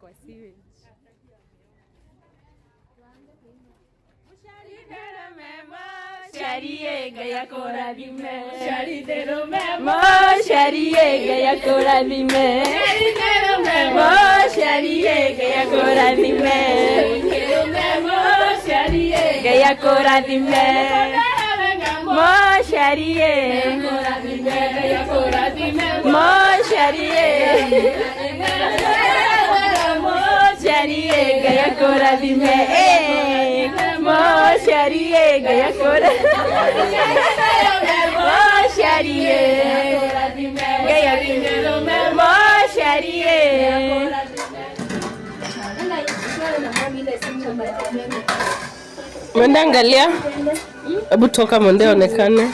kwa sewage. Sharie gaya korathime, Sharie gaya korathime, Sharie gaya korathime, Gaya korathime, Sharie, Sharie, Sharie gaya korathime, Sharie gaya Sharie gaya Sharie. Mwende angalia. Hebu toka mwende onekane.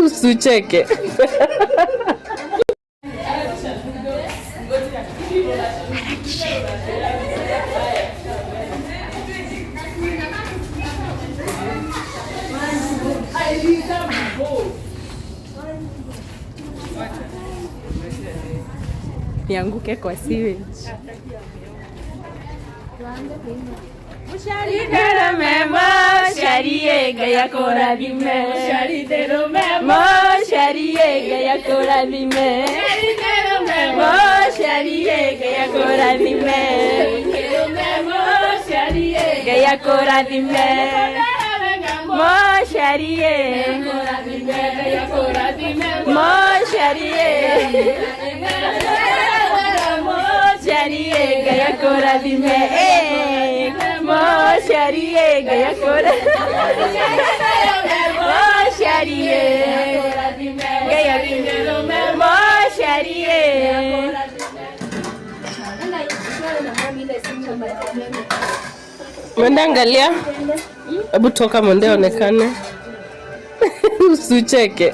Usicheke. Nianguke kwa sewage. Sharie gaya korathime, Sharie gaya korathime, Sharie gaya korathime, Gaya korathime, Sharie, Sharie, Sharie gaya korathime, Sharie gaya Sharie gaya Sharie. Mwende angalia. Hebu toka mwende onekane. Usicheke.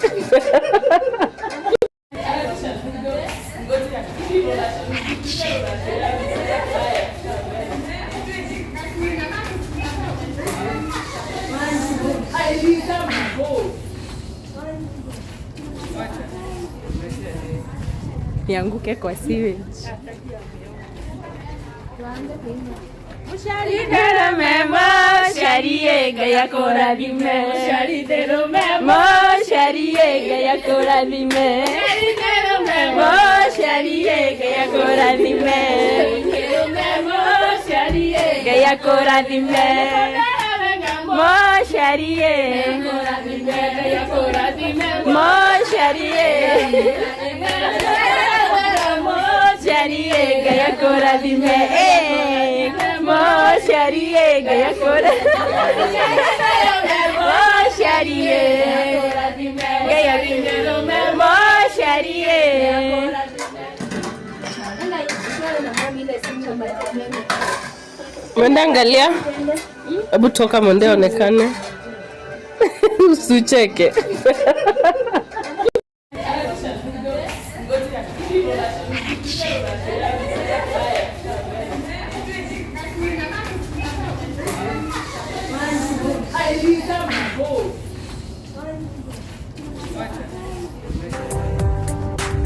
Nianguke kwa sewage. Sharie gaya korathime, Sharie gaya korathime, Sharie gaya korathime, Gaya korathime, Sharie, Sharie, Sharie gaya korathime, Sharie gaya Sharie gaya Sharie. Mwende angalia. Hebu toka mwende onekane. Usicheke.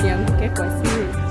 Nianguke kwa sewage.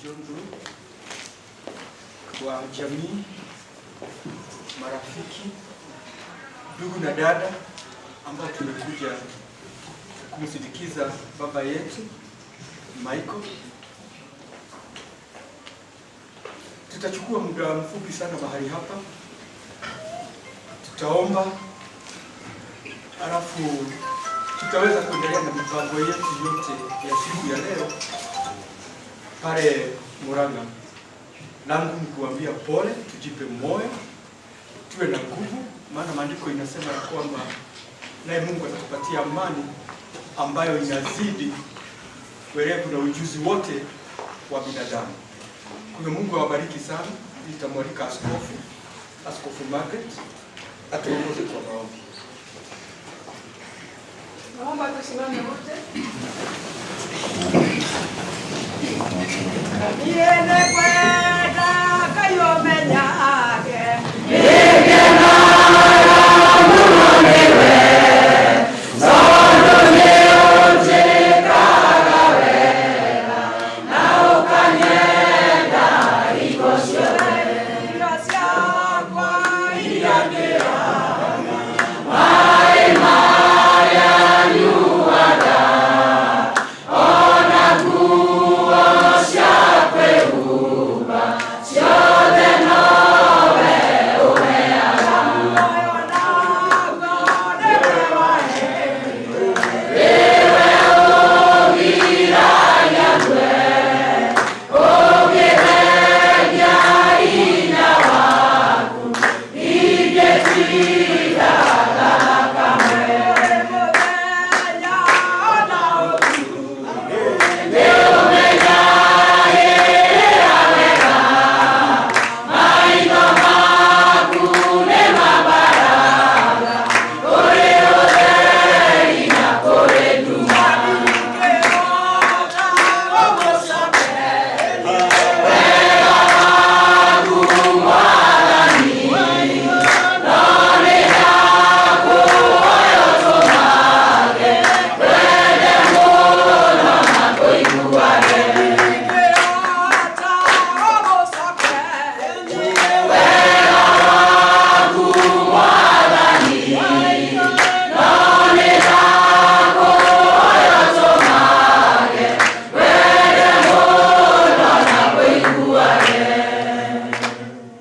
John Blue, kwa jamii, marafiki, ndugu na dada ambao tumekuja kumsindikiza baba yetu Michael. Tutachukua muda mfupi sana mahali hapa, tutaomba, alafu tutaweza kuendelea na mipango yetu yote ya siku ya leo pale Murang'a. Langu ni kuambia pole, tujipe moyo, tuwe na nguvu, maana maandiko inasema ya kwamba naye Mungu atatupatia amani ambayo inazidi werevu na ujuzi wote wa binadamu. Kwa hiyo Mungu awabariki sana. Nitamwalika Askofu Margaret atuongoze kwa maombi. Naomba tusimame wote. Niende kwenda kayomenyage.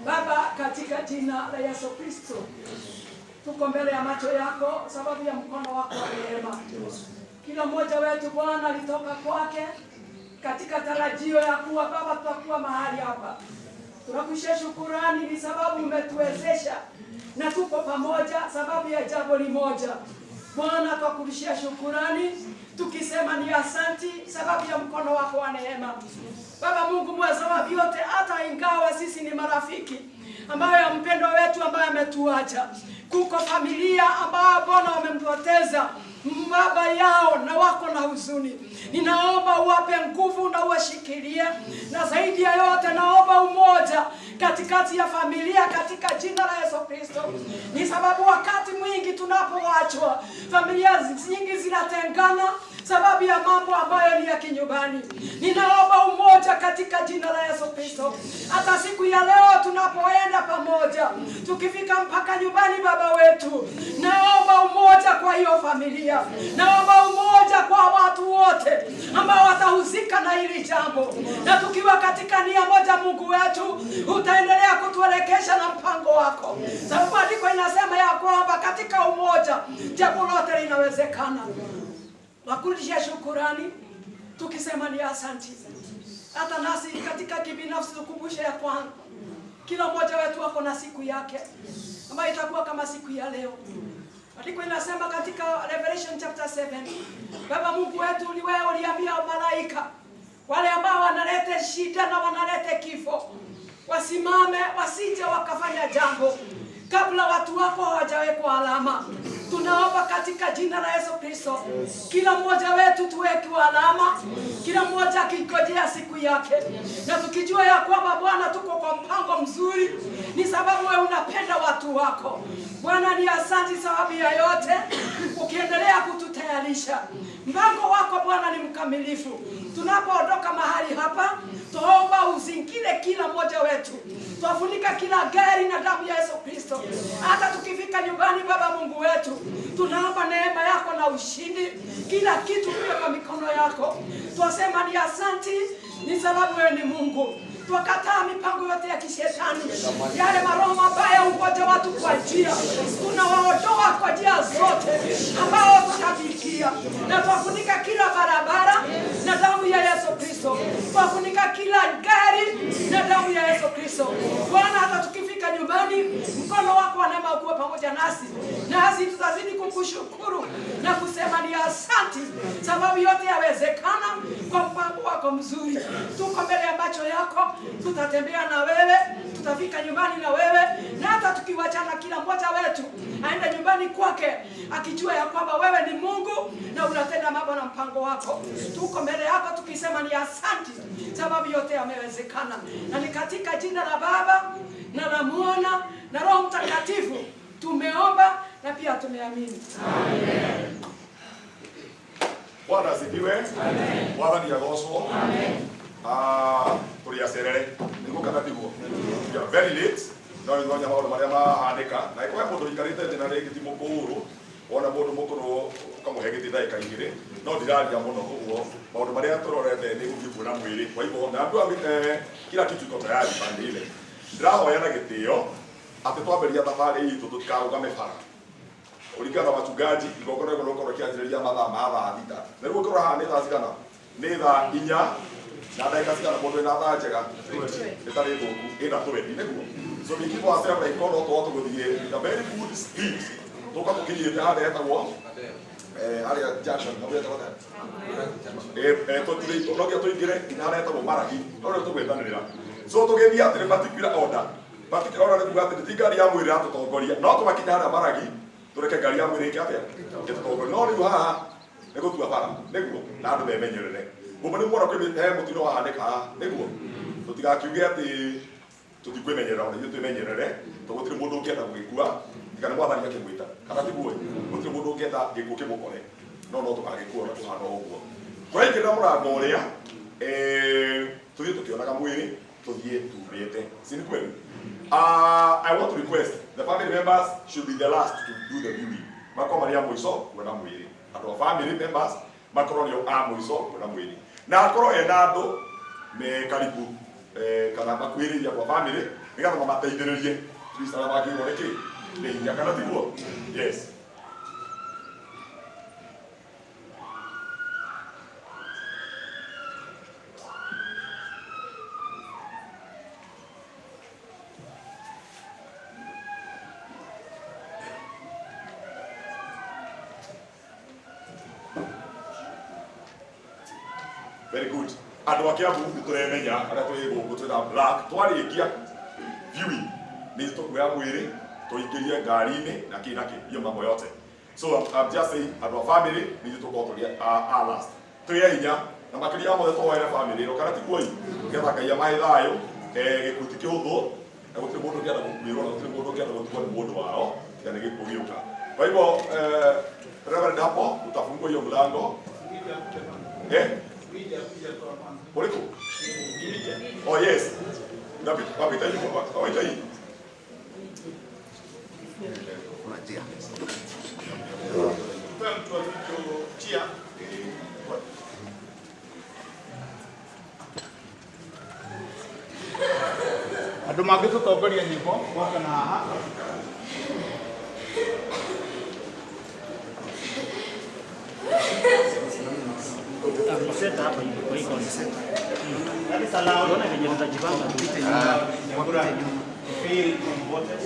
Baba, katika jina la Yesu Kristo, tuko mbele ya macho yako sababu ya mkono wako wa rehema. Kila mmoja wetu Bwana alitoka kwake katika tarajio ya kuwa Baba tutakuwa mahali hapa. Tunakushia shukurani ni sababu umetuwezesha na tuko pamoja sababu ya jambo limoja. Bwana, twakurudishia shukurani tukisema ni asanti sababu ya mkono wako wa neema. Baba Mungu mweza wa vyote, hata ingawa sisi ni marafiki ambayo ya mpendwa wetu ambaye ametuacha, kuko familia ambayo Bwana wamempoteza baba yao na wako na huzuni. Ninaomba uwape nguvu na uwashikilie, na zaidi ya yote naomba umoja katikati ya familia katika jina la Yesu Kristo. Ni sababu wakati mwingi tunapoachwa, familia nyingi zinatengana sababu ya mambo ambayo ni ya kinyumbani. Ninaomba umoja katika jina la Yesu Kristo. Hata siku ya leo tunapoenda pamoja, tukifika mpaka nyumbani baba wetu, naomba umoja kwa hiyo familia, naomba umoja kwa watu wote ambao watahusika na hili jambo, na tukiwa katika nia moja, Mungu wetu utaendelea kutuelekesha na mpango wako, sababu andiko inasema ya kwamba katika umoja jambo lote linawezekana. Wakurudishia shukurani tukisema ni asanti. Hata nasi katika kibinafsi tukumbushe ya kwamba kila mmoja wetu ako na siku yake ambayo itakuwa kama siku ya leo. Andiko inasema katika Revelation chapter 7, Baba Mungu wetu, ni wewe uliambia malaika wale ambao wanaleta shida na wanaleta kifo wasimame, wasije wakafanya jambo kabla watu wako hawajawekwa alama. Tunaomba katika jina la Yesu Kristo, kila mmoja wetu tuwekwe alama, kila mmoja akingojea siku yake, na tukijua ya kwamba Bwana tuko kwa mpango mzuri, ni sababu wewe unapenda watu wako. Bwana ni asante sababu ya yote, ukiendelea kututayarisha. Mpango wako Bwana ni mkamilifu. Tunapoondoka mahali hapa, tuomba uzingire kila mmoja wetu. Twafunika kila gari na damu ya Yesu Kristo. Hata tukifika nyumbani, Baba Mungu wetu, tunaomba neema yako na ushindi, kila kitu kiwe kwa mikono yako. Twasema ni asanti, ni sababu wewe ni Mungu. Twakataa mipango yote ya kishetani, yale maroho mabaya ungoja watu kwa njia, tunawaondoa kwa njia zote ambao tutafikia, na twafunika kila barabara na damu ya Yesu Kristo, twafunika kila gari na damu ya Yesu Kristo. Bwana, hata tukifika nyumbani, mkono wako wa neema ukuwe pamoja nasi, nasi tutazidi kukushukuru na kusema ni asanti, sababu yote yawezekana kwa mpango wako mzuri. Tuko mbele ya macho yako, tutatembea na wewe, tutafika nyumbani na wewe, na hata tukiwachana, kila mmoja wetu aende nyumbani kwake akijua ya kwamba wewe ni Mungu na unatenda mambo na mpango wako. Tuko mbele yako tukisema ni asanti, sababu yote yamewezekana, na ni katika jina la Baba na la Mwana na Roho Mtakatifu tumeomba na pia tumeamini. Amen. Bwana asifiwe. Amen. Bwana ni agocwo. Amen. Tũrĩ acerere nĩguo kana tiguo? We are very late, no nĩ thonya maũndũ marĩa mahanĩka, na ĩkorwo he mũndũ ũikarĩte thĩ na rĩngĩ ti mũkũrũ, wona mũndũ mũkũrũ ũkamũhe gĩtĩ ndagĩka igĩrĩ, no ndiraria mũno, ũguo maũndũ marĩa tũrorete nĩ gũthiĩ kuona mwĩrĩ. Kwa hivyo naambiwa kila kitu iko tayari pande ile. Ndĩrahoya na gĩtĩo atĩ twambĩrĩria thabarĩ itũ tũtikarũgame bara. Kũringana na wachungaji, igongona rĩu rĩgũkorwo rĩkĩanjĩrĩria mathaa ma thaa 6. Na rĩu ũngĩrora haha nĩ thaa cigana? Nĩ thaa 4 na ndagĩka cigana? Mũndũ wĩna thaa njega ĩtarĩ thũku ĩna 20 nĩguo. So we keep ourselves like no tũkorwo tũgũthiĩ with a very good speed, tũka tũkinyĩte harĩa hetagwo harĩa junction, hau hetagwo atĩa? No nginya tũingĩre nginya harĩa hetagwo Maragi, no rĩu tũgwĩtanĩrĩra. So tũgĩthiĩ atĩrĩ particular order, particular order nĩ kuga atĩ ti ngari ya mwĩrĩ ĩratũtongoria, no tũgakinya harĩa Maragi tũreke ngari ya mwĩrĩ ĩke atĩa? Ĩtũtongorie. No rĩu haha nĩ gũtua bara nĩguo, na andũ memenyerere. Mũmwe nĩ muona kwĩ he mũtino wahanĩka haha nĩguo, tũtigakiuge atĩ tũtikwĩmenyerera, ona ithuĩ twĩmenyerere, tondũ gũtirĩ mũndũ ũngĩenda gũgĩkua tiga nĩ Mwathani akĩmwĩta, kana tiguo? Gũtirĩ mũndũ ũngĩenda gĩkuũ kĩmũkore, no no tũgagĩkua ona kũhana o ũguo. Tũraingĩrĩra mũrango ũrĩa tũthiĩ tũkĩonaga mwĩrĩ, tũthiĩ tumĩte, si ni kweli? I want to request the family members should be the last to do the viewing. Makorwo marĩ a mũico kuona mwĩrĩ. Andũ a family members makorwo nĩo a mũico kuona mwĩrĩ, na akorwo ena andũ me karibu kana makuhĩrĩirie kwa family nĩgetha mamateithĩrĩrie please, arĩa mangĩũrwo nĩ kĩ nĩ hinya, kana tiguo? Yes. Very good. Andũ a Kiambu nĩ tũremenya arĩa twĩ gũkũ twĩna black, twarĩkia viewing nĩ tũkuoya mwĩrĩ tũingĩrie ngari-inĩ na kĩ na kĩ, hiyo mambo yote. So I'm just saying andũ a family nĩ ithuĩ tũkorwo tũrĩ a last. Twĩre hinya na makĩria ya mothe tũhoere family ĩno, kana tiguo? Nĩgetha Ngai amahe thayũ, gĩkuũ ti kĩhũthũ, na gũtirĩ mũndũ ũngĩenda gũkuĩrwo, na gũtirĩ mũndũ ũngĩenda gũtigwo nĩ mũndũ wao tiga nĩ gĩkuũ gĩũka. Kwa hivyo Reverend hapo utafungua hiyo mlango. Ũrĩkũ? Oh yes. Wapita hivi, waita hii. Andũ mangĩtũtongoria nyĩmbo gwaka na haha. Seta hapa hivi kwa hii kona. Unaona venye tutajipanga tupite nyuma. Feel comforted.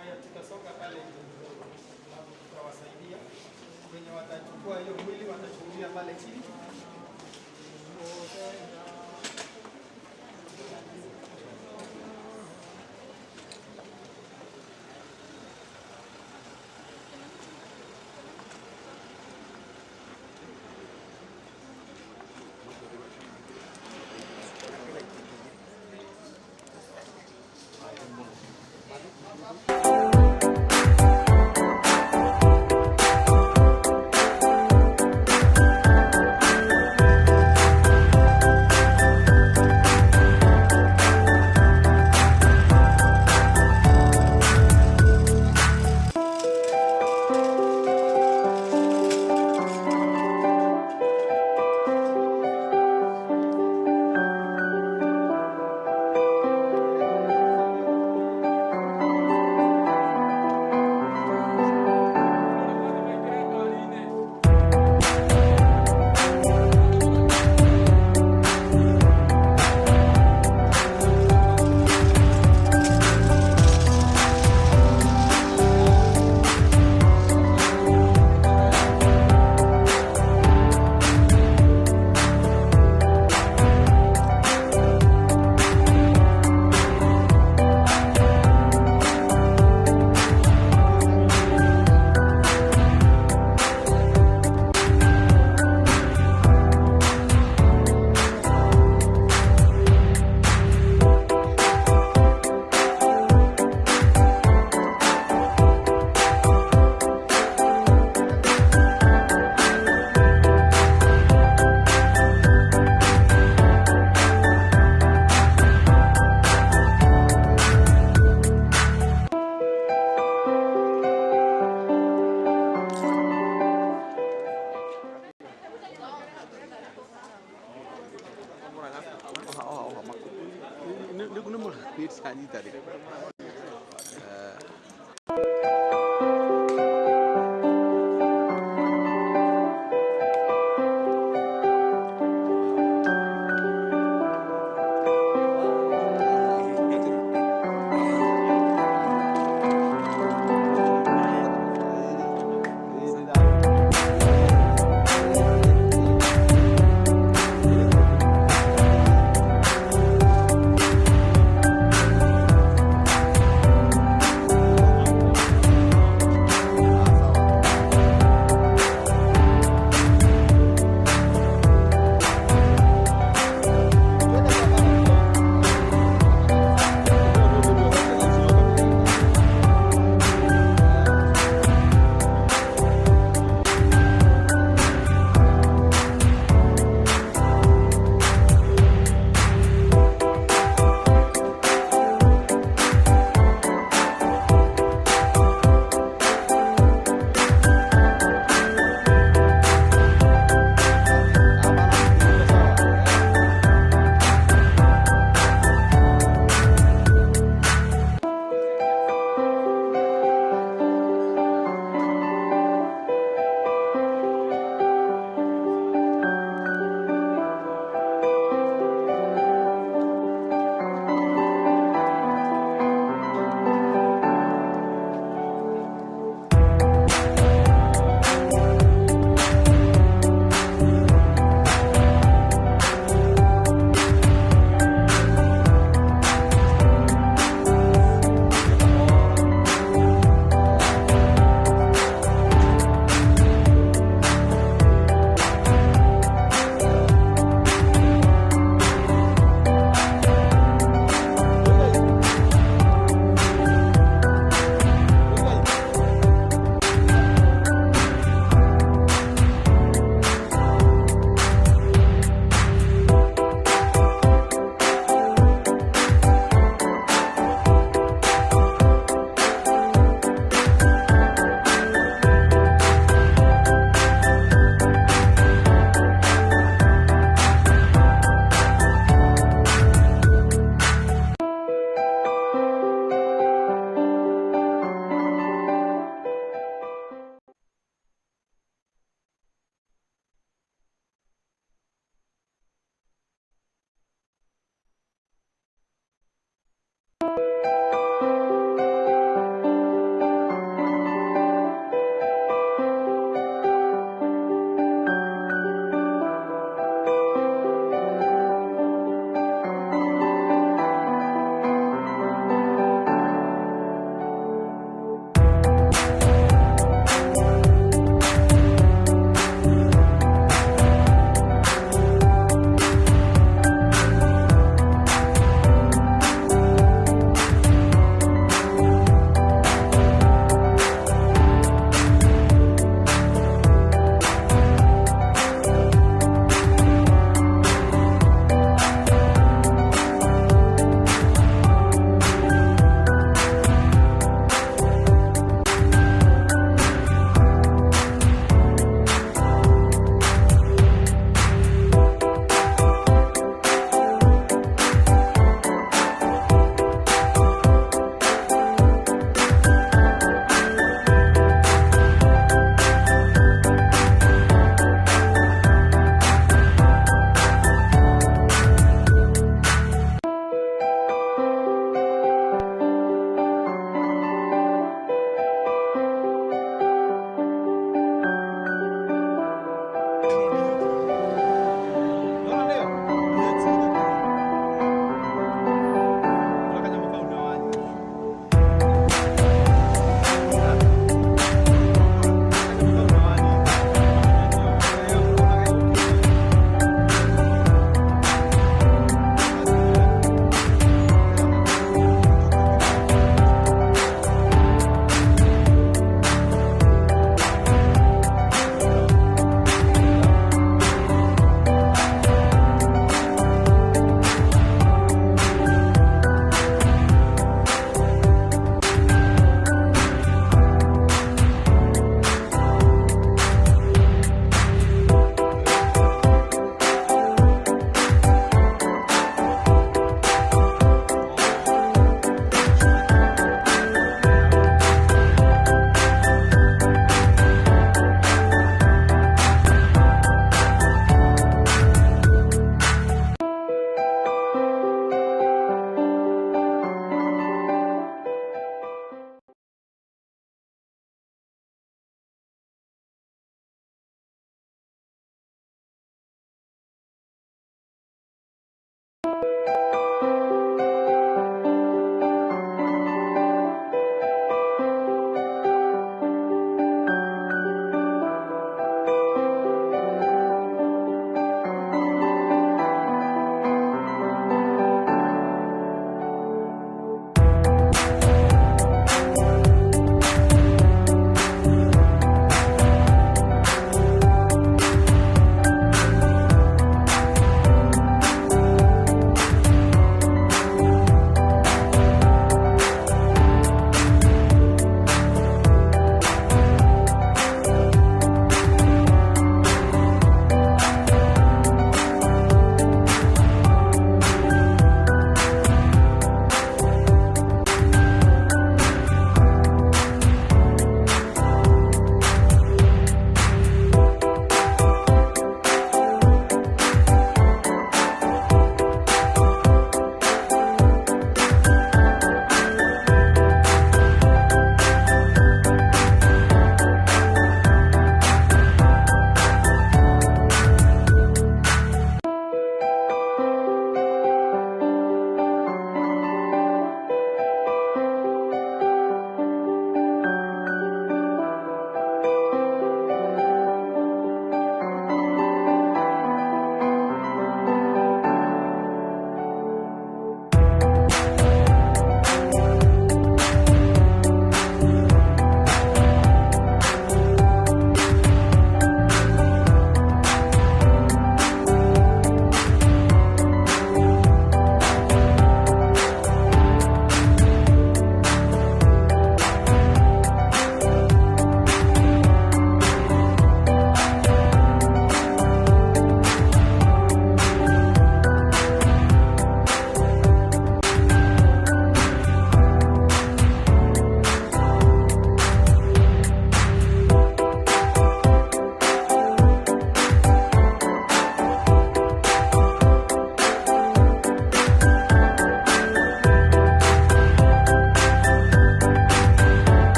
Haya, tutasonga pale nje kidogo, alafu tutawasaidia wenye watachukua hiyo mwili watachukulia pale chini.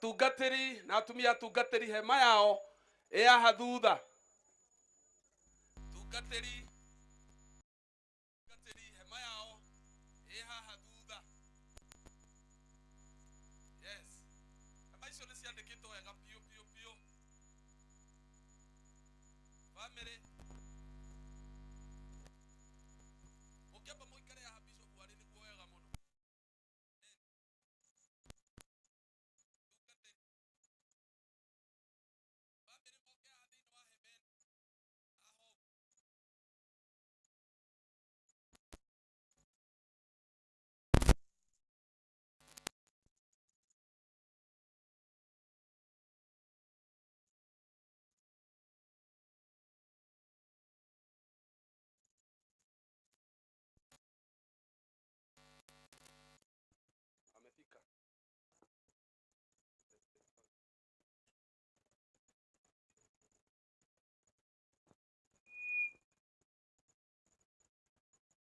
Atungatĩri na atumia atungatĩri hema yao ĩ haha thutha. Tungatĩri tungatĩri hema yao ĩ haha thutha. Yes. Hema icio nĩ ciandĩkĩtwo wega biũ biũ biũ. Family mũngĩamba mũikare haha Bishop arĩ nĩguo wega mũno. Amefika.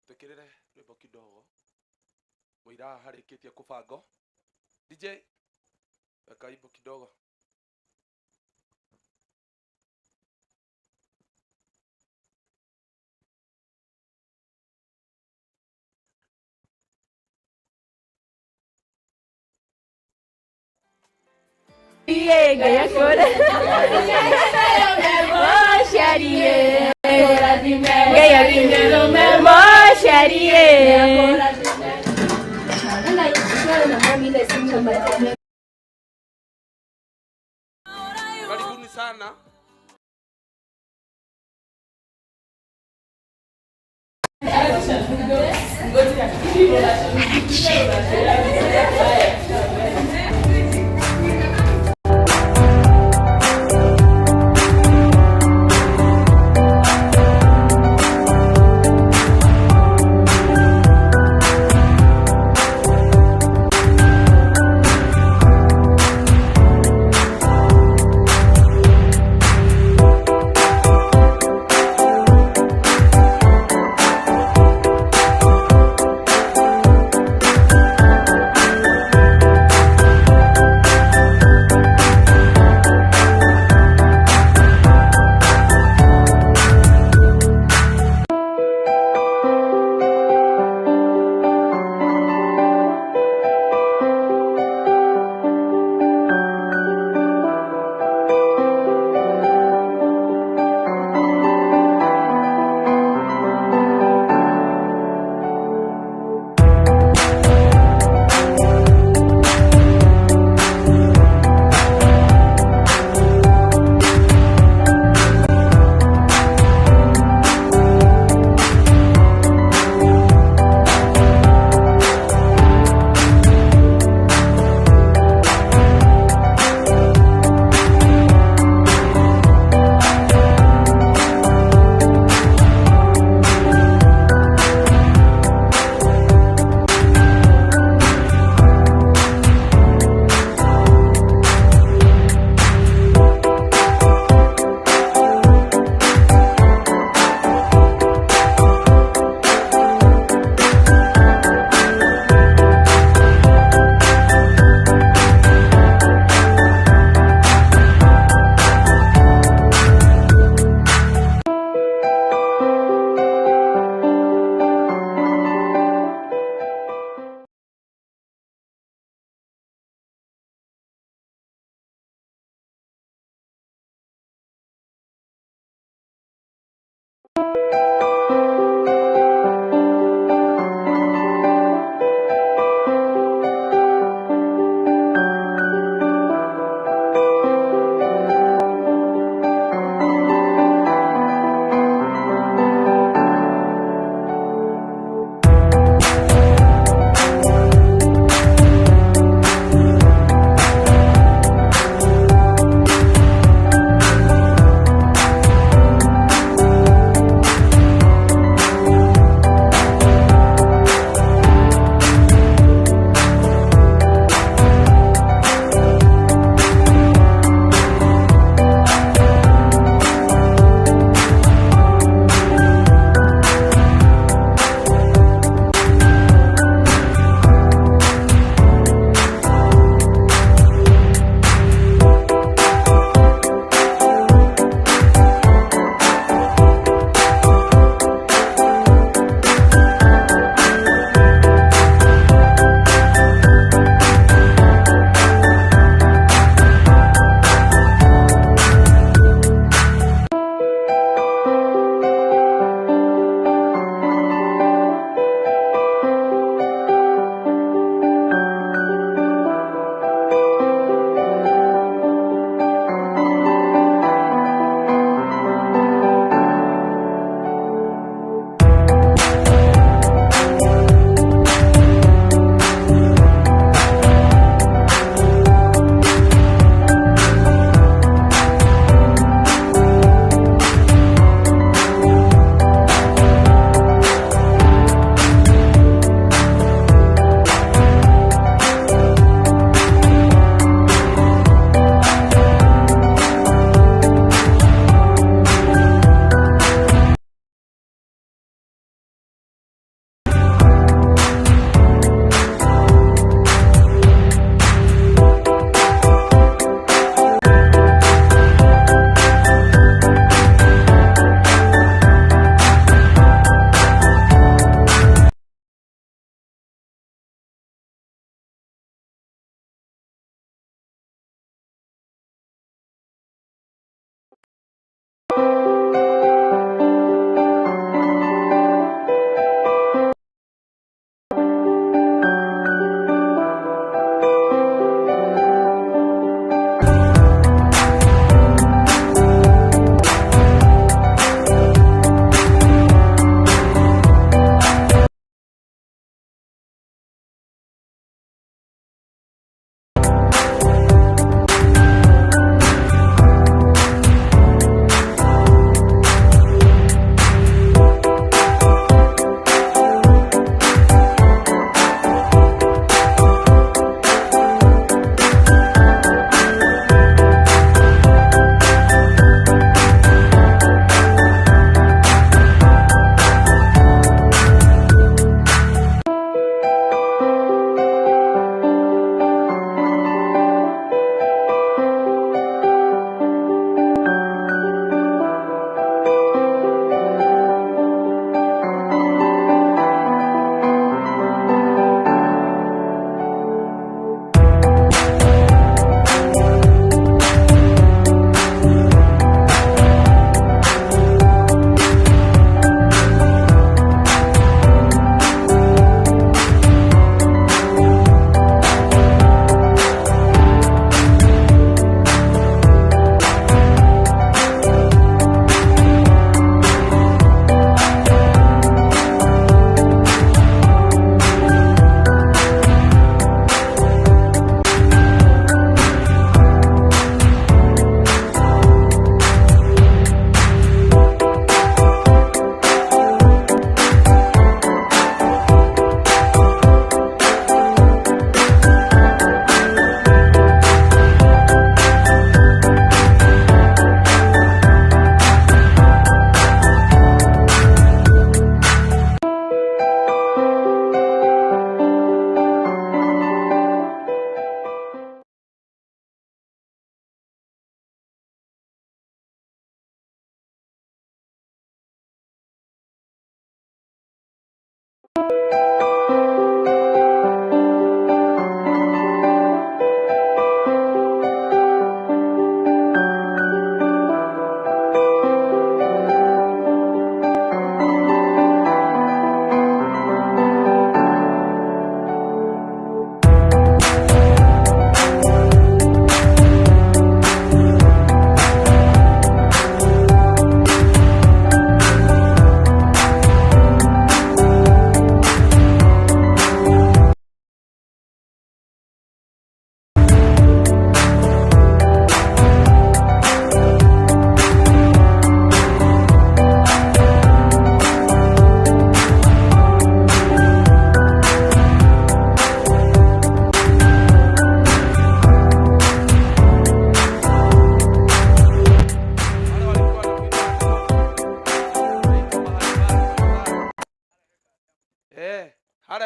Twikirire rwimbo kidogo muira harikitie kubango. DJ weka wimbo kidogo. Ngai akũrathime. Ngai akũrathime. Karibuni sana.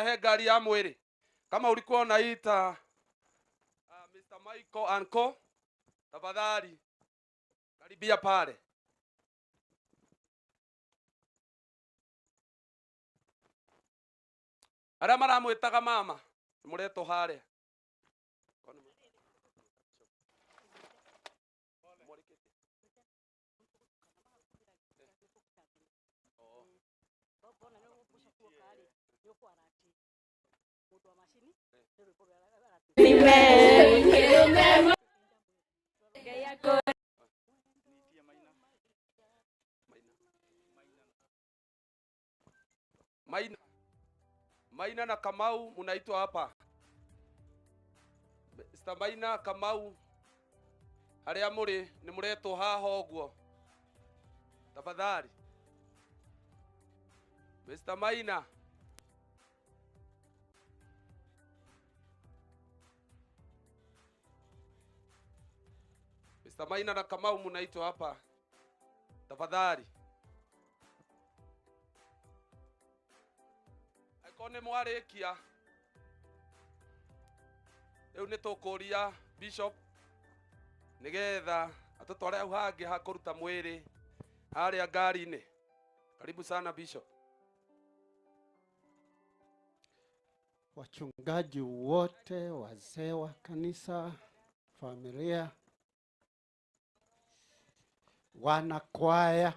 He ngari ya mwĩrĩ. Kama ulikuwa unaita Mr. Michael Anko, tafadhali karibia pale. Arĩa maramwĩtaga mama nĩmũretwo harĩa. Maina. Maina na Kamau munaitwa hapa. Mr. Maina Kamau haria muri ni muretwo haha ũguo. Tafadhali. Mr. Maina. Mr. Maina na Kamau munaitwa hapa. Tafadhali. Akorwo nĩ mwarĩkia rĩu nĩ tũkũria Bishop nĩgetha atũtware hau hangĩ ha kũruta mwĩrĩ harĩa ngari-inĩ. Karibu sana Bishop. Wachungaji wote, wazee wa kanisa, familia, wanakwaya,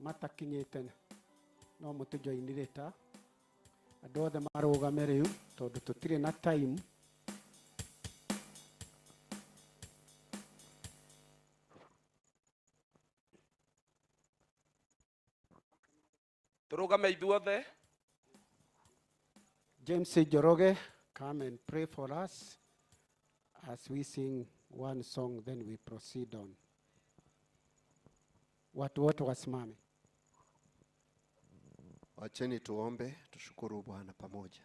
matakinyite no mutujoinire ta andu othe marugame riu tondu tutire na time. Turugame ithuothe. James Njoroge, come and pray for us as we sing one song, then we proceed on. Watu wote wasimame. Wacheni tuombe, tushukuru Bwana pamoja.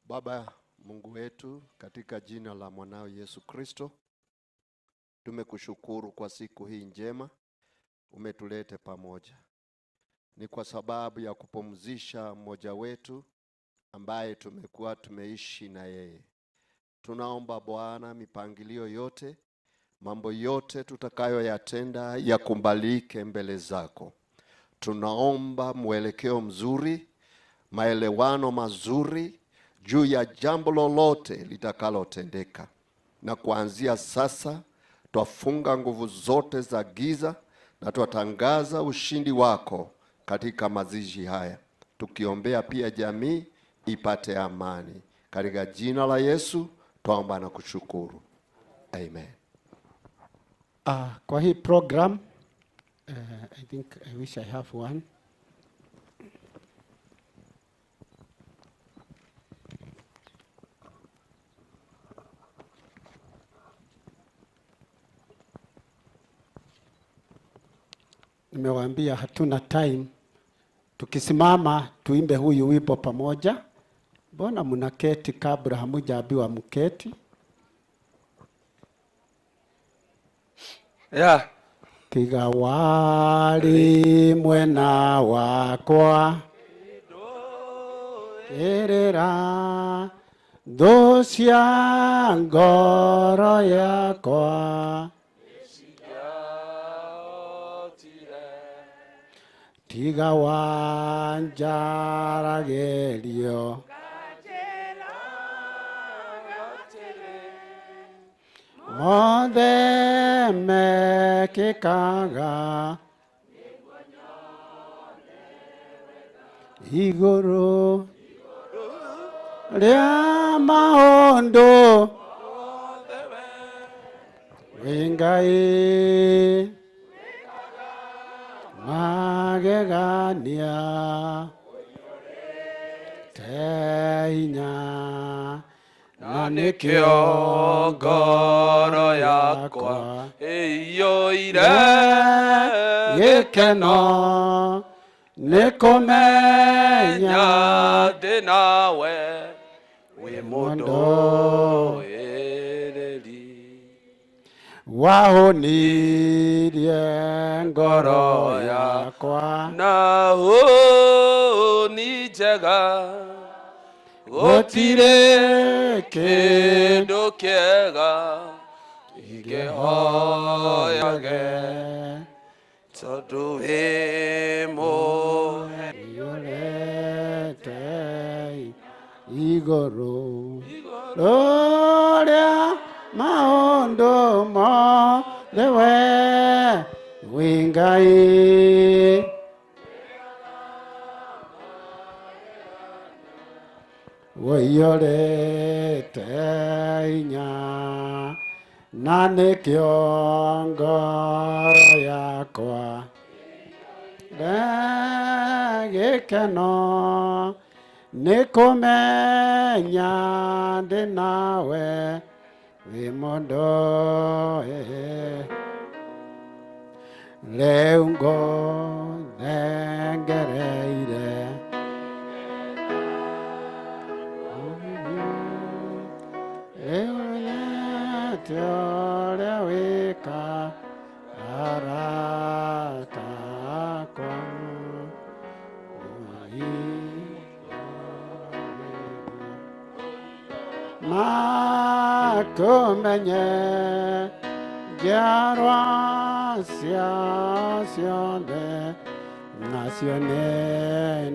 Baba Mungu wetu, katika jina la mwanao Yesu Kristo, tumekushukuru kwa siku hii njema umetulete pamoja. Ni kwa sababu ya kupumzisha mmoja wetu ambaye tumekuwa tumeishi na yeye. Tunaomba Bwana mipangilio yote, mambo yote tutakayoyatenda yakubalike mbele zako. Tunaomba mwelekeo mzuri, maelewano mazuri juu ya jambo lolote litakalotendeka. Na kuanzia sasa twafunga nguvu zote za giza na twatangaza ushindi wako katika mazishi haya, tukiombea pia jamii ipate amani. Katika jina la Yesu twaomba na kushukuru. Amen. Kwa hii program, I think I wish I have one. Nimewaambia hatuna time. Tukisimama tuimbe huyu wimbo pamoja. Mbona mnaketi kabla hamujaambiwa mketi? Yeah. Tiga wari mwena wakwa Irira thũ cia ngoro yakwa Tiga wanjaragĩrio Mothe mekĩkaga Igũrũ rĩa maũndũ wĩ Ngai magegania te hinya na nĩkĩo ngoro yakwa ĩiyũire gĩkeno nĩ kũmenya ndĩ nawe wĩ mũndũ ĩrĩri wahũnirie ngoro yakwa na hũni njega gũtirĩ kĩndũ kĩega ingĩhoyage tondũ wĩ mũhe Iyũrĩte igũrũ rũrĩa maũndũ mothe we wĩ Ngai Ũiyũrĩte hinya na nĩkĩo ngoro yakwa gĩkeno nĩ kũmenya ndĩ nawe wĩ mũndũ rĩu ngũthengereire rĩu nyonete ũrĩa wĩka arata akwa Makumenye njiarwa cia ciothe nacio nĩ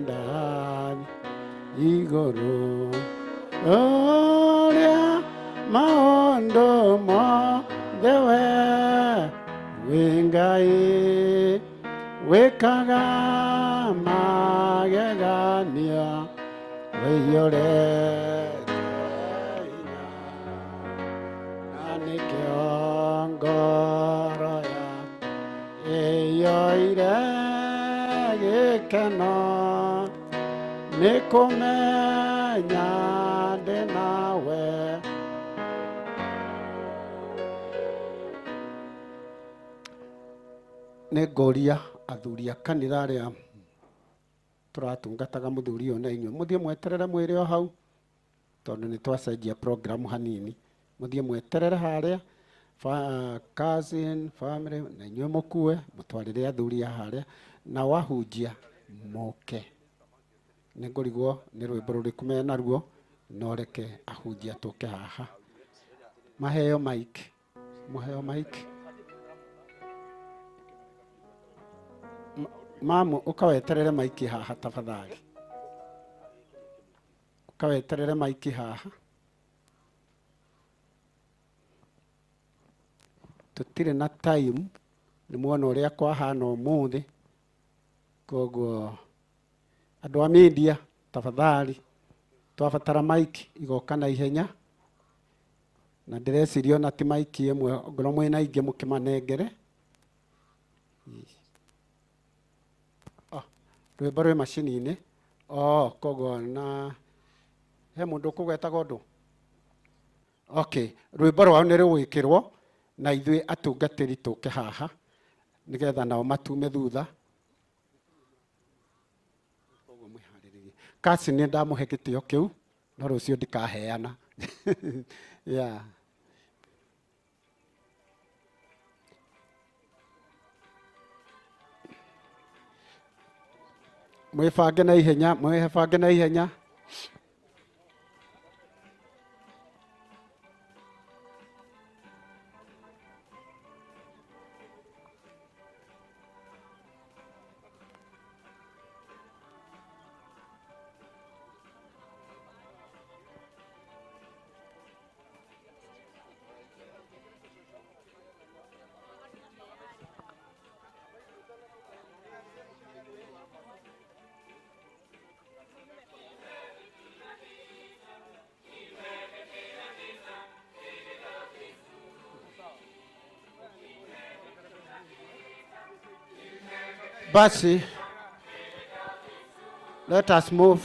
ndathi igũrũ ũrĩa maũndũ mothe we wĩ Ngai wĩkaga magegania wĩiyũrĩte hinya na nĩkĩo ngoro yakwa ĩiyũire gĩkeno nĩ kũmenya ndĩ nawe. Nĩ ngũria athuri a kanitha arĩa tũratungataga mũthuri ũyũ na inyuĩ mũthiĩ mweterere mwĩrĩ o hau tondũ nĩ twacenjia program hanini mũthiĩ mweterere harĩa cousin family na inyuĩ mũkue mũtwarĩre athuri a harĩa na wahunjia mũke. Nĩ ngũrigwo nĩ rwĩmbo rũrĩkũ menaruo no reke ahunjia tũke haha maheo mic mũheo mic. Mamu ukaweterere maiki haha tafadhali, ukaweterere maiki haha tutire na time ni muona uria kwahana umuthi koguo andu a media tafadhali twabatara maiki igoka na ihenya na ndireciria ona ti maiki imwe ngorwo mwina ingi mukimanengere. Rwĩmbo rwĩ macini-inĩ koguo na he mũndũ ũkũgwetaga ũndũ. Okay, rwĩmbo rwao nĩ rũgwĩkĩrwo na ithuĩ atungatĩri tũke haha nĩgetha nao matume thutha. Koguo mwĩharĩrĩrie. Kasi nĩ ndamũhe gĩtĩo kĩu no rũciũ ndikaheana. Yeah. Mwibange na ihenya, mwibange na ihenya. Basi, let us move.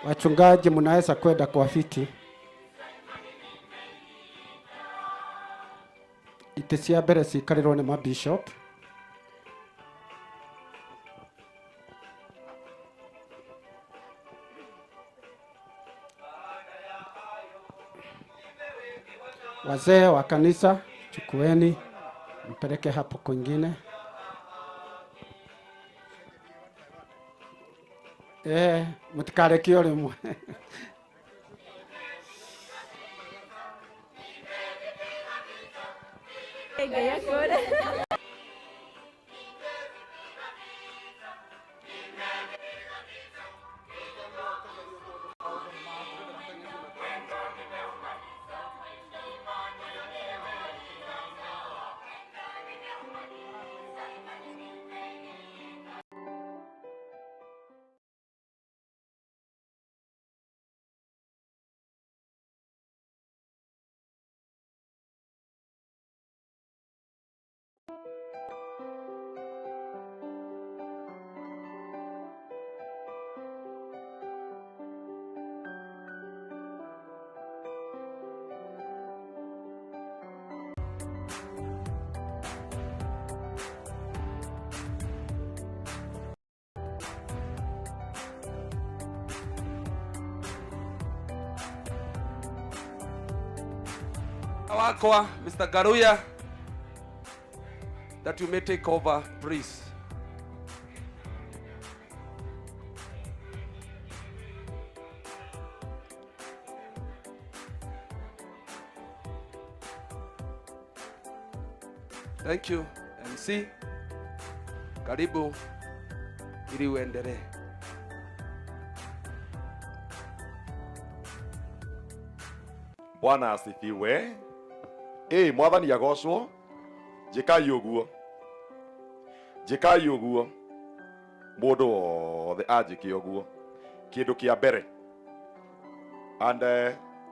Wachungaji mnaweza kwenda kwa viti. Itĩ cia mbere cikarĩrwo nĩ mabishop. Wazee wa kanisa chukueni mpeleke hapo kwingine. Mutikarekio rimwe. Wakwa, Mr. Garuya, that you may take over, please. Thank you, MC. Karibu ili uendelee. Bwana asifiwe. Mwathani agocwo. Njĩkai ũguo. Njĩkai ũguo. Mũndũ wothe anjĩke ũguo. Kĩndũ kĩa mbere. And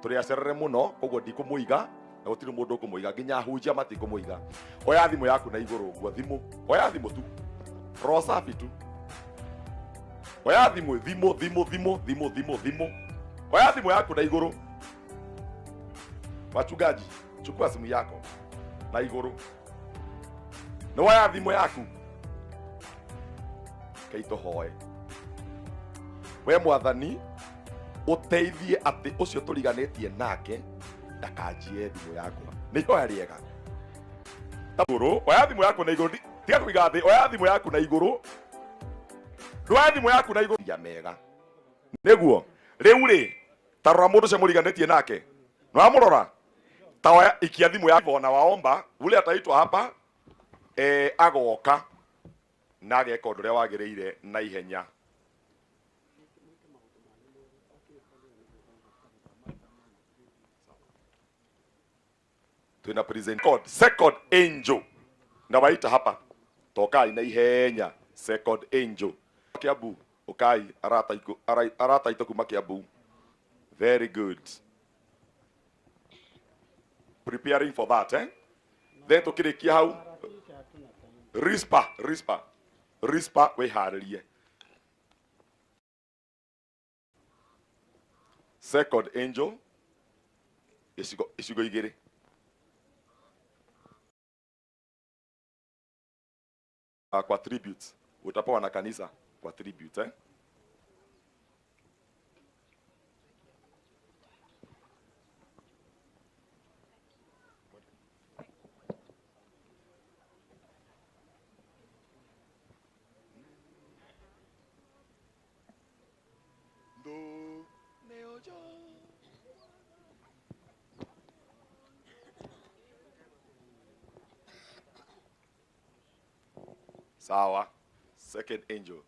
tũrĩ acerere mũno, koguo ndikũmũiga, na gũtirĩ mũndũ ũkũmũiga, nginya ahunjia matikũmũiga. Oya thimũ yaku na igũrũ ũguo, thimũ. Oya thimũ tu. Roho safi tu. Oya thimũ, thimũ, thimũ, thimũ, thimũ, thimũ, thimũ. Oya thimũ yaku na igũrũ. Wachungaji, chukua simu yako na igũrũ. Nĩ woya thimũ yaku. Kei tũhoe. We Mwathani, ũteithie atĩ ũcio tũriganĩtie nake ndakanjie thimũ yakwa. Nĩ ihoya rĩega. Igũrũ, oya thimũ yaku na igũrũ, tiga kũiga thĩ, oya thimũ yaku na igũrũ. Ndwoya thimũ yaku na igũrũ. Ya mega. Nĩguo, rĩu rĩ, ta rora mũndũ ũcio mũriganĩtie nake. Nĩwamũrora? Tawa ikia thimu yako na waomba ule ataitwa hapa agoka na ageka ũndũ ũrĩa wagĩrĩire na ihenya. Tuna present God second angel na waita hapa tokai na ihenya second angel Kiambu ukai arata ito kuma Kiambu. Very good. Preparing for that, eh? Then tukirikia hau rispa rispa rispa wiharirie. Second angel icigo igiri. Kwa tribute utapewa na kanisa kwa tribute, eh? Sawa. Second angel.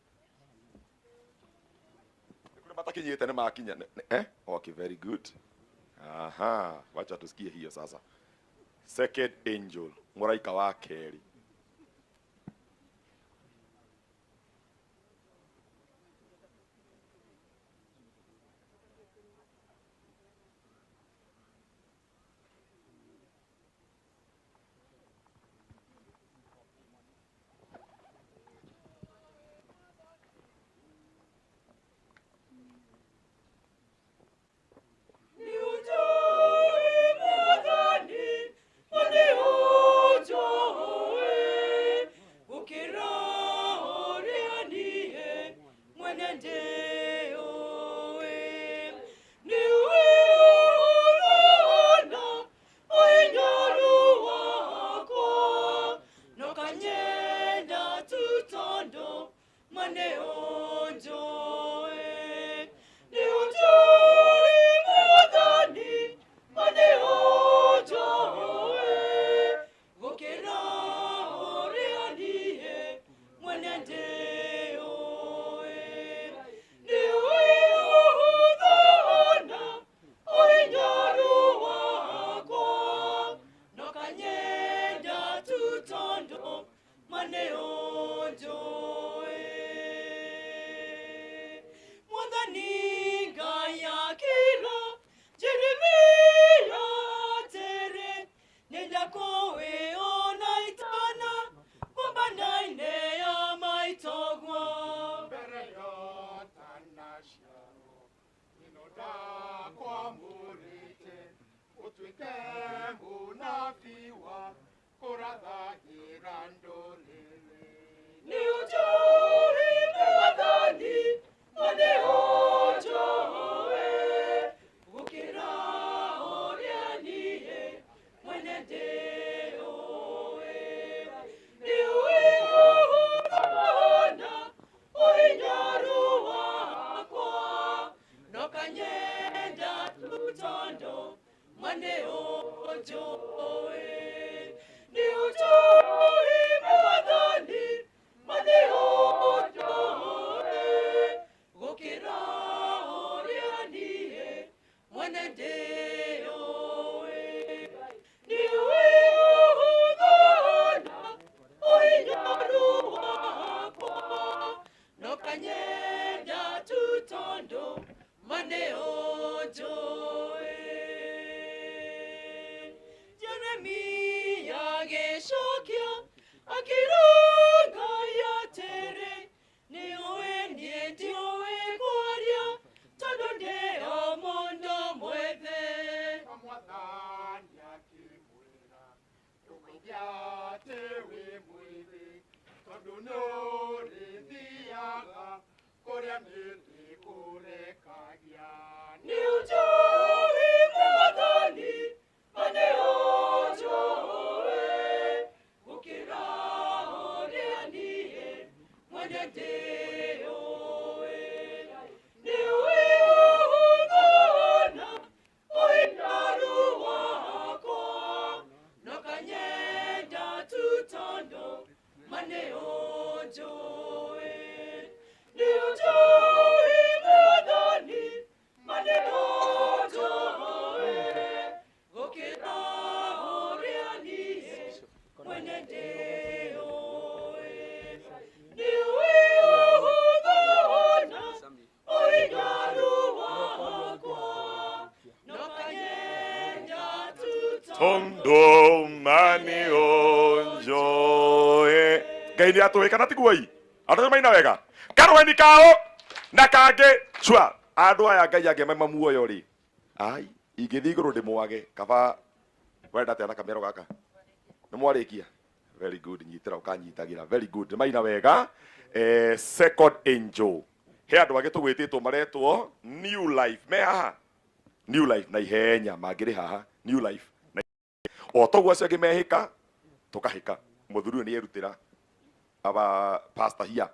Kuna matakinyite ni makinya. Eh? Okay, very good. Aha, wacha tusikie hiyo sasa. Second angel, mũraika wa kerĩ. Tondo mani onjoe. Ngai nĩ atũĩ kana tiguo i? Andũ maina wega. Karweni kao na kangĩ cua. Andũ aya Ngai angĩmaima muoyo rĩ. Ai, ingĩthiĩ igũrũ ndĩmwage kaba wenda atĩa na kamero gaka. Nĩ mwarĩkia? Very good, nyitĩra ũkanyitagĩra. Very good. Maina wega. Second angel. He andũ angĩ tũgwĩtĩtwo maretwo New Life. Me haha? New Life na ihenya mangĩrĩ haha. New Life. O toguo acio angĩ mehĩka tũkahĩka. Mũthuri ũyũ nĩ erutĩra aba pastor here.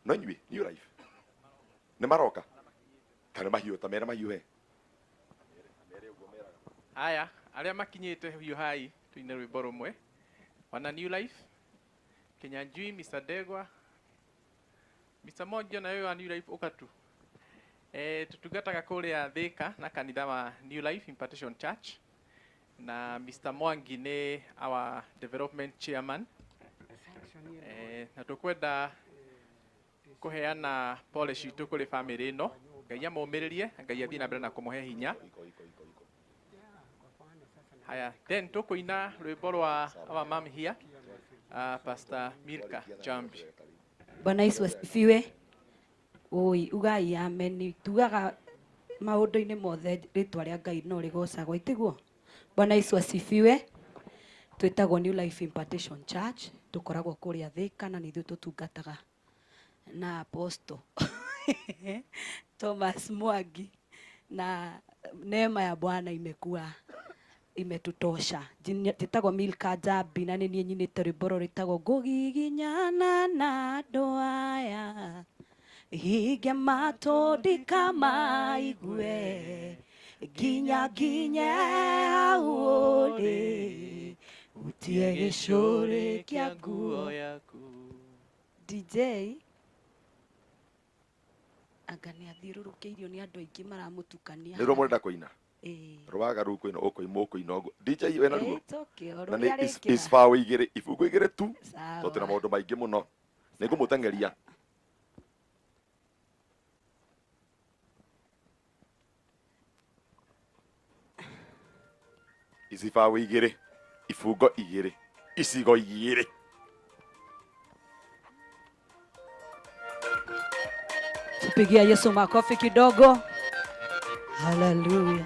No inyuĩ New Life nĩ maroka kana mahiũ ta mera mahiũ he. Aya arĩa makinyĩte hiũ hai tuine rwĩmbo rũmwe wana New Life Kinyanjui, Mr. Ndegwa, Mr. Mwangi ona ũyũ wa New Life ũka tu. Tutungataga kũrĩa Thika na kanitha wa New Life Impartation Church, na Mr. Mwangi nĩ our development chairman. Na tũkwenda kũheana pole citũ kũrĩ family ĩno. Ngai amũmĩrĩrie, Ngai athiĩ na mbere na kũmũhe hinya. Haya, then tũkũina rwĩmbo rwa our mom here, Pastor Milka Chambi. Bwana Yesu asifiwe. Oi, ugai amen. Tugaga maũndũ-inĩ mothe rĩtwa rĩa Ngai no rĩgocagwo, itiguo? Bwana Yesu asifiwe. Twĩtagwo New Life Impartation Church, tũkoragwo kũrĩa Thika na nĩ ithuĩ tũtungataga na Apostle Thomas Mwangi, na neema ya Bwana imekuwa imetutosha. Njĩtagwo Milka Njambi na nĩ niĩ nyinĩte rwĩmbo rũrũ rwĩtagwo ngũgiginyana na andũ aya, hinge matũ ndikamaigue, nginya nginye hau ũrĩ, utie gĩcũrĩ kĩa nguo yaku. DJ anga nĩ athiũrũrũkĩirio nĩ andũ aingĩ maramũtukania. Nĩ ruo mũrenda kũina? Ĩĩ. Rwaga rũu kwĩna ũkũima ũkũina ũguo. DJ wĩna ruo? It's okay, o Na rũrĩa nĩ arĩkĩra. Ibaũ igĩrĩ, ibungo igĩrĩ tu. Sawa. Tondũ twĩna maũndũ maingĩ mũno. Nĩ ngũmũteng'eria. Ibaũ igĩrĩ, ibungo igĩrĩ, icigo igĩrĩ. Tupigia Yesu makofi kidogo. Hallelujah.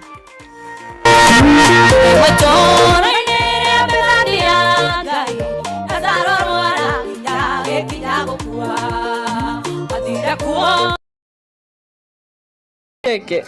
Eke.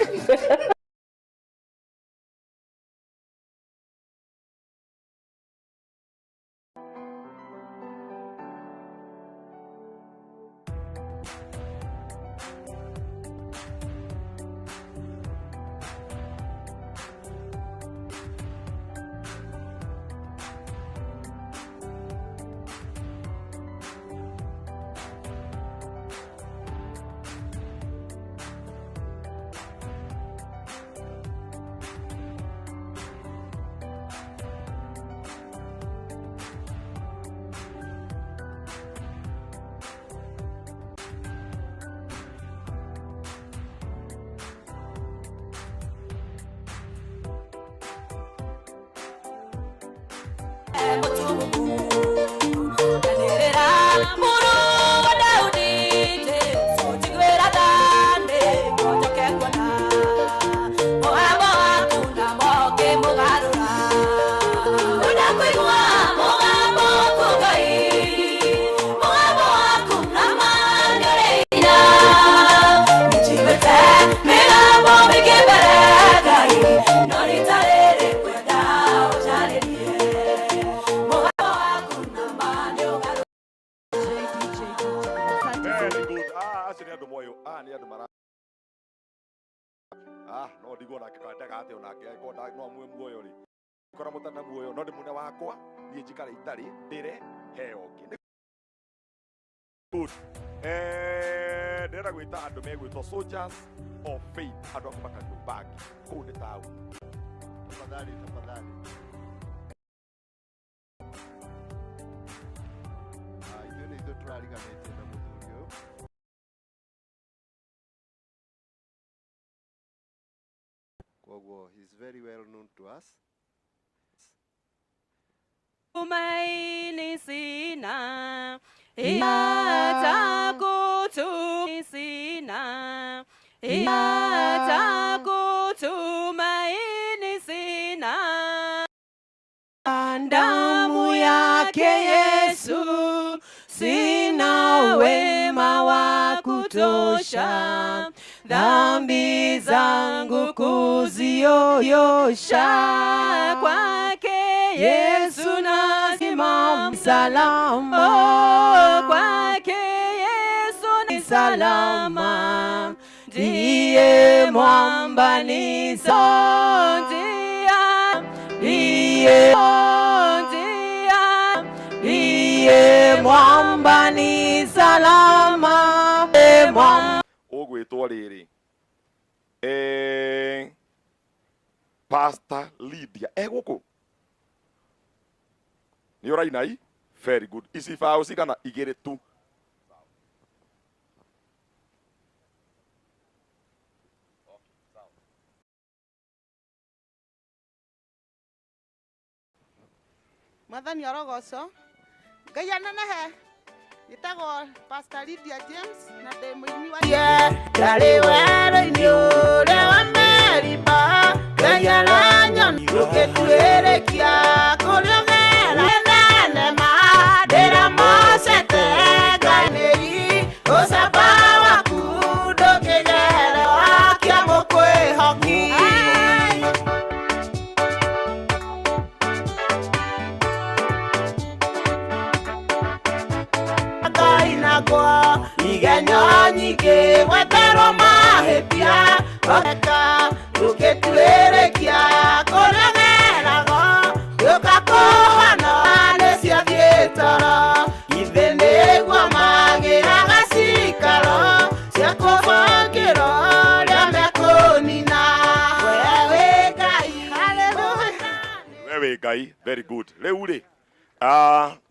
Very good. Acio nĩ andũ moyo. Nĩ andũ mara. No ndigwo nake kandaga atĩ onake angĩkorwo no amue muoyo rĩ. Kora mũtana muoyo no ndĩmune wakwa niĩ njikare itarĩ ndĩre heo ũngĩ. Good. Ndĩrenda gwĩta andũ megwĩtwo Soldiers of Faith, andũ a kuma Kariobangi kũu nĩ taũni. Tafadhali, tafadhali. Ithuĩ nĩ ithuĩ tũrariganĩtie na mũthuri ũyũ. Koguo he is very well known to us. Tumaini sina, itakutumaini sina, itakutumaini sina. Damu yake Yesu, sina wema wa kutosha, dhambi zangu kuziosha, kwake Yesu nasimama salama. Oh, kwake Yesu ni salama, ndiye mwamba ni njia, ndiye njia, ndiye Kwake mwamba ni salama, mwamba Ũgwĩtwo rĩrĩ Pastor Lydia egũkũ nĩ ũrainai. Very good. Ici baũ cigana? Igĩrĩ tu. Mwathani orogoco, Ngai anenehe. Njĩtagwo Pastor Lydia James na ndĩ mũini wa Ndarĩ werũ-inĩ ũrĩa wa Meriba, Ngai aranyona rũgĩtuĩrĩkia kũrĩa ũgera nenema ndĩramocete Ngai nĩi ũcamba waku ndũngĩgerwo akia mũkwĩhoki. Ngai nakwa igenyo nyingĩ gweterwo mahĩtia eka rũgĩtuĩrĩkia kũrĩa ũgerago gĩũka kũhana nĩ ciathiĩ toro ithe nĩguo magĩraga cikaro cia kũbangĩrwo rĩa mekũnina we wĩ Ngai. We wĩ Ngai. Very good. Rĩu rĩ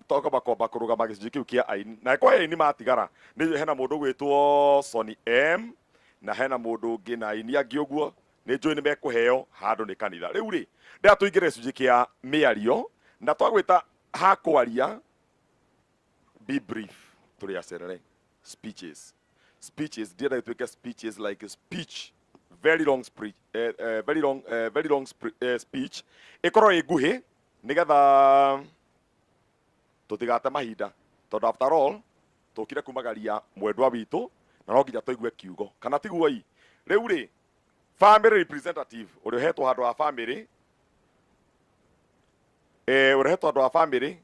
toka makomba kũrũgama gĩcunjĩ kĩu kĩa aini na kwa aini matigara nĩ hena mũndũ ũgwĩtwo Sony M na hena mũndũ ũngĩ na aini angĩ ũguo nĩ njũĩ nĩ mekũheo handũ nĩ kanitha. Rĩu rĩ ndĩra tũingĩre gĩcunjĩ kĩa mĩario na twagwĩta ha kwaria, be brief, tũrĩ acerere speeches speeches ndienda gĩtuĩke speeches like a speech, very long speech, very long, very long speech ĩkorwo ĩ nguhĩ nĩgetha tũtigate mahinda tondũ after all tũkire kumagaria mwendwa witũ na no nginya tũigue kiugo kana tiguo i. Rĩu rĩ family representative ũrĩa ũhetwo handũ ha family, ũrĩa ũhetwo handũ ha family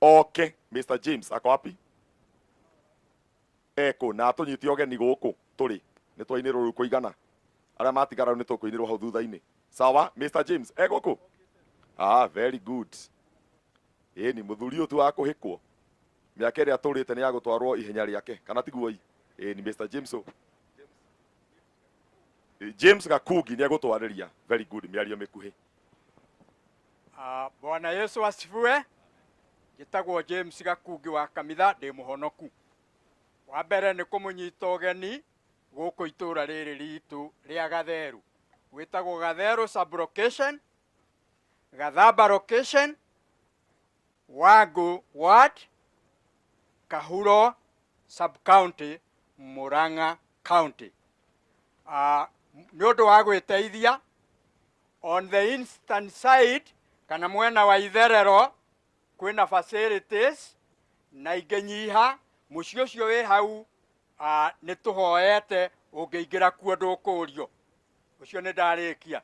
oke. Mr James ako wapi? Eko na atũnyite ũgeni gũkũ tũrĩ nĩ twainĩrwo rĩu kũigana arĩa matigara nĩ tũkũinĩrwo hau thutha-inĩ. Sawa, Mr James egũkũ. Ah, very good. Ĩni mũthuri ũyũ tu wa kũhĩkwo mĩaka ĩrĩa atũrĩte nĩ ya gũtwarwo ihenya rĩake kana tiguo i. Ĩni Mr James ũ James Gakungi nĩ egũtwarĩria. Very good, mĩario mĩkuhĩ. Bwana Yesu asifiwe. Njĩtagwo James Gakungi wa Kamitha, ndĩ mũhonoku. Wa mbere nĩ kũmũnyita ũgeni gũkũ itũra rĩrĩ ritũ rĩa Gatheru. Gwĩtagwo Gatheru sub-location, Gathamba location, Wangu ward, Kahuro sub-county, Murang'a county. Nĩ ũndũ wa gwĩteithia on the eastern side kana mwena wa itherero kwĩna facilities na ingĩnyiha mũciĩ ũcio wĩ hau, nĩ tũhoete ũngĩingĩra kuo ndũkũrio ũcio nĩ ndarĩkia.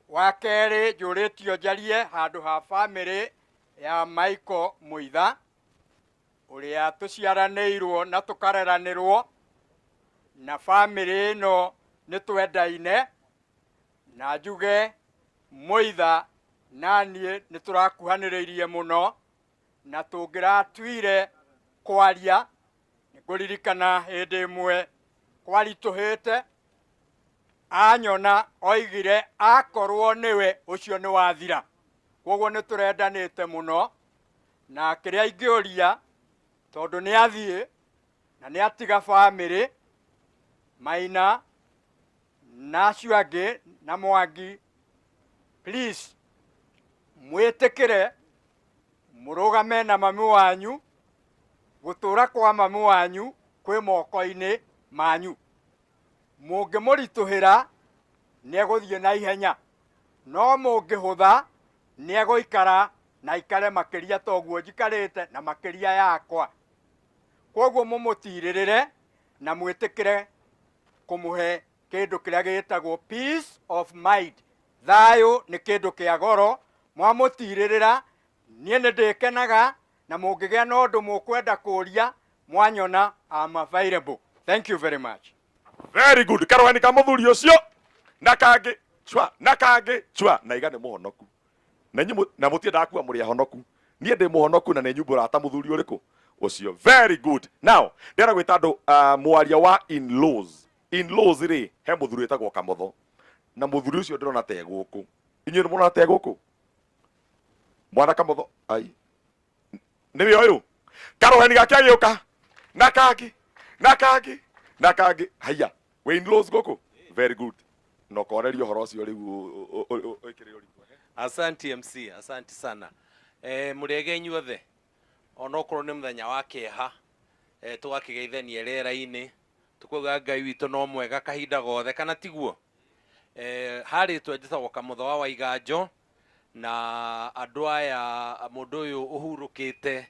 Wa kerĩ njũrĩtio njarie handũ ha family ya Michael Mũitha ũrĩa tũciaranĩirwo na tũkareranĩrwo na family ĩno nĩ twendaine na njuge Mũitha na niĩ nĩ tũrakuhanĩrĩirie mũno na tũngĩratuire kwaria nĩ ngũririkana hĩndĩ ĩmwe kwaritũhĩte anyona oigire akorwo nĩwe ũcio nĩ wathira. Koguo nĩ tũrendanĩte mũno na kĩrĩa ingĩũria tondũ nĩ athiĩ na nĩ atiga family Maina na acio angĩ na Mwangi, please mwĩtĩkĩre mũrũgame na mami wanyu gũtũra kwa mami wanyu kwĩ moko-inĩ manyu. Mũngĩmũritũhĩra nĩ egũthiĩ na ihenya no mũngĩhũtha nĩ egũikara na aikare makĩria toguo njikarĩte na makĩria yakwa. Koguo mũmũtirĩrĩre na mwĩtĩkĩre kũmũhe kĩndũ kĩrĩa gĩtagwo peace of mind. Thayũ nĩ kĩndũ kĩa goro, mwamũtirĩrĩra niĩ nĩ ndĩkenaga na mũngĩgĩa na ũndũ mũkwenda kũria mwanyona I'm available. Thank you very much. Very good. Karwani ka mũthuri ũcio na kangĩ chwa na kangĩ chwa na iga nĩ mũhonoku na inyuĩ na mũtiendaga kuga mũrĩ ahonoku. Niĩ ndĩ mũhonoku na nĩ nyumbũra ta mũthuri ũrĩkũ ũcio. Very good. Now ndĩrenda gwĩta andũ mwaria wa in-laws. In-laws rĩ, he mũthuri wĩtagwo Kamotho, na mũthuri ũcio ndĩrona te gũkũ. Inyuĩ nĩ mũrona te gũkũ mwana Kamotho? Ai, nĩwe ũyũ karũheni gake agĩũka na kangĩ na kangĩ na kangĩ. Haiya, wĩ in-laws gũkũ? Very good. No koreria ũhoro ũcio rĩu wĩkĩrĩre ũritũ. Asante MC, asante sana. Mũrĩega inyuothe, onokorwo nĩ mũthenya wa kĩeha, tũgakĩgeithania rĩera-inĩ, tũkauga Ngai witũ no mwega kahinda gothe, kana tiguo? Harĩtwo njĩtagwo Kamotho wa Waiganjo, na andũ aya, mũndũ ũyũ ũhurũkĩte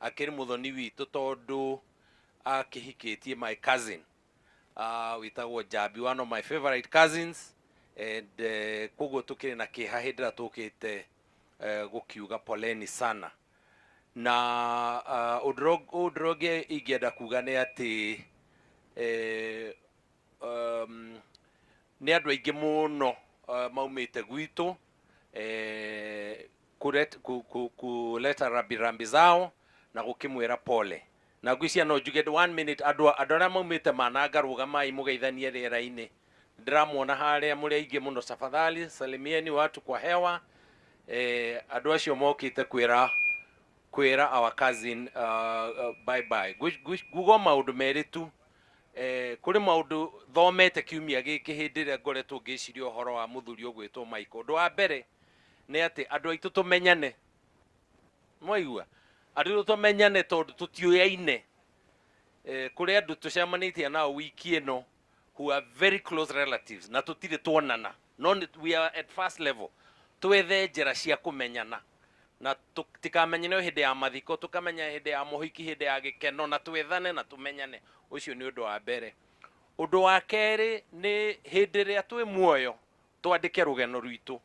akĩrĩ mũthoni witũ tondũ akĩhikĩtie my cousin wĩtagwo Njambi, one of my favorite cousins, and koguo tũkĩrĩ na kĩeha hĩndĩ ĩrĩa tũkĩte gũkiuga poleni sana. Na ũndũ ũngĩ ingĩenda kuga nĩ atĩ nĩ andũ aingĩ mũno maumĩte gwitũ kuleta rambirambi zao na gũkĩmwĩra pole. Na ngwĩciria no njuge 1 minute, andũ arĩa maumĩte mananga rũgamai mũgeithanie rĩera-inĩ. Ndĩramuona harĩa mũrĩ aingĩ mũno, tafadhali salimieni watu kwa hewa. Andũ acio mokĩte kwĩra our cousin bye bye. Nguga maũndũ merĩ tu. Kũrĩ maũndũ thomete kiumia gĩkĩ hĩndĩ ĩrĩa ngoretwo ngĩciria ũhoro wa mũthuri ũgwĩtwo Michael. Ũndũ wa mbere nĩ atĩ andũ aitũ tũmenyane. Mwaigua? Andũ aitũ tũmenyane tondũ tũtiũyaine. Kũrĩ andũ tũcemanĩtie nao wiki ĩno who are very close relatives na tũtirĩ tuonana. No we are at first level. Twethe njĩra cia kũmenyana na tikamenyane hĩndĩ ya mathiko, tũkamenya hĩndĩ ya mũhiki, hĩndĩ ya gĩkeno, na twethane na tũmenyane. Ũcio nĩ ũndũ wa mbere. Ũndũ wa kerĩ nĩ hĩndĩ ĩrĩa twĩ muoyo twandĩke rũgano rwitũ.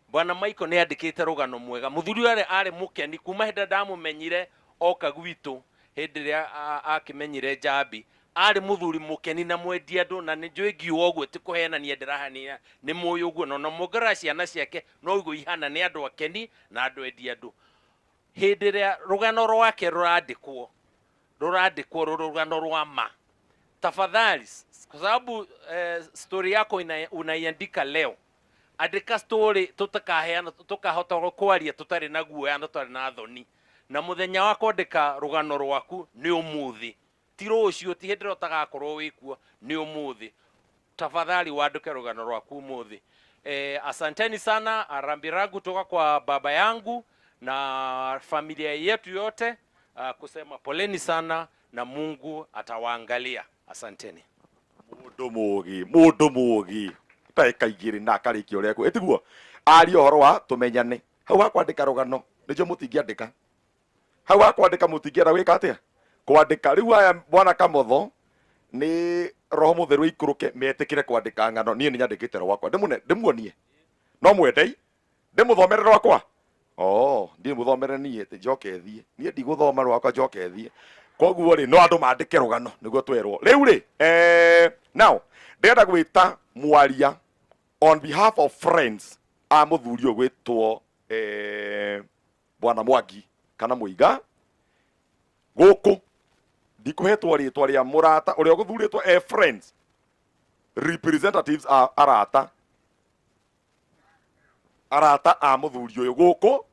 Bwana Michael nĩ andĩkĩte rũgano mwega. Mũthuri ũrĩa arĩ mũkeni kuma hĩndĩ ndamũmenyire oka gwitũ, hĩndĩ ĩrĩa akĩmenyire Njambi, arĩ mũthuri mũkeni na mwendi andũ, na nĩ njũĩ ngiuga ũguo ti kũhenania ndĩrahania, nĩ mũĩ ũguo, na ona mũngĩrora ciana ciake no ũguo ihana, nĩ andũ akeni na andũ endi andũ. Hĩndĩ ĩrĩa rũgano rwake rũrandĩkwo, rũrandĩkwo rũgano rwa ma. Tafadhali, kwa sababu story yako unaiandika leo, andĩka story tutakaheana, tukahota kwaria tutarĩ na guoya na tutarĩ na thoni. Na mũthenya wa kwandĩka rũgano rwaku nĩ ũmũthĩ, ti rũciũ, ti hĩndĩ ĩrĩa ũtagakorwo wĩkuo, nĩ ũmũthĩ. Tafadhali wandĩke rũgano rwaku ũmũthĩ. Asanteni sana, rambirambi kutoka kwa baba yangu na familia yetu yote, kusema poleni sana na Mungu atawaangalia. Asanteni. Mũndũ mũgi ndagĩka igĩrĩ na akarĩkia ũrĩa ĩtiguo aria ũhoro wa tũmenyane. Hau ha kwandĩka rũgano nĩcio mũtingĩandĩka, hau ha kwandĩka mũtingĩenda gwĩka atĩa kwandĩka. Rĩu aya bwana Kamotho nĩ roho mũtheru ikũrũke metĩkĩre kwandĩka ng'ano. Niĩ nĩ nyandĩkĩte rwakwa, ndĩmuonie, no mwendei ndĩmũthomere rwakwa. Oh, ndiĩ mũthomere niĩ njoke thiĩ, niĩ ndigũthoma rwakwa njoke thiĩ. Koguo rĩ, no andũ mandĩke rũgano nĩguo twerwo rĩu rĩ. Now ndĩrenda gwĩta mwaria on behalf of friends a mũthuri ũyũ gwĩtwo bwana Mwangi kana Mũiga gũkũ. Ndikũhetwo rĩtwa rĩa mũrata ũrĩa ũgũthurĩtwo, friends representatives a arata a mũthuri ũyũ gũkũ,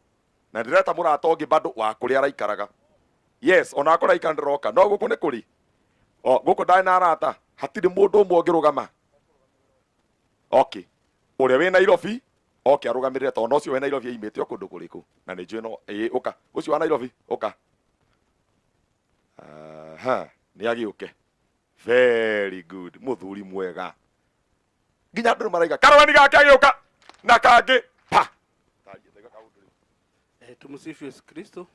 na ndĩreta mũrata ũngĩ bado wa kũrĩa araikaraga. Yes, ona akorwo araikara ndĩroka, no gũkũ nĩ kũrĩ o gũkũ ndarĩ na arata, hatirĩ mũndũ ũmwe ũngĩrũgama. Okay, ũrĩa wĩ Nairobi oke arũgamĩrĩre, tondũ ũcio wĩ Nairobi aimĩte o kũndũ kũrĩkũ, na nĩ njũĩ no ĩĩ, ũka ũcio wa Nairobi ũka. Aha, nĩ agĩũke. Very good, mũthuri mwega. Nginya andũ maraiga karũgani gake agĩũka na kangĩ pa. Tumsifu Yesu Kristo.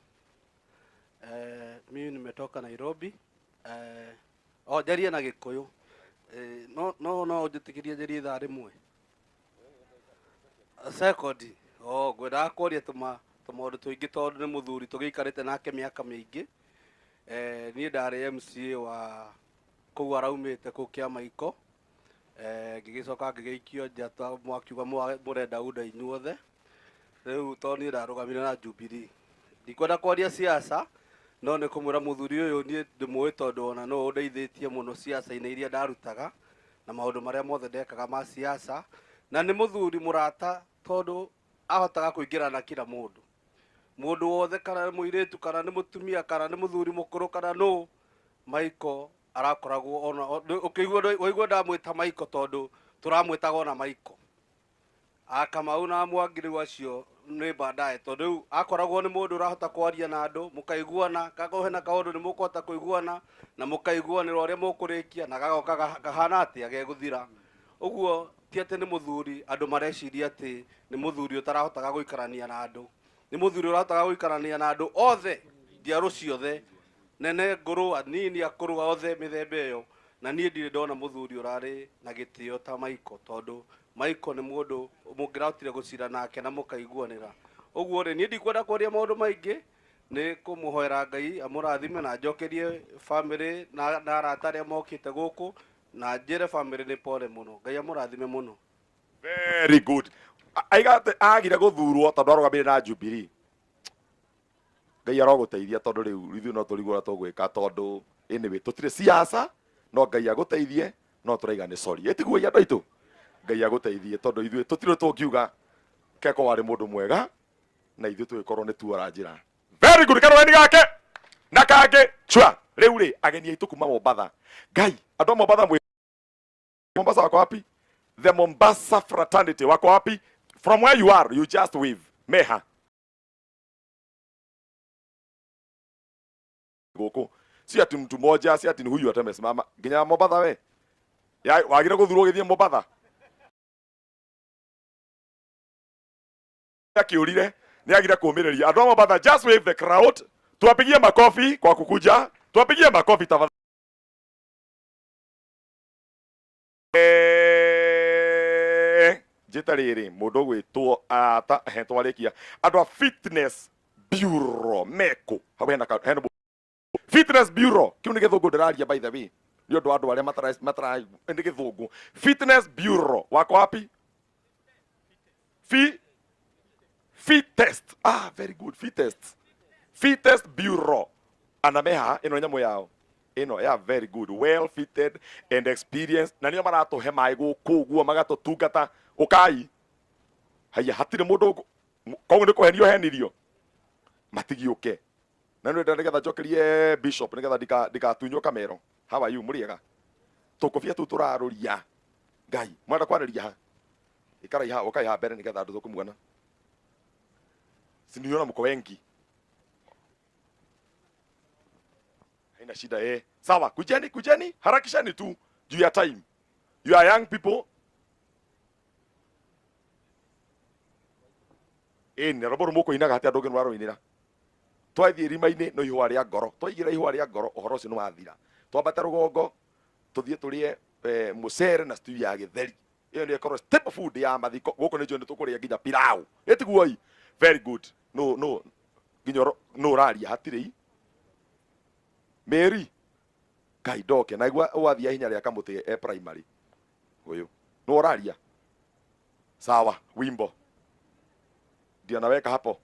Mimi nimetoka Nairobi. Njarie na Gikuyu. No njitikirie njarie ithaa rĩmwe. Second, ngwendaga kwaria tũmaũndũ tũingĩ tondũ nĩ mũthuri tũgĩikarĩte nake mĩaka mĩingĩ. Niĩ ndarĩ MCA wa kũu araumĩte kũu Kĩamaiko. Ngĩgĩcoka ngĩgĩikio nja mwakiuga mũrenda UNDA inyuothe. Rĩu tondũ niĩ ndarũgamire na Jubilee. Ndikwenda kwaria siasa no nĩ kũmwĩra mũthuri ũyũ niĩ ndĩmũĩ tondũ ona no ũndeithĩtie mũno siasa-inĩ iria ndarutaga na maũndũ marĩa mothe ndekaga ma siasa, na nĩ mũthuri mũrata tondũ ahotaga kũingĩra na kila mũndũ, mũndũ wothe, kana nĩ mũirĩtu kana nĩ mũtumia kana nĩ mũthuri mũkũrũ kana nũ, Michael arakoragwo ona ũkĩigua waigua ndamwĩta Michael tondũ tũramwĩtaga ona Michael. Akamau na Mwangi rĩu acio nĩ baadaye tondũ rĩu akoragwo nĩ mũndũ ũrahota kwaria na andũ mũkaiguana, kagohe na kaũndũ nĩ mũkũhota kũiguana na mũkaiguanĩra ũrĩa mũkũrĩkia na gagoka kahana atĩa gegũthira. Ũguo ti atĩ nĩ mũthuri andũ mareciria atĩ nĩ mũthuri ũtarahotaga gũikarania na andũ, nĩ mũthuri ũrahotaga gũikarania na andũ othe, njiaro ciothe, nene ngũrũ, anini, akũrũ, othe mĩthemba ĩyo. Na niĩ ndirĩ ndona mũthuri ũrarĩ na gĩtĩo ta Michael tondũ Michael nĩ mũndũ mũngĩrahotire gũcira nake na mũkaiguanĩra. Ũguo rĩ, niĩ ndikwenda kwaria maũndũ maingĩ, nĩ kũmũhoera Ngai amũrathime na njokerie family na arata arĩa mokĩte gũkũ na njĩre family nĩ pole mũno. Ngai amũrathime mũno. Very good. Aiga atĩ agire gũthurwo tondũ arũgamire na Jubilee. Ngai arogũteithia tondũ rĩu ithuĩ no tũrigwo ũrĩa tũgwĩka tondũ anyway tũtirĩ siasa, no Ngai agũteithie, no tũraiga nĩ sorry. Ĩtiguo andũ aitũ? Ngai agũteithie tondũ ithuĩ tũtirĩ tũngiuga Keko warĩ mũndũ mwega na ithuĩ tũgĩkorwo nĩ tuora njĩra. Very good, karũgani gake na kangĩ chua. Rĩu rĩ ageni aitũ kuma Mombatha. Ngai, andũ a Mombatha mwĩ Mombasa wako wapi? The Mombasa fraternity wako wapi? From where you are, you just wave. Meha. Gũkũ. Si ati mtu moja, si ati ni huyu atamesimama. Nginya Mombatha we. Ya wagire gũthurwo gĩthiĩ Mombatha. Akiurire, ni agire kũũmĩrĩria. Andũ a Mombatha, just wave the crowd. Tuwapigie makofi kwa kukuja. Tuwapigie makofi tafadhali. Njĩta rĩrĩ mũndũ ũgwĩtwo ata he twarĩkia andũ a fitness bureau meko hau hena hena fitness bureau kĩu nĩ gĩthũngũ ndĩraria by the way nĩ ũndũ wa andũ arĩa matara nĩ gĩthũngũ. Fitness bureau wako wapi? Fi Fitest. Ah, very good. Fitest. Fitest bureau anameha ĩno nyamũ yao ĩno ya very good, well fitted and experienced, na nĩo maratũhe maĩ gũkũ ũguo magatũtungata. Ũkai haya, hatirĩ mũndũ koguo nĩ kũhenio henirio matigĩũke na nĩ ndenda nĩgetha njokerie bishop nĩgetha ndikatunywo kamero. How are you? Mũrĩega? Tũkũbia tũu tũrarũria Ngai mwenda kwarĩria ha ikarai ha ũkai ha mbere nĩgetha andũ tũkũmuona. Siniona mko wengi, haina shida eh. Sawa, kujeni kujeni, harakishani tu juu ya time. You are young people. Nĩ rwĩmbo rũmwe ũkũinaga hatirĩ andũ ũngĩ nĩwarũinĩra. Twathiĩ irima-inĩ no ihũa rĩa ngoro, twaigĩra ihũa rĩa ngoro ũhoro ũcio nĩ wathira. Twambate rũgongo tũthiĩ tũrĩe mũcere na stew ya gĩtheri. Ĩyo nĩyo ĩkorwo staple food ya mathiko. Gũkũ nĩ njũĩ nĩ tũkũrĩa nginya pilau. Ĩtiguo? Very good. No no nginya no ũraria hatirĩ. Mary Ngai ndoke na igua wathiĩ hinya rĩa kamũtĩ e primary ũyũ no ũraria. Sawa, wimbo ndio naweka hapo.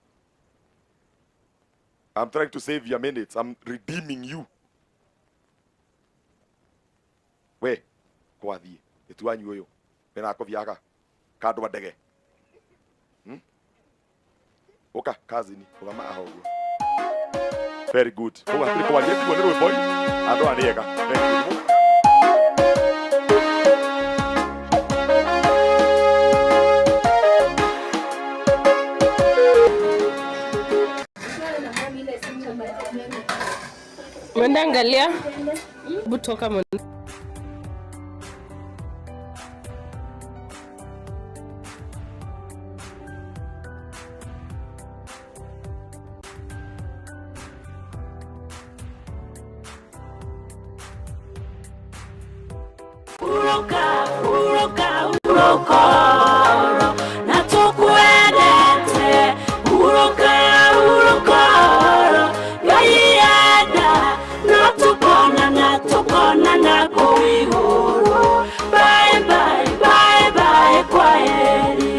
I'm trying to save your minutes. I'm redeeming you. We kwathiĩ ĩtuanyu ũyũ wĩna gakobia gaka kandwa ndege. Ũka kazini ũgama haha ũguo. Very good. Koguo hatirĩ kwaria, tiguo nĩ rwĩmbo andũ aya nĩ ega. Very good. Mwende angalia. Hebu toka mwende. Uroka, uroka, uroka, na tukwendete. Uroka, uroka, Ngai enda, no tukonana, tukonana kũu igũrũ. Bye, bye, bye, bye, kwaheri.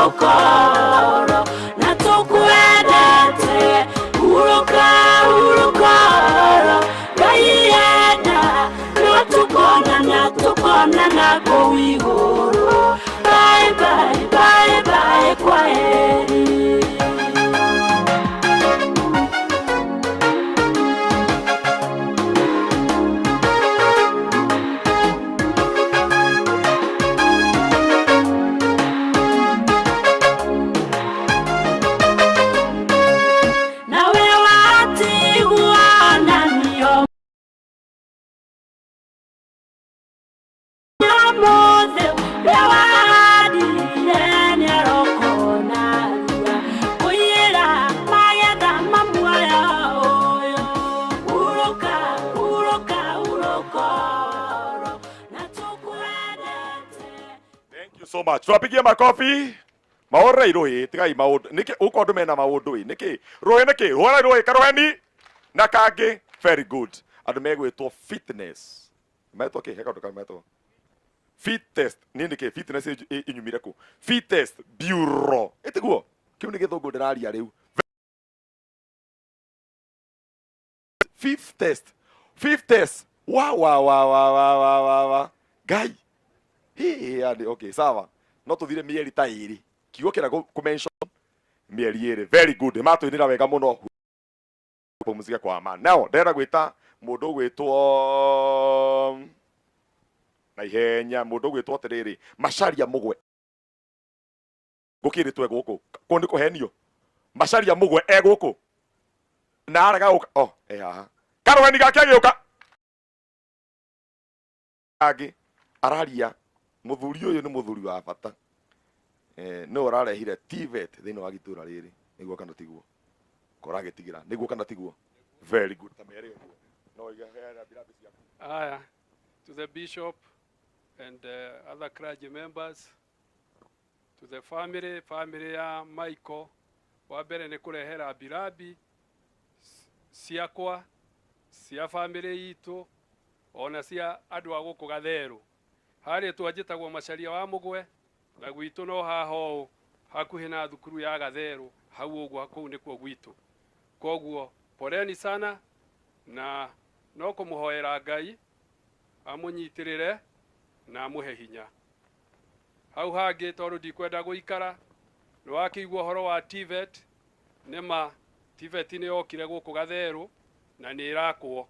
Hurũka oro na tũkwendete. Hurũka, hurũka oro Ngai enda no tukonana, tukonana kũu igũrũ. Bye bye, bye bye, kwaheri. Nawe watigwo na nio nyamothe ũrĩa wahandire nĩarokona rua kũiyĩra magetha ma muoyo ũyũ. Hurũka, hurũka, hurũka oro na tũkwendete. Thank you so much. Tuwapigie makofi. Maũrei rũĩ, tigai maũndũ. Nĩkĩ ũko andũ mena maũndũ ĩ? Nĩkĩ? Rũĩ nĩkĩ? Hũrai rũĩ karũheni na kangĩ. Very good. Andũ megwĩtwo fitness. Metwo kĩ? He kaũndũ kamwe metwo. Fit test. Nĩ nĩkĩ? Fitness inyumire kũ? Fit test bureau. Ĩtiguo? Kĩu nĩ gĩthũngũ ndĩraria rĩu. Fifth test. Fifth test. Wa wa wa wa wa wa wa wa. Ngai. Hii yani okay, sawa. No tuthire mieri ta ĩrĩ. Kiugo kĩrĩa kũ mention mĩeri ĩrĩ. Very good. Matũinĩra wega mũno. Pumzika kwa amani. Now, ndĩrenda gwĩta mũndũ ũgwĩtwo na ihenya, mũndũ ũgwĩtwo atĩrĩrĩ, Macharia Mũgwe. Gũkĩrĩtwo e gũkũ. Kũu nĩ kũhenio. Macharia Mũgwe e gũkũ. Na arega gũka. Oh, e haha. Karũheni gake agĩũka. Angĩ araria mũthuri ũyũ nĩ mũthuri wa bata. Nĩwe ũrarehire TVET thĩinĩ wa gĩtũra rĩrĩ. Nĩguo kana tiguo? Koragĩtigĩra. Nĩguo kana tiguo? Very good. Ta mere ũguo. No iga rambirambi ciaku. Aya, to the bishop and other clergy members, to the family, family ya Michael, wa mbere nĩ kũrehe rambirambi ciakwa, cia family itũ, ona cia andũ a gũkũ Gatherũ. Harĩa twanjĩtagwo Macharia wa Mũgwe, na gwitũ no haha ũũ hakuhĩ na thukuru ya Gatherũ, hau ũguo kũu nĩkuo gwitũ. Koguo poleni sana, na no kũmũhoera Ngai amũnyitĩrĩre na amũhe hinya. Hau hangĩ tondũ ndikwenda gũikara, nĩ wakĩigua ũhoro wa TVET, nĩma TVET nĩ yokire gũkũ Gatherũ na nĩ ĩrakwo.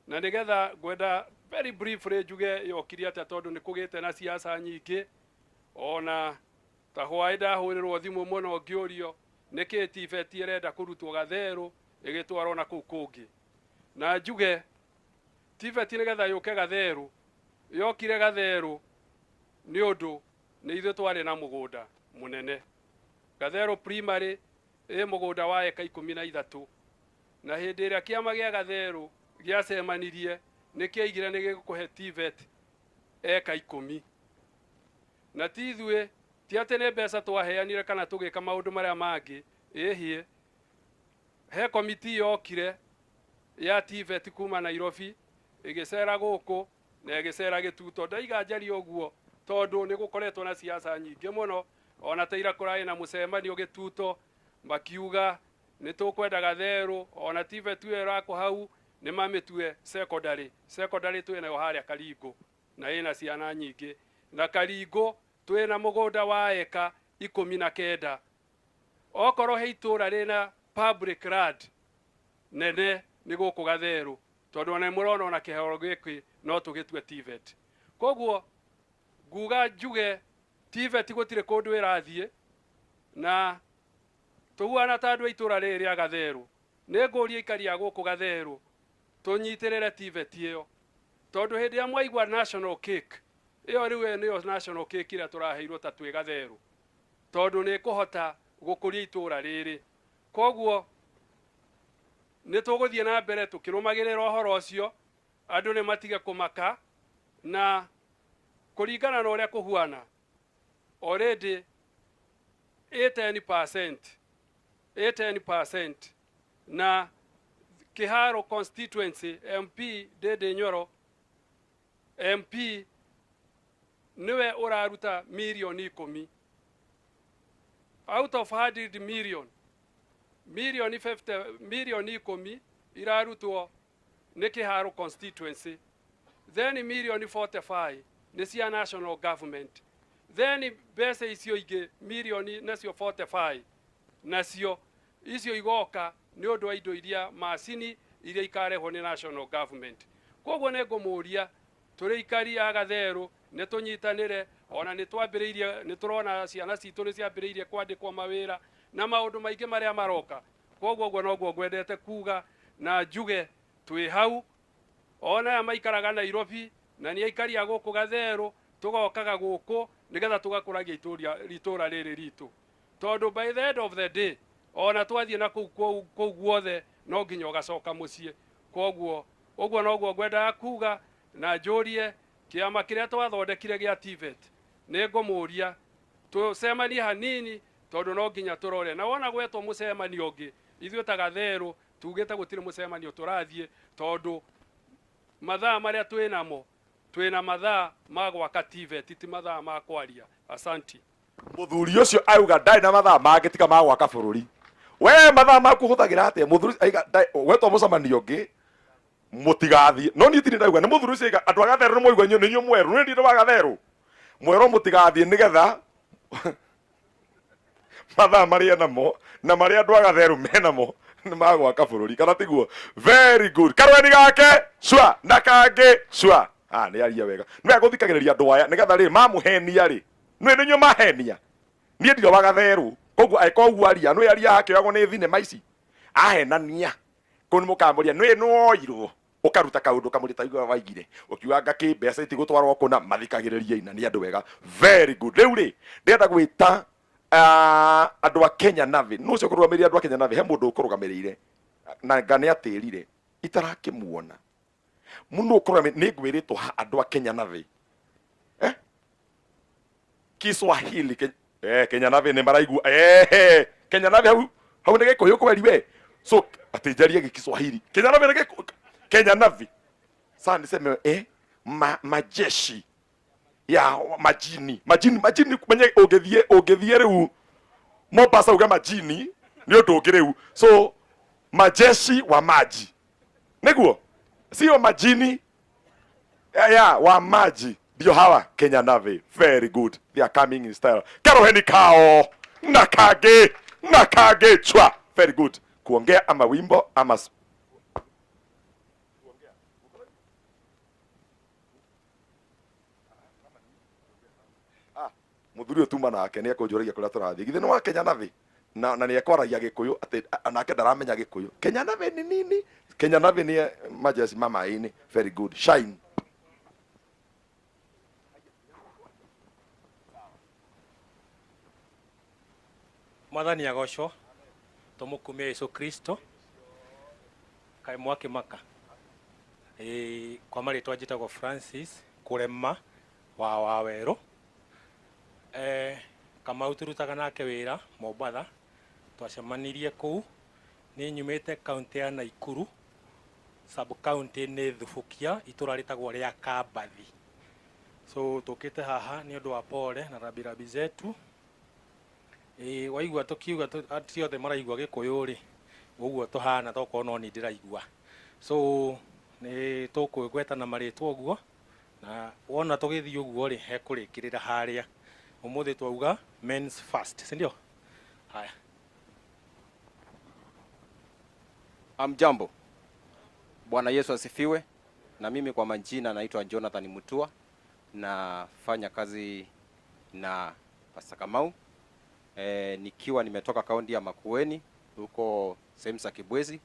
Na nĩgetha ngwenda very briefly njuge yokire atĩa tondũ nĩ kũgĩte na siasa nyingĩ, ona ta hwaĩ ndahũrĩrwo thimũ mũno ngĩũrio nĩkĩ TVET ĩrenda kũrutwo Gatherũ ĩgĩtwarwo na kũu kũngĩ. Na njuge TVET nĩgetha yũke Gatherũ, yokire Gatherũ nĩ ũndũ nĩ ithuĩ twarĩ na mũgũnda mũnene. Gatherũ primary ĩ mũgũnda wa eka 13, na hĩndĩ ĩrĩa kĩama gĩa Gatherũ gĩacemanirie nĩ kĩaigire nĩ gĩgũkũhe TVET eka 10. Na ti ithuĩ, ti atĩ nĩ mbeca twaheanire kana tũgĩka maũndũ marĩa mangĩ, ĩhĩ he komiti yokire ya TVET kuma Nairobi ĩgĩcera gũkũ na ĩgĩcera Gĩtuto. Ndaiga njarie ũguo tondũ nĩ gũkoretwo na siasa nyingĩ mũno, ona ta ira kũrarĩ na mũcemanio Gĩtuto makiuga nĩ tũkwenda Gatherũ, ona TVET ĩyo ĩrakwo hau nĩ mamĩtue secondary. Secondary twĩ nayo harĩa Karingũ na ĩna ciana nyingĩ, na Karingũ twĩna mũgũnda wa eka 19. Okorwo he itũra rĩna public land nene nĩ gũkũ Gatherũ, tondũ ona mũrona ona kĩharo gĩkĩ no tũgĩtue TVET. Koguo nguga njuge TVET gũtirĩ kũndũ ĩrathiĩ, na tũhuana ta andũ a itũra rĩrĩ rĩa Gatherũ. Nĩ ngũria aikari a gũkũ Gatherũ tũnyitĩrĩre TVET ĩyo, tondũ hĩndĩ ĩrĩa mwaigua national cake ĩyo rĩu ĩyo nĩyo national cake ĩrĩa tũraheirwo ta twĩ Gatherũ, tondũ nĩ ĩkũhota gũkũria itũra rĩrĩ. Koguo nĩ tũgũthiĩ na mbere tũkĩrũmagĩrĩra ũhoro ũcio, andũ nĩ matige kũmaka, na kũringana na ũrĩa kũhuana already ĩ 10%, na Kiharo constituency MP Ndindi Nyoro MP niwe ũraruta mirioni 10. Out of 100 million, milioni 50, milioni 10 irarutwo nĩ Kiharu constituency, then milioni 45 nĩ cia national government, then mbeca icio ingĩ milioni nacio 45 nacio icio igoka nĩ ũndũ wa indo iria macini iria ikarehwo nĩ national government. Koguo nĩ ngũmũria tũrĩ ikari a Gatheru nĩ tũnyitanĩre, ona nĩ twambĩrĩirie, nĩ tũrona ciana citũ nĩ ciambĩrĩirie kwandĩkwo mawĩra na maũndũ maingĩ marĩa maroka. Koguo ũguo noguo ngwendete kuga na njuge twĩ hau, ona aya maikaraga Nairobi na nĩ aikari a gũkũ Gatheru, tũgokaga gũkũ nĩgetha tũgakũragia itũra rĩrĩ ritũ, tondũ by the end of the day ona twathiĩ na kũu guothe no nginya ũgacoka mũciĩ. Koguo ũguo noguo ngwendaga kuga na njũrie kĩama kĩrĩa twathondekire gĩa TVET, nĩ ngũmũria tũcemanie hanini tondũ no nginya tũrore. Na wona gwetwo mũcemanio ũngĩ, ithuĩ ta Gatheru tugĩte gũtirĩ mũcemanio tũrathiĩ, tondũ mathaa marĩa twĩnamo twĩna mathaa ma gwaka TVET, ti mathaa ma kwaria. Asanti. Mũthuri ũcio auga ndarĩ na mathaa mangĩ tiga ma gwaka bũrũri. We mathaa maku ũhũthagĩra atĩa? Mũthuri aiga gwetwo mũcemanio ũngĩ mũtigathiĩ. No niĩ tirĩ ndauga nĩ mũthuri ũcio aiga andũ a Gatheru nĩ mwaigua nĩ inyuĩ mwerũ, nĩ ndĩ wa Gatheru mwerũ mũtigathiĩ nĩgetha mathaa marĩa namo na marĩa andũ a Gatheru menamo nĩ ma gwaka bũrũri, kana tiguo? Very good. Karweni gake cua na kangĩ cua. Ah, nĩ aria wega. Nĩ wega gũthikagĩrĩria andũ aya nĩgetha rĩ mamũhenia rĩ, nĩ nĩ inyuĩ mahenia. Niĩ ndirĩ wa Gatheru, koguo angĩkorwo ũguo aria nĩ aria akĩoyagwo nĩ thinema ici ahenania, kũu nĩ mũkamũria nĩ nĩwoirwo, ũkaruta kaũndũ kamũrĩ ta igua waigire ũkiuga ngakĩ mbeca itigũtwarwo kũna, mathikagĩrĩrie na nĩ andũ wega. Very good. Rĩu rĩ ndĩrenda gwĩta andũ a Kenya Navy. Nũ ũcio ũkũrũgamĩrĩire andũ a Kenya Navy? He mũndũ ũkũrũgamĩrĩire na nga nĩ atĩrire itarakĩmuona mũndũ ũkũrũgamĩrĩire. Nĩ ngwĩrĩtwo ha andũ a Kenya Navy Kiswahili Kenya Navy nĩ maraigua Kenya Navy hau hau nĩ Gĩkũyũ kweri we, so atĩ njarie Gĩkiswahili. Kenya Navy nĩ Gĩkũyũ. Kenya Navy sasa niseme majeshi ya majini majini majini menye ũngĩthiĩ ũngĩthiĩ rĩu Mombasa uge majini nĩ ũndũ ũngĩ rĩu, so majeshi wa maji nĩguo, sio majini ya wa maji ndio hawa Kenya Navy. Very good, they are coming in style. Karoheni kao na kage na kage chwa. Very good. Kuongea ama wimbo ama muthuri ũyũ tuma nake nĩ ekũnjũragia kũrĩa tũrathiĩ. Githĩ nĩ wa Kenya Navy na nĩ ekwaragia Gĩkũyũ atĩ nake ndaramenya Gĩkũyũ. Kenya Navy nĩ nini? Kenya Navy nĩ majeci ma maĩ-inĩ. Very good. Shine. Mwathani agocwo, tũmũkumie Yesu Kristo. Kaĩ mwakĩmaka. Kwa marĩtwa njĩtagwo Francis Kũrema wa Wawerũ. Kamau tũrutaga nake wĩra Mombatha, twacemanirie kũu. Nĩ nyumĩte kaunti ya Naikuru, sub county nĩ Thubukia, itũra rĩtagwo rĩa Kambathi. So tũkĩte haha nĩ ũndũ wa pole na rambirambi zetu. Waigua tũkiuga ti othe maraigua Gĩkũyũ rĩ, ũguo tũhana tokorwo no niĩ ndĩraigua. So nĩ tũkwĩgwetana marĩtwa ũguo, na wona tũgĩthiĩ ũguo rĩ, hekũrĩkĩrĩra harĩa. Ũmũthĩ twauga men's first, si ndio? Haya. Amjambo. Bwana Yesu asifiwe. Na mimi kwa majina naitwa Jonathan Mutua, nafanya kazi na Pastor Kamau. Nikiwa nimetoka kaunti ya Makueni huko sehemu za Kibwezi.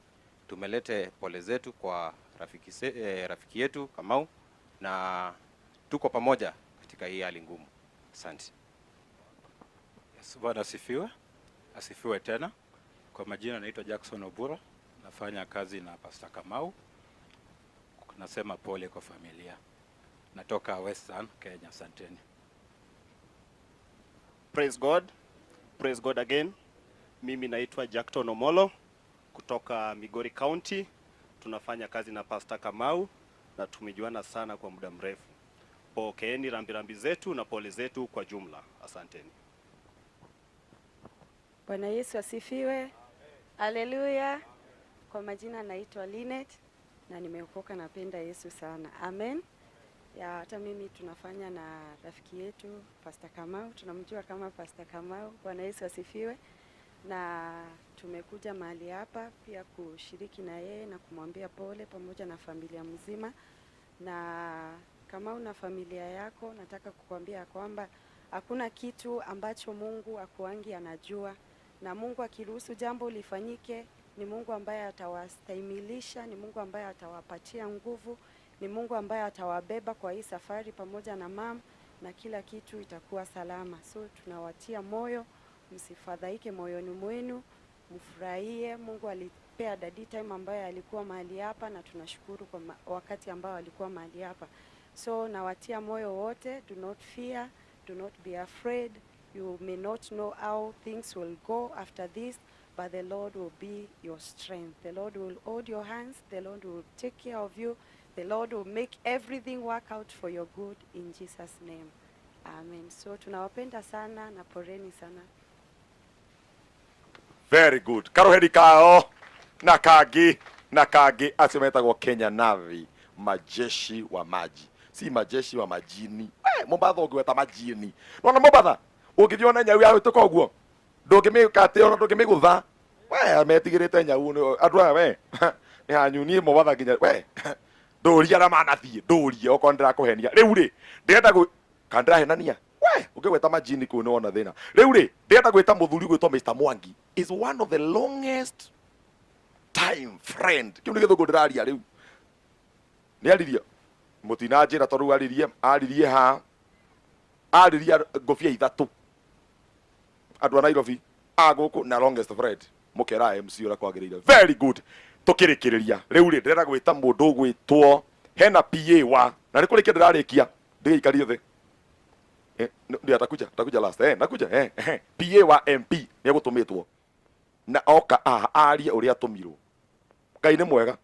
Tumelete pole zetu kwa rafiki yetu Kamau, na tuko pamoja katika hii hali ngumu. Asante. Yes, Bwana asifiwe. Asifiwe tena. Kwa majina naitwa Jackson Obura, nafanya kazi na Pastor Kamau. Nasema pole kwa familia. Natoka Western Kenya. Asanteni. Praise God. Praise God again. Mimi naitwa Jackton Omolo kutoka Migori County. Tunafanya kazi na Pastor Kamau na tumejuana sana kwa muda mrefu. Pokeeni rambirambi zetu na pole zetu kwa jumla. Asanteni. Bwana Yesu asifiwe. Haleluya. Kwa majina naitwa Linet na nimeokoka, napenda Yesu sana. Amen. Ya, hata mimi tunafanya na rafiki yetu Pastor Kamau, tunamjua kama Pastor Kamau. Bwana Yesu asifiwe. Na tumekuja mahali hapa pia kushiriki na yeye na kumwambia pole pamoja na familia mzima. Na kama una familia yako, nataka kukuambia kwamba hakuna kitu ambacho Mungu akuangi anajua, na Mungu akiruhusu jambo lifanyike, ni Mungu ambaye atawastahimilisha, ni Mungu ambaye atawapatia nguvu, ni Mungu ambaye atawabeba kwa hii safari pamoja na mam, na kila kitu itakuwa salama. So tunawatia moyo, msifadhaike moyoni mwenu, mfurahie. Mungu alipea Daddy time ambaye alikuwa mahali hapa, na tunashukuru kwa wakati ambao alikuwa mahali hapa. So nawatia moyo wote, do not fear, do not be afraid. You may not know how things will go after this, but the Lord will be your strength. The Lord will hold your hands. The Lord will take care of you. The Lord will make everything work out for your good in Jesus' name. Amen. So tunawapenda sana na poreni sana. Very good. Karoheri kao na kagi na kagi acio metagwo Kenya Navy, majeshi wa maji, si majeshi wa majini. Mombatha ũngĩweta majini, nona Mombatha ũngĩthiĩ ona nyau yahĩtũka ũguo ndũngĩmĩka atĩ ona ndũngĩmĩgũtha. We metigĩrĩte nyau andũ aya we nĩ hanyu niĩ Mombatha nginya we ndũrie arĩa manathiĩ, ndũrie okorwo ndĩrakũhenia. Rĩu rĩ ndĩrenda kana ndĩrahenania we ũngĩgweta majini kũu nĩwona thĩna. Rĩu rĩ ndĩrenda gwĩta mũthuri gwĩtwo Mr. Mwangi is one of the longest time friend. Kĩu nĩ gĩthũngũ ndĩraria rĩu. Nĩ aririe mũtinanjĩra tondũ aririe aririe ha aririe ngũbia ithatũ andũ a Nairobi a gũkũ na longest friend mũkera MC ũrĩa kwagĩrĩire. Very good. Tũkĩrĩkĩrĩria rĩu rĩ ndĩrenda gwĩta mũndũ ũgwĩtwo hena PA wa na nĩ kũrĩkia ndĩrarĩkia ndĩgĩikarie thĩ. Ndio atakuja, atakuja last. Nakuja. PA wa MP nĩ egũtũmĩtwo na oka arie ũrĩa atũmirwo. Ngai nĩ mwega.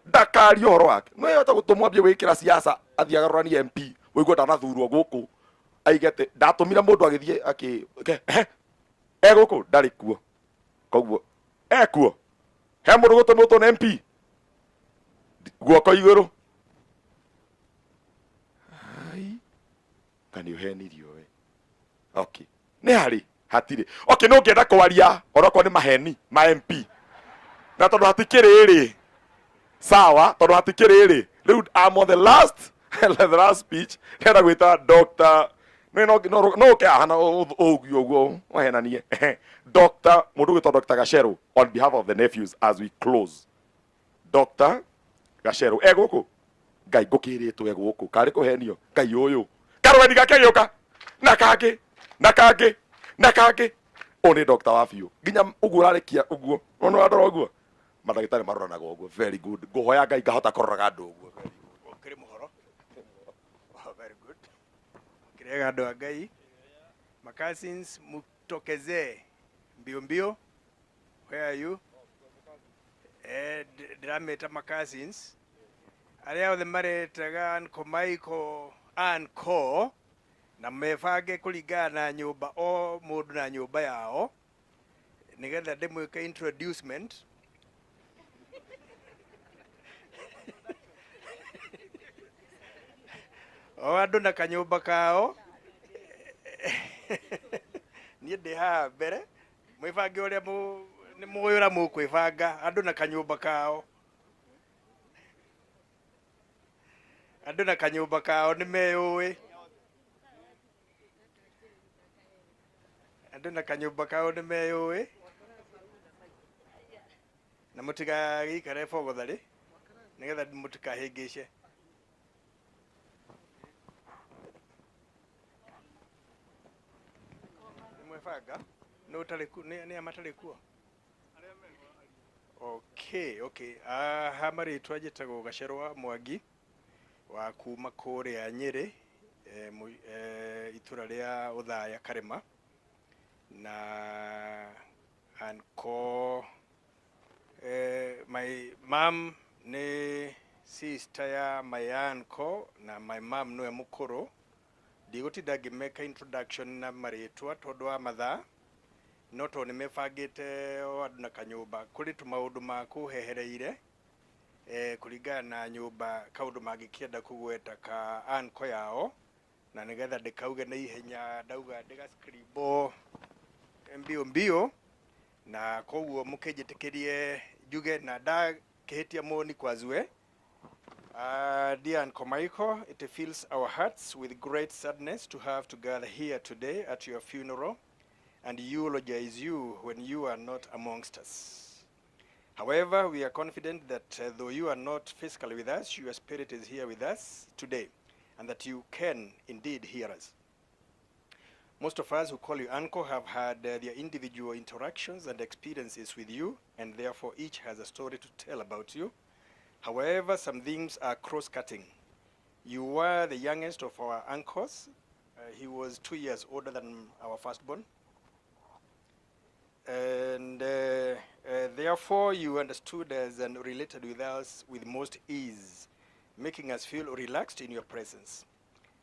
Ndakarie ũhoro wake. No yota gũtũmwo ambie gwĩkĩra siasa athiĩ agarũranie MP ũigue ndanathurwo gũkũ aige atĩ ndatũmire mũndũ agĩthiĩ akĩ egũkũ ndarĩ kuo. Koguo ekuo. He mũndũ gũtũmĩtwo nĩ MP guoko igũrũ. Ai kana ũhenirio we. Okay. Nĩ harĩ hatirĩ. Okay, no ngĩenda kwaria onokorwo nĩ maheni ma MP. Na tondũ hatikĩrĩ rĩ. Sawa, tondũ hatikĩrĩ rĩ. Rĩu I'm on the last the last speech. Ndĩrenda gwĩta Dr. No no no ũke haha na ũguo ũguo wahenanie. Dr. mũndũ ũgwĩtwo Dr. Gacheru on behalf of the nephews as we close. Dr. Gacheru e gũkũ? Ngai ngũkĩrĩtwo e gũkũ. Karĩ kũhenio? Ngai ũyũ. Karũeni gake gĩũka. Na kangĩ. Na kangĩ. Na kangĩ. Ũyũ nĩ doctor wa biũ. Nginya ũguo ũrarĩkia ũguo. Wona ũrandora ũguo? Mandagĩtarĩ maroranaga ũguo. Very good. Ngũhoya Ngai ngahota kũroraga andũ ũguo. Very good. Ũkĩrĩ mũhoro? Oh, very good. Kĩrĩaga andũ a Ngai. Makasins mutokezee mbio mbio. Where are you? Ndĩrameta makasins. Arĩa othe maretaga Uncle Michael, Uncle, na mebange kũringana na nyũmba o mũndũ na nyũmba yao nĩgetha ndĩmwĩke introducement. O andũ na kanyũmba kao. Niĩ ndĩ haha mbere mwĩbange ũrĩa nĩ mũĩ ũrĩa mũkwĩbanga andũ na kanyũmba kao. Andũ na kanyũmba kao nĩ meyũĩ. Andũ na kanyũmba kao nĩ meyũĩ. Na mũtigagĩikare bogotharĩ nĩgetha mũtikahĩngĩce. Nĩ mwebanga? Nĩ ũtarĩ ku, nĩ a matarĩ kuo? Okay, okay. Ha marĩtwa njĩtagwo Gacerwa Mwangi wa kuma kũrĩa Nyĩrĩ, itũra rĩa Ũthaya Karĩma, na uncle, my mom nĩ sister ya my uncle na my mom nĩwe mũkũrũ. Ndigũtinda ngĩmeka introduction na marĩtwa tondũ wa mathaa, No tondũ nĩ mebangĩte o andũ na kanyũmba kũrĩ tũmaũndũ ma kũhehereire kũringana na nyũmba kaũndũ mangĩkĩenda kũgweta ka anko yao na nĩgetha ndĩkauge na ihenya ndauga ndĩgascribble mbio mbio na koguo mũkĩnjĩtĩkĩrie njuge na ndakĩhĩtia moni kwazue. Dear Uncle Michael, it fills our hearts with great sadness to have to gather here today at your funeral and eulogize you when you are not amongst us. However, we are confident that though you are not physically with us, your spirit is here with us today and that you can indeed hear us. Most of us who call you uncle have had their individual interactions and experiences with you, and therefore each has a story to tell about you. However, some themes are cross-cutting. You were the youngest of our uncles. He was 2 years older than our firstborn. And therefore, you understood us and related with us with most ease, making us feel relaxed in your presence.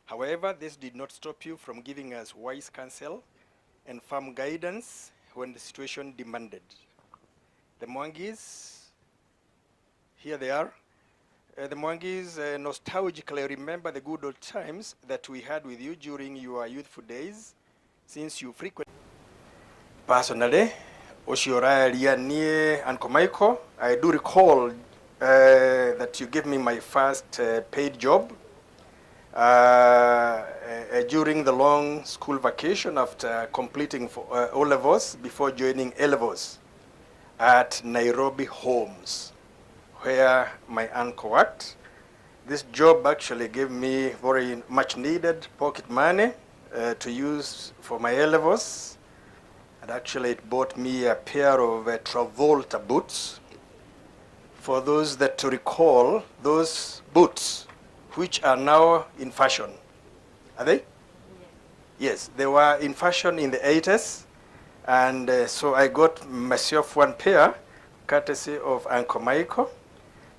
However, this did not stop you from giving us wise counsel and firm guidance when the situation demanded. The Mwangis, here they are. The Mwangis nostalgically remember the good old times that we had with you during your youthful days, since you frequent. Personally, ũcio ũraria niĩ Uncle Michael, I do recall that you gave me my first paid job during the long school vacation after completing for O levels before joining A levels at Nairobi Homes, where my uncle worked. This job actually gave me very much needed pocket money to use for my A levels. And actually it bought me a pair of Travolta boots. For those that recall, those boots, which are now in fashion. Are they? Yes, they were in fashion in the 80s. And so I got myself one pair, courtesy of Uncle Michael.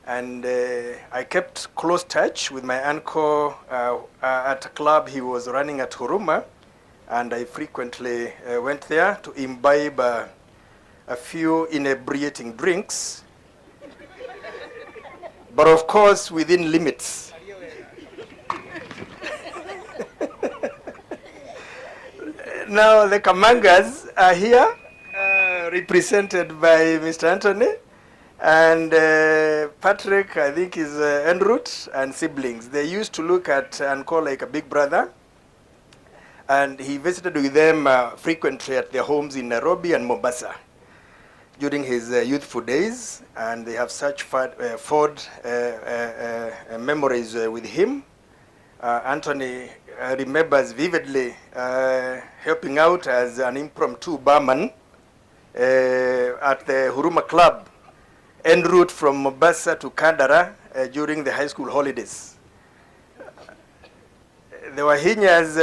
And I kept close touch with my uncle at a club he was running at Huruma. And I frequently went there to imbibe a few inebriating drinks. But of course, within limits. Now, the Kamangas are here, represented by Mr. Anthony, and Patrick, I think, is en route, and siblings. They used to look at Uncle like a big brother, and he visited with them frequently at their homes in Nairobi and Mombasa during his youthful days, and they have such fond memories with him. Anthony remembers vividly helping out as an impromptu barman at the Huruma Club en route from Mombasa to Kandara during the high school holidays. The Wahinyas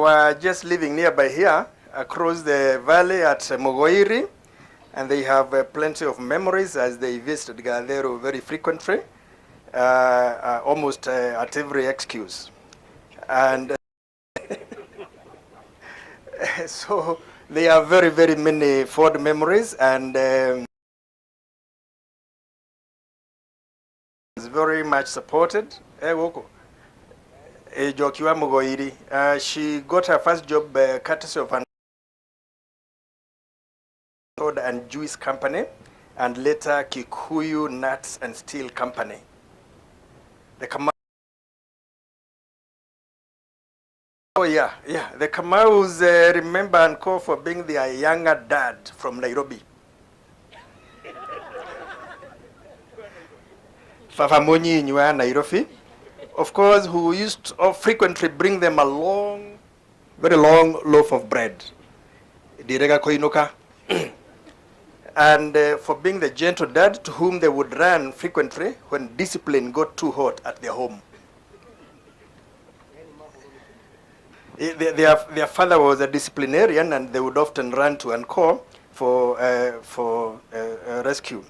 were just living nearby here, across the valley at Mogoiri, and they have plenty of memories as they visited Gatheru very frequently, almost at every excuse. And so they have very, very many fond memories, and is very much supported. Njoki wa Mugoiri. She got her first job courtesy of an soda and juice company, and later Kikuyu Nuts and Steel Company. The Kamau. Oh yeah, yeah. The Kamaus remember and call for being their younger dad from Nairobi. Fafa Munyi wa Nairobi, of course, who used to frequently bring them a long, very long loaf of bread. Direga koinuka. And for being the gentle dad to whom they would run frequently when discipline got too hot at their home. Their father was a disciplinarian, and they would often run to Uncle for rescue.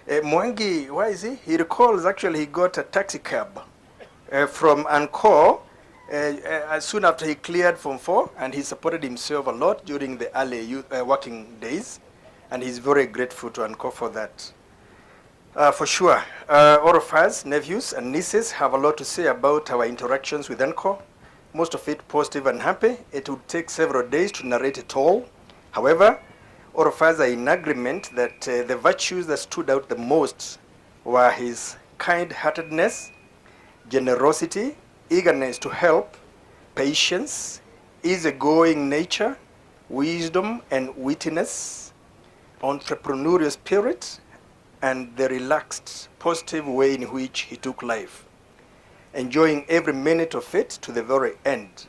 Mwangi, why is he? He recalls actually he got a taxi cab from Uncle As soon after he cleared Form 4, and he supported himself a lot during the early youth, working days, and he's very grateful to Uncle for that. For sure, all of us, nephews and nieces, have a lot to say about our interactions with Uncle, most of it positive and happy. It would take several days to narrate it all. However, all of us are in agreement that the virtues that stood out the most were his kind-heartedness, generosity, eagerness to help, patience, easygoing nature, wisdom and wittiness, entrepreneurial spirit, and the relaxed, positive way in which he took life, enjoying every minute of it to the very end,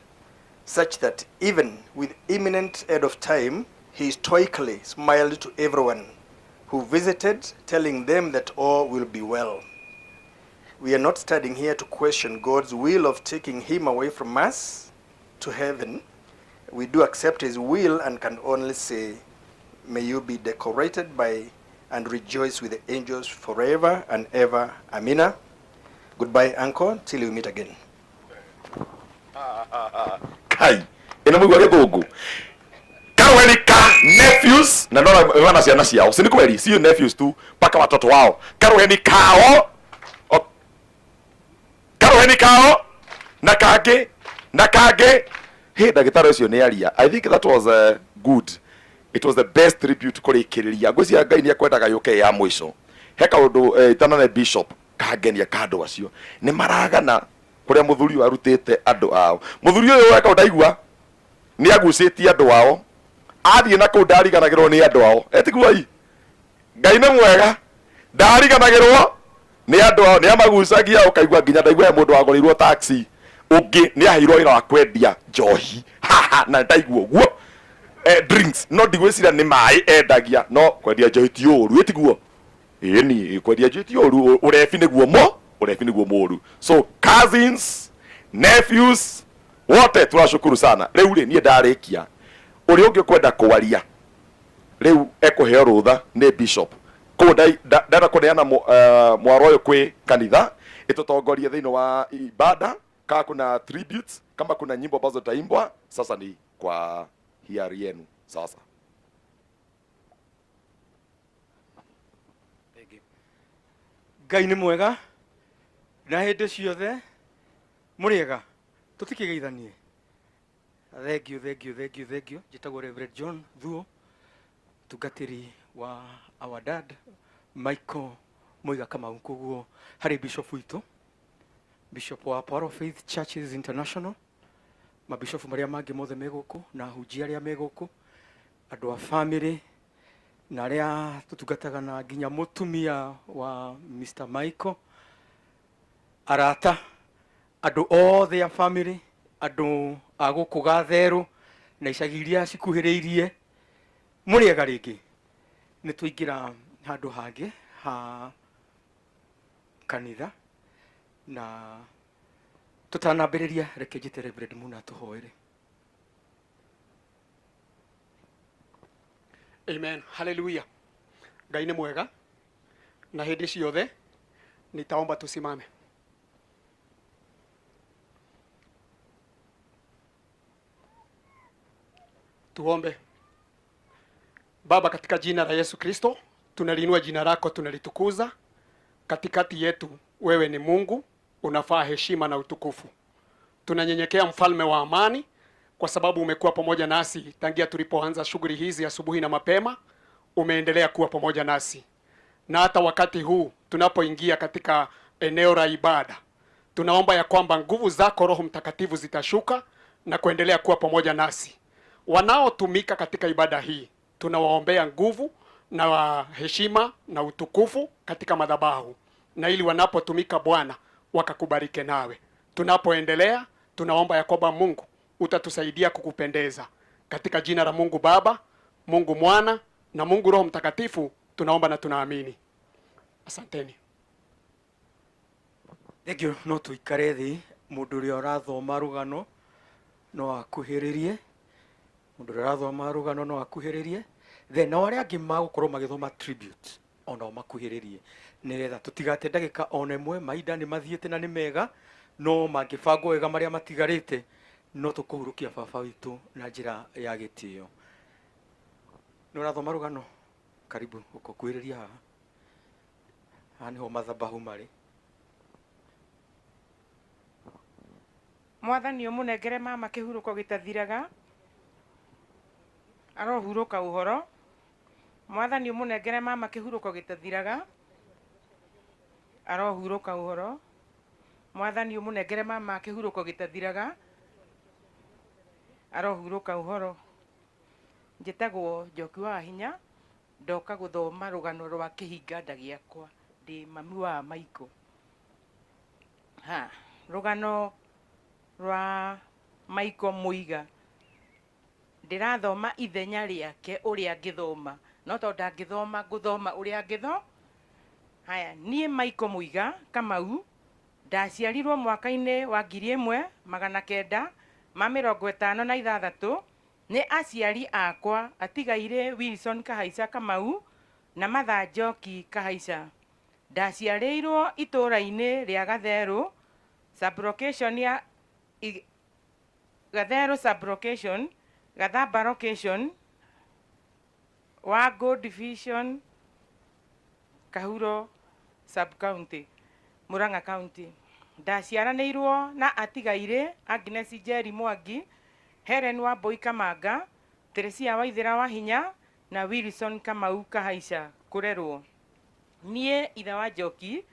such that even with imminent end of time, he stoically smiled to everyone who visited, telling them that all will be well. We are not standing here to question God's will of taking him away from us to heaven. We do accept his will and can only say, may you be decorated by and rejoice with the angels forever and ever. Amina. Goodbye, Uncle, till we meet again. Kai, ino mũigua gĩthũngũ kaweni ka nephews na ndona wana ciana ciao, si ni kweli? Sio nephews tu, mpaka watoto wao. Karuheni kao, karuheni kao na kangĩ na kangĩ. Hey, ndagĩtarĩ ũcio nĩ aria. I think that was good. It was the best tribute kũrĩkĩrĩria. Ngwĩciria Ngai nĩ ekwendaga yũke ya mũico. He kaũndũ itanane bishop kangenia ka andũ acio nĩ maragana kũrĩa mũthuri ũyũ arutĩte andũ ao. Mũthuri ũyũ weka ndaigua nĩ agucĩtie andũ ao, athiĩ na kũu ndariganagĩrwo nĩ andũ ao. Etiguo i Ngai nĩ mwega, ndariganagĩrwo nĩ andũ ao, nĩ amagucagia. Ũkaigua nginya ndaigua he mũndũ wagũrĩirwo taxi, ũngĩ nĩ aheirwo wĩra wa kwendia njohi haha, na ndaigua ũguo drinks, no ndigwĩciria nĩ maĩ endagia, no kwendia njohi ti ũru, ĩtiguo ĩni kwendia njohi ti ũru, ũrebi nĩguo mo ũrebi nĩguo mũru. So cousins, nephews wote tunashukuru sana. Rĩu rĩ, niĩ ndarĩkia, ũrĩa ũngĩ kwenda kwaria rĩu ekũheo rũtha nĩ bishop. Koguo ndenda kũneana mwaro ũyũ kwĩ kanitha ĩtũtongorie thĩinĩ wa ibada. Kama kuna tributes, kama kuna nyimbo ambazo zitaimbwa, sasa ni kwa hiari yenu. Sasa Ngai nĩ mwega na hĩndĩ ciothe. Mũrĩega, tũtikĩgeithanie. Thank you, thank you, thank you, thank you. Njĩtagwo Reverend John Thuo, tungatĩri wa our dad Michael Muiga Kamau. Koguo harĩ bishop witũ, bishop wa Power of Faith Churches International, mabishofu marĩa mangĩ mothe me gũkũ na ahunjia arĩa me gũkũ, andũ a family na arĩa tũtungataga na nginya mũtumia wa Mr. Michael, arata, andũ othe a family, andũ a gũkũ Gatherũ na icagi iria cikuhĩrĩirie, mũrĩega rĩngĩ. Nĩ twaingĩra handũ hangĩ ha kanitha, na tũtanambĩrĩria reke njĩte Reverend Muna tũhoere. Amen. Hallelujah. Ngai nĩ mwega na hĩndĩ ciothe. Nitaomba tusimame. Tuombe. Baba, katika jina la Yesu Kristo, tunaliinua jina lako, tunalitukuza. Katikati yetu wewe ni Mungu, unafaa heshima na utukufu. Tunanyenyekea mfalme wa amani, kwa sababu umekuwa pamoja nasi tangia tulipoanza shughuli hizi asubuhi na mapema, umeendelea kuwa pamoja nasi. Na hata wakati huu tunapoingia katika eneo la ibada, tunaomba ya kwamba nguvu zako Roho Mtakatifu zitashuka na kuendelea kuwa pamoja nasi. Wanaotumika katika ibada hii, tunawaombea nguvu na heshima na utukufu katika madhabahu, na ili wanapotumika Bwana wakakubarike nawe. Tunapoendelea, tunaomba ya kwamba Mungu utatusaidia kukupendeza. Katika jina la Mungu Baba, Mungu Mwana na Mungu Roho Mtakatifu tunaomba na tunaamini. Asanteni. Thank you. No tuikare thi, mundu uria urathoma rugano no akuhiririe, mundu uria urathoma rugano no akuhiririe, then nao aria angi magukorwo magithoma tribute onao makuhiririe, nigetha tutigate ndagika ona imwe. Mahinda ni mathiete na ni mega, No mangĩbangwo wega marĩa matigarĩte no tũkũhurũkia baba witũ na njĩra ya gĩtĩo. Nĩ ũrathoma rũgano? Karibu ũkũkuhĩrĩria haha. Haha nĩho mathabahu marĩ. Mwathani ũmũnengere mama kĩhurũko gĩtathiraga, arohurũka ũhoro. Mwathani ũmũnengere mama kĩhurũko gĩtathiraga, arohurũka ũhoro. Mwathani ũmũnengere mama kĩhurũko gĩtathiraga, arohurũka ũhoro. Njĩtagwo Njoki wa Hinya, ndoka gũthoma rũgano rwa kĩhinga nda gĩakwa, ndĩ mami wa Maiko. Ha, rũgano rwa Maiko Muiga ndĩrathoma ithenya rĩake ũrĩa angĩthoma, no tondũ ndangĩthoma ngũthoma ũrĩa angĩthoma. Haya, niĩ Maiko Muiga Kamau ndaciarirwo mwaka-inĩ wa 1956 nĩ aciari akwa atigaire Wilson Kahaica Kamau na Martha Njoki Kahaica. Ndaciarĩirwo itũũra-inĩ rĩa Gatherũ sublocation ya Gatherũ sublocation, Gathamba location, Wango division, Kahuro sub-county, Murang'a county. Ndaciaranĩirwo na atigaire Agnes Njeri Mwangi, Helen Wambui Kamanga, Teresia Waithera wa Hinya na Wilson Kamau Kahaica kũrerwo. Niĩ ithe wa Njoki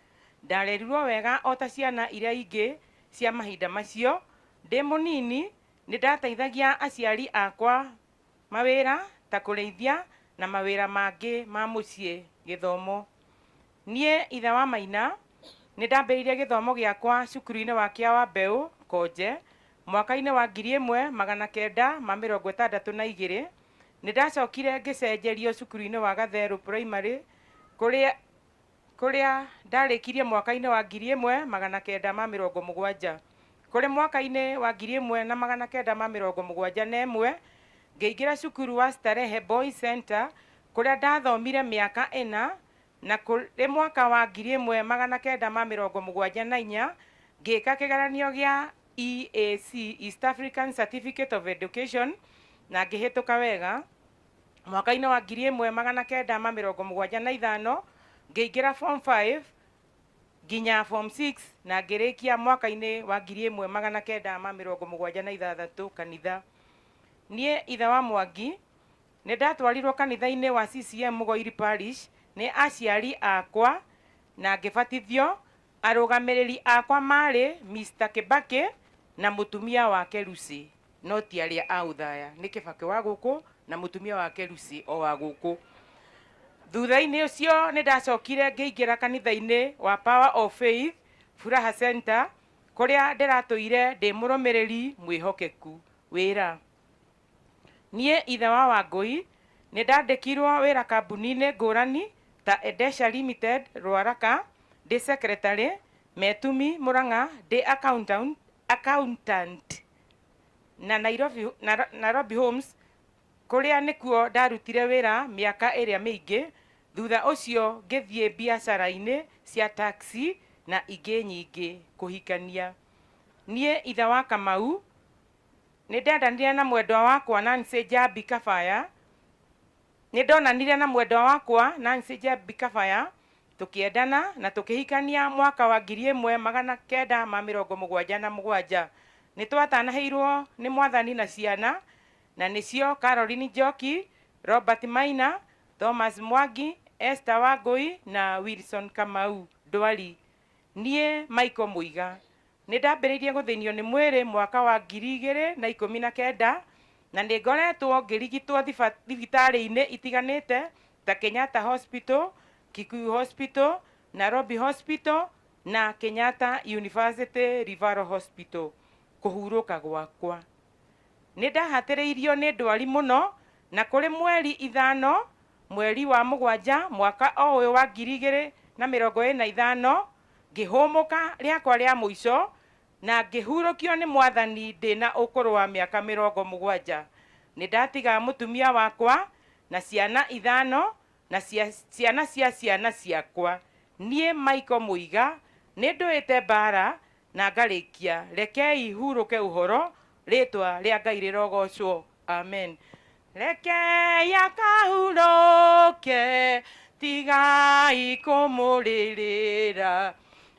ndarerirwo wega o ta ciana iria ingĩ cia mahinda macio. Ndĩ mũnini nĩ ndateithagia aciari akwa mawĩra ta kũrĩithia na mawĩra mangĩ ma mũciĩ. Gĩthomo. Niĩ ithe wa Maina nĩ ndambĩrĩirie gĩthomo gĩakwa cukuru-inĩ wa Kĩa wa Mbeũ Konje mwaka-inĩ wa 1962. Nĩ ndacokire ngĩcenjerio cukuru-inĩ wa Gatherũ Primary kũrĩa ndarĩkirie mwaka-inĩ wa 1970. Kũrĩ mwaka-inĩ wa 1971 ngĩingĩra cukuru wa Starehe Boys Center kũrĩa ndathomire mĩaka 4, na kũrĩ mwaka wa 1974 ngĩka kĩgeranio gĩa EAC East African Certificate of Education na ngĩhĩtũka wega. Mwaka-inĩ wa 1975 ngĩingĩra form 5 nginya form 6 na ngĩrĩkia mwaka-inĩ wa 1976 kanitha. Niĩ ithe wa Mwangi nĩ ndatwarirwo kanitha-inĩ wa CCM Mugoiri Parish nĩ aciari akwa na ngĩbatithio. Arũgamĩrĩri akwa marĩ Mr. Kibaki na mũtumia wake Lucy, no ti arĩa a ũthaya, nĩ Kibaki wa gũkũ na mũtumia wake Lucy o wa gũkũ. Thutha-inĩ ũcio nĩ ndacokire ngĩingĩra kanitha-inĩ wa Power of Faith Furaha Center kũrĩa ndĩratũire ndĩ mũrũmĩrĩri mwĩhokeku. Wĩra. Niĩ ithe wa Wangũi nĩ ndandĩkirwo wĩra kambuni-inĩ ngũrani ta Edesha Limited Ruaraka, ndĩ secretary, Metumi Murang'a ndĩ accountant na Nairobi Homes kũrĩa nĩkuo ndarutire wĩra mĩaka ĩrĩa mĩingĩ. Thutha ũcio ngĩthiĩ biacara-inĩ cia taxi na ingĩ nyingĩ. Kũhikania. Niĩ ithe wa Kamau nĩ ndendanire na mwendwa wakwa Nancy Njambi Kabaya. Nĩ ndonanire na mwendwa wakwa Nancy Njambi Kabaya, tũkĩendana na tũkĩhikania mwaka wa 1977. Nĩ twatanahĩirwo nĩ Mwathani na ciana, na nĩcio Caroline Njoki, Robert Maina, Thomas Mwangi, Esther Wangũi na Wilson Kamau Ndwari. Niĩ Michael Muiga nĩ ndambĩrĩirie gũthĩnio nĩ mwĩrĩ mwaka wa 2019 na nĩ ngoretwo ngĩrigitwo thibitarĩ-inĩ itiganĩte ta Kenyatta Hospital, Kikuyu Hospital, Nairobi Hospital na Kenyatta University Referral Hospital. Kũhurũka gwakwa. Nĩ ndahatĩrĩirio nĩ ndwari mũno na kũrĩ mweri 5 mweri wa 7 mwaka o ũyũ wa 2025 ngĩhũmũka rĩakwa rĩa mũico na ngĩhurũkio nĩ Mwathani ndĩna ũkũrũ wa mĩaka 70. Nĩ ndatiga mũtumia wakwa na ciana 5 na ciana cia ciana ciakwa. Niĩ Michael Muiga nĩ ndũĩte mbara Na ngarĩkia rekei hurũke ũhoro rĩtwa rĩa Ngai rĩrogocwo amen. Rekei akahurũke tigai kũmũrĩrĩra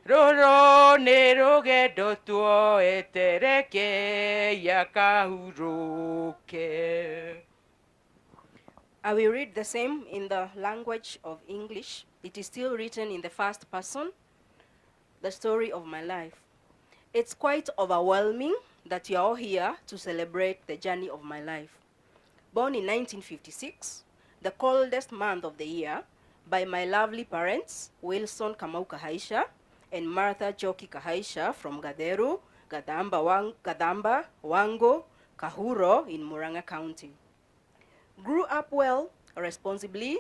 rũrũ nĩ rũgendo tuoete rekei akahurũke. I will read the same in the language of English. It is still written in the first person, the story of my life. It's quite overwhelming that you are all here to celebrate the journey of my life. Born in 1956, the coldest month of the year, by my lovely parents, Wilson Kamau Kahaisha and Martha Joki Kahaisha from Gatheru, Gathamba, Wango, Kahuro in Murang'a County. Grew up well, responsibly,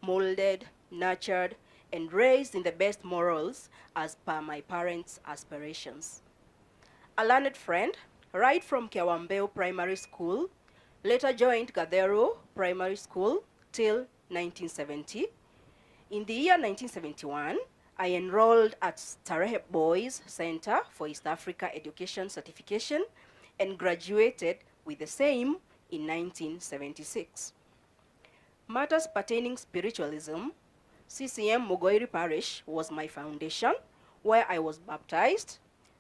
molded, nurtured, and raised in the best morals as per my parents' aspirations. A learned friend, right from Kiawambeo Primary School, later joined Gatheru Primary School till 1970. In the year 1971, I enrolled at Starehe Boys Center for East Africa Education Certification and graduated with the same in 1976. Matters pertaining spiritualism, CCM Mugoiri Parish was my foundation, where I was baptized,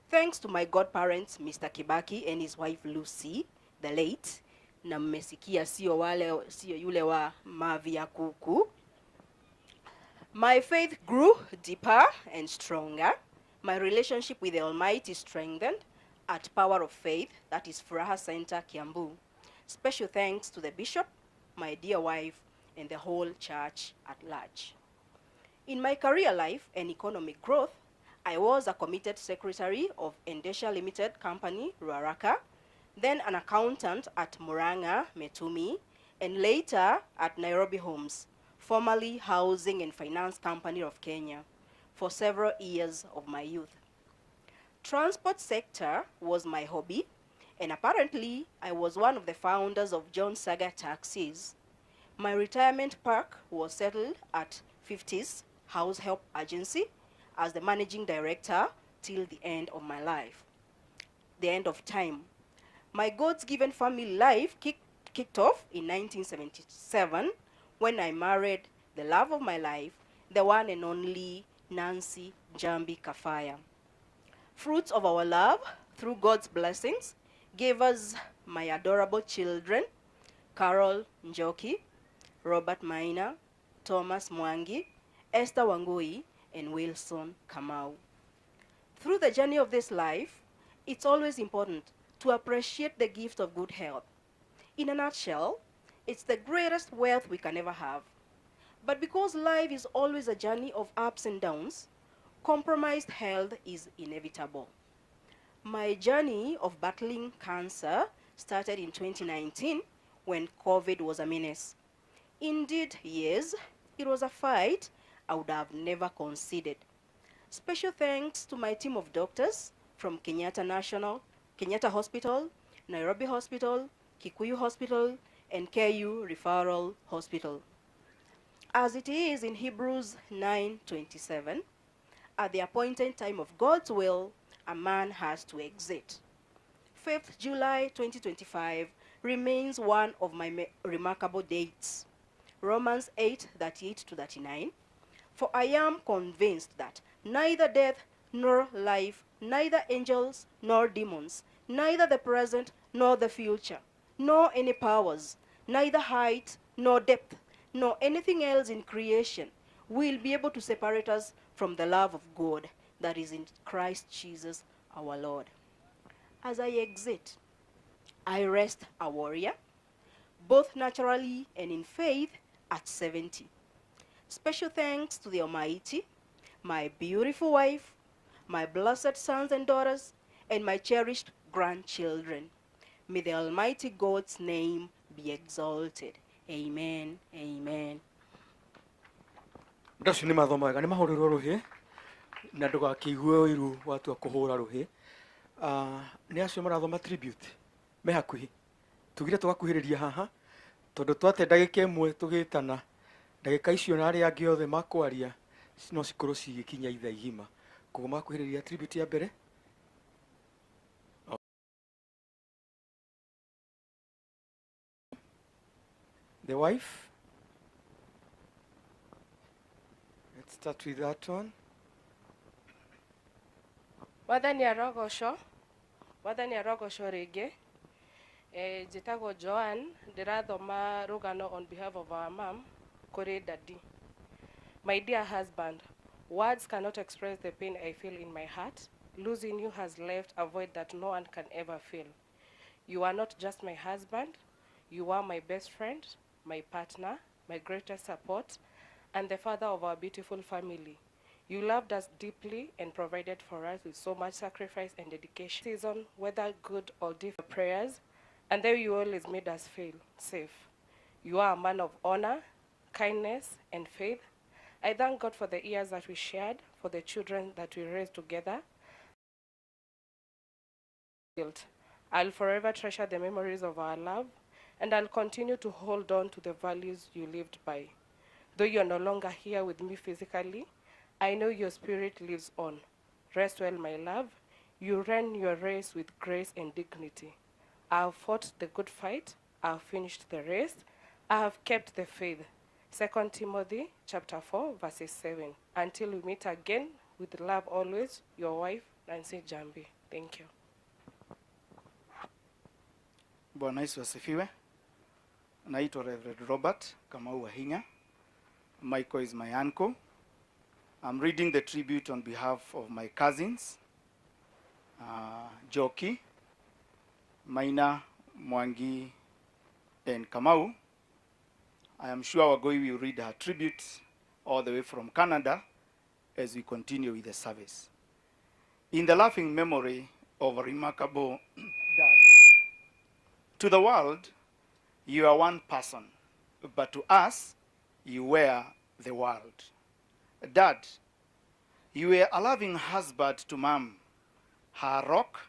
thanks to my godparents, Mr. Kibaki and his wife Lucy, the late, na mmesikia sio wale, sio yule wa mavi ya kuku. My faith grew deeper and stronger. My relationship with the Almighty strengthened at Power of Faith, that is Furaha Center, Kiambu. Special thanks to the bishop, my dear wife, and the whole church at large. In my career life and economic growth, I was a committed secretary of Endesha Limited Company, Ruaraka, then an accountant at Murang'a, Metumi, and later at Nairobi Homes, formerly Housing and Finance Company of Kenya, for several years of my youth. Transport sector was my hobby, and apparently I was one of the founders of John Saga Taxis. My retirement park was settled at 50s House Help Agency as the managing director till the end of my life, the end of time. My God's given family life kicked off in 1977 when I married the love of my life, the one and only Nancy Jambi Kafaya. Fruits of our love, through God's blessings, gave us my adorable children, Carol Njoki, Robert Maina, Thomas Mwangi, Esther Wangui, and Wilson Kamau. Through the journey of this life, it's always important to appreciate the gift of good health. In a nutshell, it's the greatest wealth we can ever have. But because life is always a journey of ups and downs, compromised health is inevitable. My journey of battling cancer started in 2019 when COVID was a menace. Indeed, yes, it was a fight I would have never conceded. Special thanks to my team of doctors from Kenyatta Hospital, Nairobi Hospital, Kikuyu Hospital, and KU Referral Hospital. As it is in Hebrews 9:27, at the appointed time of God's will, a man has to exit. 5th July 2025 remains one of my remarkable dates. Romans 8:38-39. For I am convinced that neither death nor life, neither angels nor demons, neither the present nor the future, nor any powers, neither height nor depth, nor anything else in creation will be able to separate us from the love of God that is in Christ Jesus our Lord. As I exit, I rest a warrior, both naturally and in faith, at 70. Special thanks to the Almighty, my beautiful wife, my blessed sons and daughters, and my cherished grandchildren. May the Almighty God's name be exalted. Amen. Amen. Ndacio nĩ mathoma wega nĩ mahũrĩrwo rũhĩ na ndũgakĩigue ũiru watua kũhũra rũhĩ. Nĩ acio marathoma tribute me hakuhĩ tugire tũgakuhĩrĩria haha tondũ twate ndagĩka ĩmwe tũgĩtana ndagĩka icio na arĩa angĩ othe makwaria no cikorwo cigĩkinya ithaa igima koguo makuhĩrĩria tribute ya mbere. The wife. Let's start with that one. Mwathani arogocwo, Mwathani arogocwo rĩngĩ. Njĩtagwo Joan, ndĩrathoma rũgano on behalf of our mom kũrĩ daddy. My dear husband, words cannot express the pain I feel in my heart. Losing you has left a void that no one can ever fill. You are not just my husband, you are my best friend, my partner, my greatest support, and the father of our beautiful family. You loved us deeply and provided for us with so much sacrifice and dedication. Season, whether good or difficult, prayers, and there you always made us feel safe. You are a man of honor, kindness, and faith. I thank God for the years that we shared, for the children that we raised together. I'll forever treasure the memories of our love, and I'll continue to hold on to the values you lived by. Though you're no longer here with me physically, I know your spirit lives on. Rest well, my love. You ran your race with grace and dignity. I have fought the good fight. I have finished the race. I have kept the faith. 2 Timothy chapter 4, verses 7. Until we meet again, with love always, your wife, Nancy Jambi. Thank you. Bwana Yesu asifiwe. Naitwa Reverend Robert Kamau Wahinya. Michael is my uncle. I'm reading the tribute on behalf of my cousins, Joki, Maina, Mwangi, and Kamau. I am sure Wagoi will read her tribute all the way from Canada as we continue with the service. In the laughing memory of a remarkable dad. To the world, you are one person, but to us, you were the world. Dad, you were a loving husband to Mom, her rock,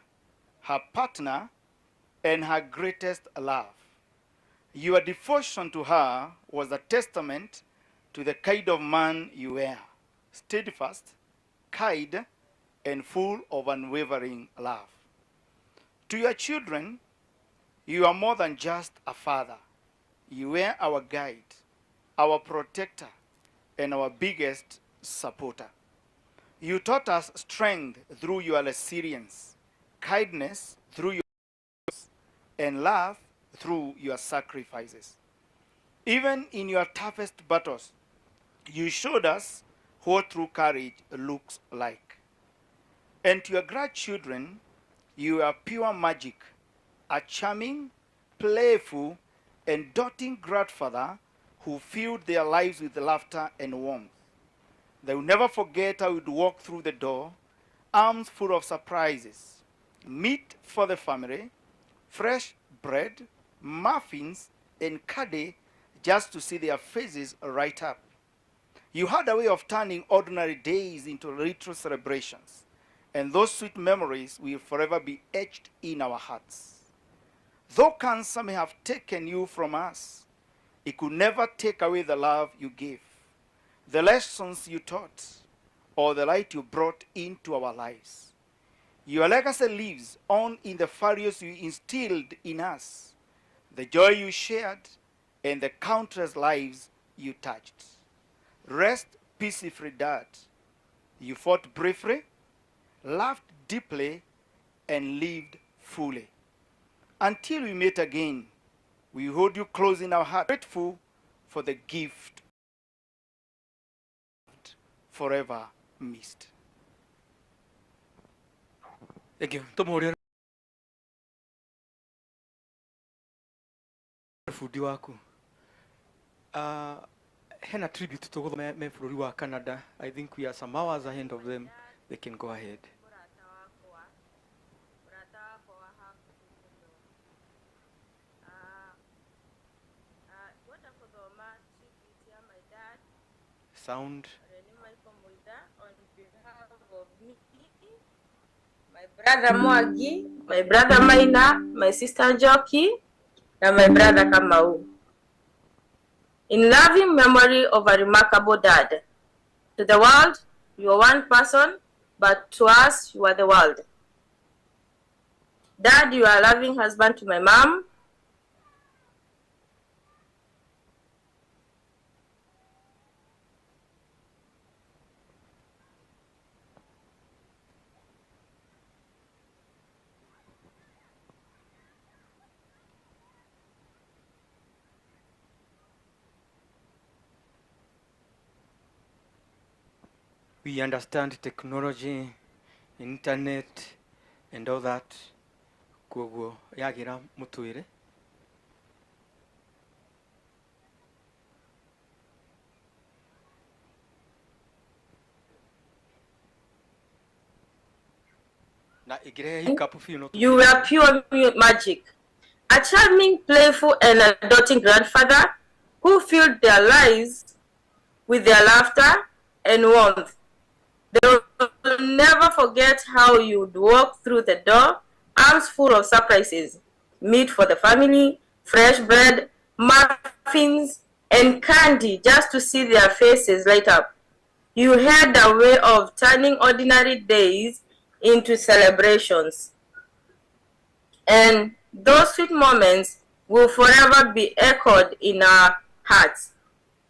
her partner, and her greatest love. Your devotion to her was a testament to the kind of man you were, steadfast, kind, and full of unwavering love. To your children, you are more than just a father. You were our guide, our protector, and our biggest supporter. You taught us strength through your resilience, kindness through your and love through your sacrifices. Even in your toughest battles, you showed us what true courage looks like. And to your grandchildren, you are pure magic, a charming, playful, and doting grandfather who filled their lives with laughter and warmth. They will never forget how you'd walk through the door, arms full of surprises, meat for the family, fresh bread, muffins, and candy, just to see their faces right up. You had a way of turning ordinary days into little celebrations, and those sweet memories will forever be etched in our hearts. Though cancer may have taken you from us, it could never take away the love you gave, the lessons you taught, or the light you brought into our lives. Your legacy lives on in the values you instilled in us, the joy you shared, and the countless lives you touched. Rest peacefully, Dad. You fought bravely, laughed deeply, and lived fully. Until we meet again, we hold you close in our heart, grateful for the gift forever missed. Thank you. Tumuhurie bundi waku. Hena tribute tuguthoma me bũrũri wa Canada. I think we are some hours ahead of them. They can go ahead. Sound. My brother Mwangi, my brother Maina, my sister Njoki, and my brother Kamau. In loving memory of a remarkable dad. To the world, you are one person, but to us, you are the world. Dad, you are a loving husband to my mom. We understand technology, internet and all that. Koguo yagira mutwire. Na igirehe hiccup biũ no You were pure magic, a charming, playful, and doting grandfather who filled their lives with their laughter and warmth. They will never forget how you'd walk through the door, arms full of surprises, meat for the family, fresh bread, muffins, and candy just to see their faces light up. You had a way of turning ordinary days into celebrations. And those sweet moments will forever be echoed in our hearts.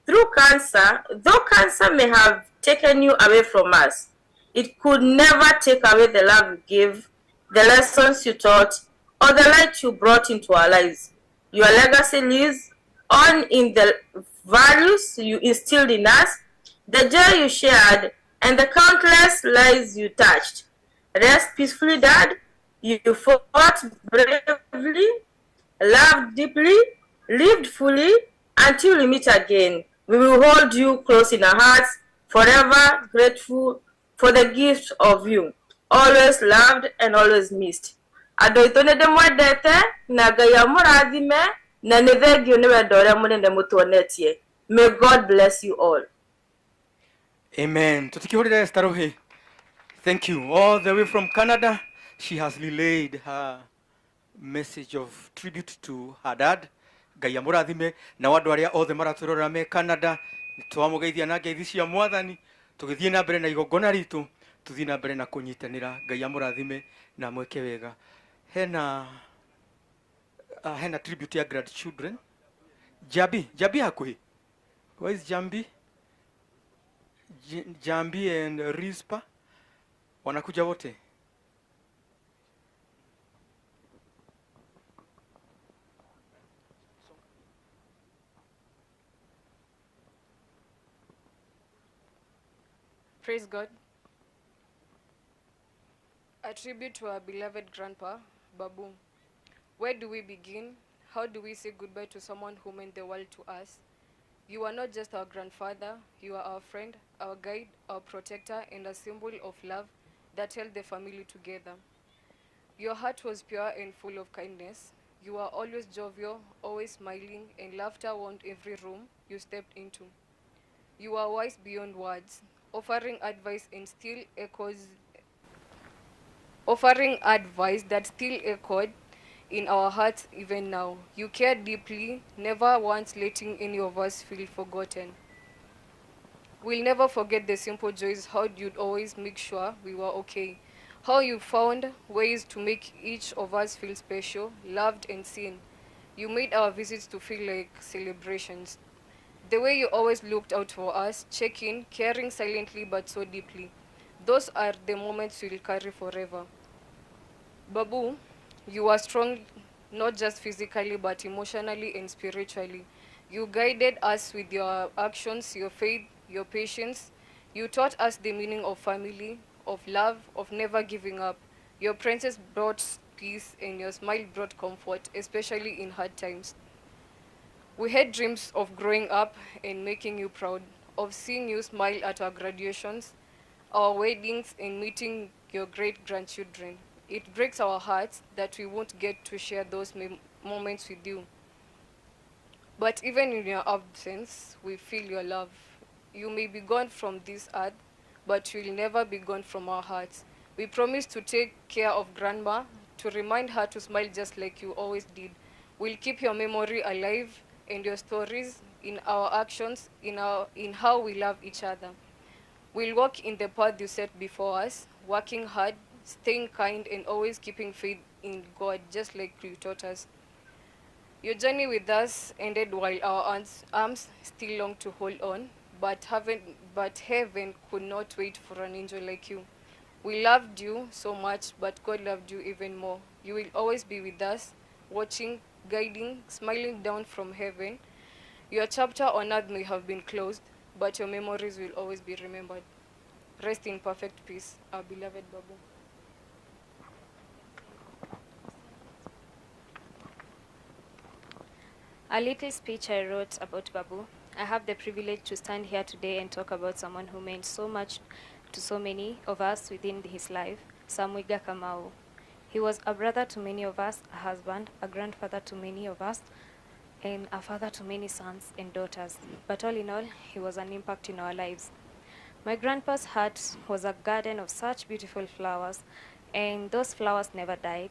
Through cancer, though cancer may have taken you away from us, it could never take away the love you gave, the lessons you taught, or the light you brought into our lives. Your legacy lives on in the values you instilled in us, the joy you shared, and the countless lives you touched. Rest peacefully, Dad. You fought bravely, loved deeply, lived fully, until we meet again. We will hold you close in our hearts, forever grateful for the gift of you. Always loved and always missed. Andũ aitũ nĩ ndĩmwendete na Ngai amũrathime na nĩ thengio nĩ wendo ũrĩa mũnene mũtuonetie. May God bless you all. Amen. Tutikihurire Esther Ruhi. Thank you. All the way from Canada, she has relayed her message of tribute to her dad. Ngai amũrathime na andũ arĩa othe maratũrora me Canada, nĩtwamũgeithia na ngeithi cia mwathani. Tũgĩthiĩ na mbere na igongona ritũ, tũthiĩ na mbere na kũnyitanĩra. Ngai amũrathime na mwĩke wega. Hena tribute ya grandchildren. Jambi, Jambi hakuhi. Where is Jambi? Jambi and Rispa wanakuja wote. Praise God. A tribute to our beloved grandpa, Babu. Where do we begin? How do we say goodbye to someone who meant the world to us? You are not just our grandfather, you are our friend, our guide, our protector, and a symbol of love that held the family together. Your heart was pure and full of kindness. You were always jovial, always smiling, and laughter warmed every room you stepped into. You are wise beyond words, offering advice and still echoes, offering advice that still echoed in our hearts even now. You cared deeply, never once letting any of us feel forgotten. We'll never forget the simple joys, how you'd always make sure we were okay, how you found ways to make each of us feel special, loved, and seen. You made our visits to feel like celebrations. The way you always looked out for us, checking, caring silently but so deeply. Those are the moments we'll carry forever. Babu, you are strong, not just physically, but emotionally and spiritually. You guided us with your actions, your faith, your patience. You taught us the meaning of family, of love, of never giving up. Your presence brought peace and your smile brought comfort, especially in hard times. We had dreams of growing up and making you proud, of seeing you smile at our graduations, our weddings, and meeting your great-grandchildren. It breaks our hearts that we won't get to share those moments with you. But even in your absence, we feel your love. You may be gone from this earth, but you'll never be gone from our hearts. We promise to take care of Grandma, to remind her to smile just like you always did. We'll keep your memory alive and your stories in our actions, in how we love each other. We'll walk in the path you set before us, working hard, staying kind, and always keeping faith in God, just like you taught us. Your journey with us ended while our arms still long to hold on, but heaven could not wait for an angel like you. We loved you so much, but God loved you even more. You will always be with us, watching, guiding, smiling down from heaven. Your chapter on earth may have been closed, but your memories will always be remembered. Rest in perfect peace, our beloved Babu. A little speech I wrote about Babu. I have the privilege to stand here today and talk about someone who meant so much to so many of us within his life, Sam Muiga Kamau. He was a brother to many of us, a husband, a grandfather to many of us, and a father to many sons and daughters. But all in all, he was an impact in our lives. My grandpa's heart was a garden of such beautiful flowers, and those flowers never died,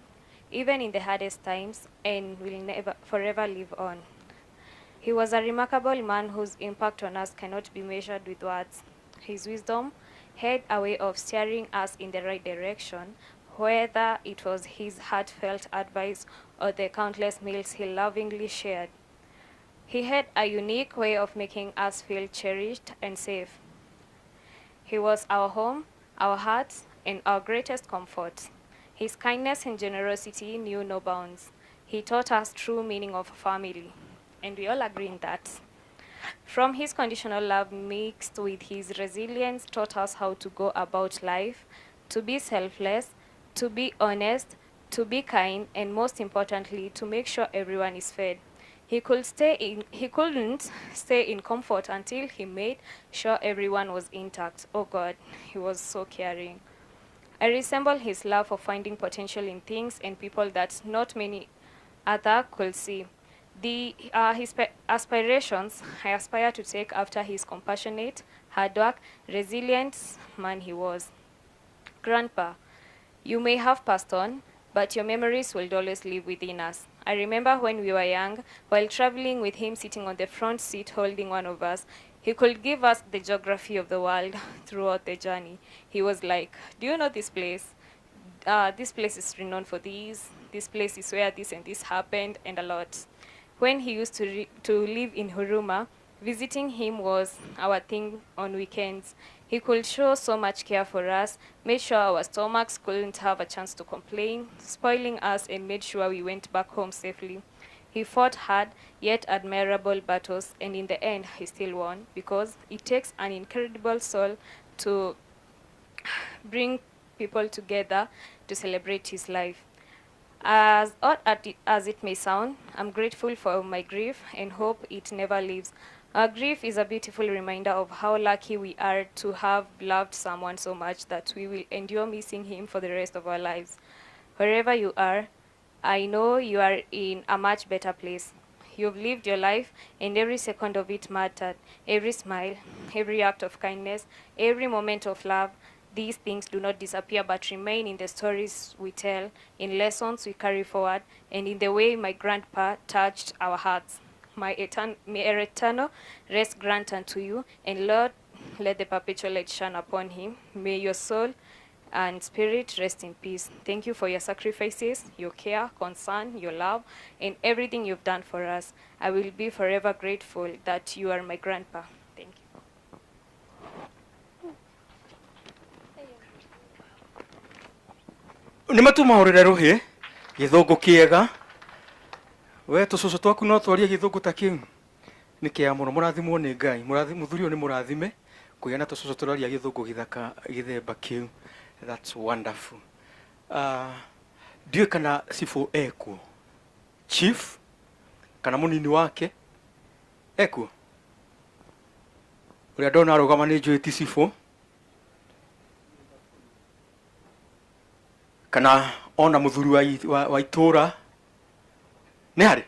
even in the hardest times, and will never forever live on. He was a remarkable man whose impact on us cannot be measured with words. His wisdom had a way of steering us in the right direction, whether it was his heartfelt advice or the countless meals he lovingly shared. He had a unique way of making us feel cherished and safe. He was our home, our hearts, and our greatest comfort. His kindness and generosity knew no bounds. He taught us true meaning of family, and we all agree in that. From his conditional love mixed with his resilience taught us how to go about life, to be selfless, to be honest, to be kind, and most importantly, to make sure everyone is fed. He couldn't stay in comfort until he made sure everyone was intact. Oh God, he was so caring. I resemble his love for finding potential in things and people that not many other could see. His aspirations, I aspire to take after his compassionate, hard work, resilient man he was. Grandpa, you may have passed on, but your memories will always live within us. I remember when we were young, while traveling with him sitting on the front seat holding one of us, he could give us the geography of the world throughout the journey. He was like, do you know this place? This place is renowned for this. This place is where this and this happened, and a lot. When he used to live in Huruma, visiting him was our thing on weekends. He could show so much care for us, made sure our stomachs couldn't have a chance to complain, spoiling us, and made sure we went back home safely. He fought hard, yet admirable battles, and in the end, he still won, because it takes an incredible soul to bring people together to celebrate his life. As odd as it may sound, I'm grateful for my grief and hope it never leaves. Our grief is a beautiful reminder of how lucky we are to have loved someone so much that we will endure missing him for the rest of our lives. Wherever you are, I know you are in a much better place. You've lived your life, and every second of it mattered. Every smile, every act of kindness, every moment of love. These things do not disappear but remain in the stories we tell, in lessons we carry forward, and in the way my grandpa touched our hearts. My eternal rest grant unto you, and Lord, let the perpetual light shine upon him. May your soul and spirit rest in peace. Thank you for your sacrifices, your care, concern, your love, and everything you've done for us. I will be forever grateful that you are my grandpa. Thank you. Nĩ matumahũrĩre rũhĩ gĩthũngũ kĩega we tũcũcũ twaku no twarie gĩthũngũ ta kĩu nĩ kĩega mũno mũrathimwo nĩ Ngai mũthuri ũyũ nĩ mũrathime kũgĩa na tũcũcũ tũraria gĩthũngũ gĩthaka gĩthemba kĩu. That's wonderful. Ndiũĩ kana cibũ ekuo, chief kana mũnini wake ekuo, ũrĩa ndona arũgama nĩ njũĩ ti cibũ kana ona mũthuri wa itũra nĩ harĩ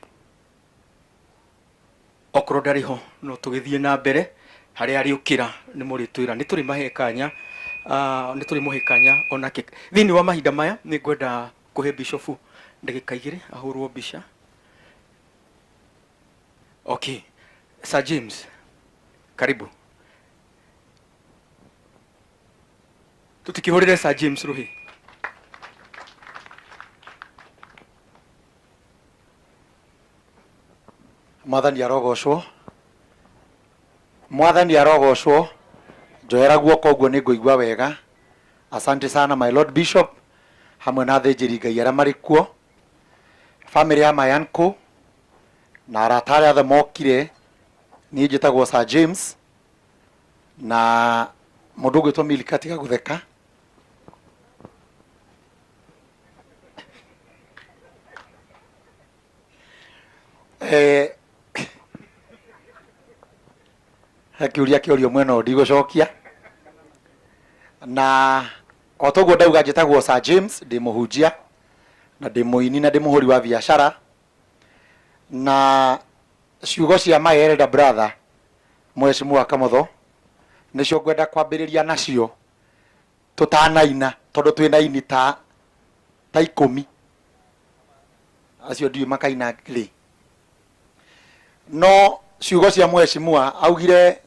okorwo ndarĩ ho no tũgĩthiĩ na mbere harĩa arĩũkĩra nĩ mũrĩtwĩra nĩ tũrĩmahe kanya, nĩ tũrĩmũhe kanya onake thĩinĩ wa mahinda maya. Nĩ ngwenda kũhe bishofu ndagĩka igĩrĩ ahũrwo mbica. Okay, Sir James, karibu. Tũtikĩhũrĩre Sir James rũhĩ. Mwathani arogocwo, Mwathani arogocwo. Njoera guoko ũguo nĩ ngũigua wega. Asante sana my Lord Bishop hamwe na athĩnjĩri Ngai arĩa marĩ kuo, family ya my uncle na arata arĩa othe mokire. Niĩ njĩtagwo Sir James na Mũndũ ũgwĩtwo Milika tiga gũtheka. Eh, he kĩũria kĩũrio mwena ũyũ ndigũcokia. Na o toguo ndauga njĩtagwo Sir James, ndĩ mũhunjia na ndĩ mũini na ndĩ mũhũri wa biacara. Na ciugo cia my elder brother Mheshimiwa Kamotho nĩcio ngwenda kwambĩrĩria nacio tũtanaina tondũ twĩna aini ta ta ikũmi acio ndiũĩ makaina rĩ. No ciugo cia mheshimiwa augire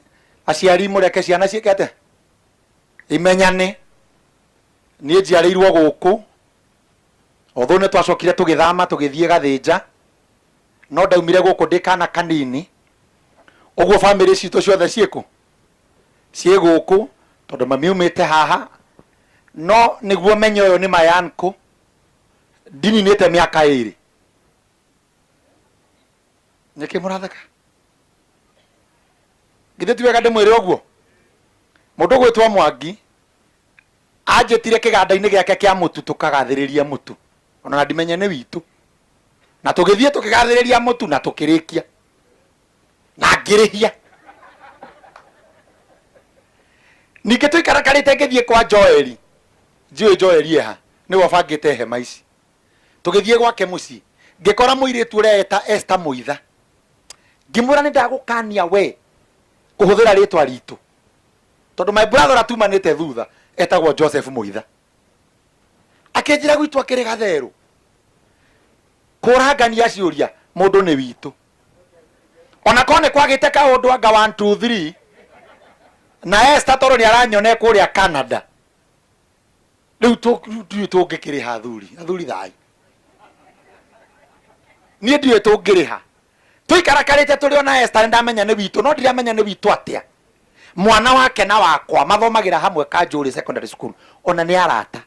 aciari mũreke ciana ciĩke atĩa? Imenyane. Niĩ njiarĩirwo gũkũ, although nĩ twacokire tũgĩthama tũgĩthiĩ Gathĩnja, no ndaumire gũkũ ndĩ kana kanini. Ũguo bamĩrĩ citũ ciothe ciĩkũ? Ciĩ gũkũ, tondũ mami aumĩte haha. No nĩguo menye ũyũ nĩ my uncle, ndininĩte mĩaka ĩrĩ. Nĩkĩ mũratheka? Githĩ ti wega ndĩmwĩre ũguo? Mũndũ ũgwĩtwo Mwangi anjĩtire kĩganda-inĩ gĩake kĩa mũtu tũkagathĩrĩria mũtu, ona na ndimenye nĩ witũ. Na tũgĩthiĩ tũkĩgathĩrĩria mũtu na tũkĩrĩkia na ngĩrĩhia. Ningĩ tũikarakarĩte ngĩthiĩ kwa Joeli, njũĩ Joeli eha, nĩwe ũbangĩte hema ici. Tũgĩthiĩ gwake mũciĩ, ngĩkora mũirĩtu ũrĩa eta Esther Mũitha. Ngĩmwĩra nĩ ndagũkania we kũhũthĩra rĩtwa ritũ, tondũ my brother ũrĩa tumanĩte thutha etagwo Joseph Mũitha. Akĩnjĩra gwitũ akĩrĩ gatherũ. Kũrangania ciũria, mũndũ nĩ witũ. Ona korwo nĩ kwagĩte kaũndũ anga 1 2 3 na Esther tondũ nĩ aranyona kũrĩa Canada. Rĩu ndiũĩ tũngĩkĩrĩha athuri, athuri thayũ. Niĩ ndiũĩ tũngĩrĩha. Tũikarakarĩte tũrĩ ona Esther nĩ ndamenya nĩ witũ, no ndiramenya nĩ witũ atĩa. Mwana wake na wakwa mathomagĩra hamwe Kanjũrĩ Secondary School, ona nĩ arata.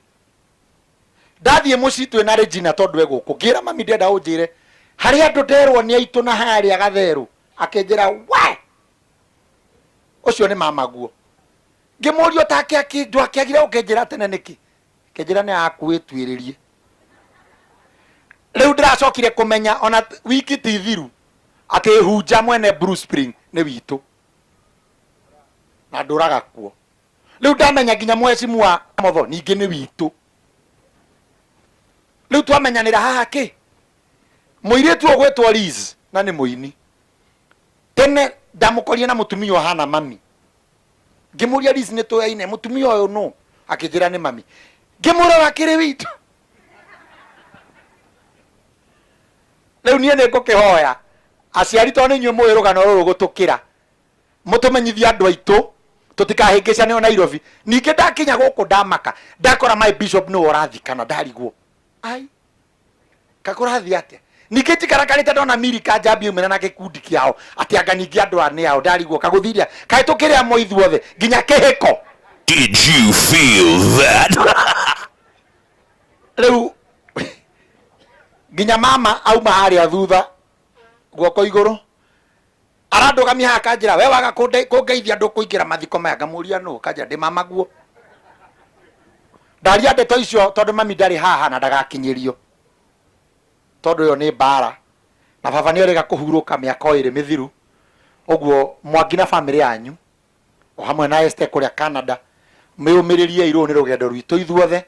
Ndathiĩ mũciĩ twĩ na Regina tondũ e gũkũ, ngĩra mami ndĩrenda ũnjĩre harĩ andũ nderwo nĩ aitũ na harĩa Gatherũ. Akĩnjĩra we ũcio nĩ mamaguo. Ngĩmũria ũtake ndwakĩagire ũkĩnjĩra tene nĩkĩ? Akĩnjĩra nĩ akuĩtuĩrĩrie. Rĩu ndĩracokire kũmenya ona wiki ti thiru atĩ Hunja mwene Blue Spring nĩ witũ na ndũraga kuo. Rĩu ndamenya nginya mheshimiwa Kamotho ningĩ nĩ witũ. Rĩu twamenyanĩra haha kĩ? Mũirĩtu ũgwĩtwo Liz na nĩ mũini. Tene ndamũkorire na mũtumia ũhana mami. Ngĩmũria Liz nĩ tũyaine, mũtumia ũyũ nũ? Akĩnjĩra nĩ mami. Ngĩmũra wakĩrĩ witũ. Rĩu niĩ nĩ ngũkĩhoya aciari tondũ nĩ inyuĩ mũĩ rũgano rũrũ gũtũkĩra, mũtũmenyithie andũ aitũ tũtikahĩngĩcane o Nairobi. Ningĩ ndakinya gũkũ ndamaka, ndakora my bishop nĩwe ũrathikana, ndarigwo ai kakũrathiĩ atĩa. Ningĩ njikarakarĩte ndona Milika Njambi aumĩra na gĩkundi kĩao atĩ anga ningĩ andũ aya nĩ ao, ndarigwo kagũthiria kaĩ tũkĩrĩ amwe ithuothe nginya kĩhĩko. Did you feel that? Rĩu nginya mama auma harĩa thutha guoko igũrũ arandũgamia haha akanjĩra we waga kũngeithia ndũkũingĩra mathiko maya. Ngamũria nũ? Akanjĩra ndĩ mama guo. Ndaria ndeto icio tondũ mami ndarĩ haha na ndagakinyĩrio, tondũ ĩyo nĩ mbara na baba nĩ erĩga kũhurũka mĩaka o ĩrĩ mĩthiru. Ũguo Mwangi na bamĩrĩ yanyu o hamwe na Esther kũrĩa Canada, mĩũmĩrĩriei, rũrũ nĩ rũgendo rwitũ ithuothe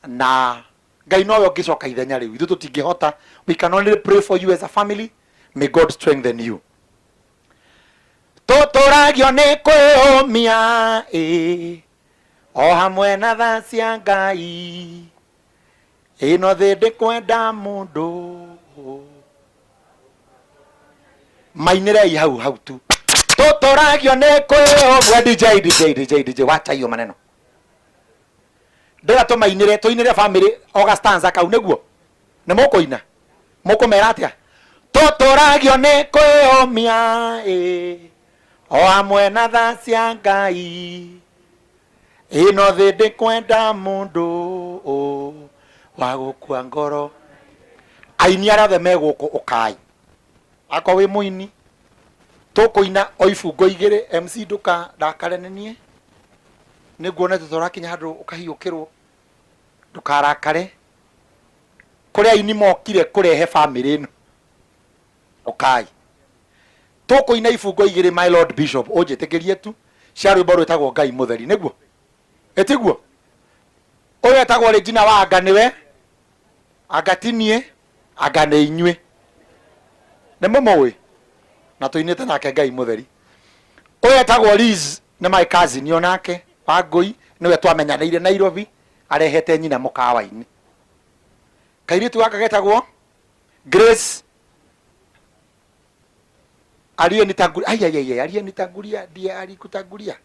na Ngai nowe ũngĩcoka ithenya rĩu, ithuĩ tũtingĩhota. We can only pray for you as a family. May God strengthen you. Tũtũragio nĩ kwĩyũmia ĩ o hamwe na tha cia Ngai, ĩno thĩ ndĩkwenda mũndũ. Mainĩrei hau hau tu. Tũtũragio nĩ kwĩyũmia. DJ, DJ, DJ, DJ, wacha hiyo maneno. Ndĩra tũmainĩre, tũinĩre family o stanza kau nĩguo. Nĩ mũkũina? Mũkũmera atĩa? Tũtũragio nĩ kwĩyũmia ĩ o hamwe na tha cia Ngai, ĩno thĩ ndĩkwenda mũndũ wa gũkua ngoro. Aini arĩa othe me gũkũ ũkai, akorwo wĩ mũini tũkũina o ibungo igĩrĩ. MC ndũkarakare nĩ niĩ. Nĩ nguonete ta ũrakinya handũ ũkahiũkĩrwo, ndũkarakare. Kũrĩ aini mokire kũrehe bamĩrĩ ĩno. Ũkai. Tũkũina ibungo igĩrĩ, my lord bishop, ũnjĩtĩkĩrie tu, cia rwĩmbo rwĩtagwo Ngai Mũtheri, nĩguo? Ĩtiguo? Ũyũ etagwo Regina wa anga nĩwe, anga ti niĩ, anga nĩ inyuĩ. Nĩ mũmũĩ? Na tũinĩte nake Ngai Mũtheri. Ũyũ etagwo Liz, nĩ my cousin onake, Wangũi, nĩwe twamenyanĩire Nairobi, arehete nyina mũkawa-inĩ. Kairĩtu gaka getagwo Grace aliyenitangulia, ai ai ai, aliyenitangulia ndiye alikutangulia.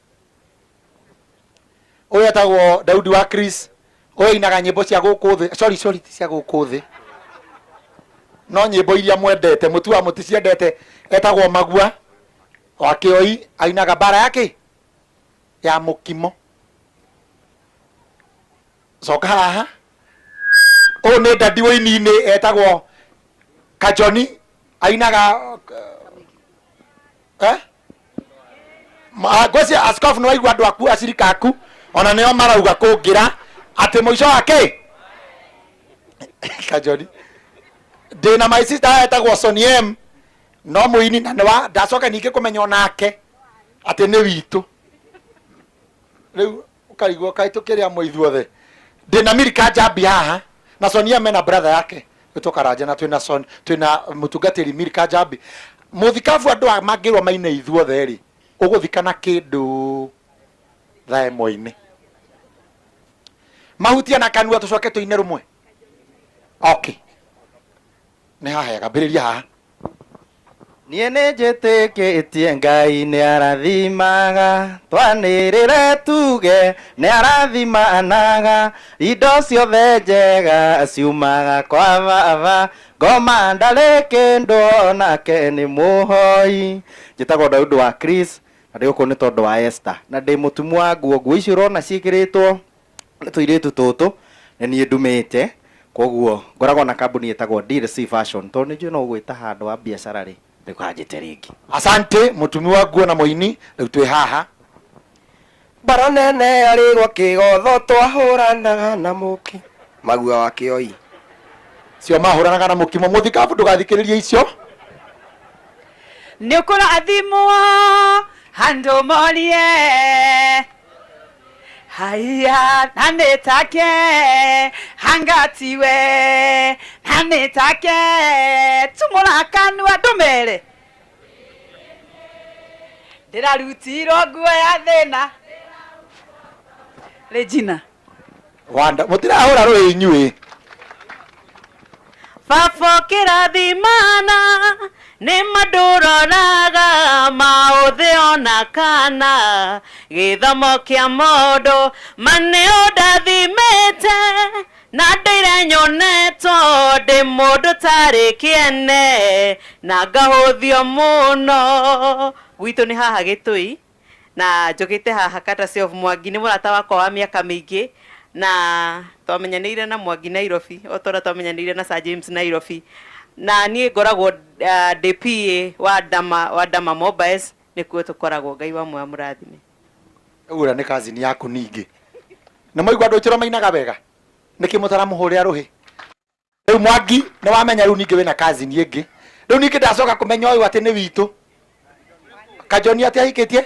Ũyũ etagwo Daudi wa Chris, ũyũ ainaga nyĩmbo cia gũkũ thĩ, sorry sorry, ti cia gũkũ thĩ, no nyĩmbo iria mwendete, mũtuaga mũticiendete. Etagwo Magua wa Kĩoi, ainaga mbara yake ya mũkimo. Coka haha, ũyũ nĩ dadi wĩini-inĩ, etagwo Kajoni, ainaga eh? Ngwĩciria askofu nĩ waigua andũ aku acirika aku ona nĩo marauga kũngĩra atĩ mũico wa kĩ Kajoni. Ndĩna my sister etagwo Sonny M, no mũini na nĩwa ndacoka ningĩ kũmenya onake atĩ nĩ witũ. Rĩu ũkarigwo kaĩ tũkĩrĩ amwe ithuothe. Ndĩna Milka Njambi haha na Sonny M ena brother yake gwĩtwo Karanja, na twĩna Son, twĩna mũtungatĩri Milka Njambi. Mũthikabu andũ a mangĩrwo maine ithuothe rĩ, ũgũthikana kĩndũ thaa ĩmwe-inĩ mahutia na kanua, tũcoke tũine rũmwe. Okay, nĩ haha hega, mbĩrĩria haha. Niĩ nĩ njĩtĩkĩtie Ngai nĩ arathimaga, twanĩrĩre tuge nĩ arathimanaga, indo ciothe njega ciumaga kwa baba, ngoma ndarĩ kĩndũ onake nĩ mũhoi. Njĩtagwo Daudi wa Chris na ndĩ gũkũ nĩ tondũ wa Esther, na ndĩ mũtumi wa nguo. Nguo icio ũrona ciĩkĩrĩtwo nĩ tũirĩtu tũtũ nĩ niĩ ndumĩte, koguo ngoragwo na kambuni ĩtagwo DLC Fashion, tondũ nĩ njũĩ no ũgwĩta handũ wa biacara rĩ, ndũkanjĩte rĩngĩ. Asante mũtumi wa nguo na mũini. Rĩu twĩ haha. Mbara nene yarĩ gwa kĩgotho, twahũranaga na mũki Magua wa Kĩoi. Cio mahũranaga na mũkimo. Mũthikabu ndũgathikĩrĩrie icio. Nĩ ũkũrathimwo andũ morie haiya, na nĩ take hangatiwe, na nĩ take tumũra kanua ndũmere ndĩrarutirwo nguo ya thĩna. Regina. Wanda mũtirahũra rũĩ inyuĩ. Baba ũkĩrathimana nĩ mandũroraga maũthĩ ona kana gĩthomo kĩa mũndũ ma nĩ ũndathimĩte na ndĩire nyonetwo ndĩ mũndũ tarĩ kĩene na ngahũthio mũno. Gwitũ nĩ haha Gĩtũi na njũkĩte haha courtesy of Mwangi, nĩ mũrata wakwa wa mĩaka mĩingĩ na twamenyanĩire na Mwangi Nairobi o ta ũrĩa twamenyanĩire na Sir James Nairobi, na niĩ ngoragwo ndĩ PA wa Dama Mobiles, nĩkuo tũkoragwo. Ngai wa muoyo mũrathime. Ũrĩa nĩ cousin yaku ningĩ. Nĩ mwaigua andũ aitũ mainaga wega, nĩkĩ mũtaramũhũrĩra rũhĩ? Rĩu Mwangi nĩ wamenya rĩu ningĩ wĩna cousin ĩngĩ. Rĩu ningĩ ndacoka kũmenya ũyũ atĩ nĩ witũ Kajoni, atĩ ahikĩtie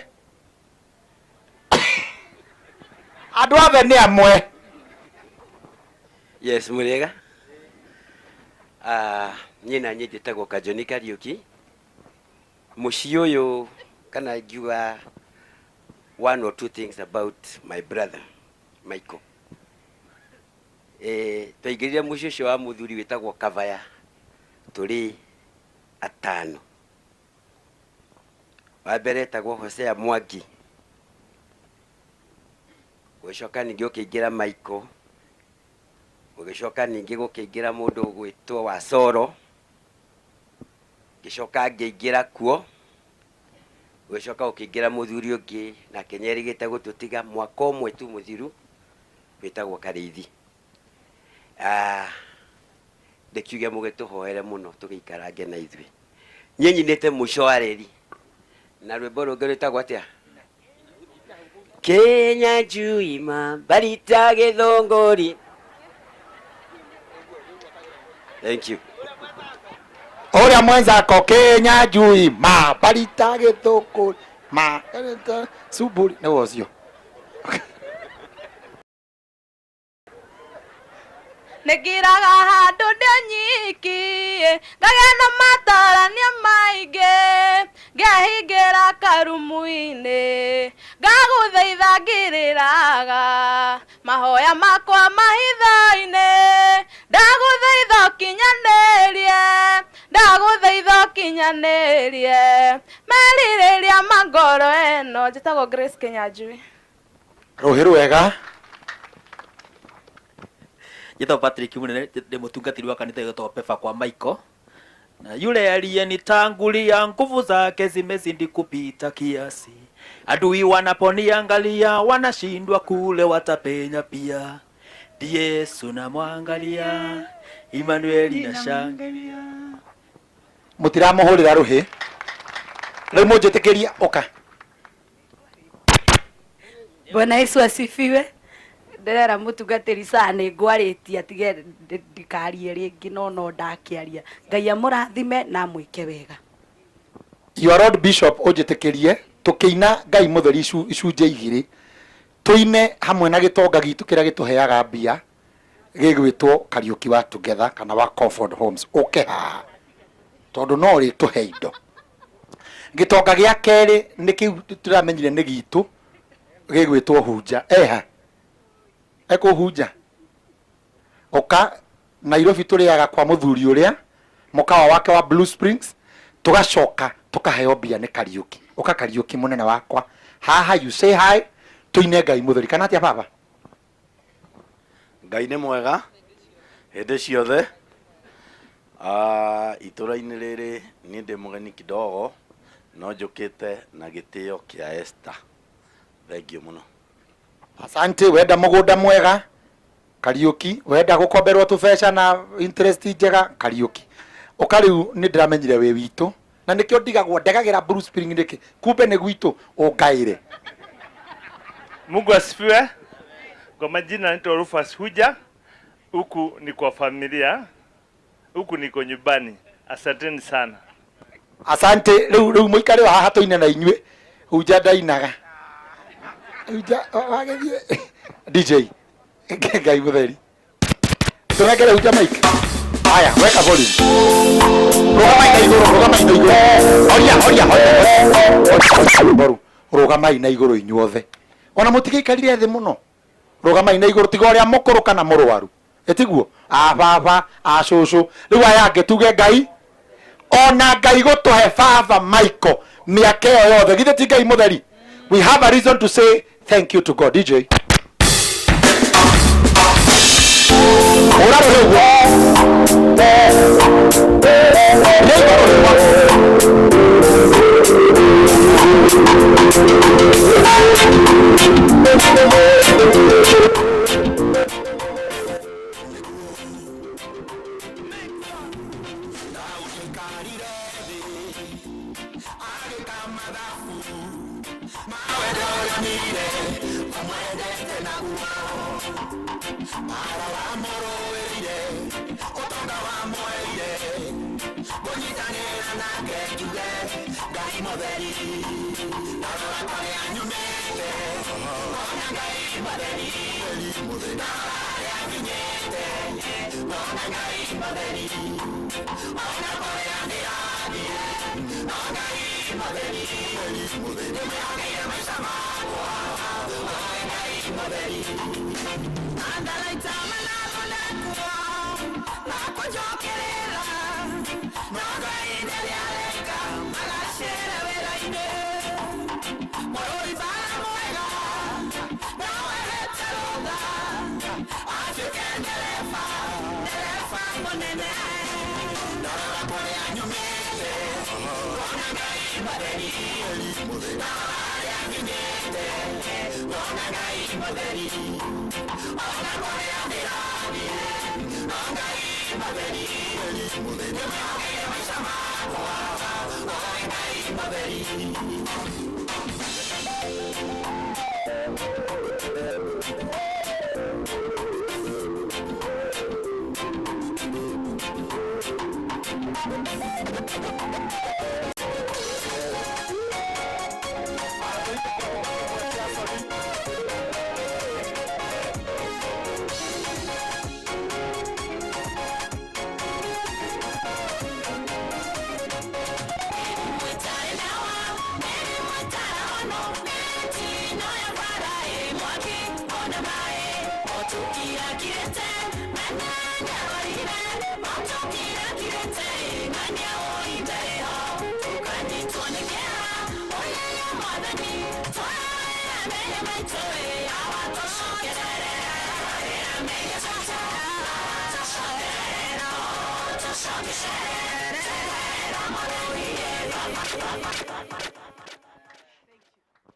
andũ othe nĩ amwe. Yes, mũrĩega. Ah, niĩ na niĩ njĩtagwo Kajoni Kariũki. Mũciĩ ũyũ, kana ngiuga one or two things about my brother Michael. Twaingĩrire mũciĩ ũcio wa mũthuri wĩtagwo Kavaya tũrĩ atano. Wa mbere etagwo Hosea Mwangi, gũgĩcoka ningĩ gũkĩingĩra Michael, gũgĩcoka ningĩ gũkĩingĩra mũndũ ũgwĩtwo Wasoro, ngĩcoka ngĩingĩra kuo, gũgĩcoka gũkĩingĩra mũthuri ũngĩ nake nĩerĩgĩte gũtũtiga mwaka ũmwe tu mũthiru, wĩtagwo Karĩithi. Ah, ndĩkiuge mũgĩtũhoere mũno tũgĩikarange na ithuĩ. Niĩ nyinĩte mũico wa reri na rwĩmbo rũngĩ rwĩtagwo atĩa? Kenya Juima Barita Githongori. Thank you. Ũrĩa mwenzako Kenya njui ma barita gĩthũkũ ma suburi nĩ ũcio. Nĩngiraga handũ ndĩ nyiki, ngagĩa na matarania maingĩ, ngehingĩra karumu-inĩ, ngagũthaitha ngĩrĩraga mahoya makwa mahitho-inĩ, ndagũthaitha ũkinyanĩrie, ndagũthaitha ũkinyanĩrie merirĩria ma ngoro ĩno. Njĩtagwo Grace Kinyanjui. Rũhĩ rwega. Njĩtagwo Patrick Munene, ndĩ mũtungatĩri wa kanitha ĩgwĩtwo Pefa kwa Michael. Na yule aliyenitangulia nguvu zake zimezidi kupita kiasi, adui wanaponiangalia wanashindwa kule watapenya pia. Ndiye Yesu namwangalia, Emmanuel nashangilia. Mũtiramũhũrĩra rũhĩ rĩu mũnjĩtĩkĩrie ũka. Bwana Yesu asifiwe. Ndĩrera mũtungatĩri saa nĩ ngwarĩtie atige ndikarie rĩngĩ no no ndakĩaria. Ngai amũrathime na amwĩke wega. Your Lord Bishop ũnjĩtĩkĩrie tũkĩina Ngai mũtheri icunjĩ igĩrĩ tũine hamwe na gĩtonga gitũ kĩrĩa gĩtũheaga mbia gĩgwĩtwo Kariũki wa Together kana wa Comfort Homes ũke haha tondũ no rĩtũhe indo. Gĩtonga gĩa kerĩ nĩ kĩu tũramenyire nĩ gitũ gĩgwĩtwo Hunja. Eha ekũhunja ũka Nairobi tũrĩaga kwa mũthuri ũrĩa mũkawa wake wa Blue Springs, tũgacoka tũkaheo mbia nĩ Kariũki. Ũka Kariũki mũnene wakwa haha, you say hi, tũine Ngai mũtheri kana atĩa baba? Ngai nĩ mwega hĩndĩ ciothe. Itũra-inĩ rĩrĩ niĩ ndĩ mũgeni kidogo no njũkĩte na gĩtĩo kĩa Esther. Thank you mũno. Asante. Wenda mũgũnda mwega Kariũki, wenda gũkomberwo tũbeca na interest njega Kariũki. Ũka rĩu nĩ ndĩramenyire wĩ witũ na nĩkĩo ndigagwo ndegagĩra Blue Spring nĩkĩ, kumbe nĩ gwitũ ũngaĩre. Mungu asifiwe. Kwa majina naitwa Rufus Huja. Huku ni kwa familia, huku niko nyumbani. Asanteni sana. Asante. Rĩu rĩu mũikare haha tũine na inyuĩ. Hunja ndainaga. Hunja wagĩthiĩ DJ Ngai mũtheri tũnengere Hunja mic. Haya, weka volume. Rũgamai na igũrũ, rũgamai na igũrũ. Horia, horia, horia. Boru, rũgamai na igũrũ inyuothe. Ona mũtigĩikarire thĩ mũno. Rũgamai na igũrũ tiga ũrĩa mũkũrũ kana mũrwaru. Ĩtiguo? A baba, a cũcũ. Rĩu aya angĩ tuge Ngai ona Ngai gũtũhe baba Michael mĩaka ĩyo yothe. Githĩ ti Ngai mũtheri? We have a reason to say thank you to God. DJ. Ura rũhĩ ũguo. Nĩ igũrũ rĩmwe.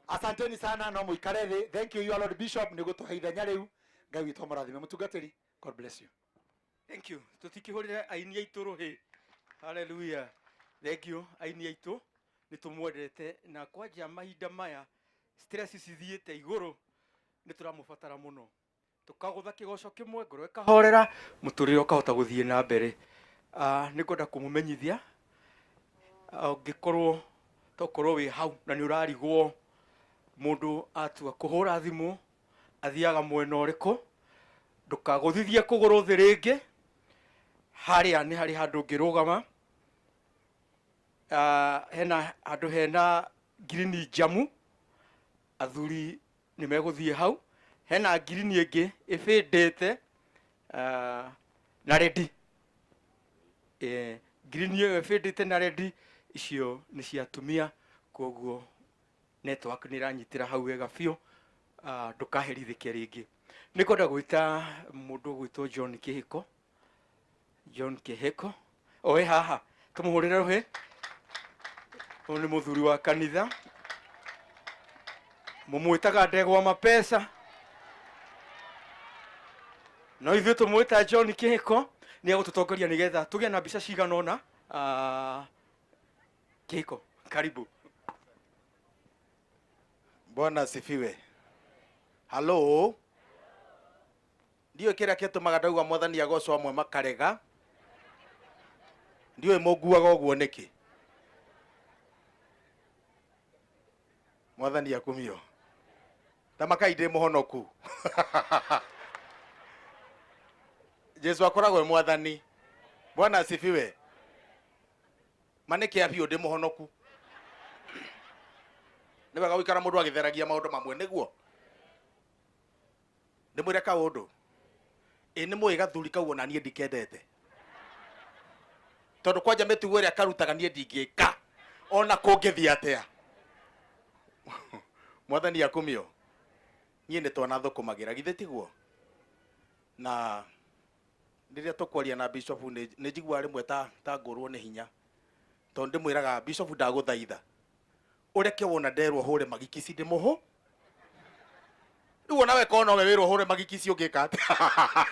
Asanteni sana no muikare thi. Thank you, your Lord Bishop, ni gutuhe ithenya riu. Ngai witũ amũrathime. Mũtungatĩri, God bless you. Thank you. Tutikihurire aini aitũ rũhĩ. Hallelujah. Thank you aini aitũ, nĩ tũmwendete na kwanja mahinda maya stress cithiĩte igũrũ, nĩ tũramũbatara mũno. Tũkagũtha kĩgoco kĩmwe, ngoro ĩkahorera, mũtũrĩre ũkahota gũthiĩ na mbere. Nĩ ngwenda kũmũmenyithia ũngĩkorwo tokorwo wĩ hau na nĩ ũrarigwo mũndũ atua kũhũra thimũ athiaga mwena ũrĩkũ, ndũkagũthithie kũgũrũ thĩ rĩngĩ. Harĩa nĩ harĩ handũ ũngĩrũgama, hena handũ hena ngirini njamu, athuri nĩ megũthiĩ hau. Hena ngirini ĩngĩ ĩbĩndĩte na redi, ngirini ĩyo ĩbĩndĩte na redi, icio nĩ cia atumia, koguo network nĩ ĩranyitĩra hau wega biũ, ndũkaherithĩke rĩngĩ. Nĩ kwenda gwĩta mũndũ ũgwĩtwo John Kĩhĩko. John Kĩhĩko oe haha, tũmũhũrĩre rũhĩ. Ũyũ nĩ mũthuri wa kanitha, mũmwĩtaga ndegwa mapesa, no ithuĩ tũmwĩta John Kĩhĩko. Nĩ egũtũtongoria nĩgetha tũgĩe na mbica cigana ũna. Kĩhĩko, karibu. Bwana asifiwe. Halo. Ndiyo kĩrĩa kĩtũmaga ndauga mwathani agocwo amwe makarega. Ndiũĩ mũnguaga ũguo nĩkĩ. Mwathani akumio. Tamakai ndĩ mũhonoku. Jesu akoragwo e mwathani. Bwana asifiwe. Ma nĩkĩ biũ ndĩ mũhonoku. Nĩ wega gũikara mũndũ agĩtheragia maũndũ mamwe nĩguo. Ndĩmwĩre kaũndũ. Ĩ nĩ mũĩ gathuri kau ona niĩ ndikendete. Tondũ kwanja mĩtugo ĩrĩa karutaga niĩ ndingĩka ona kũngĩthiĩ atĩa. Mwathani akumio. Niĩ nĩ twanathũkũmagĩra githĩ tiguo? Na rĩrĩa tũkwaria na bishop nĩ njiguaga rĩmwe ta ngũrwo nĩ hinya. Tondũ ndĩmwĩraga bishop ndagũthaitha. Ũreke wona nderwo hũre magikici ndĩmũhũ. Rĩu ona we korwo nowe wĩrwo hũre magikici ũngĩka atĩa?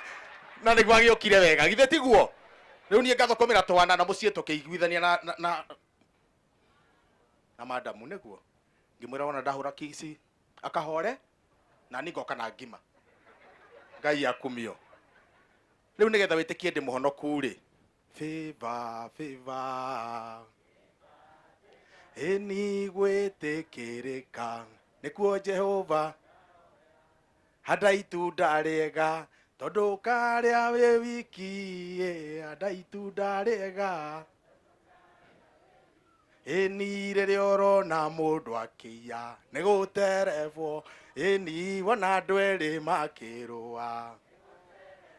Na nĩguo agĩũkire wega githĩ tiguo? Rĩu niĩ ngathũkũmĩra twana na mũciĩ tũkĩiguithania na madamu nĩguo. Ngĩmwĩra wona ndahũra kici akahore na niĩ ngoka na ngima. Ngai akumio. Rĩu nĩgetha wĩtĩkie ndĩ mũhonoku rĩ, favor favor ĩni gwĩtĩkĩrĩka nĩkuo Jehova handa itunda rĩega tondũ karĩa wĩ wiki handa itunda rĩega ĩni rĩrĩa ũrona mũndũ akĩiya nĩ gũterebwo ĩni wona andũ erĩ makĩrũa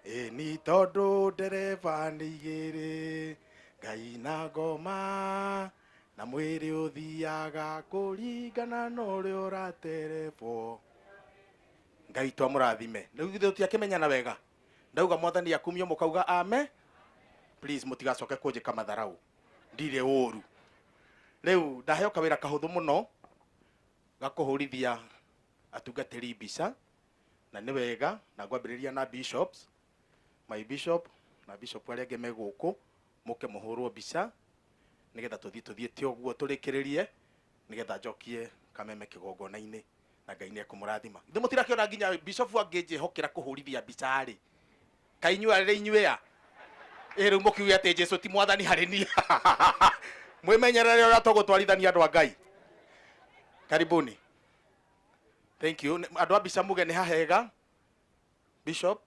ĩni tondũ ndereba nĩ igĩrĩ Ngai na ngoma na mwĩrĩ ũthiaga kũringana na ũrĩa ũraterebwo. Ngai twamũrathime. Rĩu githĩ tũtiakĩmenyana wega? Ndauga mwathani akumio mũkauga ame. Please mũtigacoke kũnjĩka matharau. Ndirĩ ũru. Rĩu ndaheo kawĩra kahũthũ mũno ga kũhũrithia atungatĩri mbica, na nĩ wega na ngwambĩrĩria na bishops, my bishop na bishop arĩa angĩ me gũkũ, mũke mũhũrwo mbica nĩgetha tũthiĩ ũguo tũrĩkĩrĩrie nĩgetha njokie kameme kĩgongona-inĩ na Ngai nĩ ekũmũrathima. Ithuĩ mũtirakĩona nginya bishop angĩnjĩhokera kũhũrithia mbica rĩ, kaĩ inyuĩ arĩ inyuĩ a? Ĩ rĩu mũkiuge atĩ Jesũ ti mwathani harĩ niĩ. Mwĩmenyerere ũrĩa tũgũtwarithania andũ a Ngai. Karibuni. Thank you. Andũ a mbica muge nĩ hahega. Bishop.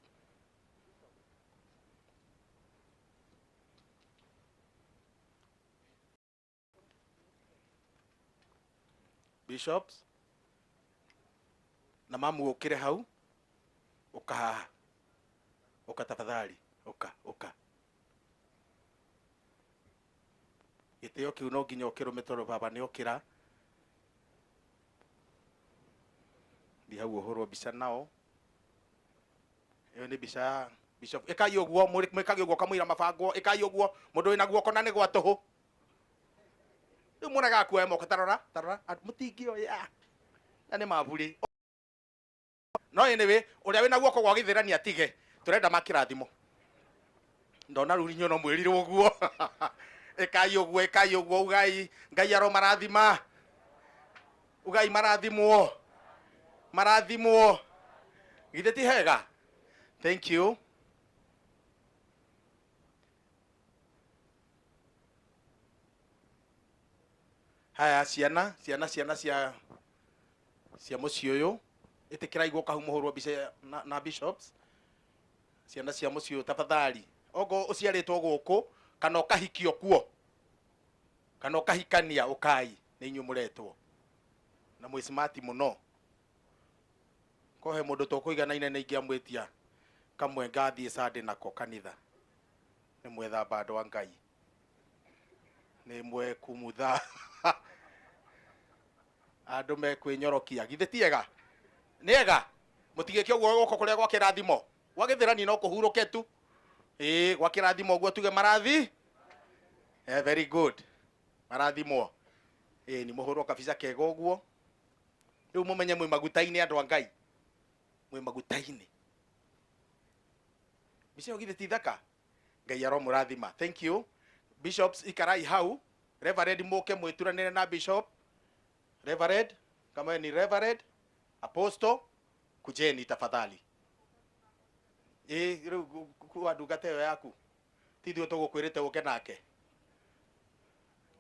Bishops. Na mamu ũkĩre hau ũka haha. Ũka tafadhali, ũka ũka. Gĩtĩo kĩu no nginya ũkĩrũme tondũ baba nĩ okĩra. Thiĩ hau ũhũrwo mbica nao. Ĩyo nĩ mbica ya bishop. Ĩkai ũguo, mwĩkage ũguo kamũira mabangwo, ĩkai ũguo mũndũ wĩna guoko na nĩ gwa tũhũ. Rĩu mũrega kuoya moko, tarora tarora, mũtingĩoya na nĩ maburi. No anyway, ũrĩa wĩna guoko gwa gĩthĩrani atige, tũrenda makĩrathimo. Ndona rĩu inyuĩ no mwĩrirwo ũguo. Ĩkai ũguo, ĩkai ũguo, ugai Ngai aromarathima. Ugai marathimwo. Marathimwo. Githĩ ti hega? Thank you. Haya, ciana ciana ciana cia cia mũciĩ ũyũ, ĩtĩkĩrai gũka hau mũhũrwo mbica na bishops. Ciana cia mũciĩ ũyũ tafadhali, ongo ũciarĩtwo gũkũ kana ũkahikio kuo kana ũkahikania, ũkai, nĩ inyuĩ mũretwo na mwĩ smart mũno. Kohe mũndũ tũkũiganaine nĩ ingĩamwĩtia kamwe ngathiĩ Sunday nako kanitha. Nĩ mwethamba andũ a Ngai, nĩ mwekumutha andũ mekwĩnyorokia. Githĩ ti ega? Nĩ ega? Mũtigĩke ũguo guoko kũrĩa gwa kĩrathimo gwa gĩthĩrani no kũhurũke tu. Ĩĩ, gwa kĩrathimo ũguo tuge marathi. Very good, marathimwo. Ĩĩ, nĩ mũhũrwo kabica kega ũguo. Rĩu mũmenye mwĩ maguta-inĩ andũ a Ngai, mwĩ maguta-inĩ. Mbica ĩyo githĩ ti thaka? Ngai aromũrathima. Thank you bishops, ikarai hau. Reverend, mũke mwĩturanĩre na bishop. Reverend, kama ni reverend, apostle, kujeni tafadhali. Ĩĩ, rĩu kuwa ndungata ĩyo yaku, ti ithuĩ tũgũkwĩrĩte ũke nake.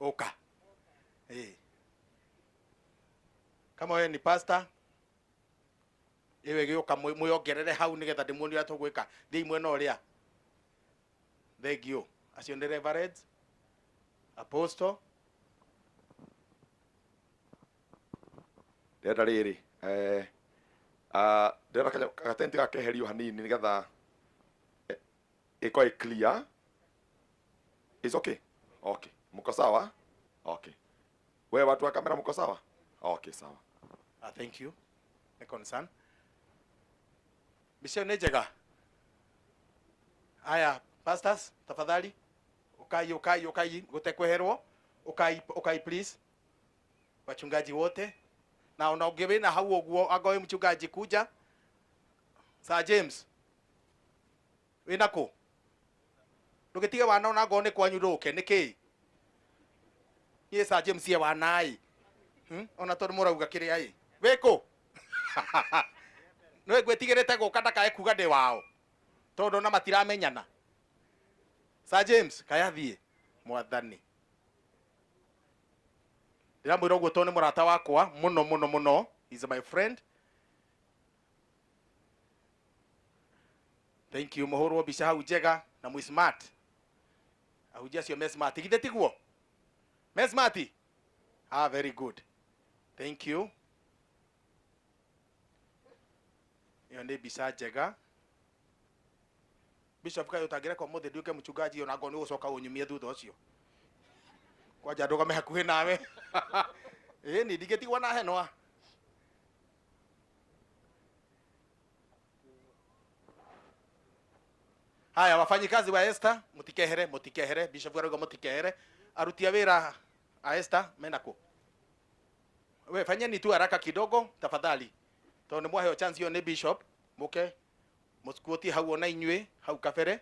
Ũka. Ĩĩ, kama wewe ni pastor, ĩwe gĩũka mwĩongerere hau nĩgetha ndĩmuonie ũrĩa tũgwĩka. Thiĩi mwena ũrĩa. Thank you. Acio nĩ reverends, apostle. Ndĩrenda rĩrĩ, ndĩrenda gatenti gakeherio hanini nĩgetha ĩkorwo ĩ clear. Is okay? Okay. Mko sawa? Okay. Wewe watu wa kamera mko sawa? Okay, sawa. Ah, thank you. Nĩ concern. Mbica ĩyo nĩ njega. Aya, pastors, tafadhali. Ukai, ukai, ukai, gũtekweherwo. Ukai, ukai please. Wachungaji wote. Na ona ũngĩ wĩna hau ũguo, angorwo wĩ mchungaji kuja. Sir James. Wĩna kũ? Ndũgĩtige wana ona ngorwo nĩ kwanyu ndũke, nĩkĩ? Niĩ Sir James ye wana ĩ. Ona tondũ mũrauga kĩrĩa ĩ. Wĩ kũ? Nĩwe ngwĩtigĩrĩte gũka ndakae kuga ndĩ wao. Tondũ ona matiramenyana. Sir James, kaya thiĩ mwathani. Ndĩramwĩra ũguo tondũ nĩ mũrata wakwa mũno mũno mũno. He's my friend. Thank you. Mũhũrwo mbica hau njega na mwĩ smart. Ahunjia acio me smart. Githĩ tiguo? Me smart? Ah, very good. Thank you. Ĩyo nĩ mbica njega. Bishop, kaĩ ũtangĩreka ũmũthĩ nduĩke mchungaji ona ngorwo nĩ ũgũcoka ũnyumie thutha ũcio. Kwanja ndũgame hakuhĩ nawe. Ĩĩ, ni ndingĩtigwo na henwa. Haya, wafanyikazi wa Esther, mutikehere, mutikehere. Bishop arauga mutikehere. Aruti a wĩra a Esther mena kũ? We fanyeni tu haraka kidogo tafadhali. Tondũ nĩ mwaheo chance ĩyo nĩ bishop, mũke mũsikuotie hau ona inyuĩ hau kabere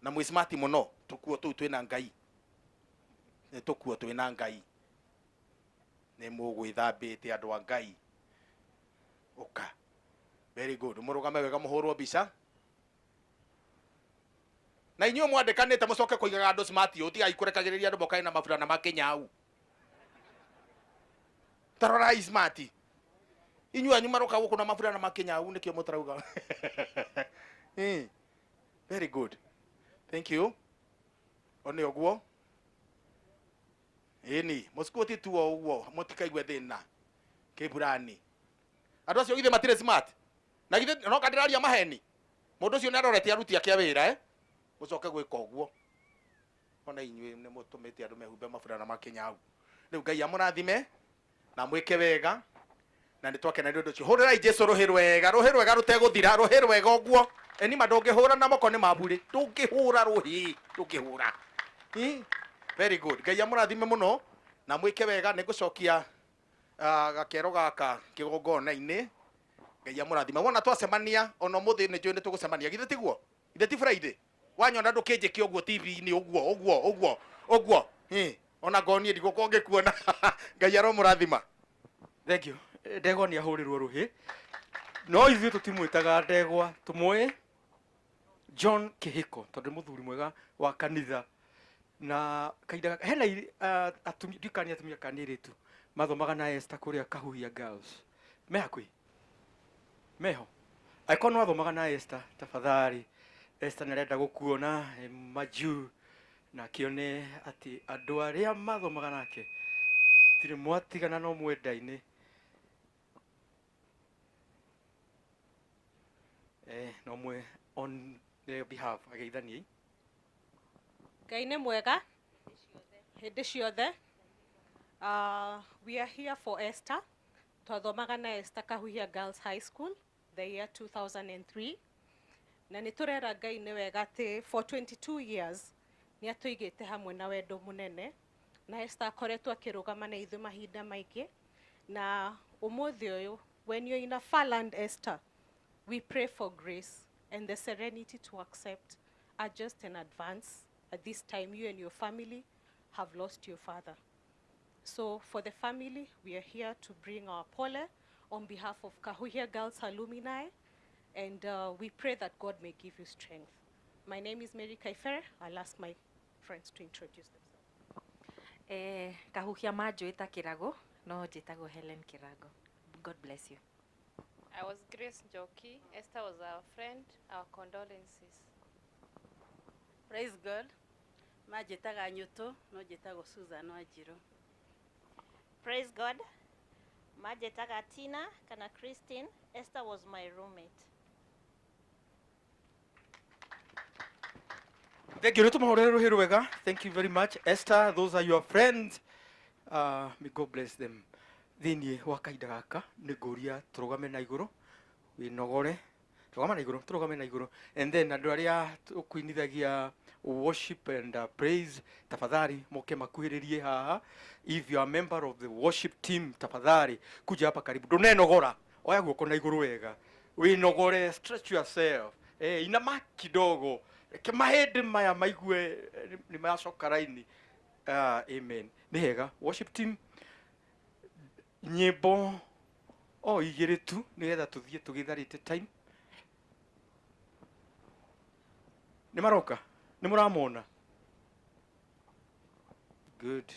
na mwĩ smart mũno. Tũkuo tũu twĩna Ngai. Nĩ tũkuo twĩna Ngai. Nĩ mũgwĩthambĩte andũ a Ngai. Ũka. Very good. Mũrũgame wega mũhũrwo mbica. Na inyuĩ mwandĩkanĩte mũcoke kũigaga andũ smart ũũ, tigai kũrekagĩrĩria andũ mokae na maburana ma kĩnyau. Ta rorai smart. Inyuĩ anyu maroka gũkũ na maburana ma kĩnyau nĩkĩo mũtarauga. Very good. Thank you. One ũguo. Ĩni, mũsikuoti tu o ũguo, mũtikaigue thĩna. Kĩburani. Andũ acio githĩ matirĩ smart? Na githĩ no ndĩraria maheni? Mũndũ ũcio nĩ arorete aruti ake a wĩra mũcoke gwĩka ũguo. Ona inyuĩ nĩ mũtũmĩte andũ mehumbe maburana ma Kĩnyau. Rĩu Ngai amũrathime na mwĩke wega na nĩ twakena nĩ ũndũ ũcio. Hũrĩrai Jesũ rũhĩ rwega, rũhĩ rwega rũtegũthira, rũhĩ rwega ũguo. Enima ndũngĩhũra na moko nĩ maburĩ, ndũngĩhũra rũhĩ, ndũngĩhũra. Very good. Ngai amũrathime mũno na mwĩke wega. Nĩ ngũcokia gakero gaka kĩgongona-inĩ. Ngai amũrathime. Wona twacemania ona ũmũthĩ nĩ njũĩ nĩ tũgũcemania, githĩ tiguo? Githĩ ti Friday? Wanyona ndũkĩnjĩke ũguo TV-inĩ ũguo ũguo ũguo ũguo. Ona ngorwo niĩ ndigũkorwo ngĩkuona. Ngai aromũrathima. Thank you. Ndegwa nĩ ahũrĩrwo rũhĩ, no ithuĩ tũtimwĩtaga ndegwa, tũmũĩ John Kĩhĩko tondũ nĩ mũthuri mwega wa kanitha. Na kahinda hena atumia, ndiũĩ kana nĩ atumia kana nĩ airĩtu mathomaga na Esther kũrĩa Kahuhia Girls, me hakuhĩ meho. Angĩkorwo nĩ wathomaga na Esther, tafadhali Esther nĩ arenda gũkuona majuu na akĩone atĩ andũ arĩa mathomaga nake tirĩ mwatigana no mwenda-inĩ. No mwe on their behalf ageithaniei. Ngai nĩ mwega hĩndĩ ciothe. We are here for Esther. Twathomaga na Esther Kahuhia Girls High School the year 2003. Na nĩ tũrera Ngai nĩ wega atĩ for 22 years nĩ atũigĩte hamwe na wendo mũnene. Na Esther akoretwo akĩrũgama na ithuĩ mahinda maingĩ. Na ũmũthĩ ũyũ, when you're in a far land, Esther, we pray for grace and the serenity to accept, adjust and advance. At this time, you and your family have lost your father. So for the family, we are here to bring our pole on behalf of Kahuhia Girls Alumni, and we pray that God may give you strength. My name is Mary Kaifere. I'll ask my friends to introduce themselves. Kahuhia manjũĩ ta Kĩrago, no njĩtagwo Helen Kĩrago. God bless you. I was Grace Njoki. Esther was our friend. Our condolences. Praise God. Manjĩtaga Nyũtũ, no njĩtagwo Susan Wanjiru. Praise God. Manjĩtaga Tina kana Christine. Esther was my roommate. Thank you. Rĩtũmahũrĩre rũhĩ rwega. Thank you very much, Esther. Those are your friends. May God bless them. Thĩinĩ wa kahinda gaka nĩ ngũria tũrũgame na igũrũ, wĩnogore, tũrũgame na igũrũ, tũrũgame na igũrũ, and then andũ arĩa tũkũinithagia worship and praise, tafadhali moke makuhĩrĩrie haha. If you are a member of the worship team, tafadhali kuja hapa karibu. Ndũnenogora, oya guoko na igũrũ wega, wĩnogore, stretch yourself, inama kidogo, reke mahĩndĩ maya maigue nĩ macoka raini. Amen. Nĩ hega. Worship team, nyĩmbo o igĩrĩ tu nĩgetha tũthiĩ tũgĩtharĩte time. Nĩ maroka? Nĩ mũramona? Good.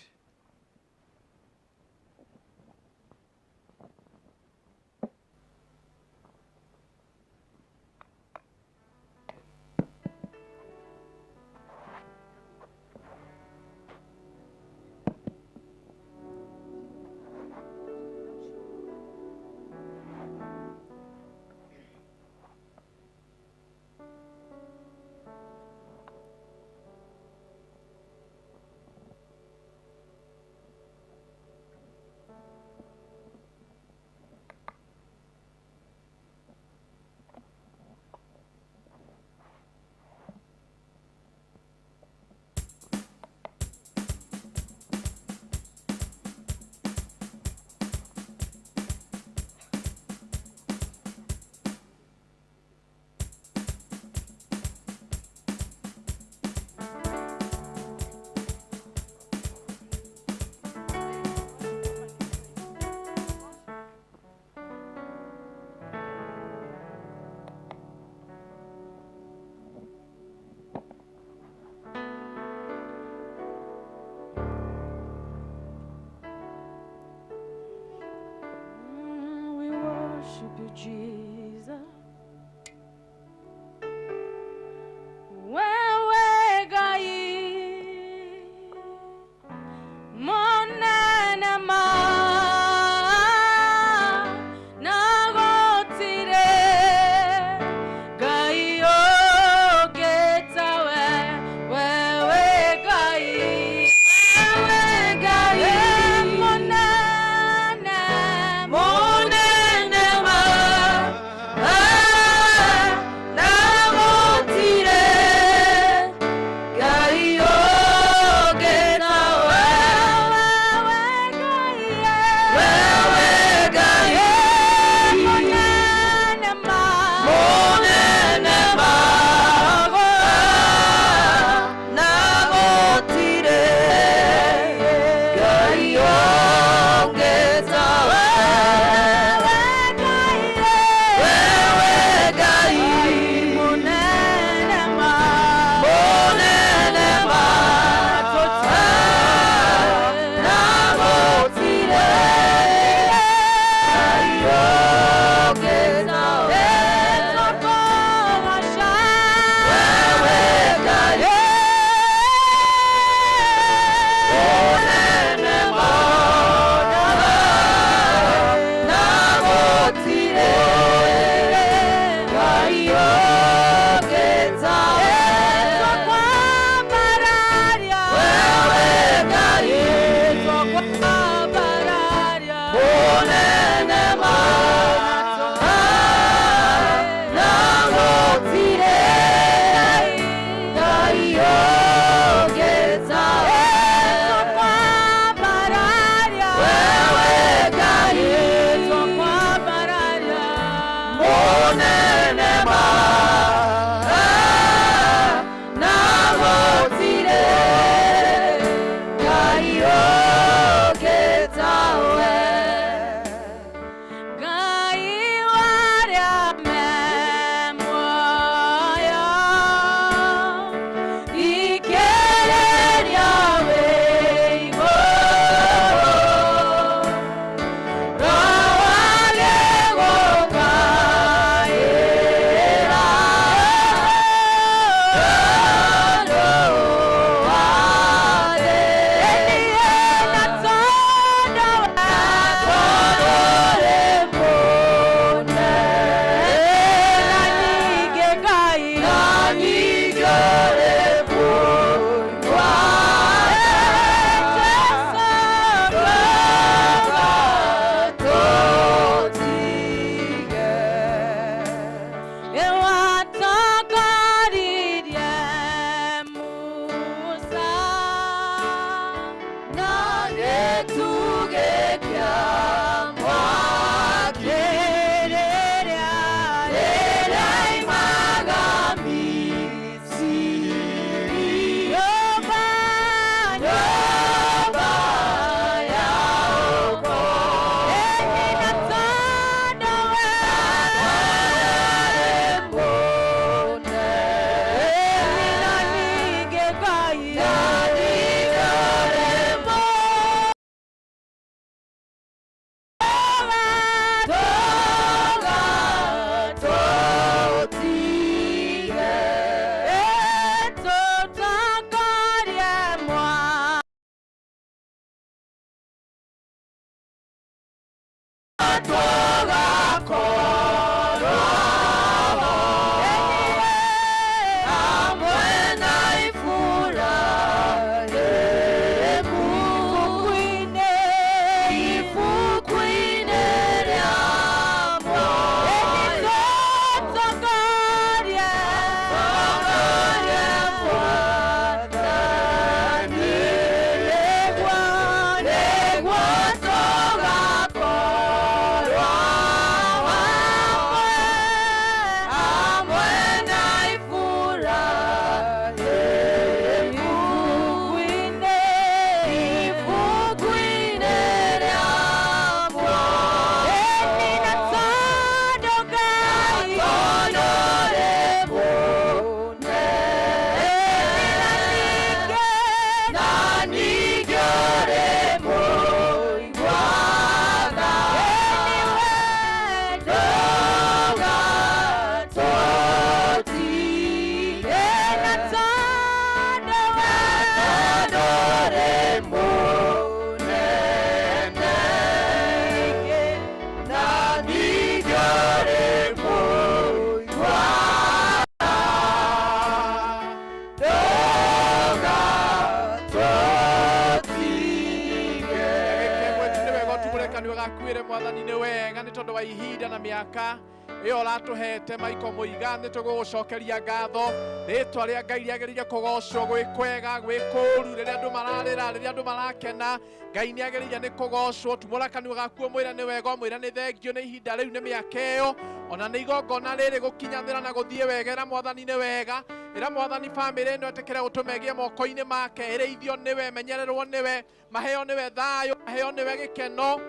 Twĩre Mwathani nĩ wega nĩ tondũ wa ihinda na mĩaka ĩyo ũratũhete Michael Muiga. Nĩ tũgũgũcokeria ngatho. Rĩtwa rĩa Ngai rĩagĩrĩire kũgocwo gwĩ kwega gwĩ kũũru, rĩrĩa andũ mararĩra, rĩrĩa andũ marakena, Ngai nĩ agĩrĩire nĩ kũgocwo. Tumũra kanua gaku ũmwĩre nĩ wega, ũmwĩre nĩ thengio nĩ ihinda rĩu, nĩ mĩaka ĩyo, ona nĩ igongona rĩrĩ gũkinyanĩra na gũthiĩ wega. Ĩra Mwathani nĩ wega, ĩra Mwathani bamĩrĩ ĩno ĩtĩkĩre gũtũma ĩgĩe moko-inĩ make, ĩrĩithio nĩwe, ĩmenyererwo nĩwe, maheo nĩwe thayũ, maheo nĩwe gĩkeno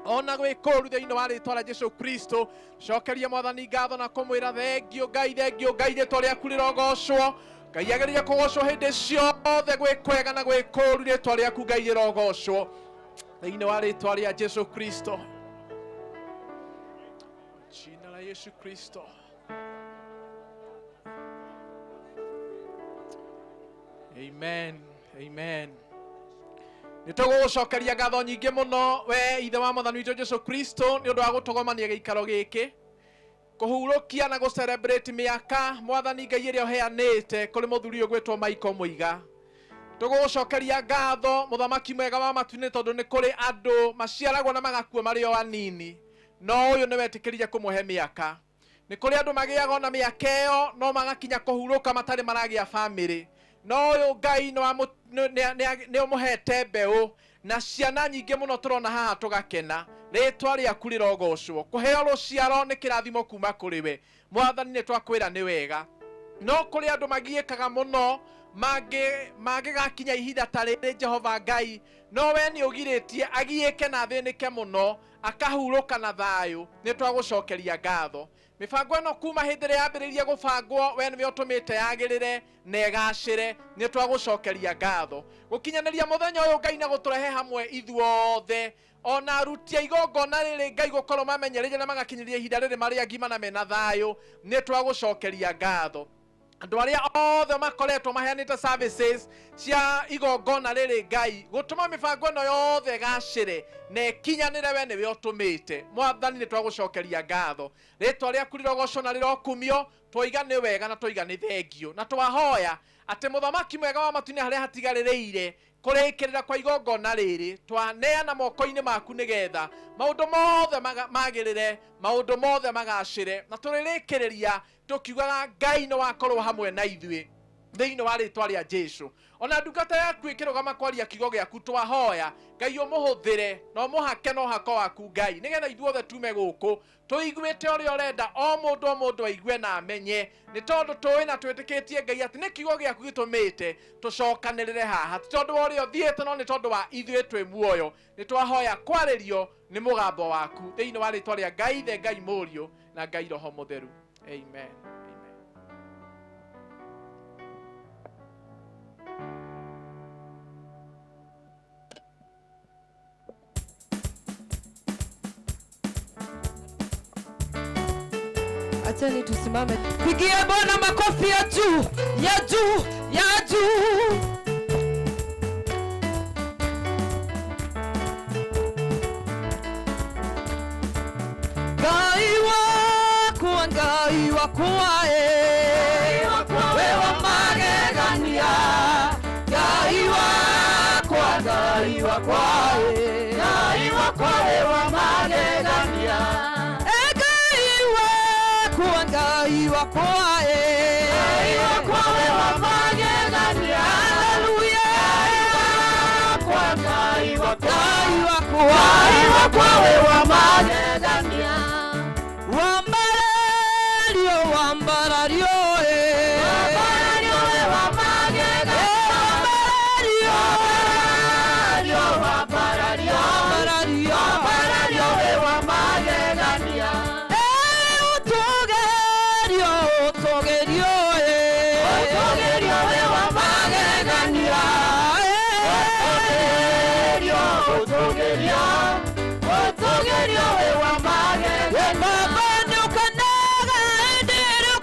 ona gwĩ kũũru thĩinĩ wa rĩtwa rĩa Jesu Kristo. Cokeria Mwathani ngatho na kũmwĩra thengio Ngai, thengio Ngai, rĩtwa rĩaku rĩrogocwo. Ngai agĩrĩire kũgocwo hĩndĩ ciothe gwĩ kwega na gwĩ kũũru, rĩtwa rĩaku Ngai rĩrogocwo thĩinĩ wa rĩtwa rĩa Jesu Kristo. Jina la Yesu Kristo. Amen. Amen. Nĩtũgũgũcokeria ngatho nyingĩ mũno we ithe wa Mwathani witũ Jesu Kristo nĩ ũndũ wa gũtũgomania gĩikaro gĩkĩ, kũhurũkia na gũ-celebrate mĩaka Mwathani Ngai ĩrĩa ũheanĩte kũrĩ mũthuri ũyũ gwĩtwo Michael Muiga. Tũgũgũcokeria ngatho mũthamaki mwega wa matu-inĩ tondũ nĩ kũrĩ andũ maciaragwo na magakua marĩ o anini, no ũyũ nĩ wetĩkĩrire kũmũhe mĩaka. Nĩ kũrĩ andũ magĩaga ona mĩaka ĩyo no magakinya kũhurũka matarĩ maragĩa bamĩrĩ, no ũyũ Ngai nĩ ũmũhete mbeũ na ciana nyingĩ mũno tũrona haha tũgakena. Rĩtwa rĩaku rĩrogocwo. Kũheo rũciaro nĩ kĩrathimo kuma kũrĩ we Mwathani, nĩ twakwĩra nĩ wega. No kũrĩ andũ magiĩkaga mũno mangĩgakinya ihinda ta rĩrĩ Jehova Ngai, no we nĩ ũgirĩtie agiĩke na athĩnĩke mũno, akahurũka na thayũ. Nĩ twagũcokeria ngatho. Mĩbango ĩno kuma hĩndĩ ĩrĩa yambĩrĩirie gũbangwo, we nĩwe ũtũmĩte yagĩrĩre na ĩgacĩre. Nĩ twagũcokeria ngatho gũkinyanĩria mũthenya ũyũ Ngai na gũtũrehe hamwe ithuothe, ona aruti a igongona rĩrĩ Ngai gũkorwo mamenyereire na magakinyĩria ihinda rĩrĩ marĩ agima na mena thayũ. Nĩ twagũcokeria ngatho. Andũ arĩa othe makoretwo maheanĩte services cia igongona rĩrĩ Ngai gũtũma mĩbango ĩno yothe ĩgacĩre na ĩkinyanĩre, we nĩwe ũtũmĩte. Mwathani nĩ twagũcokeria ngatho. Rĩtwa rĩaku rĩrogocwo na rĩrokumio. Twoiga nĩ wega na twoiga nĩ thengio, na twahoya atĩ mũthamaki mwega wa matu-inĩ harĩa hatigarĩrĩire kũrĩkĩrĩra kwa igongona rĩrĩ twaneana moko-inĩ maku nĩgetha maũndũ mothe magĩrĩre, maũndũ mothe magacĩre, na tũrĩrĩkĩrĩria tũkiugaga Ngai nĩ wakorwo hamwe na ithuĩ thĩinĩ wa rĩtwa rĩa Jesu. Ona ndungata yaku ĩkĩrũgama kwaria kiugo gĩaku, twahoya Ngai ũmũhũthĩre na ũmũhake na ũhako waku Ngai, nĩgetha ithuothe tume gũkũ tũiguĩte ũrĩa ũrenda o mũndũ aigue na amenye, nĩ tondũ tũĩ na twĩtĩkĩtie Ngai atĩ nĩ kiugo gĩaku gĩtũmĩte tũcokanĩrĩre haha, ti tondũ wa ũrĩa ũthiĩte, no nĩ tondũ wa ithuĩ twĩ muoyo. Nĩ twahoya kwarĩrio nĩ mũgambo waku thĩinĩ wa rĩtwa rĩa Ngai Ithe, Ngai Mũriũ na Ngai Roho Mũtheru. Amen. Acheni tusimame. Pigia Bwana makofi ya juu, ya juu, ya juu. Ngai wakwa, Ngai wakwa, we wa magegania. Ngai wakwa, Ngai wakwa, Ngai wakwa, we wa magegania. Ngai wakwa, Ngai wakwa, Ngai wakwa, we wa magegania. Haleluya. Wakwa, Ngai wakwa, Ngai wakwa, Ngai wakwa, we wa magegania. Wambarario, wambarario, wambarario, we wa magegania. Wambarario, wambarario, wambarario, wambarario, we wa magegania. Utugerio, utugerio, utugerio, we wa magegania. Utugerio, utugerio, utugerio, we wa magegania. Baba nĩũkenaga hĩndĩ ĩrĩa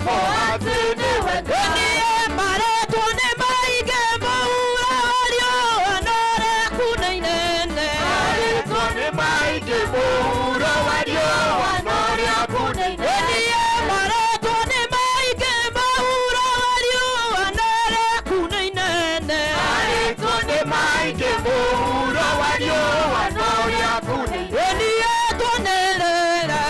mũgambo atĩ nĩwe Ngai. Niĩ maretwo nĩ maingĩ mũhuro wa riũa na ũrĩa kuna inene. Maretwo nĩ maingĩ mũhuro wa riũa na ũrĩa kuna inene. Niĩ maretwo nĩ maingĩ mũhuro wa riũa na ũrĩa kuna inene. Maretwo nĩ maingĩ mũhuro wa riũa na ũrĩa kuna inene. Niĩ twanĩrĩre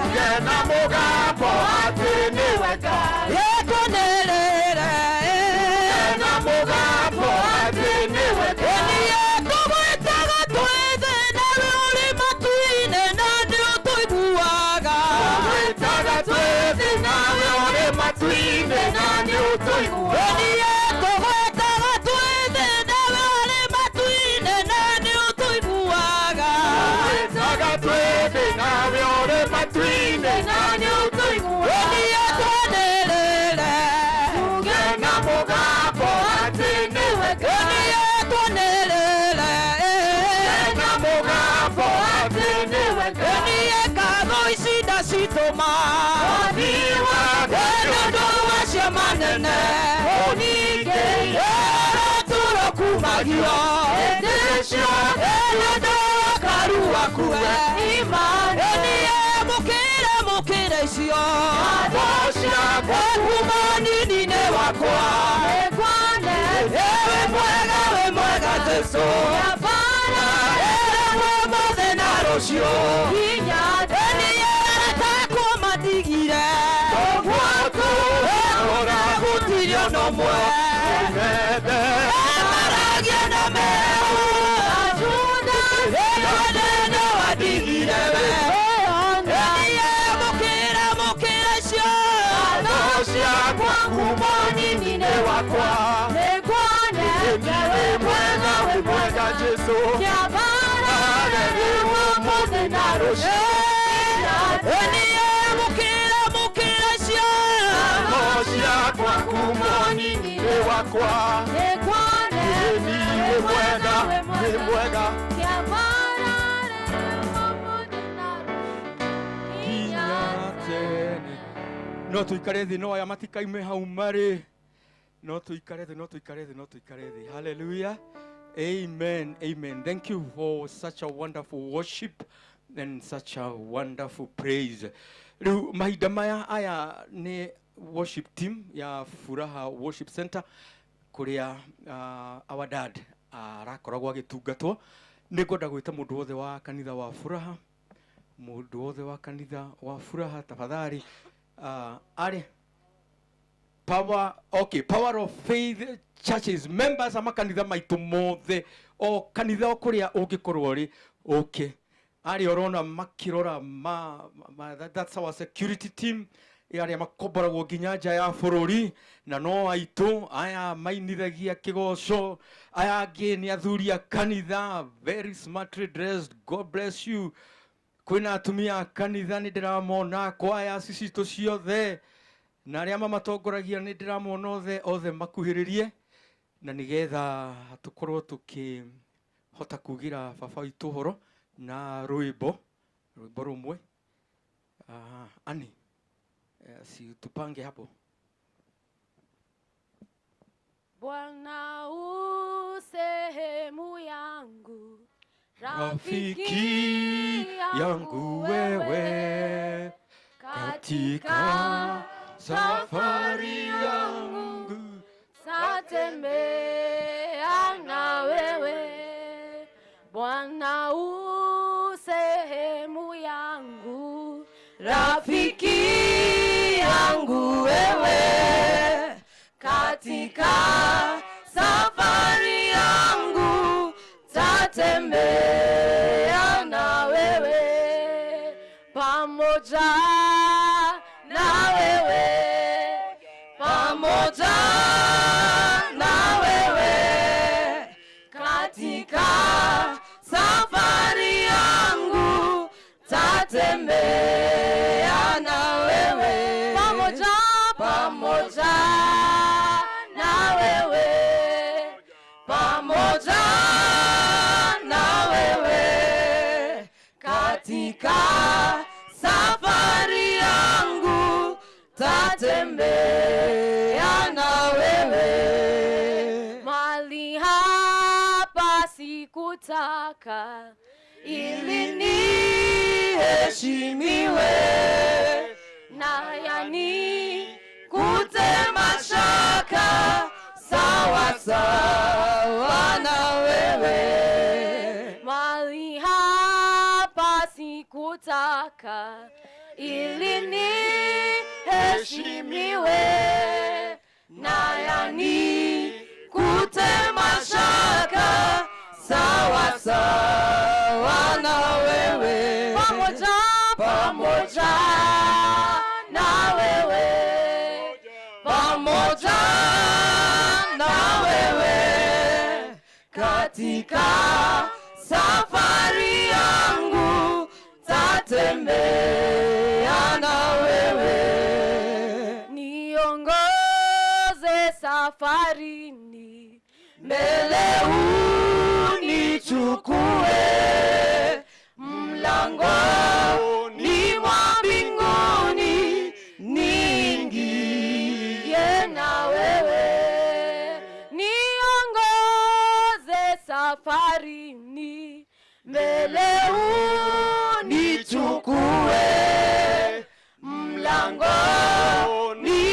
tuge na mũgambo atĩ nĩwe Ngai. Twanĩrĩre tuge na mũgambo atĩ nĩwe Ngai. Niĩ tũgwĩtaga twĩ thĩ nawe ũrĩ matu-inĩ na nĩ ũtũiguaga. Tũgwĩtaga twĩ thĩ nawe ũrĩ matu-inĩ na nĩ ũtũiguaga. Niĩ tũgwĩtaga twĩ thĩ nawe ũrĩ matu-inĩ na nĩ ũtũiguaga. Tũgwĩtaga twĩ thĩ nawe ũrĩ matu-inĩ na nĩ ũtũiguaga. Niĩ twanĩrĩre tuge na mũgambo atĩ nĩwe Ngai. Niĩ twanĩrĩre tuge na mũgambo atĩ nĩwe Ngai. Niĩ ngatho ici ndacitũma nĩ ũndũ macio manene ũningĩire tũrokumagio hĩndĩ ciothe nĩ ũndũ wa karu waku we Niĩ mũkĩre mũkĩre icio ngatho ciakwa kuma nini-inĩ wakwa wĩ mwega wĩ mwega Jesũ ĩrĩmwe ũmũthĩ na rũciũ niĩ arata matigire gũtirĩ ona ũmwe maragia na meu ĩno wandigire we. Niĩ mũkĩre mũkĩre icio ngatho ciakwa kuma nini-inĩ wakwa wĩ mwega wĩ mwega Jesũ rĩu ũmũthĩ na rũciũ. Niĩ mũkĩre mũkĩre icio ngatho ciakwa kuma nini-inĩ wakwa wĩ mwega wĩ mwega nginya tene. No tuikare thĩ no aya matikaime hau marĩ. No tuikare thĩ, no tuikare thĩ, no tuikare thĩ. Hallelujah. Amen. Amen. Thank you for such a wonderful worship and such a wonderful praise. Rĩu mahinda maya aya nĩ worship team ya Furaha Worship Center kũrĩa our dad arakoragwo agĩtungatwo. Nĩ ngwenda gwĩta mũndũ wothe wa kanitha wa Furaha, mũndũ wothe wa kanitha wa Furaha tafadhali, arĩ Power, okay, Power of Faith Churches members ama kanitha maitũ mothe o kanitha o kũrĩa ũngĩkorwo ũrĩ okay. Arĩa ũrona makĩrora that's our security team arĩa makomboragwo nginya nja ya bũrũri na no aitũ aya mainithagia kĩgoco aya angĩ nĩ athuri a kanitha very smartly dressed. God bless you. Kwĩna atumia a kanitha nĩ ndĩramona kwaya cicitũ ciothe na arĩa mamatongoragia nĩ ndĩramona othe othe makuhĩrĩrie na nĩgetha tũkorwo tũkĩhota kugĩra baba witũ ũhoro na rwĩmbo rwĩmbo rũmwe. Ani si tupange hapo. Bwana u sehemu yangu, rafiki yangu wewe katika safari yangu tatembea na wewe. Bwana u sehemu yangu, rafiki yangu wewe katika safari yangu tatembea na wewe, pamoja na wewe, pamoja na wewe katika safari yangu tatembea na wewe, pamoja, pamoja na wewe, pamoja na wewe katika safari yangu Tatembea na wewe. Mali hapa sikutaka ili niheshimiwe, na yani kutema shaka sawa sawa na wewe. Mali hapa sikutaka ili niheshimiwe, na yani kutema shaka sawa sawa na wewe. Pamoja, pamoja na wewe, pamoja na wewe, katika safari yangu tatembea na wewe. Niongoze safarini, mbele unichukue, mlangoni mwa mbinguni niingie na wewe. Niongoze safarini, mbele unichukue, mlangoni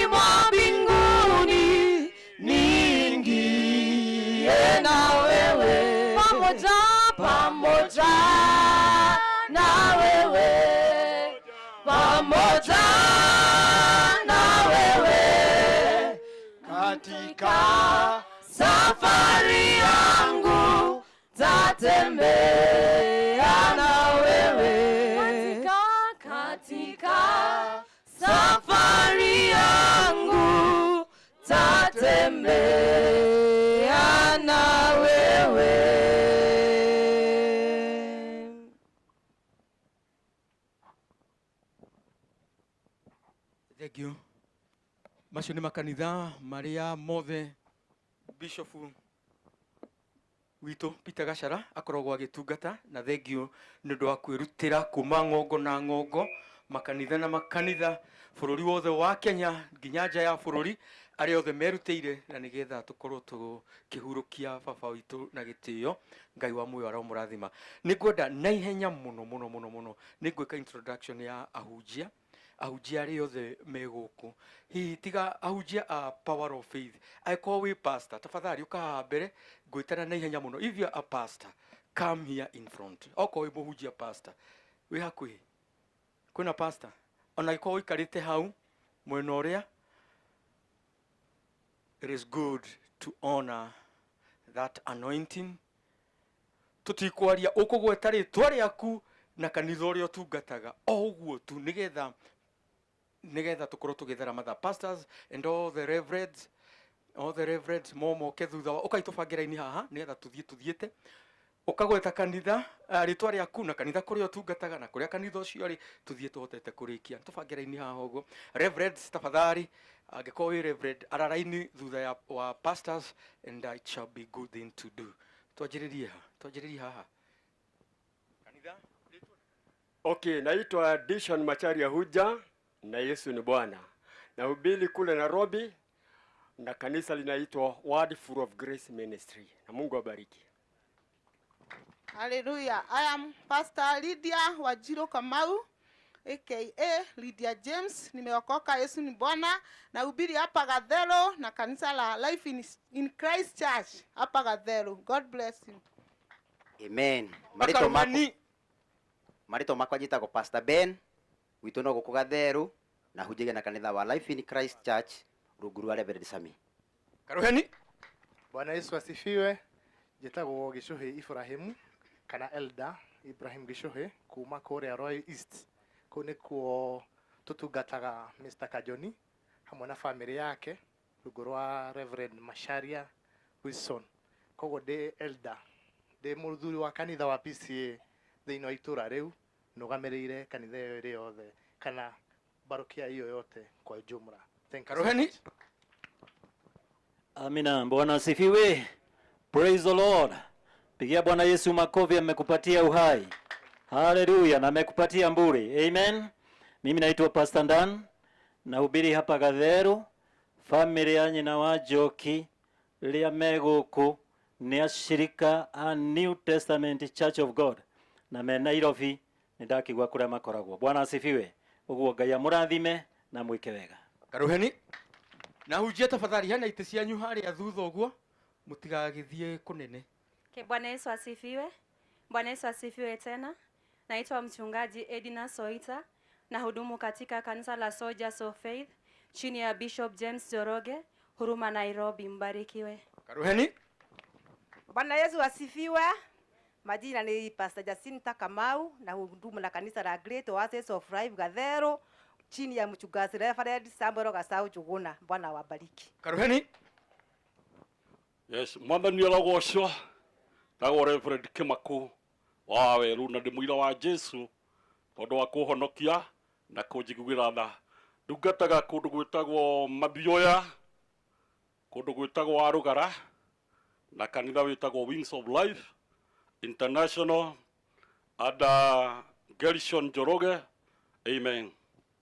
mwa mbinguni niingie na wewe. Pamoja, pamoja na wewe, pamoja na wewe, katika safari yangu tatembea na wewe. Katika safari yangu tatembea na wewe. Thank you. Macio nĩ makanitha marĩa mothe Bishop witũ Peter Gachara akoragwo agĩtungata, na thank you nĩ ũndũ wa kwĩrutĩra kuma ng'ongo na ng'ongo, makanitha na makanitha bũrũri wothe wa Kenya nginya nja ya bũrũri, arĩa othe merutĩire na nĩgetha tũkorwo tũkĩhurũkia baba witũ na gĩtĩo. Ngai wa muoyo aromũrathima. Nĩ ngwenda na ihenya mũno mũno mũno mũno nĩ ngwĩka introduction ya ahunjia arĩa othe me gũkũ. Hihi tiga ahunjia a Power of Faith, angĩkorwo wĩ pastor tafadhali ũka haha mbere, ngwĩtana na ihenya mũno. If you are a pastor, come here in front. Okorwo wĩ mũhunjia pastor, wĩ hakuhĩ kwĩna pastor, ona angĩkorwo ũikarĩte hau mwena ũrĩa, it is good to honor that anointing. Tũtikwaria ũkũgweta rĩtwa rĩaku na kanitha ũrĩa ũtungataga o ũguo tu, nĩgetha tũkorwo tũgĩthera mathaa. Pastors and all the reverends, momoke thutha wa ũkai tũbange raini haha nĩgetha tũthiĩ tũthiĩte. Ũkagweta kanitha rĩtwa rĩaku na kanitha kũrĩa ũtungataga na kũrĩa kanitha ũcio ũrĩ, tũthiĩ tũhotete kũrĩkia. Tũbange raini haha ũguo. Reverends tafadhali, angĩkorwo wĩ reverend, ara raini thutha wa pastors, and it shall be good thing to do. Twanjĩrĩrie haha. Kanitha. Okay, naitwa Dishon Macharia Huja na Yesu ni Bwana. Nahubiri kule Nairobi na kanisa linaitwa Word Full of Grace Ministry. Na Mungu abariki. Hallelujah. I am Pastor Lydia Wajiro Kamau, aka Lydia James. Nimeokoka, Yesu ni Bwana. Nahubiri hapa Gathero na kanisa la Life in Christ Church hapa Gathero. God bless you. Amen. Marito makwa njĩtagwo Pastor Ben witũ no gũkũ Gatheru na hunjagia na kanitha wa Life in Christ Church rungu rwa Reverend Sami. Karuheni. Bwana Yesu asifiwe. Njĩtagwo Gicuhi Ibrahimu kana Elder Ibrahim Gicuhi kuma kũrĩa Royal East. Kũu nĩkuo tũtungataga Mr. Kajoni hamwe na family yake rungu rwa Reverend Macharia Wilson. Koguo ndĩ elder, ndĩ mũthuri wa kanitha wa PCA thĩinĩ wa itũra rĩu, nũgamĩrĩire kanitha ĩyo ĩrĩ yothe kana barokia hiyo yote kwa jumla. Thank you. Karuheni. Amina. Bwana asifiwe. Praise the Lord. Pigia Bwana Yesu makofi, amekupatia uhai. Haleluya, na amekupatia mburi. Amen. Mimi naitwa Pastor Dan Nahubiri hapa Gatheru. Family ya nyina wa Njoki rĩrĩa me gũkũ nĩ ashirika a New Testament Church of God na me Nairobi, nĩ ndakĩigua kũrĩa makoragwo. Bwana asifiwe. Ũguo Ngai amũrathime na mwĩke wega. Karuheni na hunjia tafadhali, hena itĩ cianyu harĩa thutha ũguo mũtigagĩthiĩ kũnene. Okay, Bwana Yesu asifiwe. Bwana Yesu asifiwe tena. Naitwa mchungaji Edina Soita na hudumu katika kanisa la Soldiers of Faith chini ya Bishop James Njoroge, Huruma Nairobi. Mbarikiwe. Karuheni. Bwana Yesu asifiwe. Majina ni Pastor Jacinta Kamau na hudumu na kanisa la Great Oasis of Life Gathero chini ya mchungaji Reverend Samuel Gasau Njuguna. Bwana awabariki. Karuheni. Yes, mwathani arogocwo. Tagwo Reverend Kimaku wa weru na ndĩ mũira wa Jesu tondũ wa kũhonokia na kũnjiguĩra tha. Ndungataga kũndũ gwĩtagwo Mathioya, kũndũ gwĩtagwo Warũgara, na kanitha wĩtagwo Wings of Life International under Gershon Njoroge. Amen.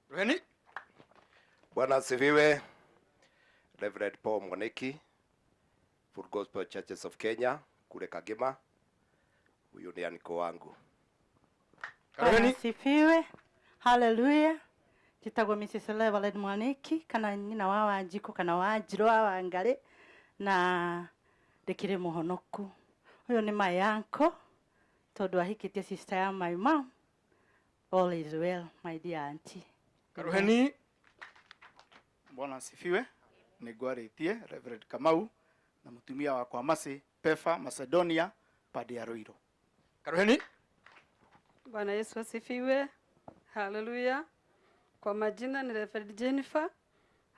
Ruheni. Bwana asifiwe. Reverend Paul Mwaniki, Full Gospel Churches of Kenya kule Kagema. Huyu ni aniko wangu. Bwana asifiwe. Hallelujah. Njĩtagwo Mrs. Reverend Mwaniki kana nyina wa Wanjikũ kana Wanjirũ wa Wangari na ndĩkĩrĩ mũhonoku. Ũyũ nĩ my uncle tondũ ahikĩtie sister ya my mom. All is well, my dear auntie. Karuheni. Bwana asifiwe. Nĩngwarĩtie Reverend Kamau na mũtumia wakwa Masi Pefa Macedonia pande ya Ruiru. Karuheni. Bwana Yesu asifiwe. Haleluya. Kwa majina ni Reverend Jennifer.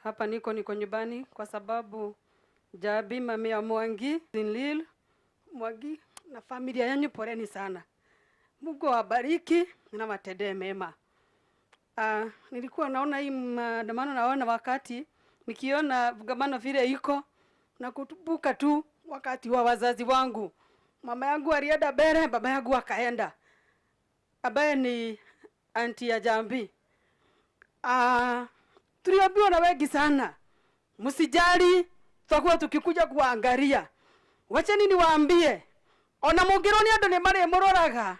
Hapa niko nyumbani kwa sababu Jabi mami ya Mwangi, Zinlil, Mwangi na familia yanyu poleni sana. Mungu awabariki na watendee mema. Nilikuwa naona hii maandamano, naona wakati nikiona vugamano vile iko na kutubuka tu wakati wa wazazi wangu. Mama yangu alienda mbele, baba yangu akaenda, ambaye ni anti ya Jambi. Tuliambiwa na wengi sana, msijali, tutakuwa tukikuja kuangalia. Wacheni niwaambie, ona mũngĩrwo nĩ andũ nĩ marĩmũroraga,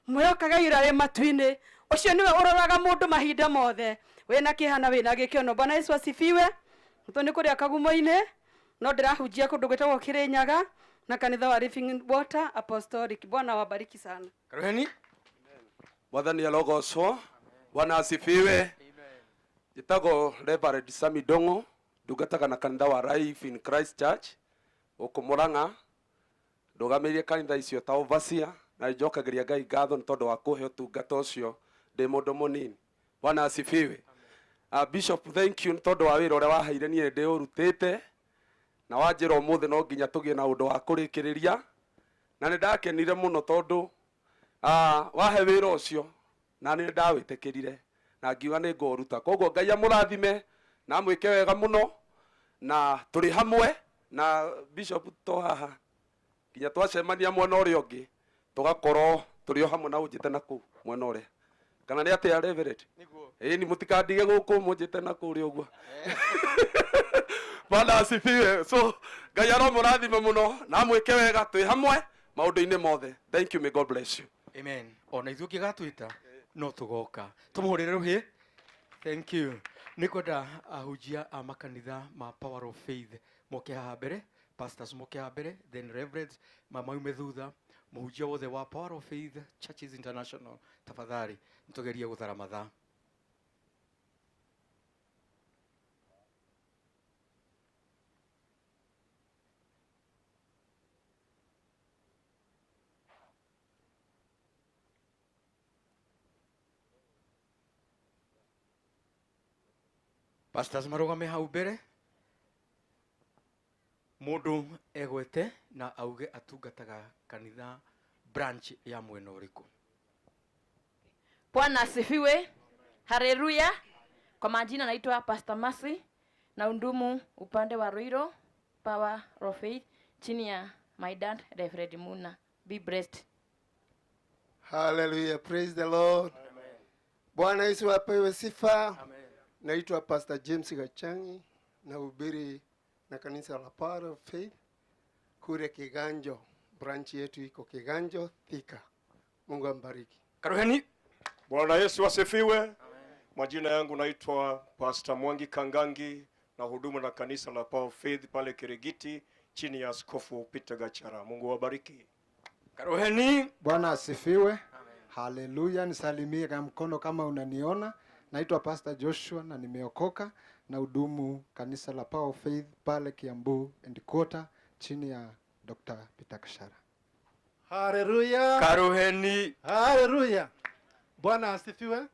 mwĩhokaga ira rĩ matu-inĩ, ũcio nĩwe ũroraga mũndũ mahinda mothe, wĩna kĩeha na wĩna gĩkeno. Bwana Yesu asifiwe. Tũ nĩ kũrĩa Kagumo-inĩ, no ndĩrahunjia kũndũ gwĩtagwo Kĩrĩnyaga na kanitha wa Living Water Apostolic. Bwana awabariki sana. Karuheni. Mwathani arogocwo. Bwana asifiwe. Njĩtagwo Reverend Sami Ndong'o, ndungataga na kanitha wa Life in Christ Church gũkũ Murang'a. Ndũgamĩrĩire kanitha icio ta overseer na njokagĩria Ngai ngatho nĩ tondũ wa kũhe ũtungata ũcio ndĩ mũndũ mũnini. Bwana asifiwe. Bishop, thank you nĩ tondũ wa wĩra ũrĩa waheire niĩ ndĩũrutĩte na wanjĩra ũmũthĩ no nginya tũgĩe na ũndũ wa kũrĩkĩrĩria, na nĩ ndakenire mũno tondũ wahe wĩra ũcio na nĩ ndawĩtĩkĩrire na ngiuga nĩ ngũũruta. Koguo Ngai amũrathime na amwĩke wega mũno, na tũrĩ hamwe na Bishop to haha nginya twacemania mwena ũrĩa ũngĩ tũgakorwo tũrĩ o hamwe na ũnjĩte na kũu mwena ũrĩa, kana nĩ atĩa Reverend? Ĩĩ, ni mũtikandige gũkũ mũnjĩte na kũrĩa ũguo. Bwana asifiwe. So Ngai aromũrathime mũno na amwĩke wega, twĩ hamwe maũndũ-inĩ mothe. Thank you, may God bless you. Amen. Ona ithuĩ ũngĩgatwĩta no tũgoka. Tũmũhũrĩre rũhĩ. Thank you. Nĩ kwenda ahunjia a makanitha ma Power of Faith moke haha mbere, pastors moke haha mbere, then reverends maume thutha, mũhunjia wothe wa Power of Faith Churches International, tafadhali nĩtũgerie gũthara mathaa. Pastors marũgame hau mbere, mũndũ egwete na auge atungataga kanitha branch ya mwena ũrĩkũ. Bwana asifiwe. Haleluya. Kwa majina naitwa Pastor Mercy na undumu upande wa Ruiru Power of Faith chini ya my dad Reverend Muna. Be blessed. Hallelujah. Praise the Lord. Amen. Bwana Yesu apewe sifa. Amen. Naitwa Pastor James Gachangi, nahubiri na kanisa la Power of Faith kule Kiganjo. Branch yetu iko Kiganjo Thika. Mungu ambariki. Karuheni. Bwana Yesu asifiwe. Majina yangu naitwa Pastor Mwangi Kangangi na huduma na kanisa la Power of Faith pale Kirigiti chini ya Askofu Peter Gachara. Mungu awabariki. Karuheni. Bwana asifiwe. Haleluya. Nisalimie kwa mkono kama unaniona. Naitwa Pastor Joshua na nimeokoka na hudumu kanisa la Power of Faith pale Kiambu Headquarter chini ya Dr. Peter Gachara. Haleluya. Karuheni. Haleluya. Bwana asifiwe.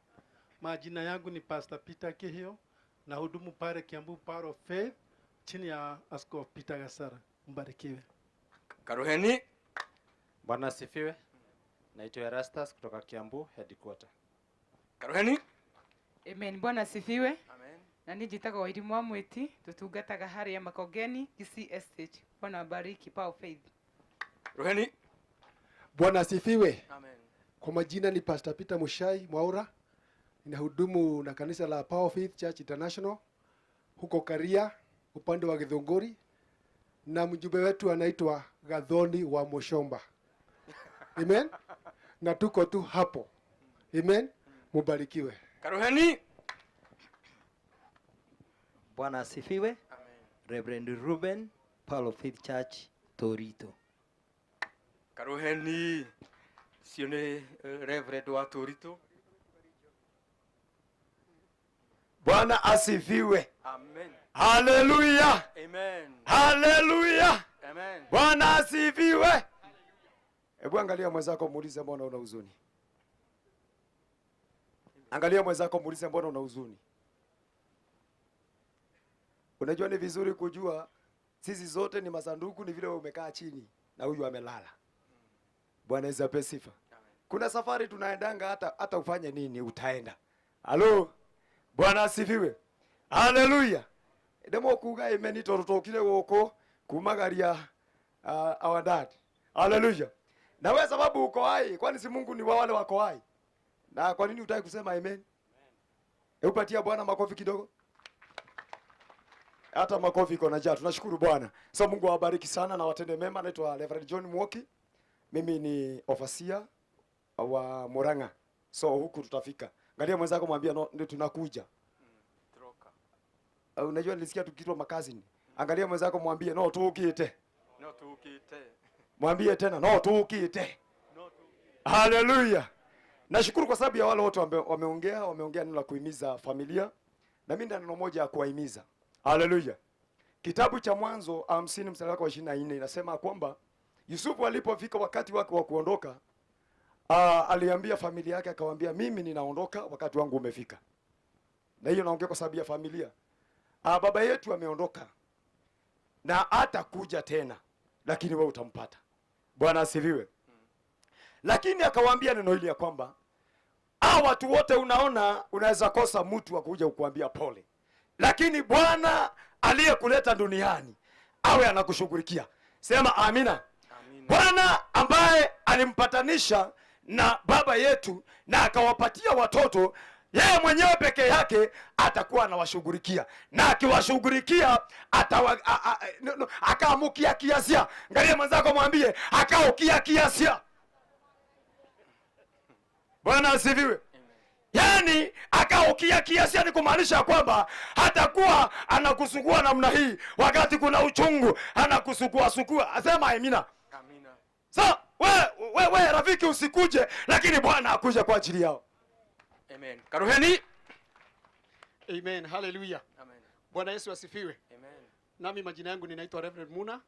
Majina yangu ni Pastor Peter Kihio na hudumu pale Kiambu Power of Faith chini ya Askofu Peter Gachara. Mbarikiwe. Karuheni. Bwana asifiwe. Naitwa Erastus kutoka Kiambu Headquarter. Karuheni. Amen. Bwana asifiwe. Amen. Na niĩ njĩtagwo Wairimu wa Mwĩti, tũtungataga harĩa Makongeni GCSH. Bwana abariki Power of Faith. Ruheni. Bwana asifiwe. Amen. Kwa majina ni Pastor Peter Mushai Mwaura. Ninahudumu na kanisa la Power of Faith Church International huko Karia upande wa Githunguri, na mjumbe wetu anaitwa Gathoni wa Mushomba. Amen. Na tuko tu hapo. Amen. Mubarikiwe. Karuheni. Bwana asifiwe. Amen. Reverend Ruben, Power of Faith Church, Torito. Karuheni. Sio ni Reverend wa Torito. Bwana asifiwe. Amen. Haleluya. Amen. Haleluya. Amen. Bwana asifiwe. Hebu angalia mwenzako muulize mbona una huzuni. Angalia mwenzako muulize mbona una huzuni. Unajua ni vizuri kujua sisi zote ni masanduku, ni vile wewe umekaa chini na huyu amelala. Bwana Yesu apewe sifa. Kuna safari tunaendanga hata ufanye nini utaenda. Halo. Bwana asifiwe. Haleluya. Ndemo kuga amen torutokire guku kumagaria our dad. Haleluya. Na wewe sababu uko hai, kwani si Mungu ni wa wale wako hai? Na kwa nini hutaki kusema amen? Hebu patia Bwana makofi kidogo. Hata makofi iko na njaa. Tunashukuru Bwana. So Mungu awabariki sana na watende mema. Naitwa Reverend John Mwoki. Mimi ni overseer wa Murang'a. So huku tutafika. Angalia mwenzako mwambie no, ndio tunakuja. Unajua nilisikia tukitwa makazini. Angalia mwenzako mwambie no tukite. No tukite. Mwambie tena no tukite. Haleluya. Nashukuru kwa sababu ya wale wote wameongea neno la kuhimiza familia. Na mimi nina neno moja ya kuwahimiza. Haleluya. Kitabu cha Mwanzo 50 mstari wa 24 inasema kwamba Yusufu alipofika wakati wake wa kuondoka, aliambia familia yake akawaambia, mimi ninaondoka, wakati wangu umefika. Na hiyo naongea kwa sababu ya familia. Baba yetu ameondoka na hatakuja tena, lakini wewe utampata. Bwana asifiwe. Lakini akawaambia neno hili ya kwamba watu wote unaona unaweza kosa mtu wa kuja kukuambia pole, lakini Bwana aliyekuleta duniani awe anakushughulikia. Sema amina. Amina. Bwana ambaye alimpatanisha na baba yetu na akawapatia watoto, yeye mwenyewe peke yake atakuwa anawashughulikia, na akiwashughulikia akaamukia kiasia. Angalia mwenzako mwambie akaukia kiasia. Bwana asifiwe. Yaani akaukia kiasia ni kumaanisha kwamba hatakuwa anakusugua namna hii wakati kuna uchungu, anakusugua sugua. Asema amina. Amina. So we rafiki usikuje, lakini Bwana akuje kwa ajili yao. Amen. Karuheni. Amen. Hallelujah. Amen. Bwana Yesu asifiwe. Amen. Nami majina yangu ninaitwa Reverend Muna.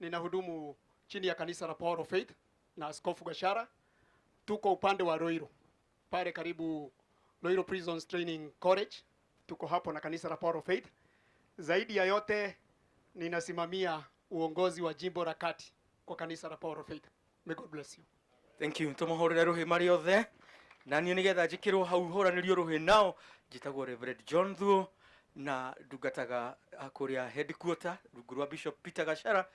Ninahudumu chini ya kanisa la Power of Faith na Askofu Gachara. Tuko upande wa Roiro, pale karibu Roiro Prisons Training College. Tuko hapo na kanisa la Power of Faith. Zaidi ya yote ninasimamia uongozi wa jimbo la kati kwa kanisa la Power of Faith. May God bless you. Thank you. Tumuhurire ruhi mari othe. Na niĩ nĩgetha njĩkĩrwo hau hũranĩrio rũhĩ nao, njĩtagwo Reverend John Thuo na ndungataga kũrĩa headquarter rungu rwa Bishop Peter Gachara,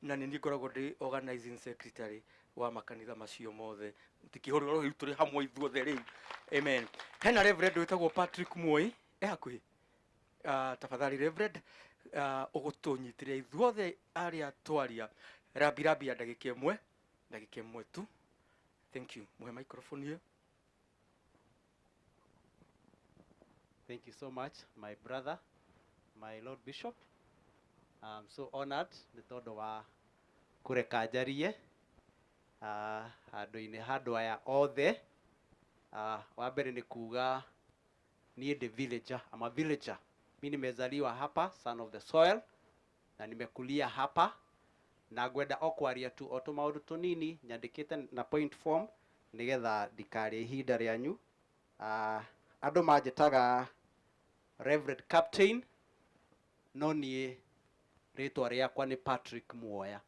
na nĩ niĩ ngoragwo ndĩ organizing secretary wa makanitha macio mothe. Tikĩhũrĩrwo rũhĩ tũrĩ hamwe ithuothe rĩu. Amen. Hena Reverend wĩtagwo Patrick Moi E hakuhĩ. Tafadhali Reverend, ũgũtũnyitĩrĩra ithuothe arĩa twaria rambirambi ya ndagĩka ĩmwe, ndagĩka ĩmwe tu. Thank you. Muhe microphone ĩyo. Thank you so much, my brother, my Lord Bishop. I'm so honored nĩ tondũ wa kũreka njarie handũ-inĩ ha andũ aya othe. Wa mbere nĩ kuga niĩ ndĩ villager. I'm a villager. Mi nimezaliwa hapa, son of the soil, na nimekulia hapa, na ngwenda o kwaria tu o tũmaũndũ tũnini nyandĩkĩte na point form nĩgetha ndikarĩe ihinda rĩanyu. Andũ manjĩtaga Reverend Captain, no niĩ rĩtwa rĩakwa nĩ Patrick Muoya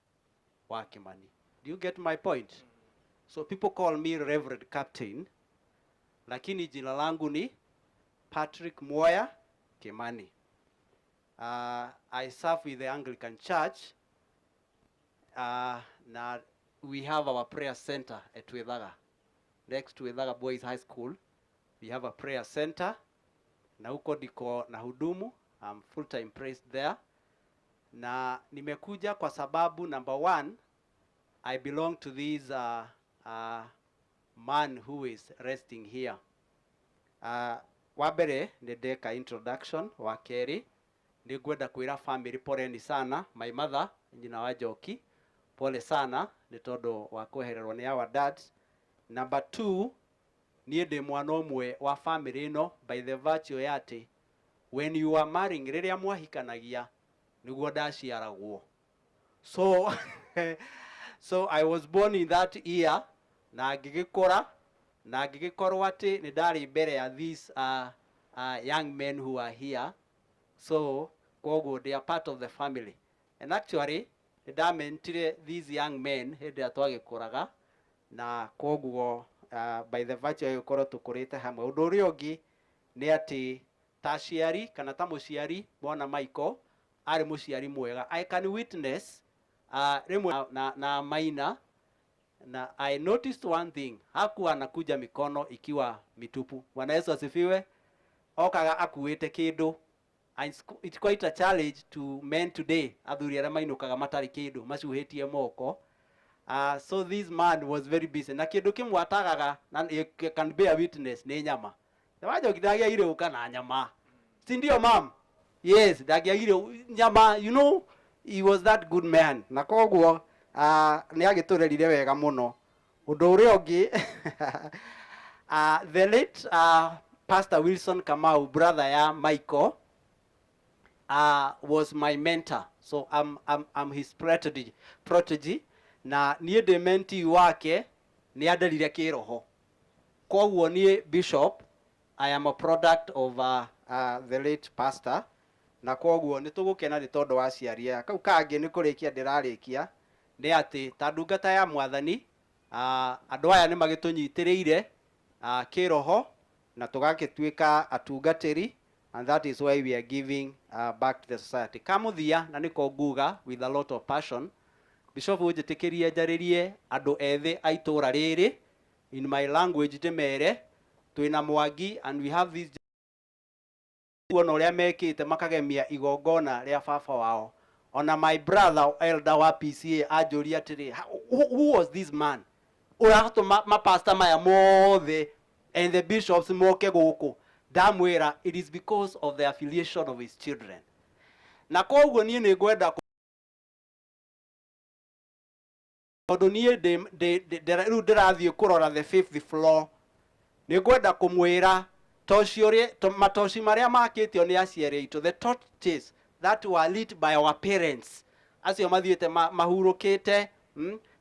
wa Kimani. Do you get my point? So people call me Reverend Captain, lakini jina langu ni Patrick Muoya Kimani. I serve with the Anglican Church. Na we have our prayer center at Wethaga. Next to Wethaga Boys High School, we have a prayer center. Na huko ndiko na hudumu. I'm full-time priest there. Na nimekuja kwa sababu number one, I belong to this man who is resting here. Wa mbere nĩ ndeka introduction, wa kerĩ nĩ ngwenda kwĩra family poleni sana, my mother nyina wa Njoki, pole sana nĩ tondũ wa kwehererwo nĩ our dad. Number two, niĩ ndĩ mwana ũmwe wa family ĩno by the virtue ya atĩ when you are marrying, rĩrĩa mwahikanagia nĩguo ndaciaragwo. So I was born in that year, na ngĩgĩkũra na ngĩgĩkorwo atĩ nĩ ndarĩ mbere ya these young men who are here. So koguo they are part of the family. And actually nĩ ndamentire these young men hĩndĩ ĩrĩa twagĩkũraga, na koguo by the virtue ya gũkorwo tũkũrĩte hamwe. Ũndũ ũrĩa ũngĩ nĩ atĩ ta aciari kana ta mũciari, mwana Michael arĩ mũciari mwega. I can witness rĩmwe na Maina, na I noticed one thing, hakuwa anakuja mikono ikiwa mitupu. Bwana Yesu asifiwe. Okaga akuĩte kĩndũ. And it's quite a challenge to men today, athuri arĩa mainũkaga matarĩ kĩndũ, macuhĩtie moko. So this man was very busy. Na kĩndũ kĩmwe atagaga, na you can bear witness, nĩ nyama. Na Wanjoki ndagĩagire gũka na nyama. Si ndio, ma'am? Yes, ndagĩagire nyama, you know, he was that good man. Na koguo nĩ agĩtũrerire wega mũno. Ũndũ ũrĩa ũngĩ, the late Pastor Wilson Kamau, brother ya Michael, was my mentor. So I'm his protege. Na niĩ ndĩ mentee wake, nĩ anderire kĩroho. Koguo niĩ bishop, I am a product of the late pastor. Na koguo nĩ tũgũkena nĩ tondũ wa aciari aya. Kau kangĩ nĩ kũrĩkia ndĩrarĩkia, nĩ atĩ ta ndungata ya mwathani, andũ aya nĩ magĩtũnyitĩrĩire kĩroho na tũgagĩtuĩka atungatĩri, and that is why we are giving back to the society. Kamũthia, na nĩko nguga with a lot of passion, Bishop ũnjĩtĩkĩrie njarĩrie andũ ethĩ a itũũra rĩrĩ in my language, ndĩmere twĩna Mwangi and we have this kuona ũrĩa mekĩte makagemia igongona rĩa baba wao. Ona my brother elder wa PCA anjũria atĩrĩ, who was this man ũratũma mapasta maya mothe and the bishops moke gũkũ? Ndamwĩra it is because of the affiliation of his children. Na koguo niĩ nĩ ngwenda tondũ niĩ rĩu ndĩrathiĩ kũrora the fifth floor, nĩ ngwenda kũmwĩra toci ũrĩa matoci marĩa makĩtio nĩ aciari aitũ, the torches that were lit by our parents, acio mathiĩte mahurũkĩte.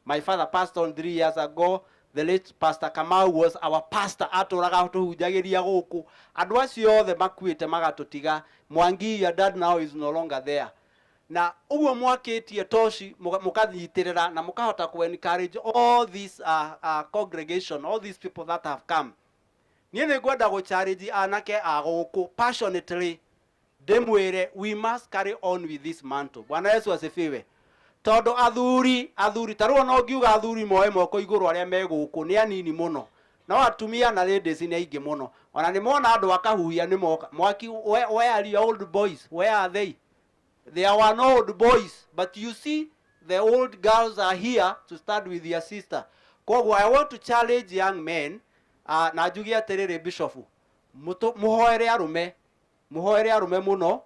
My father passed on 3 years ago. The late Pastor Kamau was our pastor, atũraga tũhunjagĩria gũkũ. Andũ acio othe makuĩte magatũtiga. Mwangi, your dad now is no longer there. Na ũguo mwakĩtie toci mũkanyitĩrĩra na mũkahota ku encourage all this congregation, all these people that have come. Niĩ nĩ ngwenda gũ challenge anake a gũkũ passionately, ndĩmwĩre we must carry on with this mantle. Bwana Yesu asifiwe. Tondũ athuri ta rĩu ona ũngiuga athuri moe moko igũrũ arĩa me gũkũ nĩ anini mũno. No atumia na ladies nĩ aingĩ mũno. Ona nĩ mona andũ akahuhia nĩ moka. Mwaki, where are your old boys? Where are they? There were no old boys, but you see the old girls are here to stand with their sister. Koguo I want to challenge young men, na njuge atĩrĩrĩ bishop, mũhoere arũme, mũhoere arũme mũno,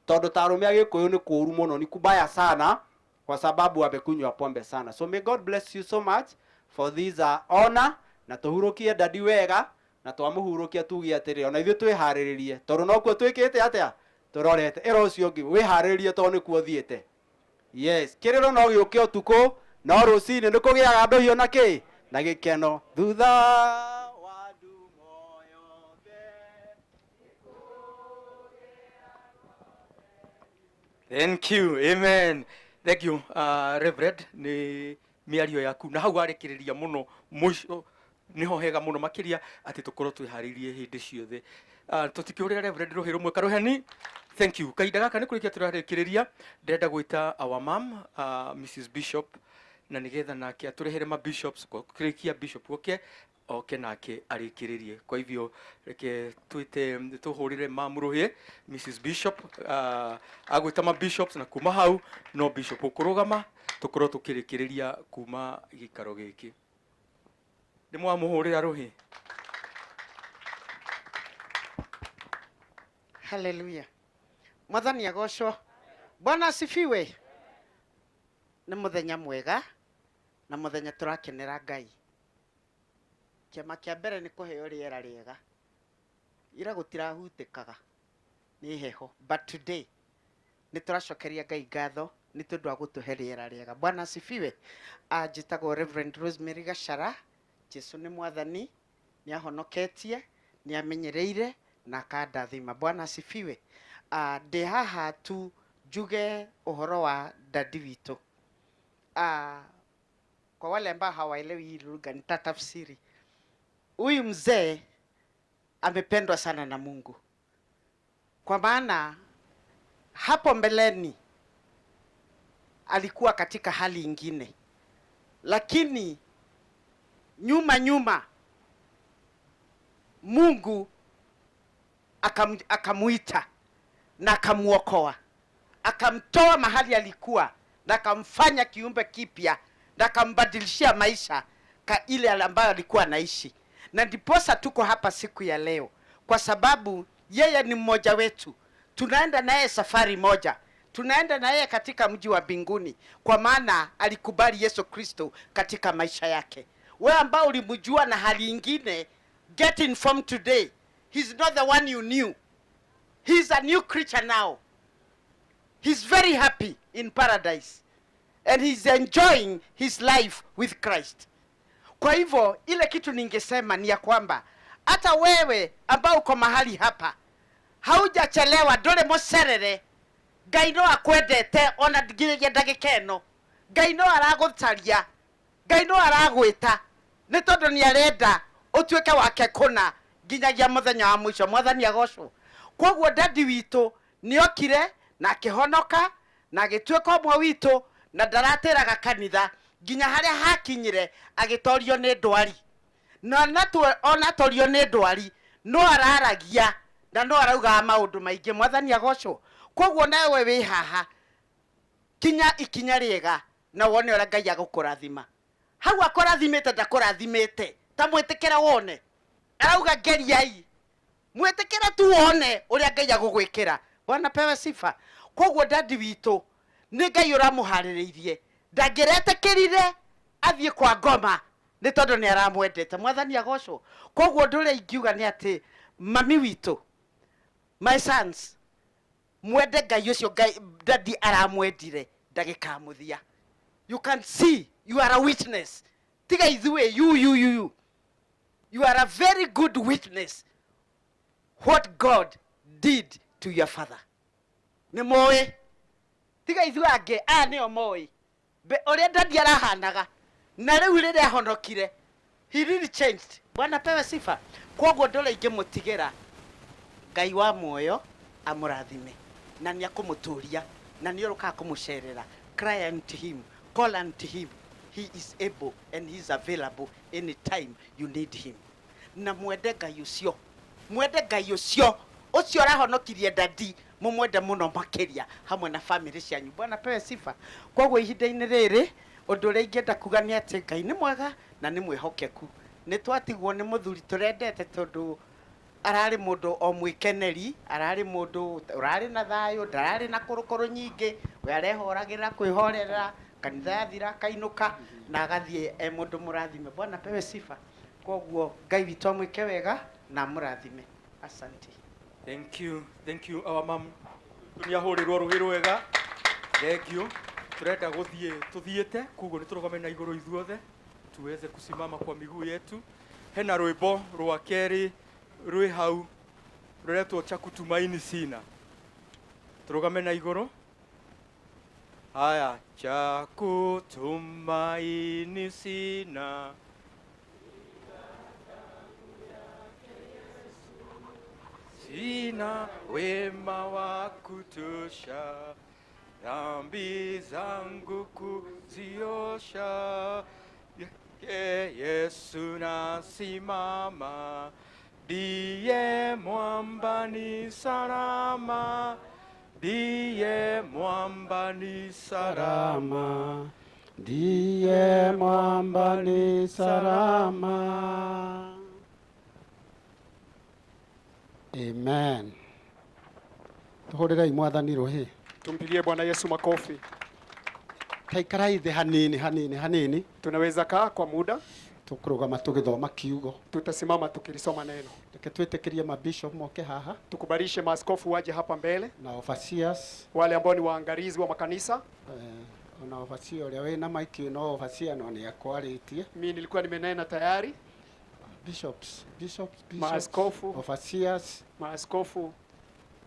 tondũ ta arũme a Gĩkũyũ nĩ kũũru mũno, ni kubaya sana kwa sababu wamekunywa pombe sana. So may God bless you so much for this honor, na tũhurũkie dadi wega, na twamũhurũkia tuge atĩrĩrĩ ona ithuĩ twĩharĩrĩrie, tondũ nokuo twĩkĩte atĩa, tũrorete ĩra ũcio ũngĩ wĩharĩrĩrie tondũ nĩkuo ũthiĩte. Yes, kĩrĩro no gĩũke ũtukũ, no rũcinĩ nĩ kũgĩaga ndũhiũ na kĩ na gĩkeno thutha. Thank you. Amen. Thank you, Reverend. Ni mĩario yaku na hau warĩkĩrĩria mũno mũico nĩho hega mũno makĩria atĩ tũkorwo twĩharĩirie hĩndĩ ciothe. Tũtikĩhũrĩra Reverend rũhĩ rũmwe karũheni. Thank you. Kahinda gaka nĩ kũrĩkia tũrarĩkĩrĩria, ndĩrenda gwĩta our mom, Mrs. Bishop, na nĩgetha nake atũrehere ma bishops, kũrĩkia bishop oke oke nake arĩkĩrĩrie. Kwa hivyo reke twĩte tũhũrĩre mam rũhĩ Mrs. Bishop, agwĩta ma bishops, na kuma hau no bishop ũkũrũgama tũkorwo tũkĩrĩkĩrĩria kuma gĩikaro gĩkĩ. Ndĩmwamũhũrĩra rũhĩ. Haleluya. Mwathani agocwo. Bwana asifiwe. Nĩ mũthenya mwega na mũthenya tũrakenera Ngai. Kĩama kĩa mbere nĩ kũheo rĩera rĩega. Ira gũtirahutĩkaga nĩ heho, but today nĩ tũracokeria Ngai ngatho nĩ tondũ wa gũtũhe rĩera rĩega. Bwana asifiwe. Njĩtagwo Reverend Rosemary Gachara. Jesu nĩ mwathani, nĩ ahonoketie, nĩ amenyereire na akandathima. Bwana asifiwe. Ndĩ haha tu njuge ũhoro wa dadi witũ. Kwa wale ambao hawaelewi hii lugha nitatafsiri. Huyu mzee amependwa sana na Mungu, kwa maana hapo mbeleni alikuwa katika hali ingine, lakini nyuma Mungu akamuita na akamuokoa, akamtoa mahali alikuwa na akamfanya kiumbe kipya na akambadilishia maisha ka ile ambayo alikuwa anaishi. Na ndiposa tuko hapa siku ya leo, kwa sababu yeye ni mmoja wetu. Tunaenda naye safari moja, tunaenda naye katika mji wa mbinguni, kwa maana alikubali Yesu Kristo katika maisha yake. Wewe ambao ulimjua na hali ingine, get informed today. He's not the one you knew. He's a new creature now. He's very happy in paradise and he's enjoying his life with Christ. Kwa hivyo ile kitu ningesema ni ya kwamba hata wewe ambao uko mahali hapa haujachelewa, ndũrĩ mũcerere. Ngai no akwendete ona nginyagia ndagĩka ĩno. Ngai no aragũcaria, Ngai no aragwĩta, nĩ tondũ nĩ arenda ũtuĩke wake kũna nginyagia mũthenya wa mũico. Mwathani agocwo. Koguo dadi witũ nĩokire na akĩhonoka na agĩtuĩka ũmwe witũ, na ndaratĩraga kanitha nginya harĩa hakinyire agĩtorio nĩ ndwari. Na ona torio nĩ ndwari no araragia na no araugaga maũndũ maingĩ. Mwathani agocwo. Koguo nawe wĩ haha kinya ikinya rĩega na wone ũrĩa Ngai agũkũrathima. Hau akũrathimĩte ndakũrathimĩte, ta mwĩtĩkĩra wone. Arauga ngeriai, mwĩtĩkĩre tu wone ũrĩa Ngai agũgwĩkĩra. Bwana pewe sifa. Koguo dadi witũ nĩ Ngai ũramũharĩrĩirie, ndangĩretĩkĩrire athiĩ kwa ngoma nĩ tondũ nĩ aramwendete. Mwathani agocwo. Koguo ũndũ ũrĩa ingiuga nĩ atĩ mami witũ, my sons, mwende Ngai ũcio Ngai dadi aramwendire ndagĩka ya mũthia. You can see you are a witness. Tiga ithuĩ, you you are a very good witness what God did to your father. Nĩ moĩ, tiga ithuĩ angĩ, aya nĩo moĩ ũrĩa dadi arahanaga, na rĩu rĩrĩa ahonokire he really changed. Bwana pewe sifa. Koguo ndũrĩa ingĩmũtigĩra, Ngai wa muoyo amũrathime na nĩ akũmũtũria na nĩ ũrũkaga kũmũcerera. Cry unto him, call unto him. He is able and he is available anytime you need him. Na mwende Ngai ucio, mwende Ngai ucio ucio arahonokirie dadi, mumwende muno makiria hamwe na family cianyu. Bwana pewe sifa. Koguo ihinda-inĩ rĩrĩ ũndũ ũrĩa ingĩenda kuga nĩ atĩ Ngai nĩ mwega na nĩ mwĩhokeku. Nĩ twatigwo nĩ mũthuri tũrendete tondũ ararĩ mũndũ o mwĩkeneri, ararĩ mũndũ ũrarĩ na thayũ, ndararĩ na kũrũkũrũ nyingĩ, we arehoragĩra kwĩhorera, kanitha yathira akainũka na agathiĩ e mũndũ mũrathime. Bwana pewe sifa. Koguo Ngai witũ amwĩke wega na amũrathime. Asante. Thank you, thank you our mom. Nĩahũrĩrwo rũhĩ rwega. Thank you. Turenda gũthiĩ tũthiĩte, koguo nĩtũrũgame na igũrũ ithuothe tuweze kusimama kwa miguu yetu. Hena rwĩmbo rwa kerĩ rwĩ hau rũretwo cha kutumaini sina. Tũrũgame na igũrũ. Haya, cha kutumaini sina, sina wema wa kutosha, dhambi zangu kuziosha. Yesu nasimama, ndiye mwamba ni salama, ndiye mwamba ni salama, ndiye mwamba ni salama. Amen. Tuhũrĩrei Mwathani rũhĩ. Tumpigie Bwana Yesu makofi. Taikarai thĩ hanini hanini hanini. Tunaweza kaa kwa muda. Tũkũrũgama tũgĩthoma kiugo. Tutasimama tukilisoma neno. Reke twĩtĩkĩrie mabishop moke haha. Tukubalishe maaskofu waje hapa mbele. Na overseers. Wale ambao ni waangalizi wa makanisa. Ona overseer ũrĩa wĩna maiki no overseer no nĩ akwarĩtie. Mimi nilikuwa nimenena tayari. Bishops, bishops, bishops, maaskofu, overseers, maaskofu,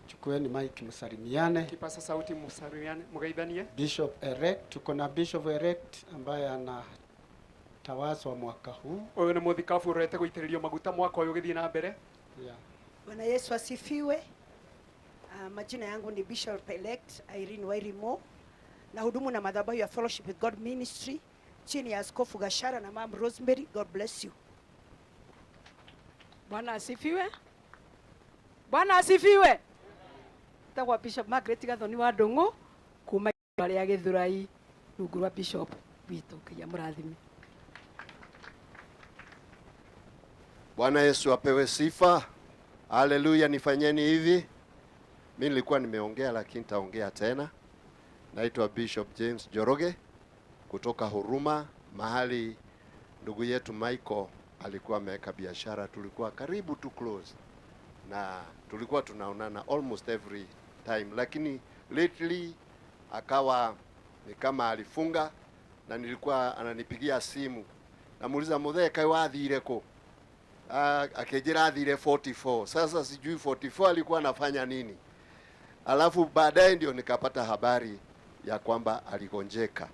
chukueni mic msalimiane. Kipasa sauti msalimiane, mgaidhanie. Bishop elect, tuko na Bishop elect ambaye anatawazwa mwaka huu. Uyu ni muthikabu urete guitiririo maguta mwaka uyu githii na mbere. Yeah. Bwana Yesu asifiwe. Majina yangu ni Bishop elect Irene Wairimo, na hudumu na madhabahu ya Fellowship with God Ministry chini ya Askofu Gashara na Mom Rosemary. God bless you. Bwana asifiwe. Bwana asifiwe. Tagwa Bishop Margaret Gathoni wa Ndung'u kuma rĩa Gĩthũrai rungu rwa Bishop witũ. Ngai amũrathime. Bwana Yesu apewe sifa. Haleluya. Nifanyeni hivi. Mimi nilikuwa nimeongea lakini nitaongea tena. Naitwa Bishop James Joroge kutoka Huruma, mahali ndugu yetu Michael alikuwa ameweka biashara. Tulikuwa karibu tu close na tulikuwa tunaonana almost every time, lakini lately akawa ni kama alifunga, na nilikuwa ananipigia simu namuuliza, muthee kai wathire ku? Akijira athire 44. Sasa sijui 44 alikuwa anafanya nini. Alafu baadaye ndio nikapata habari ya kwamba aligonjeka.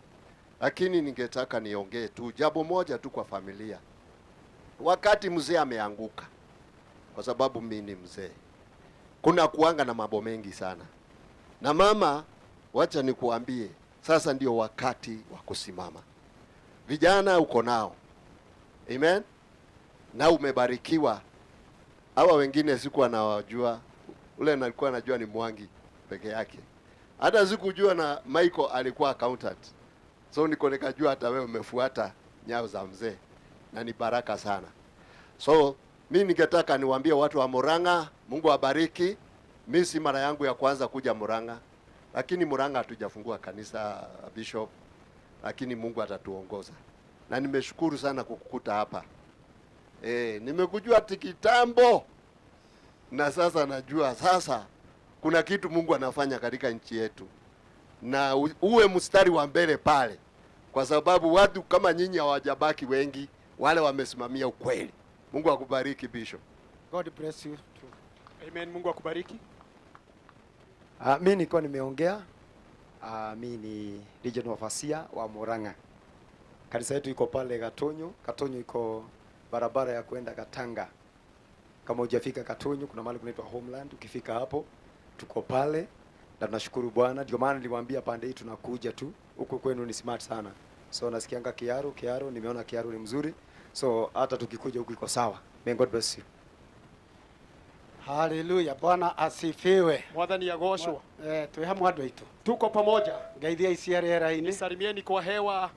Lakini ningetaka niongee tu jambo moja tu kwa familia. Wakati mzee ameanguka, kwa sababu mimi ni mzee, kuna kuanga na mambo mengi sana. Na mama, wacha nikuambie, sasa ndio wakati wa kusimama. Vijana uko nao, amen, na umebarikiwa. Hawa wengine sikuwa nawajua, ule nilikuwa najua ni Mwangi peke yake. Hata sikujua na Michael alikuwa accountant. So niko nikajua hata wewe umefuata nyayo za mzee, na ni baraka sana. So mimi ningetaka niwaambie watu wa Murang'a, Mungu awabariki. Mimi si mara yangu ya kwanza kuja Murang'a, lakini Murang'a hatujafungua kanisa Bishop, lakini Mungu atatuongoza. Na nimeshukuru sana kukukuta hapa. Nimekujua kitambo, na sasa najua sasa kuna kitu Mungu anafanya katika nchi yetu. Na uwe mstari wa mbele pale, kwa sababu watu kama nyinyi hawajabaki wengi, wale wamesimamia ukweli. Mungu akubariki Bishop. God bless you too. Amen. Mungu akubariki. Mimi nilikuwa nimeongea. Mimi ni regional overseer wa Murang'a. Kanisa yetu iko pale Gatonyo. Gatonyo iko barabara ya kwenda Katanga. Kama hujafika Gatonyo, kuna mahali kunaitwa Homeland. Ukifika hapo, tuko pale na tunashukuru Bwana. Ndio maana niliwaambia pande hii tunakuja tu. Huko kwenu ni smart sana. So nasikianga Kiaru, nimeona Kiaru ni mzuri. So hata tukikuja huku iko sawa. May God bless you. Haleluya, Bwana asifiwe. Mwathani agocwo. Twĩ hamwe andũ aitũ. Tuko pamoja. Ngeithia ici rĩera-inĩ. Nisalimieni kwa hewa.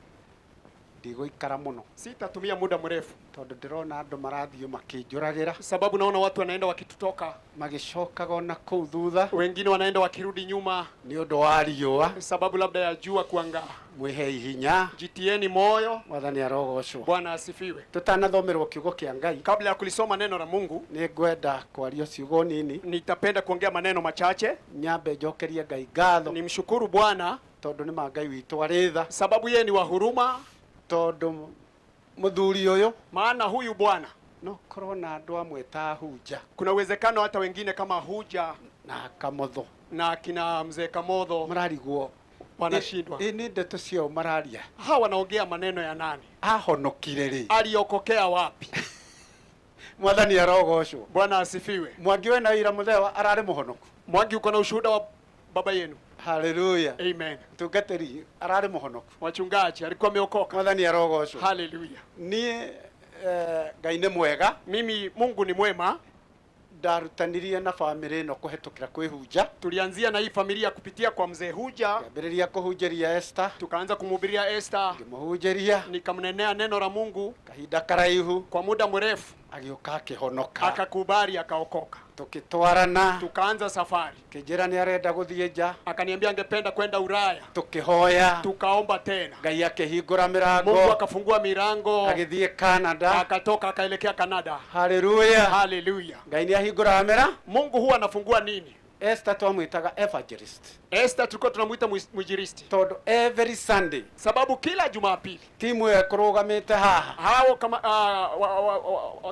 Ndigũikara mũno. Sitatumia muda mrefu. Tondũ ndĩrona andũ marathiĩ makĩnjũragĩra. Sababu naona watu wanaenda wakitutoka. Magĩcokaga ona kũu thutha. Wengine wanaenda wakirudi nyuma. Nĩ ũndũ wa riũa. Sababu labda ya jua kuangaa. Mwĩhei hinya. Jitieni moyo. Mwathani arogocwo. Bwana asifiwe. Tutanathomerwo kiugo kĩa Ngai. Kabla ya kulisoma neno la Mungu, nĩngwenda kwaria ciugo nini. Nitapenda kuongea maneno machache. Nyambe njokerie Ngai ngatho. Nimshukuru Bwana tondũ nĩ ma Ngai witũ arĩ tha. Sababu yeye ni wa huruma. Tondũ muthuri uyu, maana huyu bwana, no korwo na andu amwe ta Huja, kuna uwezekano hata wengine kama Huja na Kamotho na kina mzee Kamotho mararigwo wanashindwa. Ni ndeto ciao mararia. Hawa wanaongea maneno ya nani? Ahonokire ri? Aliokokea wapi? Mwathani arogocwo. Bwana asifiwe. Mwangi we na ira muthewa arari muhonoku. Mwangi uko na ushuhuda wa baba yenu. Haleluya. Amen. Mtungatĩri ararĩ mũhonoku. Wachungaji alikuwa ameokoka. Mwathani arogocwo. Haleluya. Niĩ Ngai nĩ mwega. Mimi Mungu ni mwema. Ndarutanirie na family ĩno kũhetũkĩra kwĩ Huja. Tulianzia na hii familia kupitia kwa mzee Huja. Kĩambĩrĩria kũhunjĩria Esther. Tukaanza kumhubiria Esther. Ngĩmũhunjĩria. Nikamnenea neno la Mungu kahinda karaihu, kwa muda mrefu. Agĩũka akĩhonoka. Akakubali akaokoka. Tukitwarana. Tukaanza safari. Kĩnjĩra nĩ arenda gũthiĩ nja. Akaniambia angependa kwenda Ulaya. Tukihoya. Tukaomba tena. Ngai akĩhingũra mĩrango. Mungu akafungua milango. Agĩthiĩ Canada. Akatoka akaelekea Canada. Haleluya. Haleluya. Ngai nĩ ahingũraga mĩra. Mungu huwa anafungua nini? Esther twamwitaga evangelist. Esther tulikuwa tunamuita mwinjilisti. Tondu every Sunday, sababu kila Jumapili timu ĩyo ĩkũrũgamĩte haha, hao kama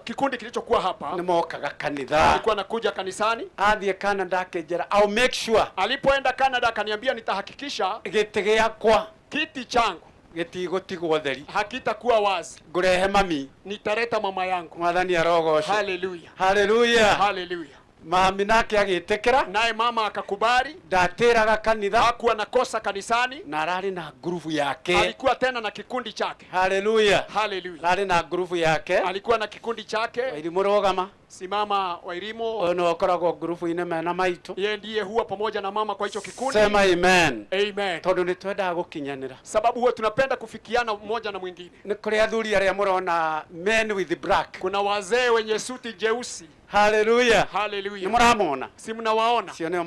kikundi kilichokuwa hapa nĩmokaga kanitha. Alikuwa anakuja kanisani. Athiĩ Canada akĩnjĩra, I'll make sure. Alipoenda Canada akaniambia nitahakikisha gĩtĩ gĩakwa, kiti changu gĩtigũtigwo theri, hakitakuwa wazi. Ngũrehe mami, nitaleta mama yangu. Mwathani arogocwo. Haleluya. Haleluya. Haleluya. Mami nake agĩtĩkĩra, naye mama akakubali. Ndatĩraga kanitha, hakuwa na kosa kanisani, na ararĩ na ngurubu yake. Alikuwa tena na kikundi chake. Haleluya. Haleluya. Ararĩ na ngurubu yake, alikuwa na kikundi chake. Wairimu rũgama. Simama Wairimu. Ũyũ nĩwe ũkoragwo ngurubu-inĩ mena maitũ. Yeye ndiye huwa pamoja na mama kwa hicho kikundi. Sema amen. Amen. Tondũ nĩ twendaga gũkinyanĩra. Sababu huwa tunapenda kufikiana mmoja na mwingine. Nĩ kũrĩ athuri arĩa mũrona men with black. Kuna wazee wenye suti jeusi. Haleluya. Haleluya. Nĩ mũramona? Si mnawaona? Cio nĩo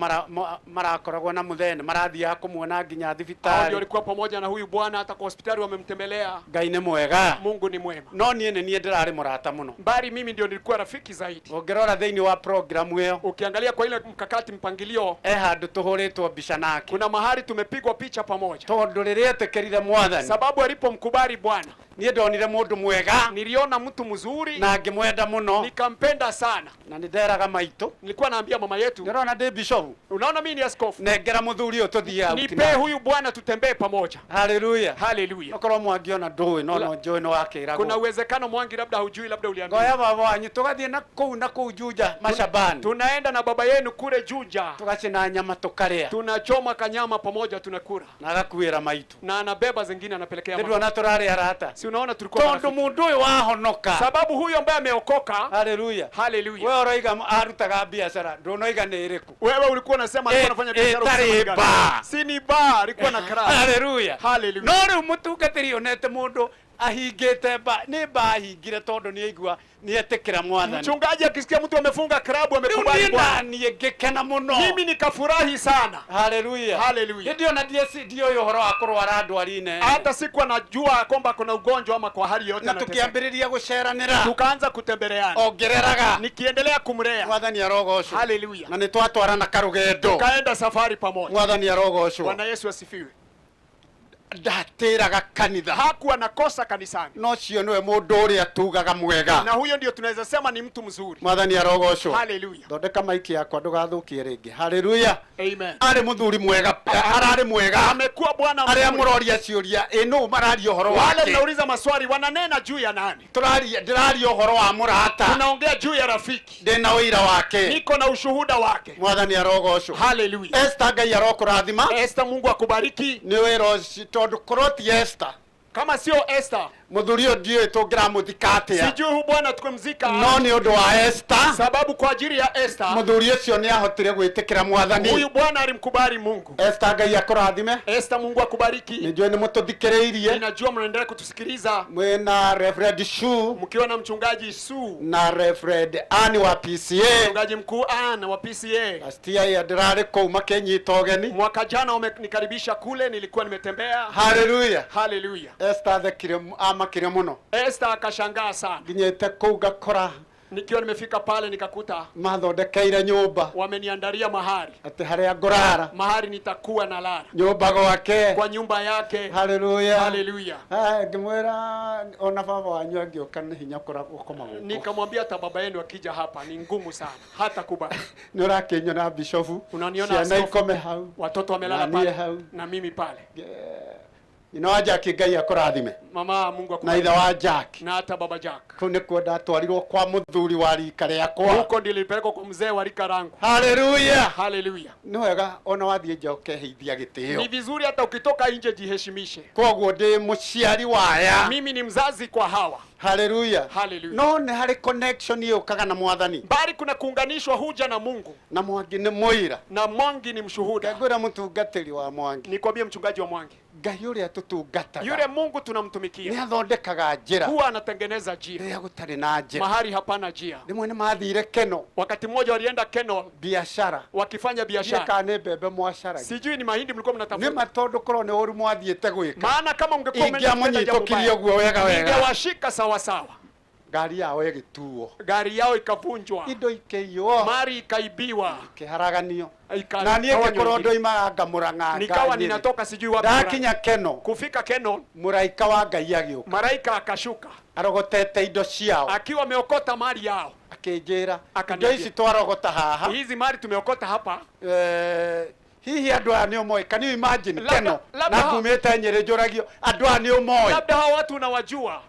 marakoragwo na mũthene, marathiaga kũmuona nginya thibitarĩ. Ndio walikuwa pamoja na huyu bwana hata kwa hospitali wamemtembelea. Ngai nĩ mwega. Mungu ni mwema. No niĩ nĩ niĩ ndĩrarĩ mũrata mũno. Bali mimi ndio nilikuwa rafiki zaidi. Ũngĩrora thĩinĩ wa programu ĩyo, ukiangalia kwa ile mkakati mpangilio, handũ tũhũrĩtwo mbica nake. Kuna mahali tumepigwa picha pamoja. Tondũ rĩrĩa etĩkĩrire Mwathani, sababu alipomkubali Bwana, niĩ ndonire mũndũ mwega. Niliona mtu mzuri na ngĩmwenda mũno, nikampenda sana. Na nĩnderaga maitũ, nilikuwa naambia mama yetu, ndĩrona ndĩ bishofu, unaona mimi ni askofu, nengera mũthuri ũyũ tũthiĩ out, nipe huyu bwana tutembee pamoja. Haleluya. Haleluya. Okorwo Mwangi ona ndũĩ, no no njũĩ no wakĩragwo. Kuna uwezekano Mwangi labda hujui, labda uliambiwa. Ngoya baba wanyu tũgathiĩ na kũu na kũu Juja macabani. Tunaenda na baba yenu kule Juja, tũgacina nyama tũkarĩa, tunachoma kanyama pamoja, tunakula, na agakuĩra maitũ, na anabeba zingine anapelekea mama. Nĩnduona tũrarĩ arata. Si unaona tulikuwa tondu mundu uyu wahonoka, sababu huyu ambaye ameokoka. Haleluya. Haleluya. Wewe uroiga arutaga biashara, ndunoiga nĩ ĩrĩkũ? Wewe ulikuwa unasema alikuwa anafanya biashara, bar. Si ni bar, alikuwa na club. Haleluya. Haleluya. No rĩu mũtungatĩri onete mũndũ ahingĩte ba, nĩ ba ahingire tondu nĩ aigua nĩ etĩkĩra Mwathani. Mchungaji akisikia mtu amefunga klabu amekubali Bwana. Niĩ ngĩkena mũno. Mimi nikafurahi sana. Haleluya. Haleluya. Ndio na ndiũĩ ũhoro wa kũrwara ndwari nene. Hata sikuwa najua kwamba kuna ugonjwa ama kwa hali yote. Na tukiambĩrĩria gũceranĩra, tukaanza kutembeleana. Ongereraga. Nikiendelea kumlea. Mwathani arogocwo. Haleluya. Na nĩtwatwarana karũgendo. Tukaenda safari pamoja. Mwathani arogocwo. Bwana Yesu asifiwe. Ndatĩraga kanitha, hakuwa na kosa kanisani. No cio niwe mũndũ ũrĩa tugaga mwega, na huyo ndio tunaweza sema ni mtu mzuri. Mwathani arogocwo. Haleluya. Thondeka maiki yakwa ndũgathũkie rĩngĩ. Haleluya. Amen. Arĩ mũthuri mwega, ararĩ mwega, amekuwa bwana mzuri. Arĩa mũroria ciũria ĩ nũ mararia ũhoro wake? Wale mnauliza maswali wananena juu ya nani? Tũraria, ndĩraria ũhoro wa mũrata. Tunaongea juu ya rafiki. Ndĩna ũira wake, niko na ushuhuda wake. Mwathani arogocwo. Haleluya. Esther, Ngai arokũrathima. Esther, Mungu akubariki. Nĩ wĩra ũcio tondu korwo ti Esther, kama sio Esther, Muthuri ũyũ ndiũĩ tũngĩramũthika atĩa. Sijui huyu bwana tukumzika. No nĩ ũndũ wa Esther, sababu kwa ajili ya Esther muthuri ũcio nĩ ahotire gwĩtĩkĩra Mwathani. Huyu bwana alimkubali Mungu. Esther, Ngai akũrathime. Esther, Mungu akubariki. Nijue nĩ mũtũthikĩrĩirie. Ninajua mnaendelea kutusikiliza. Mwĩna Reverend Shu, mkiwa na mchungaji Sue na Reverend Ann wa PCA, mchungaji mkuu Ann wa PCA. Last year ndĩrarĩ kũu makĩnyita ũgeni. Mwaka jana wamenikaribisha kule, nilikuwa nimetembea. Hallelujah. Hallelujah. Esther thekire, amakire muno. Esther akashangaa sana. Nginyĩte kũu ngakora nikiwa nimefika pale nikakuta mathondekeire nyumba, wameniandalia mahali ati haria ngurara, mahali nitakuwa na lala nyumba gwake, kwa nyumba yake. Haleluya, haleluya. Ngimwira ona baba wanyu angĩũka nĩ hinya gũkoma gũkũ. Nikamwambia hata baba yenu akija hapa ni ngumu sana, hata kubali. Nĩ ũrakĩnyona bishofu, unaniona ciana ikome hau, watoto wamelala pale na mimi pale. Nyina wa Jack, Ngai akũrathime. Mama, Mungu akubariki. Na ithe wa Jack. Na hata baba Jack. Kũu nĩkuo ndatwarirwo kwa mũthuri wa rika rĩakwa. Huko nilipelekwa kwa mzee wa rika langu. Haleluya. Haleluya. Nĩ wega ona wathiĩ nja ũkeheithia gĩtĩo. Ni vizuri hata ukitoka nje jiheshimishe. Koguo ndĩ mũciari wa aya. Mimi ni mzazi kwa hawa. Haleluya. Haleluya. No nĩ harĩ connection yũkaga na Mwathani. Bali kuna kuunganishwa huja na Mungu. Na Mwangi nĩ mũira. Na Mwangi ni mshuhuda. Ngwĩra mũtungatĩri wa Mwangi. Nikwambie mchungaji wa Mwangi. Ngai ũrĩa tũtungataga, yule Mungu tunamtumikia, nĩ athondekaga njĩra, huwa anatengeneza njia rĩrĩa gũtarĩ na njĩra, mahali hapana njia. Rĩmwe nĩ mathire Keno, wakati mmoja walienda Keno biashara, wakifanya biashara. Kana nĩ mbembe mwacaragia, sijui ni mahindi mlikuwa mnatafuta. Nĩ ma tondũ korwo nĩ ũru mwathiĩte gwĩka, maana kama ungekuwa ingĩamũnyitũkirie ũguo wega wega, ingewashika sawa sawa. Ngari yao ĩgĩtuo, gari yao ikavunjwa, indo ikĩiywo, mali ikaibiwa, ikĩharaganio. Na niĩ ngĩkorwo ndoimaga ngamũrang'a, nikawa ninatoka sijui wapi. Ndakinya Keno, kufika Keno, mũraika wa Ngai agĩũka, maraika akashuka arogotete indo ciao, akiwa ameokota mali yao, akĩnjĩra indo ici twarogota haha, hizi mali tumeokota hapa, hihi andũ aya nĩ ũmoĩ? Can you imagine Keno na ngumĩte Nyĩrĩ njũragio andũ aya nĩ ũmoĩ? Labda hawa watu unawajua.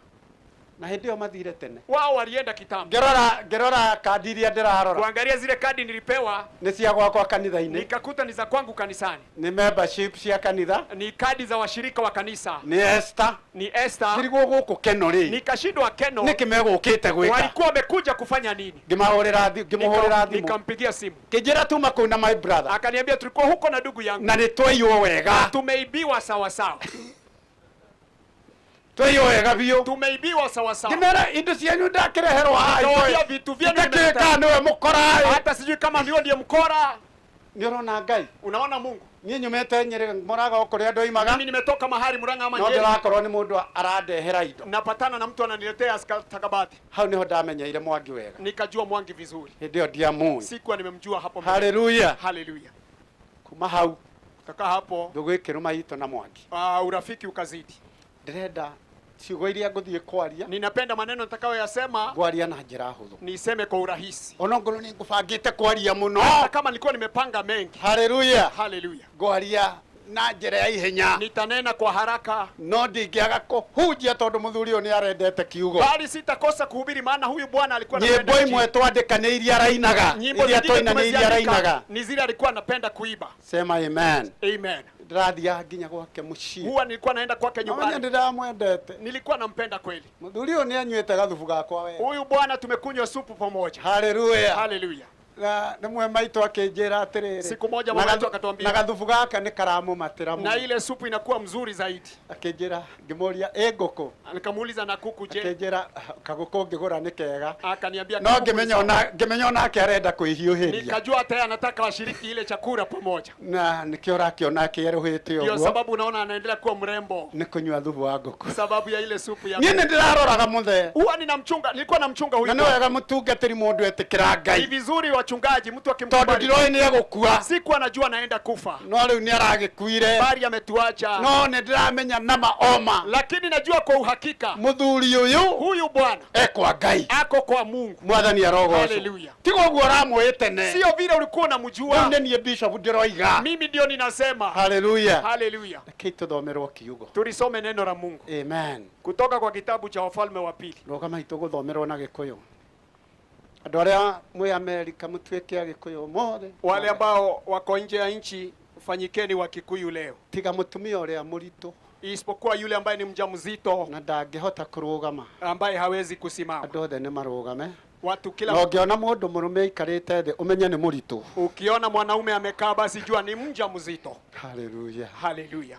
Na hĩndĩ ĩyo mathire tene, wao walienda kitambo. Ngĩrora kadi iria ndĩrarora, kuangalia zile kadi nilipewa nĩ cia gwakwa kanitha-inĩ, nikakuta ni za kwangu kanisani, ni membership cia kanitha, ni kadi za washirika wa kanisa, ni Esther, ni Esther. Ndirigwo gũkũ Keno rĩ, nikashindwa Keno nĩkĩ megũkĩte gwĩka, walikuwa wamekuja kufanya nini? Ngĩmahũrĩra thimũ, nikampigia simu, kĩnjĩra tuma kũu na my brother, akaniambia tulikuwa huko na ndugu yangu na nĩtwaiywo wega, tumeibiwa sawa sawa. Twaiyo wega biũ, tumeibiwa sawa sawa. Ngĩmera indo cianyu ndakĩreherwo haha, nikawaambia vitu vyenu nimeleta kana nĩwe mũkora, hata sijui kama ndio ndiye mkora. Nĩ ũrona Ngai, unaona Mungu. Niĩ nyumĩte Nyĩrĩ Mũrang'a o kũrĩa ndoimaga, mimi nimetoka mahali Murang'a ama no Nyeri, ndĩrakorwo nĩ mũndũ arandehera indo, napatana na mtu ananiletea stakabadhi. Hau nĩho ndamenyeire Mwangi wega, nikajua Mwangi vizuri. Hĩndĩ ĩyo ndiamũĩ, sikuwa nimemjua hapo mbele. Haleluya, haleluya. Kuma hau, kutoka hapo ndũgũ ĩkĩrũma itũ na Mwangi, urafiki ukazidi. Ndĩrenda ciugo iria ngũthiĩ kwaria, ninapenda maneno nitakayoyasema ngwaria na njĩra hũthũ, niseme kwa urahisi. Ona ngorwo nĩ ngũbangĩte kwaria mũno, hata kama nilikuwa nimepanga mengi. Haleluya, haleluya. Ngwaria na njĩra ya ihenya, nitanena kwa haraka, no ndingĩaga kũhunjia tondũ mũthuri ũyũ nĩ arendete kiugo, bali sitakosa kuhubiri, maana huyu bwana alikuwa anapenda nyĩmbo imwe twandĩkanĩirie arainaga, nyimbo iria zingine twainanĩirie arainaga, ni zile alikuwa anapenda kuiba. Sema amen. Amen. Ndĩrathiaga nginya gwake mũciĩ, huwa nilikuwa naenda kwake nyumbani. Ndĩramwendete, nilikuwa nampenda kweli. Mũthuri ũyũ nĩ anyuĩte gathubu gakwa wega, huyu bwana tumekunywa supu pamoja. Haleluya, haleluya. Na rĩmwe maitũ akĩnjĩra atĩrĩrĩ, siku moja mama yetu akatuambia, na gathubu gaka nĩ karamũmatĩra mũno, na ile supu inakuwa mzuri zaidi. Akĩnjĩra, ngĩmũria ĩ ngũkũ, nikamuuliza na kuku je, akĩnjĩra kagũkũ ngĩgũra nĩ kega, akaniambia no ngĩmenya onake arenda kwĩhiũhĩria, nikajua hata anataka washiriki ile chakula pamoja, na nĩkĩo ũrakĩona akĩerũhĩte ũguo, ndio sababu unaona anaendelea kuwa mrembo, nĩ kũnyua thubu wa ngũkũ sababu ya ile supu ya. Niĩ nĩ ndĩraroraga mũthee, huwa ninamchunga, nilikuwa namchunga huyu, na nĩ wega mũtungatĩri mũndũ etĩkĩra Ngai. Ni vizuri wachungaji mtu akimkubali, tondũ ndiroĩ nĩ egũkua, siku anajua anaenda kufa, no rĩu nĩ aragĩkuire, bali ametuacha, no nĩ ndĩramenya nama oma, lakini najua kwa uhakika mũthuri ũyũ, huyu bwana ekwa Ngai, ako kwa Mungu. Mwathani arogocwo. Haleluya. Tiga ũguo ũramũĩ tene, sio vile ulikuwa unamjua. Rĩu nĩ niĩ bishop ndĩroiga, mimi ndio ninasema. Haleluya, haleluya. Rekei tũthomerwo kiugo, tulisome neno la Mungu. Amen. Kutoka kwa kitabu cha Wafalme wa Pili. Rũgama itũ gũthomerwo na Gĩkũyũ. Andũ arĩa mwĩ Amerika mũtuĩke a Gĩkũyũ mothe, wale ambao wako nje ya nchi fanyikeni wa Kikuyu leo. Tiga mũtumia ũrĩa mũritũ, Isipokuwa yule ambaye ni mjamzito na ndangĩhota kũrũgama. Ambaye hawezi kusimama. Andũ othe nĩ marũgame. Watu kila Na ũngĩona mũndũ mũrũme aikarĩte thĩ ũmenye nĩ mũritũ. Ukiona mwanaume amekaa basi jua ni mjamzito. Haleluya. Haleluya.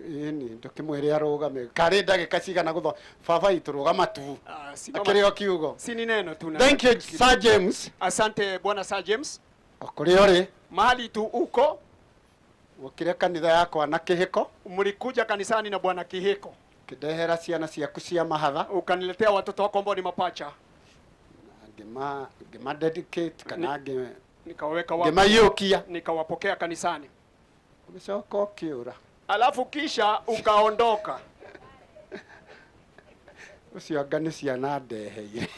Ĩni ndũkĩmwĩre arũgame karĩ ndagĩka cigana gũtho baba itũ rũgama tu. Simama. Akĩrĩ o kiugo. Si ni neno tu na- Thank you, Sir James. Asante bwana Sir James. O kũrĩa ũrĩ. Mahali tu uko. Wokire kanitha yakwa na kĩhĩko. Mlikuja kanisani na bwana Kihiko. Kĩndehera ciana ciaku cia mahatha. Ukaniletea watoto wako ambao ni mapacha. Ngĩma dedicate kana Nikawaweka wapo. ngĩmaiyũkia. Nikawapokea kanisani. Ũgĩcoka ũkĩũra. Alafu kisha ukaondoka. Ũcio anga nĩ ciana ndeheire.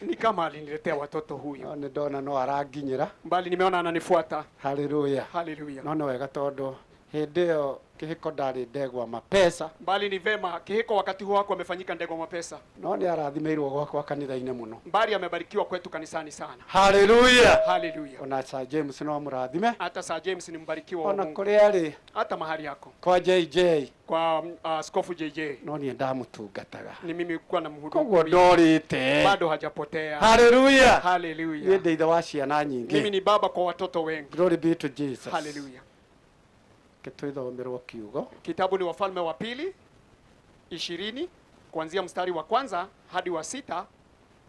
Ni kama aliniletea watoto huyu. No nĩ ndona no aranginyĩra. Mbali nimeona ananifuata. Haleluya. Haleluya. No nĩ wega tondũ hĩndĩ ĩyo kĩhĩko ndarĩ ndegwa mapesa. Mbali ni vema Kihiko wakati huo wako amefanyika ndegwa mapesa. No nĩ arathimĩirwo gwakwa kanitha-inĩ mũno. Mbali amebarikiwa kwetu kanisani sana. Haleluya. Haleluya. Ona Sir James no amũrathime. Hata Sir James ni mbarikiwa wa Ona Mungu. kũrĩa arĩ Hata mahali yako. kwa JJ Kwa Askofu JJ. no niĩ ndamũtungataga. Ni mimi kuwa na mhudumu. Koguo ndorĩte. Bado hajapotea. Haleluya. Haleluya. Niĩ ndĩ ithe wa ciana Mimi nyingĩ. ni baba kwa watoto wengi. Glory be to Jesus. Haleluya. Twithomerwo kiugo. Kitabu ni Wafalme wa Pili 20 kuanzia mstari wa kwanza hadi wa 6,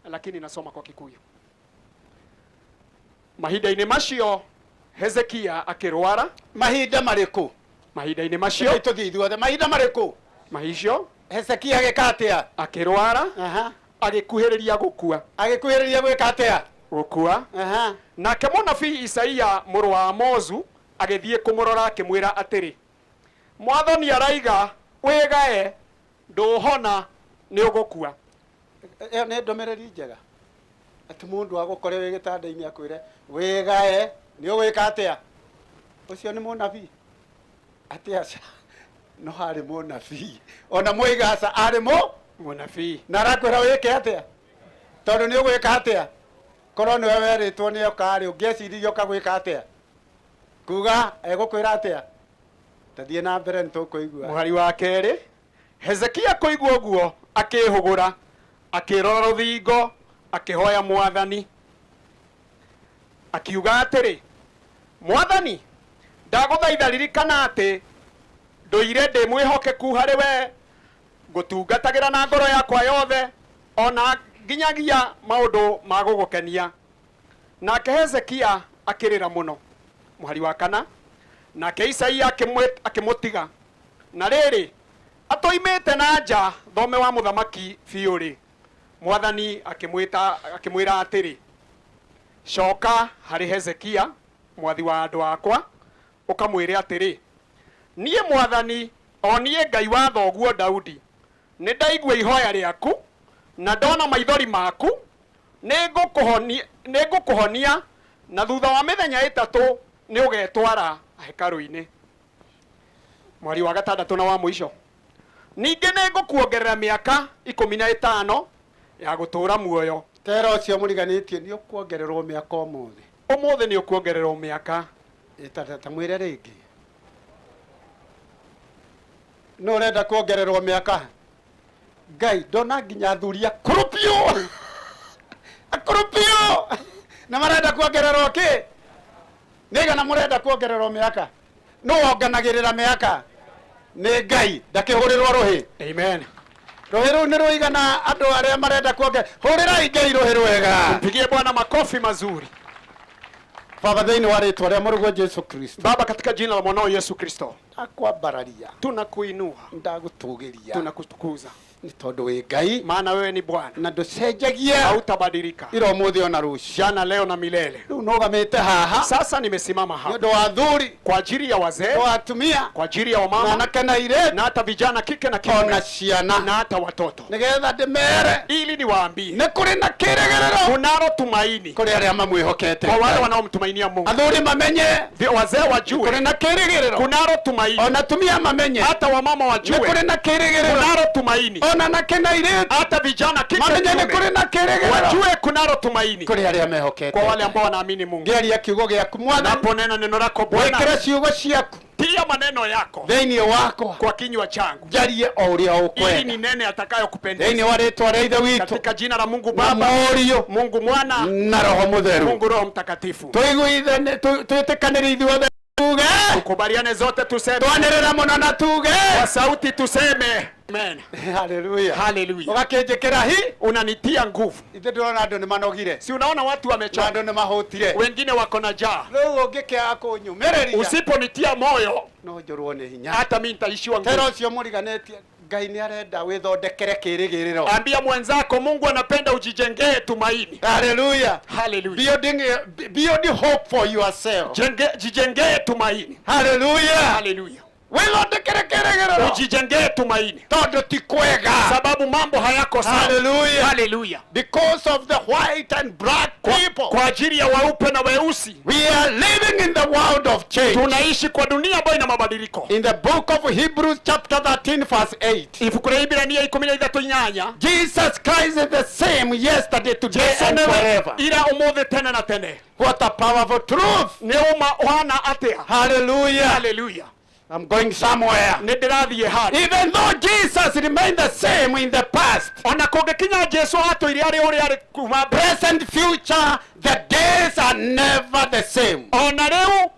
lakini nasoma kwa Kikuyu. Mahinda-inĩ macio Hezekia akĩrwara. Mahinda marĩkũ? Mahinda-inĩ macio. Reke tũthiĩ ithuothe. Mahinda marĩkũ? Mahicio. Hezekia agĩka atĩa? Akĩrwara. Agĩkuhĩrĩria gũkua. Agĩkuhĩrĩria gwĩka atĩa? Gũkua. Nake mũnabii Isaia mũrũ wa Amozu agĩthiĩ kũmũrora akĩmwĩra atĩrĩ, Mwathani araiga wĩgae, ndũhona, nĩ ũgũkua. Ĩyo nĩ ndũmĩrĩri njega. Atĩ mũndũ agũkore wĩ gĩtanda-inĩ akwĩre wĩgae, nĩ ũgwĩka atĩa? Ũcio nĩ mũnabii? Atĩ aca, no harĩ mũnabii. Ona mwaiga aca, arĩ mũnabii. Na arakwĩra wĩke atĩa? Tondũ nĩ ũgwĩka atĩa? Korwo nĩwe werĩtwo nĩ oka rĩ, ũngĩeciririe ũkagwĩka atĩa? Kuga egũkwĩra atĩa? Tathiĩ na mbere nĩ tũkũigua. Mũhari wa kerĩ, Hezekia kũigua ũguo akĩhũgũra, akĩrora rũthingo, akĩhoya Mwathani. Akiuga atĩrĩ, Mwathani, ndagũthaitha ririkana atĩ ndũire ndĩ mwĩhokeku harĩ we, ngũtungatagĩra na ngoro yakwa yothe, ona nginyagia maũndũ ma gũgũkenia. Nake Hezekia akĩrĩra mũno. Mũhari wa kana, nake Isaia akĩmũtiga. Na rĩrĩ, atoimĩte na nja thome wa mũthamaki biũ rĩ, Mwathani akĩmwĩra atĩrĩ, coka harĩ Hezekia mwathi wa andũ akwa, ũkamwĩre atĩrĩ, niĩ Mwathani, o niĩ Ngai wa thoguo Daudi, nĩ ndaigua ihoya rĩaku na ndona maithori maku, nĩ ngũkũhonia, na thutha wa mĩthenya 3 nĩ ũgetwara hekarũ-inĩ. Mweri wa gatandatũ na wa mũico, ningĩ nĩ ngũkuongerera mĩaka 15 ya gũtũũra muoyo. Tera ũcio mũriganĩtie nĩ ũkuongererwo mĩaka ũmũthĩ. Ũmũthĩ nĩ ũkuongererwo mĩaka. Ta mwĩre rĩngĩ. Nũ ũrenda kuongererwo mĩaka? Ngai, ndona nginya athuri akũrũ biũ. Akũrũ biũ. Na marenda kuongererwo kĩ? Nĩ igana mũrenda kuongererwo mĩaka? Nũ wonganagĩrĩra mĩaka? Nĩ Ngai, ndakĩhũrĩrwo rũhĩ. Amen. Rũhĩ rũu nĩ rũigana andũ arĩa marenda kuongerera. Hũrĩrai Ngai rũhĩ rwega. Mpigie Bwana makofi mazuri. Baba, thĩinĩ wa rĩtwa rĩa mũrũguo Jesu Kristo. Baba, katika jina la mwanao Yesu Kristo. Ndakwambararia. Tunakuinua. Ndagũtũgĩria. Tunakutukuza. Nĩ tondũ wĩ Ngai. Maana wewe ni Bwana. Na ndũcenjagia. Hautabadilika. Ira ũmũthĩ ona rũciũ. Jana, leo na milele. Rĩu nũgamĩte haha. Sasa nimesimama hapa. Nĩ ũndũ wa athuri. Kwa ajili ya wazee. Kwa atumia. Kwa ajili ya wamama. Na anake na airĩtu. Na hata vijana kike na kiume. Ona ciana. Na hata watoto. Nĩgetha ndĩmere. Ili niwaambie. Nĩ kũrĩ na kĩrĩgĩrĩro. Kunalo tumaini. Kũrĩ arĩa mamwĩhokete. Kwa wale wanaomtumainia Mungu. Athuri mamenye. Wazee wajue. Kũrĩ na kĩrĩgĩrĩro. Kunalo tumaini. Ona atumia mamenye. Hata wamama wajue. Nĩ kũrĩ na kĩrĩgĩrĩro. Kunalo tumaini. Ona anake na airĩtu. Hata vijana kike Mamenye nĩ kiume. kũrĩ na kĩrĩgĩrĩro. Wajue kunalo tumaini. Kũrĩ arĩa mehokete. Kwa wale ambao wanaamini Mungu. Ngĩaria kiugo gĩaku Mwathani. Naponena neno lako Bwana. Wĩkĩre ciugo ciaku. Tia maneno yako thĩinĩ wakwa kwa kinywa changu njarie o ũrĩa ili ũkwenda ninene atakayokupendeza thĩinĩ wa rĩtwa rĩa Ithe witũ katika jina la Mungu na Baba, Mũriũ Mungu Mwana na Roho Mũtheru. Mungu Roho Mtakatifu. Tũiguithane twĩtĩkanĩre ithuothe tuge, Tukubaliane zote tuseme, twanĩrĩra mũno na tuge kwa sauti tuseme amen. Haleluya, Haleluya. Ũgakĩnjĩkĩra hi, Unanitia nguvu. Ithe ndĩrona andũ nĩ manogire, Si unaona watu na wamechoka, andũ nĩ mahũtire. wengine wako na njaa. Rĩu ũngĩkĩaga kũnyũmĩrĩria Usiponitia moyo, no njũrwo nĩ hinya. hata mimi nitaishiwa Tera nguvu. ũcio mũriganĩtie, Ngai nĩ arenda wĩthondekere kĩĩrĩgĩrĩro. Ambia mwenzako, Mungu anapenda ujijengee tumaini. Haleluya. Haleluya. Build hope for yourself. Jijengee tumaini. Haleluya. Haleluya. Wĩthondekere kĩĩrĩgĩrĩro Ujijengee tumaini, tondũ ti kwega. sababu mambo hayako sawa. Haleluya. Haleluya. Because of the white and black people. Kwa ajili ya weupe na weusi, We are living in the world of change. tunaishi kwa dunia ambayo ina mabadiliko. In the book of Hebrews chapter 13 verse 8. Ibuku rĩa Iburania 13:8, Jesus Christ is the same yesterday, today Jesu and nĩwe forever. ira ũmũthĩ tene na tene. What a powerful truth. Nĩ ũma ũhana atĩa? Hallelujah. Haleluya. I'm going somewhere. Nĩ ndĩrathiĩ handũ. Even though Jesus remained the same in the past, Ona kũngĩkinya Jesu atũire arĩ ũrĩa arĩ kuma mbere, present, future, the days are never the same. ona rĩu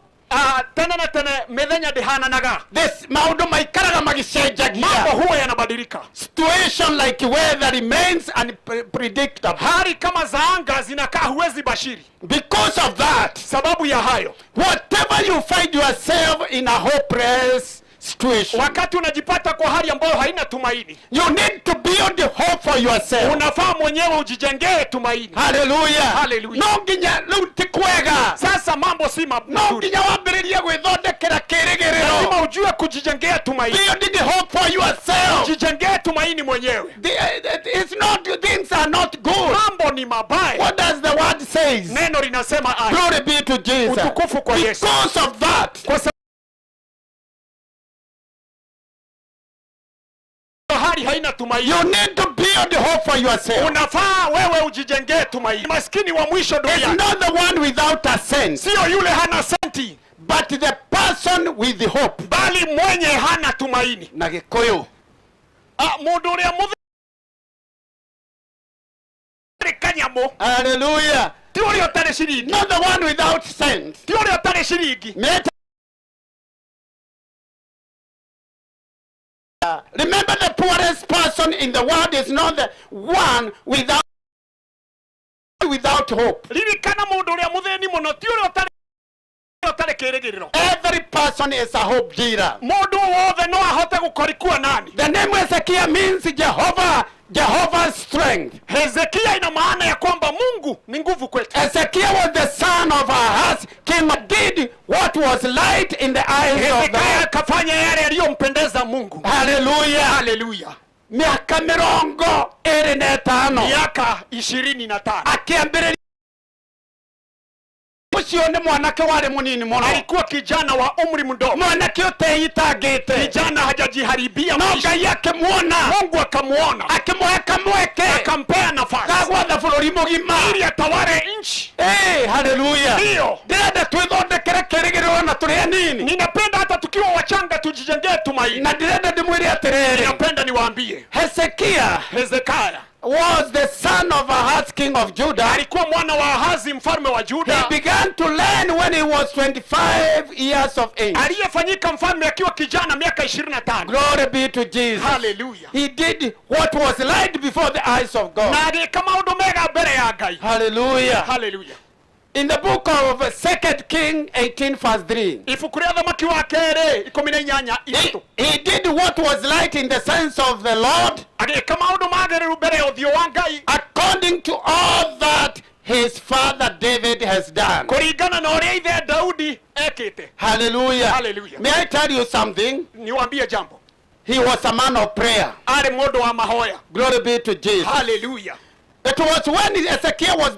tene na tene mĩthenya ndĩhananaga. This maũndũ maikaraga magĩcenjagia. Mambo huwa yanabadilika. Situation like weather remains unpredictable. Hali kama za anga zinakaa huwezi bashiri. Because of that, Sababu ya hayo, whatever you find yourself in a hopeless situation, wakati unajipata kwa hali ambayo haina tumaini, you need to build hope for yourself. unafaa mwenyewe ujijengee tumaini. Hallelujah. Hallelujah. No nginya rĩu ti kwega. Sasa mambo si No mazuri, nginya wambĩrĩrie gwĩthondekera kĩĩrĩgĩrĩro. lazima ujue kujijengea tumaini. Building hope for yourself. Jijengee tumaini mwenyewe. It's not, things are not good. Mambo ni mabaya. What does the word says? Neno linasema aje? Glory be to Jesus. Utukufu kwa Yesu. Because of that, Kwa sababu hali haina tumaini, you need to build hope for yourself. unafaa wewe ujijengee tumaini. Maskini wa mwisho It's duniani not the one without a sense, sio yule hana senti, but the person with the hope. bali mwenye hana tumaini. Na Gĩkũyũ. Mũndũ ũrĩa mũthĩ kanyamũ, Hallelujah. ti ũrĩa ũtarĩ ciringi, Not the one without sense. ti ũrĩa ũtarĩ ciringi. Remember, the poorest person in the world is not the one without hope. Ririkana mũndũ ũrĩa mũthĩni mũno ti ũrĩa ũtarĩ kĩĩrĩgĩrĩro. Every person is a hope dealer. Mũndũ wothe no ahote gũkorikua nani. The name Hezekiah means Jehovah's strength. Hezekia ina maana ya kwamba Mungu ni nguvu kwetu. Hezekiah was the son of Ahaz, king, did what was right in the eyes of the Hezekia Lord. akafanya yale yaliyompendeza Mungu. Hallelujah. Haleluya. Miaka 25 Miaka 25 akĩambĩrĩria ũcio nĩ mwanake warĩ mũnini mũno, alikuwa kijana wa umri mdogo, mwanake ũteitangĩte, kijana hajajiharibia no maisha. Ngai akĩmuona, Mungu akamuona, akĩmũhe kamweke akampea nafasi ga gwatha bũrũri mũgima. ili atawale nchi. Eh, haleluya. Ndio. Ndĩrenda twĩthondekere kĩĩrĩgĩrĩro na tũrĩ anini, Ninapenda hata tukiwa wachanga tujijengee tumaini. na ndĩrenda ndĩmwĩre atĩrĩrĩ, Ninapenda niwaambie, Hezekia Hezekia was the son of Ahaz, king of Judah. alikuwa mwana wa Ahazi mfalme wa He Juda, began to learn when he was 25 years of age. aliyefanyika mfalme akiwa kijana miaka 25. Glory be to Jesus. Haleluya. He did what was right before the eyes of God. Na agĩka maũndũ mega mbere ya Ngai. Hallelujah. Haleluya. In the book of 2 King 18 verse 3. Ibuku rĩa Thamaki wa kerĩ 18:3. He did what was right in the sense of the Lord, Agĩka maũndũ magĩrĩru mbere ya ũthiũ wa Ngai, according to all that his father David has done. kũringana na ũrĩa ithe Daudi ekĩte. Hallelujah. Hallelujah. May I tell you something? Niwaambie jambo, He was a man of prayer. arĩ mũndũ wa mahoya. Glory be to Jesus. Haleluya. It was when Ezekiel was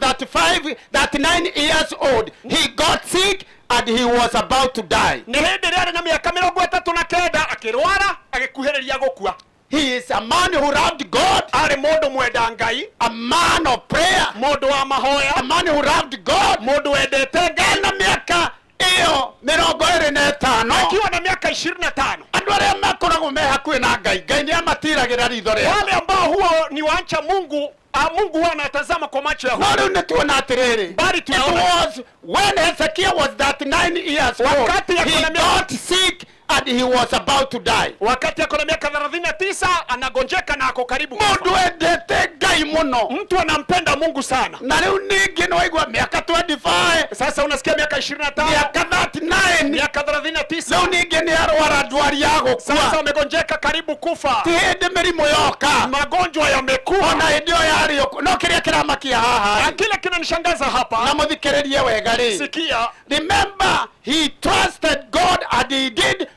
39 years old, he got sick and he was about to die. Nĩ hĩndĩ ĩrĩa arĩ na mĩaka 39 akĩrwara agĩkuhĩrĩria gũkua. He is a man who loved God, Arĩ mũndũ mwenda Ngai, a man of prayer, mũndũ wa mahoya, a man who loved God. mũndũ wendete Ngai. Ena miaka Iyo 25 Akiwa na miaka 25. Andu aria makoragwo me hakuhi na Ngai, Ngai ni amatiragira ritho rĩake. Wale ambao huwa ni waancha Mungu, Mungu huwa anatazama kwa macho ya No huruma. riu nĩ tuona atĩrĩrĩ, Bali it tunaona was when Hezekiah was 39 years old, Wakati he ako na miaka- got sick and he was about to die. Wakati ako na miaka 39 anagonjeka na ako karibu kufa. Mundu endete Ngai muno, Mtu anampenda Mungu sana. Na riu ningĩ nĩ waigua miaka 25, Sasa unasikia miaka 25, miaka 39, miaka 39. Riu ningĩ nĩ arwara ndwari ya gũkua. Sasa amegonjeka karibu kufa. Ti hĩndĩ mĩrimũ yoka, magonjwa yamekuwa. Ona hĩndĩ ĩyo yarĩ ũguo. No kĩrĩa kĩramakia haha Na kile kinanishangaza hapa, na mũthikĩrĩrie wega rĩ, sikia, remember he trusted God and he did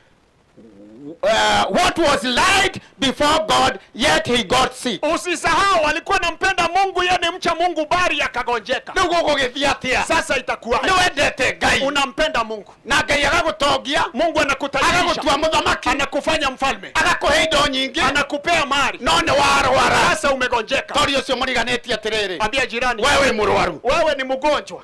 what was right before God, yet he got sick. Usisahau alikuwa anampenda Mungu, yeye ni mcha Mungu, bali akagonjeka. Rĩu gũgũgĩthiĩ atĩa? Sasa itakuwa Nĩ wendete Ngai, unampenda Mungu na Ngai agagũtongia, Mungu anakutajirisha, agagũtua mũthamaki, anakufanya mfalme, agakũhe indo nyingĩ, anakupea mali, no nĩ warwara. Sasa umegonjeka. Tori ũcio mũriganĩtie atĩrĩrĩ, ambia jirani, wewe wĩ mũrwaru, wewe ni mgonjwa.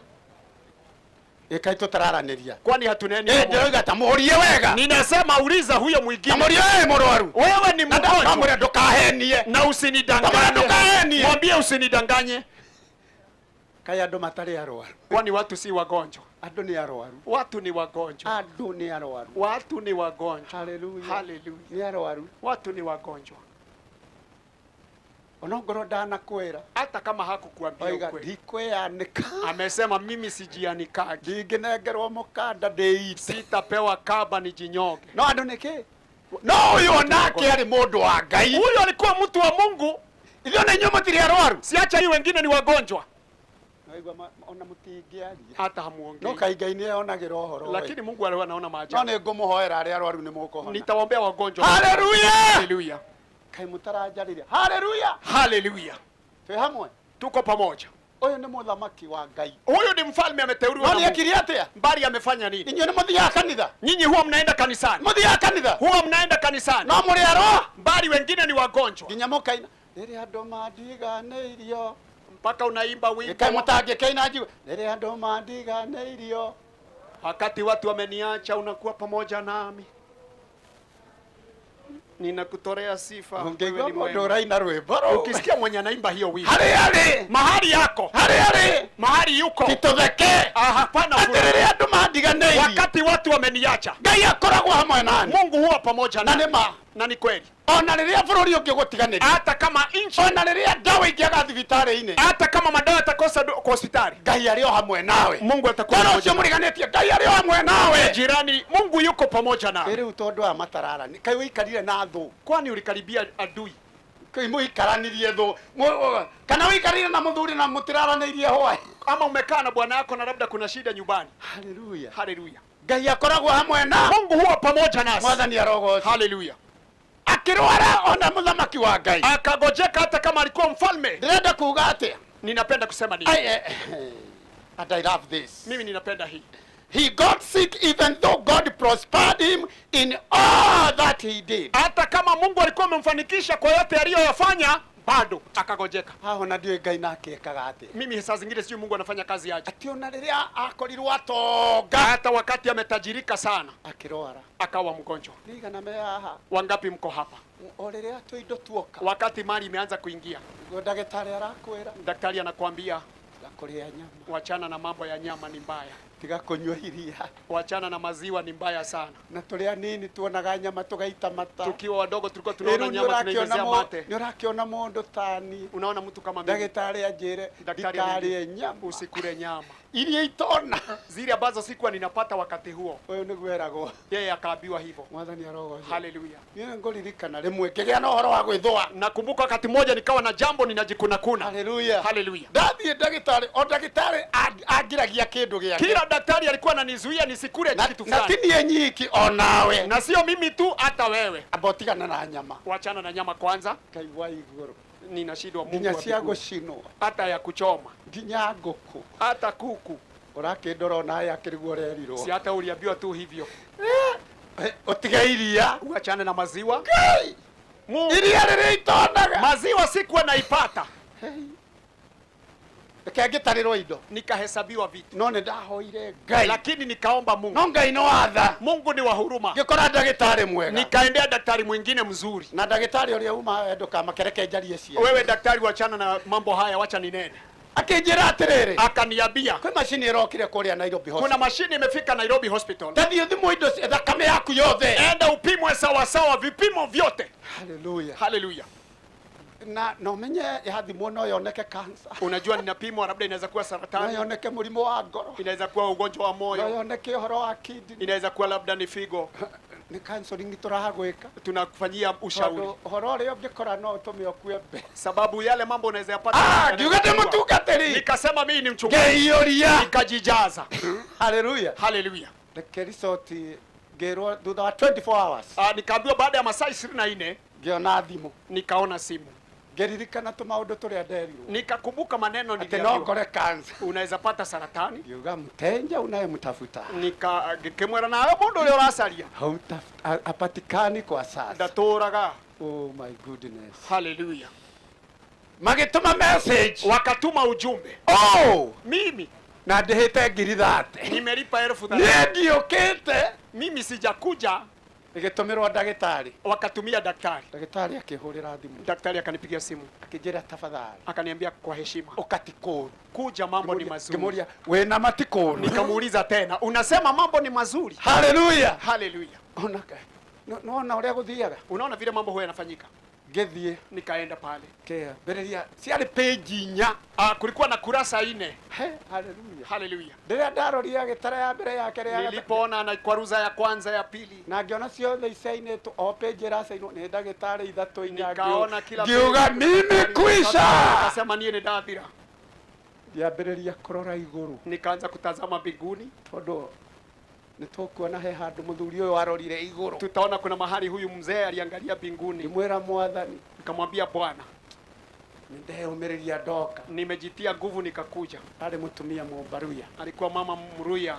Ĩkai tũtararanĩria. Kwani hatuneni Eh, pamoja? ndĩroiga ta mũũrie wega. Ninasema uliza huyo mwingine. Ta mũũrie wewe mũrwaru. Wewe ni Na mgonjwa. ndamwĩra ndũkahenie. Na usinidanganye. Ndamwĩra ndũkahenie. Mwambie usinidanganye. Kaĩ andũ matarĩ arwaru? Kwani watu si wagonjwa? Andũ nĩ arwaru. Watu ni wagonjwa. Andũ nĩ arwaru. Watu ni wagonjwa. Hallelujah. Hallelujah. Nĩ arwaru. Watu ni wagonjwa. Onongorwo ndanakwĩra. Hata kama hakukuambia Oiga ukweli. ndikweyanĩka. Amesema mimi sijianikagi. Ndingĩnengerwo mũkanda ndĩite. Sitapewa kaba nijinyonge. No andũ nĩkĩ? No ũyũ onake arĩ mũndũ wa Ngai. Huyo alikuwa mtu wa Mungu. Ithuĩ na inyuĩ mũtirĩ arwaru. Siacha hii wengine ni wagonjwa. Naigua ona mũtingĩaria. Hata hamuongei. No kaĩ Ngai nĩeyonagĩra ũhoro we. Lakini Mungu alikuwa anaona maajabu. No nĩngũmũhoera arĩa arwaru nĩmũkũhona. Nitawaombea wagonjwa. Hallelujah! Hallelujah. Kaĩ mũtaranjarĩria. Hallelujah! Hallelujah. Twĩ hamwe? Tuko pamoja. Ũyũ nĩ mũthamaki wa Ngai. Huyu ni mfalme ameteuliwa No na Mungu. nĩekire atĩa? Mbali amefanya nini? Inyuĩ nĩ mũthiaga kanitha? Nyinyi huwa mnaenda kanisani. Mũthiaga kanitha? Huwa mnaenda kanisani. No mũrĩ arwaru? Mbali wengine ni wagonjwa. Nginya mũkaina rĩrĩa andũ mandiganĩirio. Mpaka unaimba wimbo. Ĩkai mũtangĩkaina njigue. Rĩrĩa andũ mandiganĩirio. Wakati watu wameniacha unakuwa pamoja nami. Ninakutolea sifa. Ũngĩigua Wewe ni mũndũ mwema. ũraina rwĩmbo rũu. Ukisikia mwenye anaimba hiyo wimbo. Harĩa arĩ. Mahali yako. Harĩa arĩ. Mahali yuko. Ti tũtheke. Ah, hapana Atĩ furaha. rĩrĩa andũ mandiganĩirie. Wakati watu wameniacha. Ngai akoragwo hamwe nani. Mungu huwa pamoja Na nami. nĩ ma. Na ni kweli. Ona rĩrĩa bũrũri ũngĩgũtiganĩria. Hata kama nchi. Ona rĩrĩa ndawa ingĩaga thibitarĩ-inĩ. Hata kama madawa yatakosa kwa hospitali. Ngai arĩ o hamwe nawe. Mungu atakuwa Tondũ pamoja ũcio mũriganĩtie Ngai arĩ o hamwe nawe. Jirani, Mungu yuko pamoja nawe. Rĩu tondũ aya matararani, kaĩ ũikarire na thũ. Kwani ulikaribia adui? Kaĩ mũikaranirie thũ. Kana ũikarire na mũthuri na mũtiraranĩirie hwaĩ. Ama umekaa na bwana yako na labda kuna shida nyumbani. Hallelujah. Hallelujah. Ngai akoragwo hamwe na. Mungu huwa pamoja nasi. Mwathani arogocwo. Hallelujah. Akirwara ona mũthamaki wa Ngai. Akagojeka hata kama alikuwa mfalme. Ndĩrenda kuuga atĩa? Ninapenda kusema nini? Ai, and I love this. Mimi ninapenda hii. He got sick even though God prospered him in all that he did. Hata kama Mungu alikuwa amemfanikisha kwa yote aliyoyafanya, bado akagojeka. Haho na ndiũĩ Ngai nake ekaga atĩa. Mimi saa zingine sijui Mungu anafanya kazi aje. Ati ona rĩrĩa akorirwo atonga, hata wakati ametajirika sana, akĩrwara, akawa mgonjwa. Nĩ igana me haha? Wangapi mko hapa? O rĩrĩa tũindo tuoka, wakati mali imeanza kuingia, nĩguo ndagĩtarĩ arakwĩra, daktari anakuambia tiga kũrĩa nyama, wachana na mambo ya nyama ni mbaya, tiga kũnyua iria, wachana na maziwa ni mbaya sana. Na tũrĩ anini tuonaga nyama tũgaita mata. Tukiwa wadogo tulikuwa tunaona Rĩu nyama tunaigezea mate. nĩ ũrakĩona mũndũ tani, unaona mtu kama mimi, ndagĩtarĩ anjĩre Daktari ndikarĩe ameniambia, nyama, usikule nyama iria itona, zile ambazo sikuwa ninapata wakati huo. Ũyũ nĩguo eragwo, yeye akaambiwa hivyo. Mwathani arogocwo. Haleluya. Niĩ ngũririkana rĩmwe ngĩgĩa na ũhoro wa gwĩthũa. Nakumbuka wakati mmoja nikawa na jambo ninajikuna kuna. Haleluya. Haleluya. Ndathiĩ ndagĩtarĩ, o ndagĩtarĩ angiragia kĩndũ gĩake. Kila daktari alikuwa ananizuia nisikule kitu Na fulani. ti niĩ nyiki, o nawe. Na sio mimi tu, hata wewe. Amba ũtigane na nyama. Wachana na nyama kwanza. Ngai wa igũrũ. Ninashindwa Mungu Nginya wa cia mbinguni. gũcinwo. Hata ya kuchoma. Nginya ngũkũ. Hata kuku. Ũrakĩndora ona aya akĩrigwo ũrerirwo. Si hata uliambiwa tu hivyo. Ũtige iria. Uachane na maziwa. Ngai! Mungu. Iria rĩrĩa itonaga. Maziwa sikuwa naipata. Reke ngĩtarĩrwo indo. Nikahesabiwa vitu. No nĩndahoire Ngai. Lakini nikaomba Mungu. No Ngai no watha. Mungu ni wa huruma. Ngĩkora ndagĩtarĩ mwega. Nikaendea daktari mwingine mzuri. Na ndagĩtarĩ ũrĩa uma ndũkamakere njarie cia. Wewe daktari, wachana na mambo haya, wacha ninene. Akĩnjĩra atĩrĩrĩ. Akaniambia kwĩ macini ĩrokire kũrĩa Nairobi Hospital. Kuna mashini imefika Nairobi Hospital. Tathiĩ ũthimwo indo thakame yaku yothe. Enda upimwe sawa sawa, vipimo vyote. Haleluya. Haleluya. Na no menye yathimwo no yoneke cancer. Unajua ninapimwa, labda inaweza kuwa saratani. No yoneke mũrimũ wa ngoro. Inaweza kuwa ugonjwa wa moyo. No yoneke ũhoro wa kidney. Inaweza kuwa labda ni figo. Ni counseling tũragwĩka. Tunakufanyia ushauri. Ũhoro ũrĩa ũngĩkora no ũtũme ũkue mbeca. Sababu yale mambo unaweza yapata. Ngiuga ndĩ mũtungatĩri. Nikasema mimi ni mchungaji. Ngĩiyũria. Nikajijaza. Haleluya. Haleluya. Reke resort ngĩrwo thutha wa 24 hours. Nikaambiwa baada ya masaa 24 ngĩona thimũ. Nikaona simu. Ngĩririkana tũmaũndũ tũrĩa nderirwo. Nikakumbuka maneno Atĩ no niliambiwa. ngore cancer. Unaweza pata saratani. Ngiuga mteja unayemtafuta Nika ngĩkĩmwĩra nawe mũndũ ũrĩa ũracaria hapatikani kwa sasa. Ndatũraga. Oh my goodness. Haleluya. Magĩtũma message. Wakatuma ujumbe. Oh, mimi na ndĩhĩte 30,000. Nimelipa 30,000. Niĩ ndiũkĩte. Mimi sijakuja. Ĩgĩtũmĩrwo ndagĩtarĩ. Wakatumia daktari. Ndagĩtarĩ akĩhũrĩra thimũ. Daktari akanipigia simu. Akĩnjĩra tafadhali. Akaniambia kwa heshima. Ũka ti kũũru. Kuja, mambo ni mazuri. Ngĩmũria wĩna mati kũũru. Nikamuuliza tena, unasema mambo ni mazuri? Haleluya. Haleluya. Ona nona ũrĩa gũthiaga. Unaona vile mambo huwa yanafanyika. Ngĩthiĩ. Nikaenda pale. Kĩambĩrĩria ciarĩ page 4. Kulikuwa na kurasa 4. He, haleluya. Haleluya. Rĩrĩa ndarorire gĩtara ya mbere ya kerĩ ya gatatũ. Nilipoona na kwaruza ya kwanza ya pili. Na ngĩona ciothe icainĩtwo o page ĩracainwo nĩ ndagĩtarĩ 3 4. Nikaona kila ngiuga page. mimi kwisha. Nikasema niĩ nĩndathira. Ngĩambĩrĩria kũrora igũrũ. Nikaanza kutazama mbinguni. Tondũ nĩtũkuona he handũ mũthuri ũyũ arorire igũrũ. Tutaona kuna mahali huyu mzee aliangalia mbinguni. Ngĩmwĩra Mwathani. Nikamwambia Bwana, nĩndeyũmĩrĩria ndoka. Nimejitia nguvu nikakuja. Arĩ mũtumia Mũmbaruya. Alikuwa mama Mruya.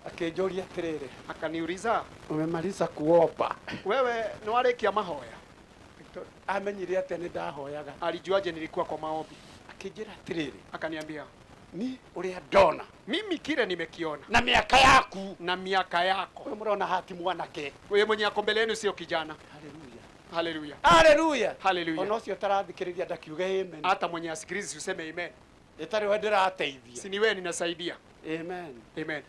Akĩnjũria atĩrĩrĩ. Akaniuliza, umemaliza kuomba? Wewe nĩwarĩkia mahoya? Amenyire atĩa nĩndahoyaga? Alijuaje nilikuwa kwa maombi? Akĩnjĩra atĩrĩrĩ. Akaniambia, ni ũrĩa ndona. Mimi kile nimekiona. Na miaka yaku. Na miaka yako. Wewe mraona hati mwanake. Wewe mwenye ako mbele yenu sio kijana. Haleluya. Haleluya. Haleluya. Haleluya. Ona ũcio ũtarathikĩrĩria ndakiuge amen. Hata mwenye asikilizi useme amen. Ĩtarĩ we ndĩrateithia. Si ni wewe ninasaidia. Amen. Amen.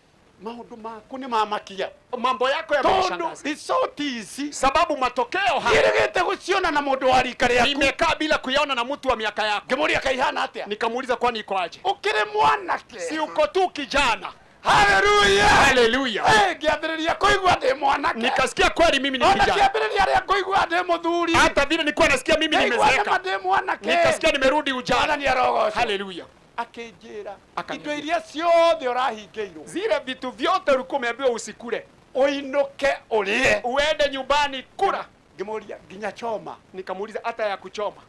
Maũndũ maku nĩ mamakia. Mambo yako yamenishangaza. Tondũ result ici, sababu matokeo haya ndiĩrĩgĩte gũciona na mũndũ wa rika rĩaku. Nimekaa bila kuyaona na mtu wa miaka yako. Ngĩmũria kaihana atĩa? Nikamuuliza kwani iko aje? Ũkĩrĩ mwanake. Si uko tu kijana. Haleluya. Haleluya. Ngĩambĩrĩria kũigua ndĩ mwanake. Nikasikia kweli mimi ni Ona kijana. kĩambĩrĩria rĩa kũigua ndĩ mũthuri. Hata vile nilikuwa nasikia mimi Ngĩigua nimezeeka. nĩma ndĩ mwanake. Nikasikia nimerudi ujana. Mwathani arogocwo. Haleluya. Akĩnjĩra Akaniambia. indo iria ciothe ũrahingĩirwo, zile vitu vyote ulikuwa umeambiwa usikule, uinuke ulie, uende nyumbani kula. Ngĩmũria nginya choma. Nikamuuliza hata ya kuchoma.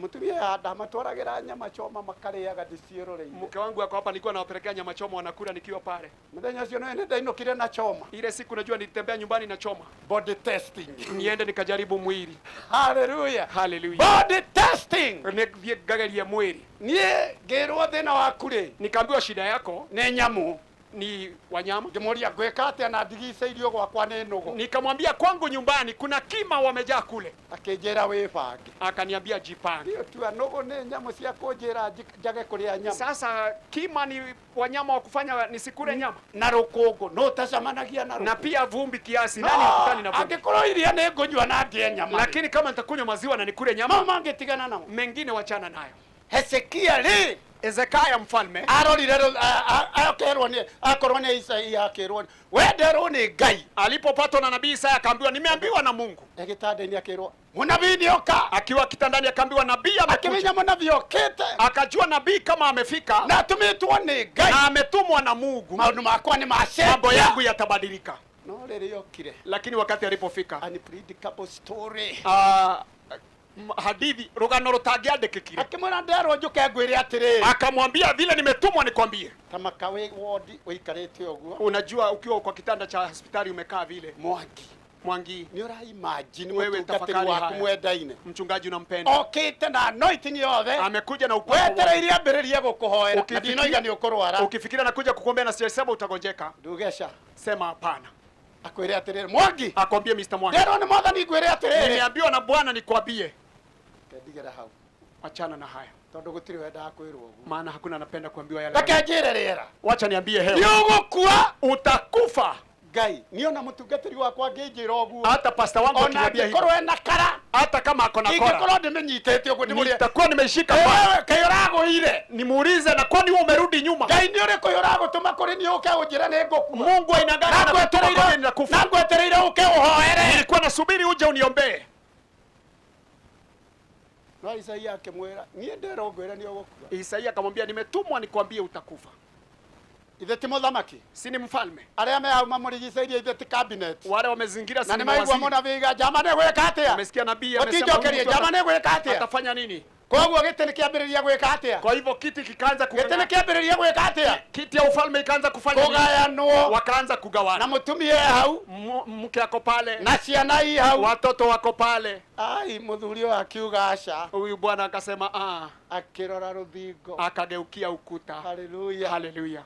Mũtumia ndamatwaragĩra nyama choma makarĩaga ndĩciĩroreire. Mke wangu ako hapa, nilikuwa nawapelekea nyama choma wanakula nikiwa pale. Mũthenya ũcio nĩ ndainũkire na choma. Ile siku najua nilitembea nyumbani na choma. Body testing. Niende nikajaribu mwili. Haleluya. Haleluya. Body testing. Nithiĩ ngagerie mwili. Niĩ ngĩrwo thĩna waku rĩ. Nikaambiwa shida yako nĩ nyamũ. Ni wanyama. Ngĩmũria ngwĩka atĩa na ndigicĩirio gwakwa nĩ nũgũ. Nikamwambia kwangu nyumbani kuna kima wamejaa kule. Akĩnjĩra wĩbange. Akaniambia jipange. Ndio tua nũgũ nĩ nyamũ cia kũnjĩra njage kũrĩa nyama. Sasa kima ni wanyama wa kufanya nisikule nyama. Na rũkũngũ no utacemanagia na rũkũngũ. Na pia vumbi kiasi. No, nani hakutani na vumbi? Angĩkorwo iria nĩ ngũnyua na ndĩe nyama. Lakini kama nitakunywa maziwa na nikule nyama, mama angĩtigana namo. Mengine wachana nayo. Hezekia rĩ Hezekia mfalme arorire akerwo ni akorwo ni Isaia akerwo wenderwo ni Ngai. Alipopatwa na nabii Isaya akaambiwa nimeambiwa na Mungu. Gitanda-inĩ akĩrwo mũnabii nĩoka. Akiwa kitandani akaambiwa nabii amekuja. Akĩmenya mũnabii okĩte. Akajua nabii kama amefika na atumĩtwo nĩ Ngai na ametumwa na Mungu. Maũndũ makwa nĩ macenjia. Mambo yangu yatabadilika. No rĩrĩa okire. Lakini wakati alipofika unpredictable story. Hadithi rugano rutangĩandĩkĩkire. Akĩmwĩra nderwo njũke ngwĩre atĩrĩrĩ. Akamwambia vile nimetumwa nikwambie. Tamaka wĩ wodi ũikarĩte ũguo. Unajua ukiwa kwa kitanda cha hospitali umekaa vile. Mwangi. Mwangi, ni ura imagine wewe mutungatĩri tafakari waku haya. Mwendaine. Mchungaji unampenda. Okĩte na anointing yothe. Amekuja na upako. Wetereire ambĩrĩrie gũkũhoera na Ukifikiria- ndinoiga nĩ ũkũrwara. Ukifikiria nakuja kukuombea na sijasema utagonjeka. Ndugesha. Sema hapana. Akwĩre atĩrĩrĩ, Mwangi. Akwambie Mr. Mwangi. Nderwo nĩ Mwathani ngwĩre atĩrĩrĩ. Nimeambiwa na Bwana nikwambie. Ndigĩra hau. Achana na haya. Tondũ gũtirĩ wendaga kwĩrwo ũguo. Maana hakuna anapenda kuambiwa yale. Reke njĩre rĩera. Wacha niambie hewa. Nĩ ũgũkua. Utakufa. Ngai, niĩ ona mũtungatĩri wakwa angĩnjĩra ũguo. Hata pasta wangu Ona akiniambia hivyo. angĩkorwo ena kara. Hata kama ako na kora. Ingĩkorwo ndĩmĩnyitĩte ũguo ndĩmũrie. Nitakuwa nimeishika Wewe, pale. kaĩ ũragũire? Nimuulize na kwani wewe umerudi nyuma? Ngai nĩ ũrĩkũ ũyũ ũragũtũma kũrĩ niĩ ũke ũnjĩre nĩ ngũkua? Mungu aina gani Na anakutuma ngwetereire- kwani ninakufa? na ngwetereire ũke ũhoere. Nilikuwa nasubiri uje uniombee. No Isaia akĩmwĩra, niĩ nderwo ngwĩre nĩ ũgũkua. Isaia akamwambia nimetumwa nikwambie utakufa. Ithe ti mũthamaki? Si ni mfalme? Arĩa me hau mamũrigicĩirie ithe ti cabinet? Wale wamezingira si Na ni nĩ maigua mawaziri. mũnabii iga njama nĩ gwĩka atĩa? Umesikia nabii amesema Mũtinjokerie huyu mtu njama nĩ gwĩka atĩa? Atafanya nini? Koguo gĩtĩ nĩ kĩambĩrĩria gwĩka atĩa? Kwa hivyo kiti kikaanza Gĩtĩ nĩ kĩambĩrĩria gwĩka atĩa? Kiti ya ufalme ikaanza kufanya nini? Kũgayanwo. Wakaanza kugawana. Na mũtumia e hau. Mke ako pale. Na ciana i hau. Watoto wako pale. Ai, mũthuri ũyũ akiuga aca. Huyu bwana akasema ah. Akĩrora rũthingo. Akageukia ukuta. Haleluya. Haleluya.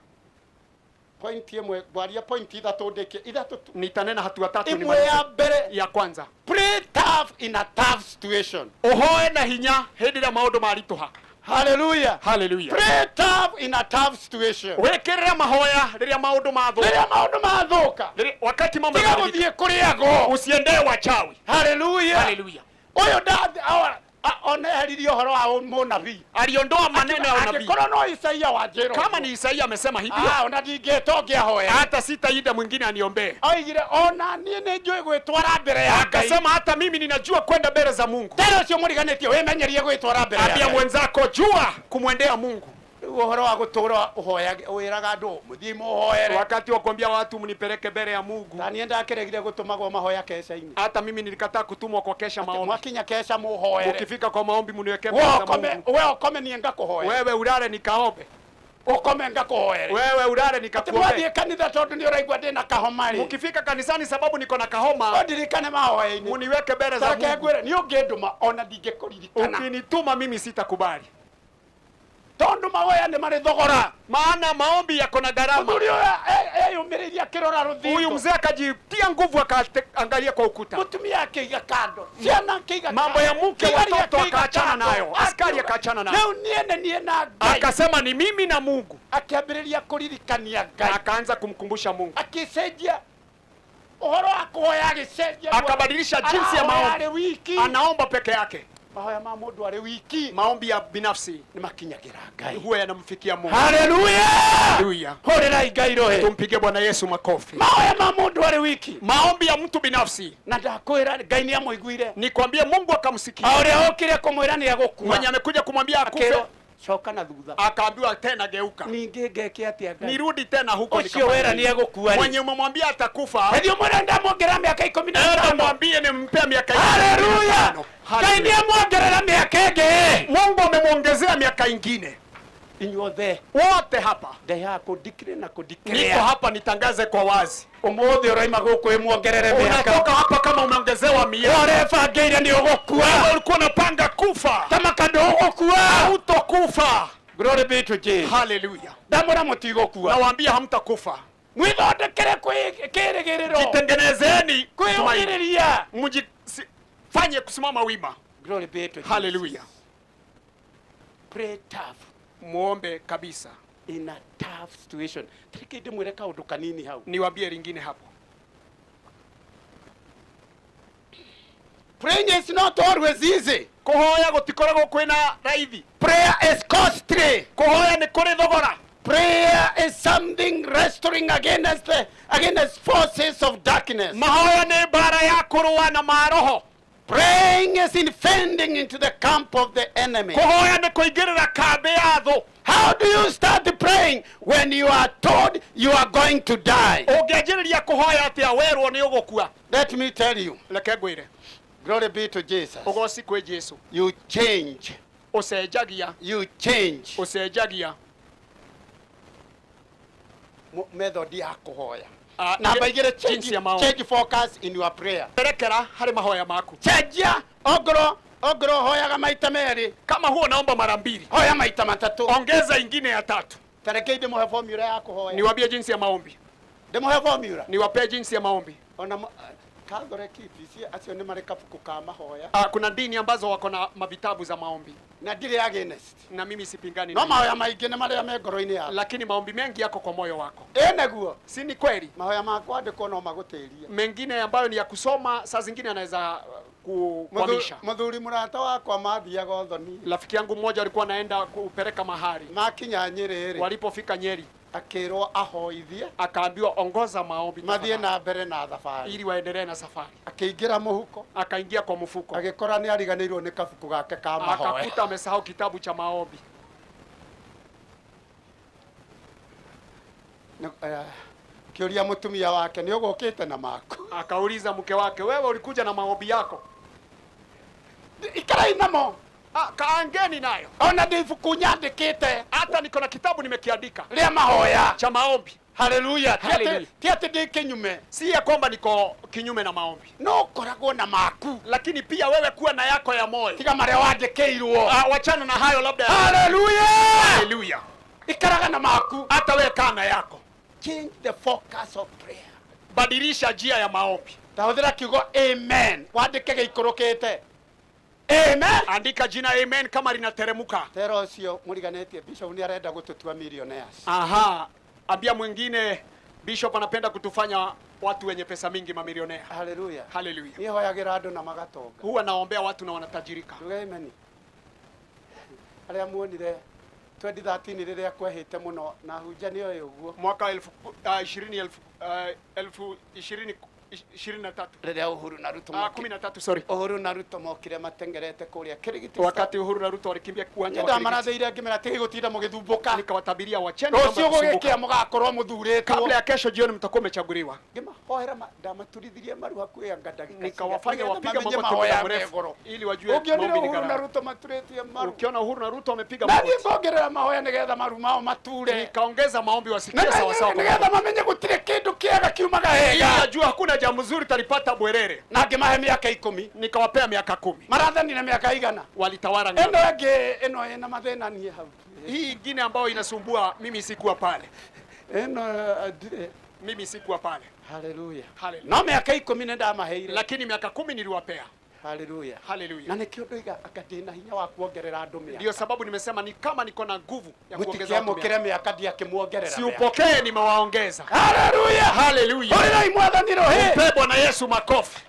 Point ĩmwe, ngwaria point ithatũ ndĩkie. Ithatũ tu. Nitanena hatua tatu Ĩmwe nimalize. ya mbere. Ya kwanza. Pray tough in a tough situation. Uhoe na hinya hĩndĩ ĩrĩa maũndũ maritũha. Hallelujah. Hallelujah. Pray tough in a tough situation. Wĩkĩrĩre mahoya rĩrĩa maũndũ mathũka. Rĩrĩa maũndũ mathũka. Wakati mambo Tiga yanaharibika. gũthiĩ kũrĩ ago. Usiendee wachawi. Hallelujah. Hallelujah. Ũyũ oneheririe ũhoro wa mũnabii. Aliondoa maneno ya unabii. Angĩkorwo no Isaia wanjĩra. Kama ni Isaia amesema hivyo. Ah, ona ndingĩta ũngĩ ahoe. Hata sitaida mwingine aniombee. Oigire ona niĩ nĩ njũĩ gwĩtwara mbere ya Ngai. Akasema hata mimi ninajua kwenda mbele za Mungu. Tena ũcio mũriganĩtie wĩmenyerie gwĩtwara mbere ya Ambia Ngai. mwenzako jua kumwendea Mungu. Rĩu ũhoro wa gũtũra ũhoyage wĩraga andũ mũthiĩ mũhoere. Wakati wa kuambia watu mnipeleke mbele ya Mungu. Ta niĩ ndakĩregire gũtũmagwo mahoya keca-inĩ. Hata mimi nilikataa kutumwa kwa kesha maombi. Mwakinya kesha mũhoere. Ukifika kwa maombi mniweke We mbele za ũkome, Mungu. we ũkome niĩ ngakũhoera. Wewe ulale nikaombe. Ũkome ngakũhoere. Wewe ulale Atĩ nikakuombe. mwathiĩ kanitha tondũ nĩ ũraigua ndĩna kahoma rĩ. Mkifika kanisani sababu niko na kahoma. Ũndirikane mahoya-inĩ. Muniweke mbele za Tareke Mungu. ngwĩre nĩ ũngĩndũma ona ndingĩkũririkana. Ukinituma mimi sitakubali. Tondũ mahoya nĩ marĩ thogora. Maana maombi yako na gharama. Mũthuri ũyũ eyũmĩrĩirie akĩrora rũthingo. Huyu mzee akajitia nguvu akaangalia kwa ukuta. Mũtumia akĩiga kando. Ciana akĩiga Mambo ya mke Thigari watoto akĩiga akaachana kando. nayo. Askari akaachana nayo. Rĩu niĩ nĩ niĩ na Ngai. Akasema ni mimi na Mungu. Akĩambĩrĩria kũririkania Ngai. Akaanza kumkumbusha Mungu. Akĩcenjia ũhoro wa kũhoya agĩcenjia. Akabadilisha jinsi ya Arahoya maombi. arĩ wiki. Anaomba peke yake. Mahoya ma mũndũ arĩ wiki. Maombi ya binafsi nĩ makinyagĩra Ngai. huwa yanamfikia Mungu. Haleluya! Haleluya. Hũrĩrai Ngai rũhĩ. Tumpige Bwana Yesu makofi. Mahoya ma mũndũ arĩ wiki. Maombi ya mtu binafsi. Na ndakwĩra Ngai nĩ amũiguire. Nikwambie Mungu akamsikia. O ũrĩa ũkire kũmwĩra nĩ egũkua. Mwenye amekuja kumwambia akufe Akĩrwo, coka na thutha. akaambiwa tena geuka. Ningĩ ngeke atĩa Ngai? Nirudi tena huko Ũcio nikafanye wera nini? nĩ egũkua rĩ. Mwenye umemwambia atakufa. Ĩthiĩ ũmwĩre ndamwongerera mĩaka ikũmi na Enda ĩtano. mwambie nimpea miaka Haleluya! 15. Ngai nĩ amwongerera mĩaka ĩngĩ. Mungu amemwongezea miaka ingine. Inyuothe Wote hapa ndehaga kũndikire na niko kũndikĩrĩa. hapa nitangaze kwa wazi. Ũmũthĩ ũraima gũkũ ĩmuongerere mĩaka. Unatoka hapa kama umeongezewa miaka. Ũrebangĩire nĩ ũgũkua. Wewe ulikuwa unapanga kufa. Tamaka ndũgũkua. Hautokufa. Glory be to Jesus. Haleluya. Ndamwĩra mũtigũkua. Nawaambia hamtakufa. Mwĩthondekere kĩĩrĩgĩrĩro. Jitengenezeni Kwĩyũmĩrĩria. Mjifanye kusimama wima. Glory be to Jesus. Haleluya. Pray tough Muombe kabisa. in a tough situation. Tareke ndĩmwĩre kaũndũ kanini hau. Niwaambie lingine hapo. Praying is not always easy. Kuhoya gũtikoragwo kwĩna raithi. Prayer is costly. Kuhoya nĩ kũrĩ thogora. Prayer is something restoring against forces of darkness. Mahoya nĩ mbara ya kũrũa na maroho. Praying is invading into the camp of the enemy. Kuhoya nĩ kũingĩrĩra kambĩ ya thũ. How do you start praying when you are told you are going to die? Ũngĩanjĩrĩria kũhoya atĩa werwo nĩ ũgũkua? Let me tell you. Reke ngwĩre. Glory be to Jesus. Ũgoci kwĩ Jesu. You change. Ũcenjagia. You change. Ũcenjagia. Method ya kũhoya. Namba igĩrĩ, Jinsi ya maombi. Change focus in your prayer. Erekera harĩ mahoya maku. Cenjia ongorwo ongorwo hoyaga maita merĩ. Kama huo naomba mara mbili, hoya maita matatu. Ongeza ingine ya tatu. Tareke ndĩmũhe formula ya kũhoya. Niwaambie jinsi ya maombi. Ndĩmũhe formula. Niwapee jinsi ya maombi. Ona Catholic ici acio nĩ marĩ kabuku ka mahoya. Kuna dini ambazo wako na mavitabu za maombi. Na ndirĩ against. Na mimi sipingani. No mahoya maingĩ nĩ marĩa me ngoro-inĩ yaku. Lakini maombi mengi yako kwa moyo wako. Ĩ naguo. Si ni kweli? Mahoya ma kwandĩkwo no magũtĩrie. Mengine ambayo ni ya kusoma saa zingine anaweza kukwamisha. Muthuri mũrata wakwa mathiaga ũthoni. Rafiki yangu mmoja alikuwa anaenda kupeleka mahari. Makinya Nyeri rĩ. Walipofika Nyeri akĩrwo ahoithie, akaambiwa ongoza maombi mathiĩ na mbere na thabarĩ ili waendelee na safari. Akĩingĩra mũhuko, akaingia kwa mfuko, agĩkora nĩ ariganĩirwo nĩ kabuku gake ka mahoya, akakuta amesahau kitabu cha maombi. Kĩũria mũtumia wake, nĩ ũgũkĩte na maku? Akauliza mke wake, wewe ulikuja na maombi yako? Ikarai namo. Kaangeni nayo. Ona ndĩ ibuku nyandĩkĩte. Hata niko na kitabu nimekiandika rĩa mahoya cha maombi. Haleluya. Ti atĩ ndĩ kinyume. Si ya kwamba niko kinyume na maombi. No koragwo na maku. Lakini pia wewe kuwa na yako ya moyo. Tiga marĩa wandĩkĩirwo. Wachana na hayo labda. Haleluya. Haleluya. Ikaraga na maku. Hata wewe kaa na yako. Change the focus of prayer. Badilisha njia ya maombi. Tahũthĩra kiugo amen. Wandĩke gĩikũrũkĩte. Amen. Andika jina amen kama linateremka. Tero ucio muriganetie bishop ni arenda gututua millionaires. Aha, ambia mwingine bishop anapenda kutufanya watu wenye pesa mingi, mamilionea. Haleluya. Haleluya. Ni hoyagira andu na magatonga. Huwa naombea watu na wanatajirika. Tuge amen. Aria muonire 2013 riria kwehite muno na hunja ni oyo uguo. Mwaka 2023 rĩrĩa Uhuru na Ruto 13, sorry. Uhuru na Ruto mokire matengerete kũrĩa Kirigiti. Wakati Uhuru na Ruto walikimbia kuanja wa Kirigiti. Ndamarathĩire ngĩmera tigai gũtinda mũgĩthumbũka. Nikawatabiria wacheni rũciũ gũgĩkĩa mũgakorwo mũthurĩtwo. Kabla ya kesho jioni mtakuwa mmechaguliwa. Ngĩmahoera ndamaturithirie maru hakuhĩ anga ndagĩka. Nikawafanya wapige magoti muda mrefu ili wajue maombi ni gharama. Uhuru na Ruto maturĩtie maru. Ukiona Uhuru na Ruto wamepiga magoti. Nani ngongerera mahoya nĩgetha maru mao mature. Nikaongeza maombi wasikie sawa sawa. Nĩgetha mamenye gũtirĩ kĩndũ kĩega kiumaga hega. Najua hakuna jambo zuri talipata Bwerere. Na ngĩmahe miaka 10. Nikawapea miaka 10. Marathanire miaka igana. Walitawala ngapi? Eno ĩngĩ ĩno ĩna mathĩna niĩ hau. Hii ingine ambayo inasumbua mimi sikuwa pale. Eno mimi sikuwa pale. Haleluya. Haleluya. No miaka 10 nĩ ndamaheire. Lakini miaka 10 niliwapea. Haleluya. Haleluya. Na nikio ndoiga anga ndĩna hinya wa kuongerera andũ miaka. Ndio sababu nimesema ni kama niko na nguvu ya kuongeza watu miaka. Miaka ndiakĩmuongerera. Si upokee, nimewaongeza. Haleluya. Haleluya. Haleluya mwathani rohe. Mpe Bwana Yesu makofi.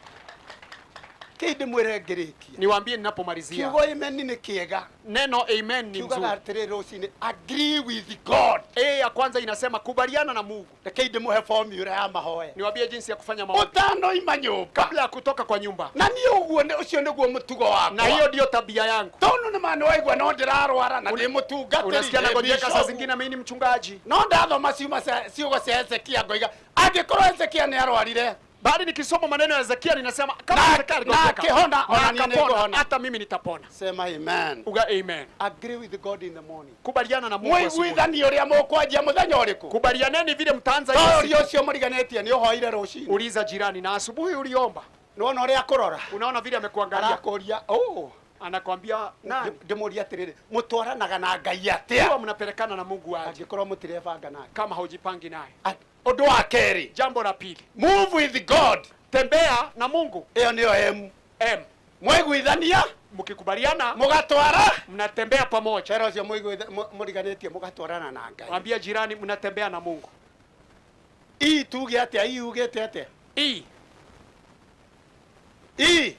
Kĩ ndĩmwĩre ngĩrĩkia. Niwaambie ninapomalizia. Kiugo amen nĩ kĩega. Neno amen ni mzuri. Kiugaga atĩrĩ rũcinĩ, agree with God. A ya kwanza inasema kubaliana na Mungu. Reke ndĩmũhe formula ya mahoya. Niwaambie jinsi ya kufanya maombi. Ũtanoima nyũmba. Kabla ya kutoka kwa nyumba. Na niĩ ũguo ũcio nĩguo mũtugo wakwa. Na hiyo ndio tabia yangu. Tondũ nĩ ma nĩwaigua no ndĩrarwara na ndĩ mũtungatĩri. Unasikia nagonjeka saa zingine mimi ni mchungaji. No ndathoma ciugo cia Hezekia ngoiga angĩkorwo Hezekia nĩ arwarire. Bali nikisoma maneno ya Hezekia ninasema kama Hezekia aligonjeka na akapona, hata mimi nitapona. Sema amen. Uga amen. Agree with God in the morning. Kubaliana na Mungu asubuhi. Mwiguithanie ũrĩa mũkwanjia mũthenya ũrĩkũ. Kubalianeni vile mtaanza hiyo siku. Ũria ũcio mũriganĩtie nĩ ũhoire rũcinĩ. Uliza jirani na asubuhi uliomba. Nĩwona ũrĩa akũrora. Unaona vile amekuangalia. Arakũria, oh. Anakwambia nani? Ndĩmũria atĩrĩrĩ, mũtwaranaga na Ngai atĩa? Huwa mnapelekana na Mungu aje? Angĩkorwo mũtirebanga nake. Kama haujipangi naye. Ũndũ wa kerĩ. Jambo la pili. Move with God. Tembea na Mungu. Ĩyo nĩyo M. M. Mwaiguithania, mkikubaliana, mũgatwara, mnatembea pamoja. Chero ũcio mũriganĩtie mũgatwarana na Ngai. Mwambie jirani mnatembea na Mungu. I tuge atĩa? I ugĩte atĩa? I. I.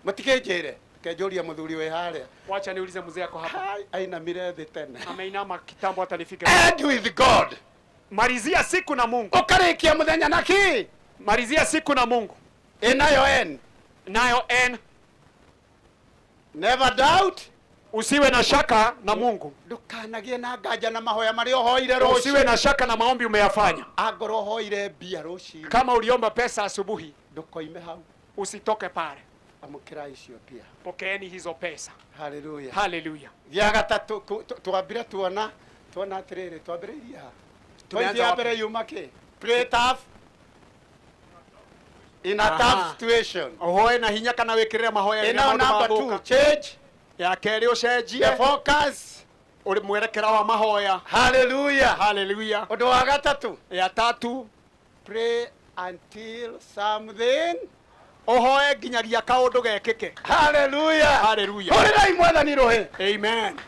Mũtikĩnjĩre. Kenjoria muthuri we harĩa. Wacha niulize mzee yako hapa. Ainamire thĩ tene. Ameinama kitambo hata nifike. End with God. Malizia siku na Mungu. Ũkarĩkia mũthenya na kĩ? Malizia siku na Mungu. Inayo N. Nayo N. Never doubt. Usiwe na shaka na Mungu. Ndukanagie na nganja na mahoya marĩa ũhoire rũcinĩ. Usiwe na shaka na maombi umeyafanya. Angorwo ũhoire mbia rũcinĩ. Kama uliomba pesa asubuhi, ndũkoime hau. Usitoke pale. Amũkĩra icio mbia. Pokeeni hizo pesa. Haleluya. Haleluya. Gĩa gatatũ twambire tuona atĩrĩrĩ, twambĩrĩirie ha? Tumeanza mbere yuma kĩ? Pray tough. In a tough situation. Ũhoe na hinya kana wĩkĩrĩre mahoya rĩrĩa Now maũndũ number two, mathũka. change Ya kerĩ ũcenjie the focus. Ũrĩ mwerekera wa mahoya. Hallelujah. Hallelujah. Ũndũ wa gatatũ. Ya tatu, pray until something. Ũhoe nginyagia kaũndũ gekĩke. Hallelujah. Hallelujah. Hũrĩrai Mwathani rũhĩ. Amen.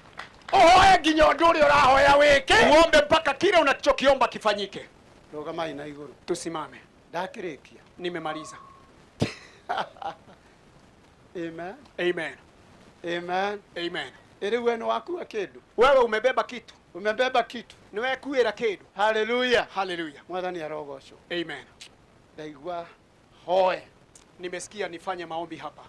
Ũhoe nginya ũndũ ũrĩa ũrahoya wĩke. Uombe mpaka kile unachokiomba kifanyike. Rũgamai na igũrũ. Tusimame. Ndakĩrĩkia. Nimemaliza. Amen. Amen. Amen. Amen. Ĩrĩ we nĩ wakua kĩndũ. Wewe umebeba kitu. Umebeba kitu. Niwekuĩra kĩndũ. Hallelujah. Hallelujah. Mwathani arogocwo. Amen. Ndaigua hoe. Nimesikia nifanye maombi hapa.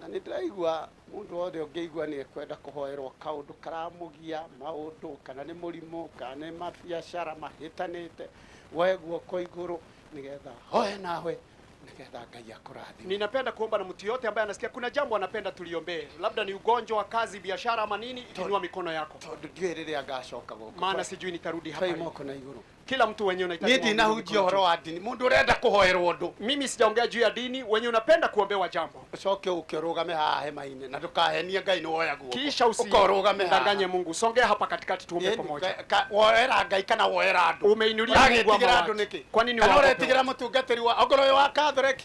Na nĩ ndĩraigua mũndũ wothe ũngĩigua nĩ ekwenda kũhoerwo kaũndũ karamũgia maũndũ kana nĩ mũrimũ kana nĩ mabiacara mahĩtanĩte, woe guoko igũrũ nĩgetha hoe nawe nĩgetha Ngai akũrathime. Ninapenda kuomba na mtu yote ambaye anasikia kuna jambo anapenda tuliombee, labda ni ugonjwa wa kazi, biashara ama nini, inua mikono yako. Tondũ ndiũĩ rĩrĩa ngacoka gũkũ. Maana sijui nitarudi hapa. Twai moko na igũrũ. Kila mtu wenyewe unahitaji Niĩ maombi, ndinahunjia mikono ũhoro juu. wa ndini. Mũndũ ũrenda kũhoerwo ũndũ. Mimi sijaongea juu ya dini, wenye unapenda kuombewa jambo. Ũcoke ũke ũrũgame haha hema-inĩ na ndũkahenie Ngai nĩ woya guoko. Kisha Ũka ũrũgame haha. usidanganye Mungu. Songea hapa katikati tuombe Ĩni, pamoja. Woera Ngai kana woera andũ. Umeinulia Mungu ama Ũragĩtigĩra andũ watu? nĩkĩ? Kwa nini Kana waogope ũretigĩra mũtungatĩri wa ongorwo wĩ wa Catholic?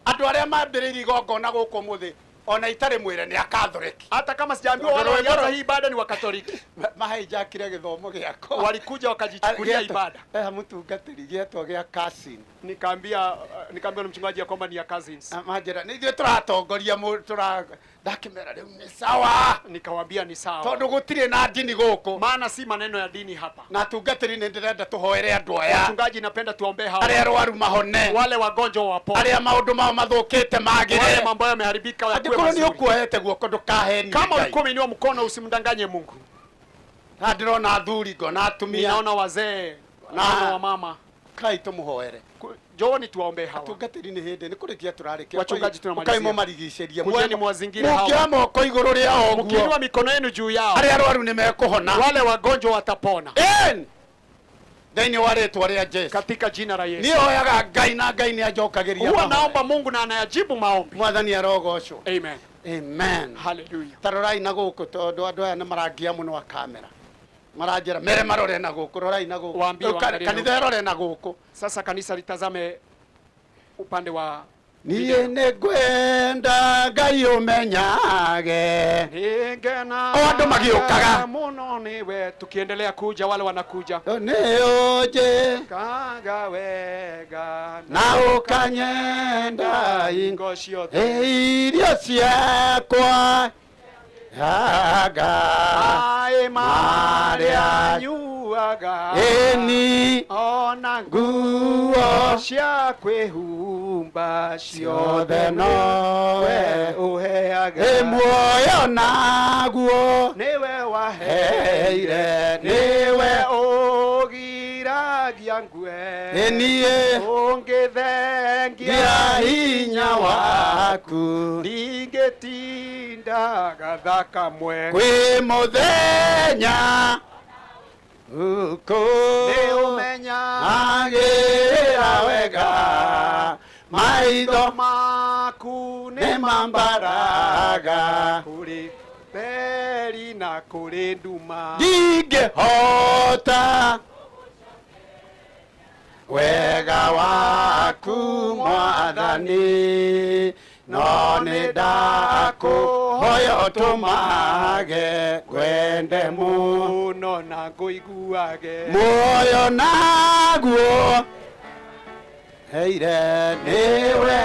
Andũ arĩa mambĩrĩirie igongona gũkũ ũmũthĩ ona itarĩ mwĩre nĩ a Catholic. Hata kama sijaambiwa wale walianza hii ibada ni wa Katoliki. Mahaijakire gĩthomo gĩakwa. Walikuja wakajichukulia ibada. Mũtungatĩri gĩetwo gĩa cousin. Nikaambia na mchungaji ya kwamba ni ya cousins. Manjĩra nĩ ithuĩ tũratongoria ndakĩmera rĩu nĩ sawa. Nikawaambia ni sawa. Tondũ gũtirĩ na ndini gũkũ. Maana si maneno ya dini hapa. Na atungatĩri nĩ ndĩrenda tũhoere andũ aya. Wachungaji, napenda tuombee hawa. Arĩa arwaru mahone. Wale wagonjwa wapone. Arĩa maũndũ mao mathũkĩte magĩre. Wale mambo yao yameharibika yakuwe Angĩkorwo nĩ mazuri. ũkuoete guoko ndũkahenie Kama Ngai. ulikuwa umeinua mkono usimdanganye Mungu. Na ndĩrona athuri ngona atumia. Ninaona wazee Na- naona wamama. Kai tũmũhoere. Njooni tuwaombee hawa. Atungatĩri nĩ hĩndĩ nĩ kũrĩkia tũrarĩkia. Wachungaji tunamalizia. Ũkai mũmarigicĩrie. Kujeni mwazingire hawa. Mũngĩoya moko igũrũ rĩao ũguo. Mkiinua mikono yenu juu yao. Arĩa arwaru nĩ mekũhona. Wale wagonjwa watapona. Amen. Thĩinĩ wa rĩtwa rĩa Jesu. Katika jina la Yesu. Niĩ hoyaga Ngai na Ngai nĩ anjokagĩria Huwa mahoya. naomba Mungu na anayajibu maombi. Mwathani arogocwo. Amen. Amen. Hallelujah. Ta rorai na gũkũ tondũ andũ aya nĩ marangia mũno wa kamera. Maranjĩra mere marore na gũkũ, rorai na gũkũ. Waambie Rĩu waangalie kanitha na huku. ĩrore na gũkũ. Sasa kanisa litazame upande wa Niĩ nĩ ngwenda Ngai ũmenyage. Ningena O andũ magĩũkaga. muno niwe, tukiendelea kuja wale wanakuja. Nĩ ũnjĩ Kaga wega na ũkanyenda ingo ciothe. Irio ciakwa aga Maĩ marĩa marĩa nyuaga ĩni ona nguo cia kwĩhumba ciothe nowe ũheaga. Ĩ muoyo naguo nĩwe waheire nĩwe ũgiragia ngue Ĩ niĩ ũngĩthengia ngia hinya waku ndingĩtinda gatha kamwe kwĩ mũthenya uko nĩ ũmenya agĩra wega maitho maku nĩ mambaraga kũrĩ theri na kũrĩ nduma ndingĩhota wega waku Mwathani no nĩ ndakũhoya ũtũmage ngwende mũno na ngũiguage muoyo naguo heire nĩwe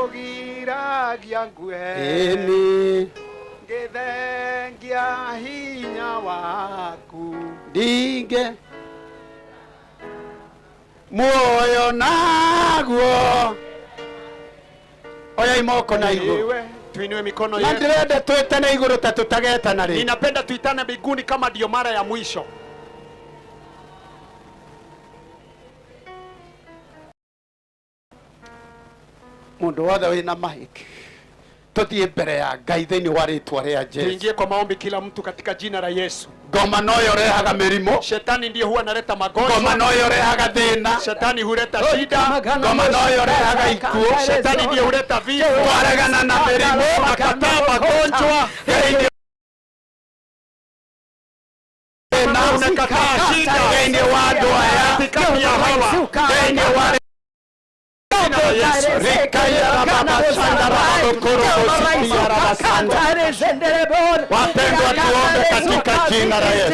ũgiragia ngue ĩni ngĩthengia hinya waku ndingĩ muoyo naguo oyai moko na igũrũ. Iwe, tuinue mikono Na yetu. ndĩrenda twĩtane igũrũ ta tũtagetana rĩngĩ. Ninapenda tuitane mbinguni kama ndio mara ya mwisho. Mũndũ wothe wĩna mahĩki tuthiĩ mbere ya Ngai thĩinĩ wa rĩtwa rĩa Jesu. Tuingie kwa maombi kila mtu katika jina la Yesu. Ngoma noyo rehaga mĩrimũ. Shetani ndiye huwa analeta magonjwa. Ngoma noyo rehaga thĩna. Shetani huleta shida. Ngoma noyo rehaga ikuũ. Shetani ndiye huleta vifo. Twaregana na mĩrimũ. Akataa magonjwa. Unakataa shida. Thĩinĩ wa andũ aya. Katikati ya hawa. Thĩinĩ wa Wapendwa, tuombe katika jina la Yesu.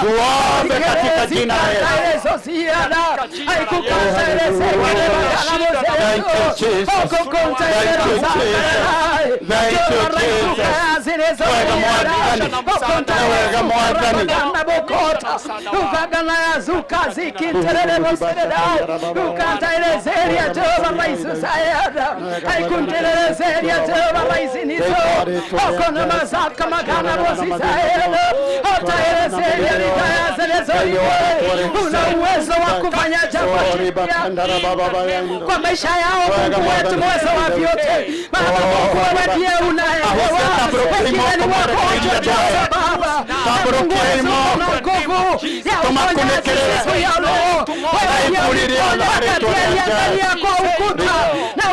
Tuombe katika jina la Yesu. Thank you, Jesus. Thank you, Jesus. Thank you, Jesus. Wega mwathani. Wega mwathani. Una uwezo wa kufanya jambo jipya kwa maisha yao. Mungu wetu mweza wa vyote, Baba Mungu wewe ndiye unaelewa. Wengine ni wagonjwa Baba, Mungu wetu una nguvu ya uponyaji siku ya leo. Wewe ndiye uliponya kwa ukuta na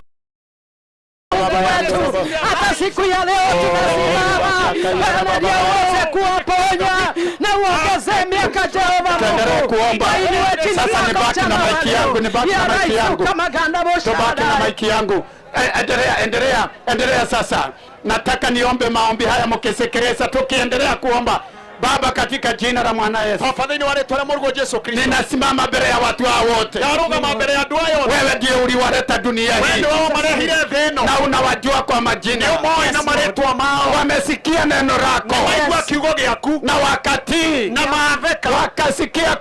wetu hata siku ya leo tunasimama. Bwana ndiye uweze kuwaponya na uongeze miaka Jehova Mungu. Kuomba. Sasa nibaki na maiki yangu, nibaki na maiki yangu. Tubaki na maiki yangu. Endelea, endelea, endelea sasa. Nataka niombe maombi haya mkisikiliza, tukiendelea kuomba. Baba, katika jina la mwana Yesu. Tafadhali wale tola Mungu Yesu Kristo. Ninasimama mbele ya watu hao wote. Yarugama mbele ya andũ aya othe. Wewe ndiye uliwaleta dunia hii. Wewe ndiwe wamarehire thĩ ĩno. Na unawajua kwa majina. Nĩũmoĩ na marĩtwa mao. Wamesikia neno lako. Nĩmaigua kiugo gĩaku. Na wakatii. Na maathĩka. Wakasikia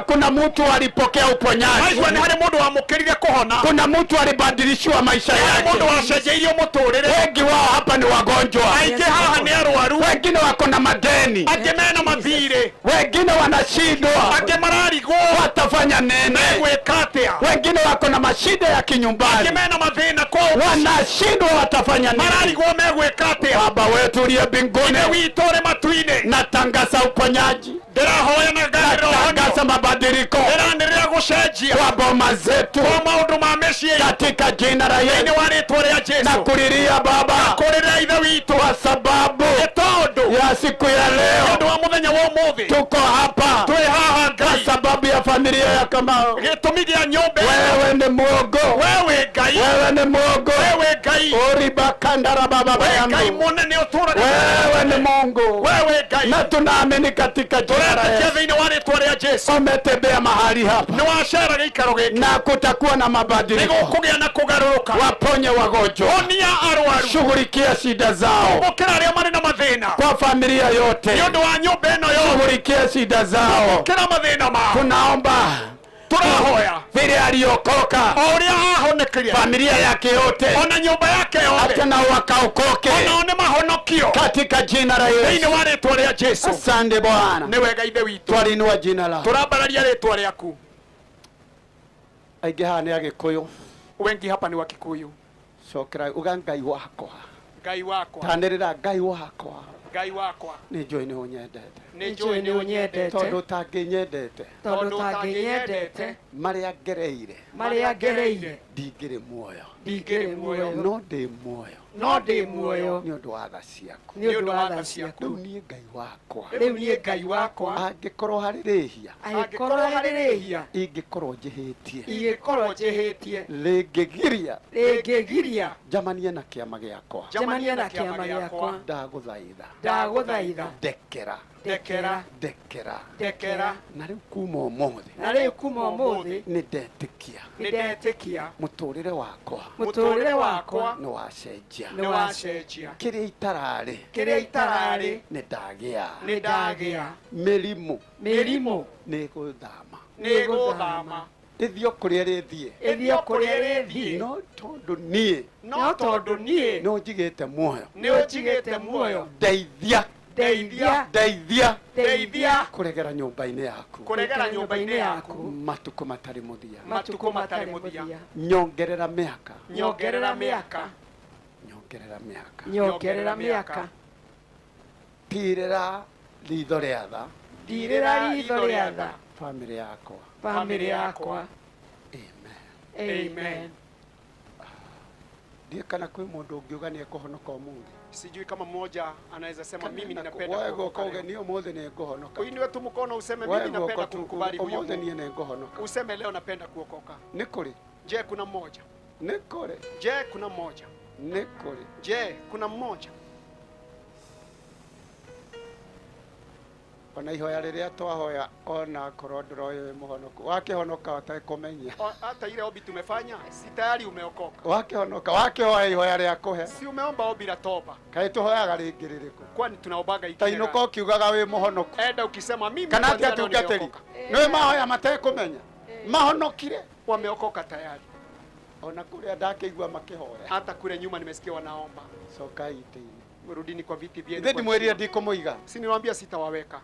kuna mtu alipokea uponyaji. Maigua nĩ harĩ mũndũ wamũkĩrire kũhona. Kuna mtu alibadilishiwa maisha yake. Mũndũ wacenjeirio mũtũrĩre. Wengi wao hapa ni wagonjwa. Aingĩ haha nĩ arwaru. Wengine wako na madeni. Angĩ mena mathirĩ. Wengine wanashindwa. Angĩ mararigwo. Watafanya nini? Megwĩka atĩa? Wengine wako na mashida ya kinyumbani. Angĩ mena mathĩna kwao. Wanashindwa, watafanya nini? Mararigwo megwĩka atĩa? Baba wetu uliye mbinguni, Ithe witũ ũrĩ matu-inĩ, natangaza uponyaji. Ndĩrahoya na nganĩrĩra ũhonio. Natangaza mabadiliko Ndĩranĩrĩra gũcenjia kwa boma zetu, kwa maũndũ ma mĩciĩ katika jina la Yesu. Thĩinĩ wa rĩtwa rĩa Jesũ. Na kulilia Baba, na kũrĩrĩra Ithe witũ, kwa sababu nĩ tondũ ya siku ya leo, nĩ ũndũ wa mũthenya wa ũmũthĩ, tuko hapa twĩ haha Ngai, kwa sababu ya familia ya Kamau. Gĩtũmi gĩa nyũmba ĩno. Wewe ni Mungu, wewe Ngai, wewe ni Mungu, wewe Ngai, uribakandara baba wewe Ngai yangu, mũnene ũtũũraga, wewe ni Mungu, wewe Ngai, na tunaamini katika jina la tũretĩkia Yesu. thĩinĩ wa rĩtwa rĩa Jesũ. Umetembea mahali hapa Nĩwacera gĩikaro gĩkĩ na kutakuwa na mabadiliko. Nĩgũkũgĩa na kũgarũrũka. Waponye wagonjwa, Honia arwaru, shughulikia shida zao kumbũkĩra arĩa marĩ na mathĩna kwa familia yote, nĩ ũndũ wa nyũmba ĩno yothe, shughulikia shida zao. kumbũkĩra mathĩna mao. Tunaomba Tũrahoya vile aliokoka, o ũrĩa ahonekirie familia yake yote, ona nyũmba yake yothe, hata nao wakaokoke onao nĩ mahonokio katika jina la Yesu. thĩinĩ wa rĩtwa rĩa Jesũ. Asante Bwana, Nĩ wega Ithe witũ, twalinua jina lako. tũrambararia rĩtwa rĩaku. Aingĩ haha nĩ Agĩkũyũ. Wengi hapa ni wa Kikuyu. Cokera uga Ngai wakwa, Ngai wakwa, tanĩrĩra Ngai wakwa, Ngai wakwa, nĩ njũĩ nĩ ũnyendete, nĩ njũĩ nĩ ũnyendete, tondũ ũtangĩnyendete, tondũ ũtangĩnyendete, marĩa ngereire, marĩa ngereire, ndingĩrĩ muoyo, ndingĩrĩ muoyo, no ndĩ muoyo, no ndĩ muoyo, nĩ ũndũ wa tha ciaku, nĩ ũndũ wa tha ciaku. Rĩu niĩ Ngai wakwa, Rĩu niĩ Ngai wakwa, angĩkorwo harĩ rĩhia, angĩkorwo harĩ rĩhia, ingĩkorwo njĩhĩtie, ingĩkorwo njĩhĩtie, rĩngĩgiria, rĩngĩgiria, njamanie na kĩama gĩakwa, njamanie na kĩama gĩakwa, ndagũthaitha, ndagũthaitha, ndekera, ndekera, ndekera, ndekera. Na rĩu kuma ũmũthĩ, Na rĩu kuma ũmũthĩ, nĩ ndetĩkia, nĩ ndetĩkia, mũtũrĩre wakwa, mũtũrĩre wakwa, nĩ wacenjia, nĩ wacenjia, kĩrĩa itararĩ, kĩrĩa itararĩ, nĩ ndagĩa, nĩ ndagĩa, mĩrimũ, mĩrimũ, nĩ ĩgũthama, nĩ ĩgũthama, ĩthiĩ o kũrĩa ĩrĩthiĩ, ĩthiĩ o kũrĩa ĩrĩthiĩ, no tondũ niĩ, no tondũ niĩ, nĩ ũnjigĩte muoyo, nĩ ũnjigĩte muoyo, ndeithia, ndeithia, ndeithia, ndeithia, kũregera nyũmba-inĩ yaku, kũregera nyũmba-inĩ yaku, matukũ matarĩ mũthia, matukũ matarĩ mũthia, nyongerera mĩaka, nyongerera mĩaka, nyongerera mĩaka, nyongerera mĩaka, tirĩra Ritho rĩa tha. Ndirĩra ritho rĩa tha. Family yakwa. Family yakwa. Amen. Amen. Ndiĩ kana kwĩ mũndũ ũngiuga nĩ ekũhonoka ũmũthĩ. Sijui kama mmoja anaweza sema mimi ninapenda Wewe kuokoka goka uge leo. ni ũmũthĩ nĩ ngũhonoka. Uinue tu mkono useme Wewe mimi napenda goka tu kumkubali huyo ũmũthĩ Mungu. niĩ nĩ ngũhonoka. Useme leo napenda kuokoka. Nĩ kũrĩ. Je, kuna mmoja? Nĩ kũrĩ. Je, kuna mmoja? Nĩ kũrĩ. Je, kuna mmoja? Ona ihoya rĩrĩa twahoya ona korwo ndũroĩ wĩ mũhonoku wakĩhonoka ũtekũmenya. Hata ile ombi tumefanya, si tayari umeokoka. Wakĩhonoka wakĩhoya ihoya rĩa kũhe. Si umeomba ombi la toba? Kaĩ tũhoyaga rĩngĩ rĩrĩkũ? Kwani tunaombaga Ta inũka ũkiugaga wĩ mũhonoku. Enda ukisema mimi Kana kwanza atĩa leo tungatĩri? nimeokoka. Nĩ mahoya matekũmenya. Mahonokire. Wameokoka tayari. Ona kũrĩa ndakĩigua makĩhoya. Hata kule nyuma nimesikia wanaomba. Cokai itĩ-inĩ. Rudini kwa viti vyenu. Ithe kwa ndimwĩrire heshima. ndikũmũiga. Si niwaambia sitawaweka.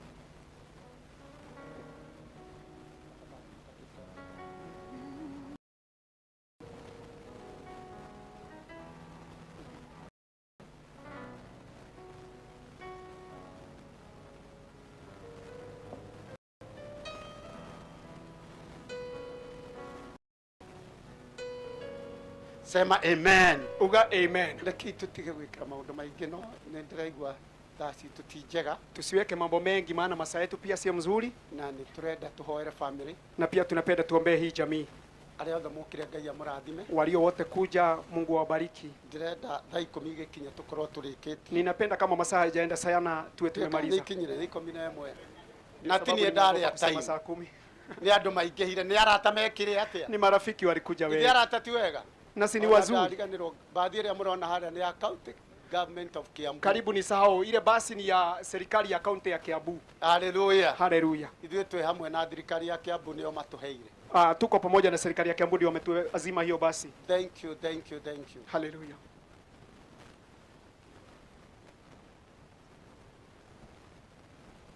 Sema amen. Uga amen. Reke tutige gwikira maundu maingi no nĩ ndĩraigua thaa citũ ti njega. Tusiweke mambo mengi maana masaa yetu pia sio mzuri, na nĩ tũrenda tũhoere family na pia tunapenda tuombee hii jamii. Arĩa othe mokire Ngai amũrathime. Walio wote kuja, Mungu awabariki. Ndĩrenda thaa 10 igĩkinya tũkorwo tũrĩkĩtie. Ninapenda kama masaa hayajaenda sana tuwe tumemaliza. Ikinyire thaa 11. Ndio Na ti sababu niĩ nimeogopa ndarĩa kusema time. saa 10. Nĩ andũ maingĩhire, nĩ arata mekire atĩa? Ni marafiki walikuja Ithe wengi. arata ti wega? Na si ni Ona wazuri. ndariganĩrwo, bathi ĩrĩa mũrona harĩa nĩ ya county government of Kiambu. Karibu ni sahau ile basi ni ya serikali ya kaunti ya Kiambu. Haleluya. Haleluya. Ithuĩ twĩ hamwe na thirikari ya Kiambu nĩo matũheire. Tuko pamoja na serikali ya Kiambu ndio wametuazima hiyo basi. Thank you, thank you, thank you. Haleluya.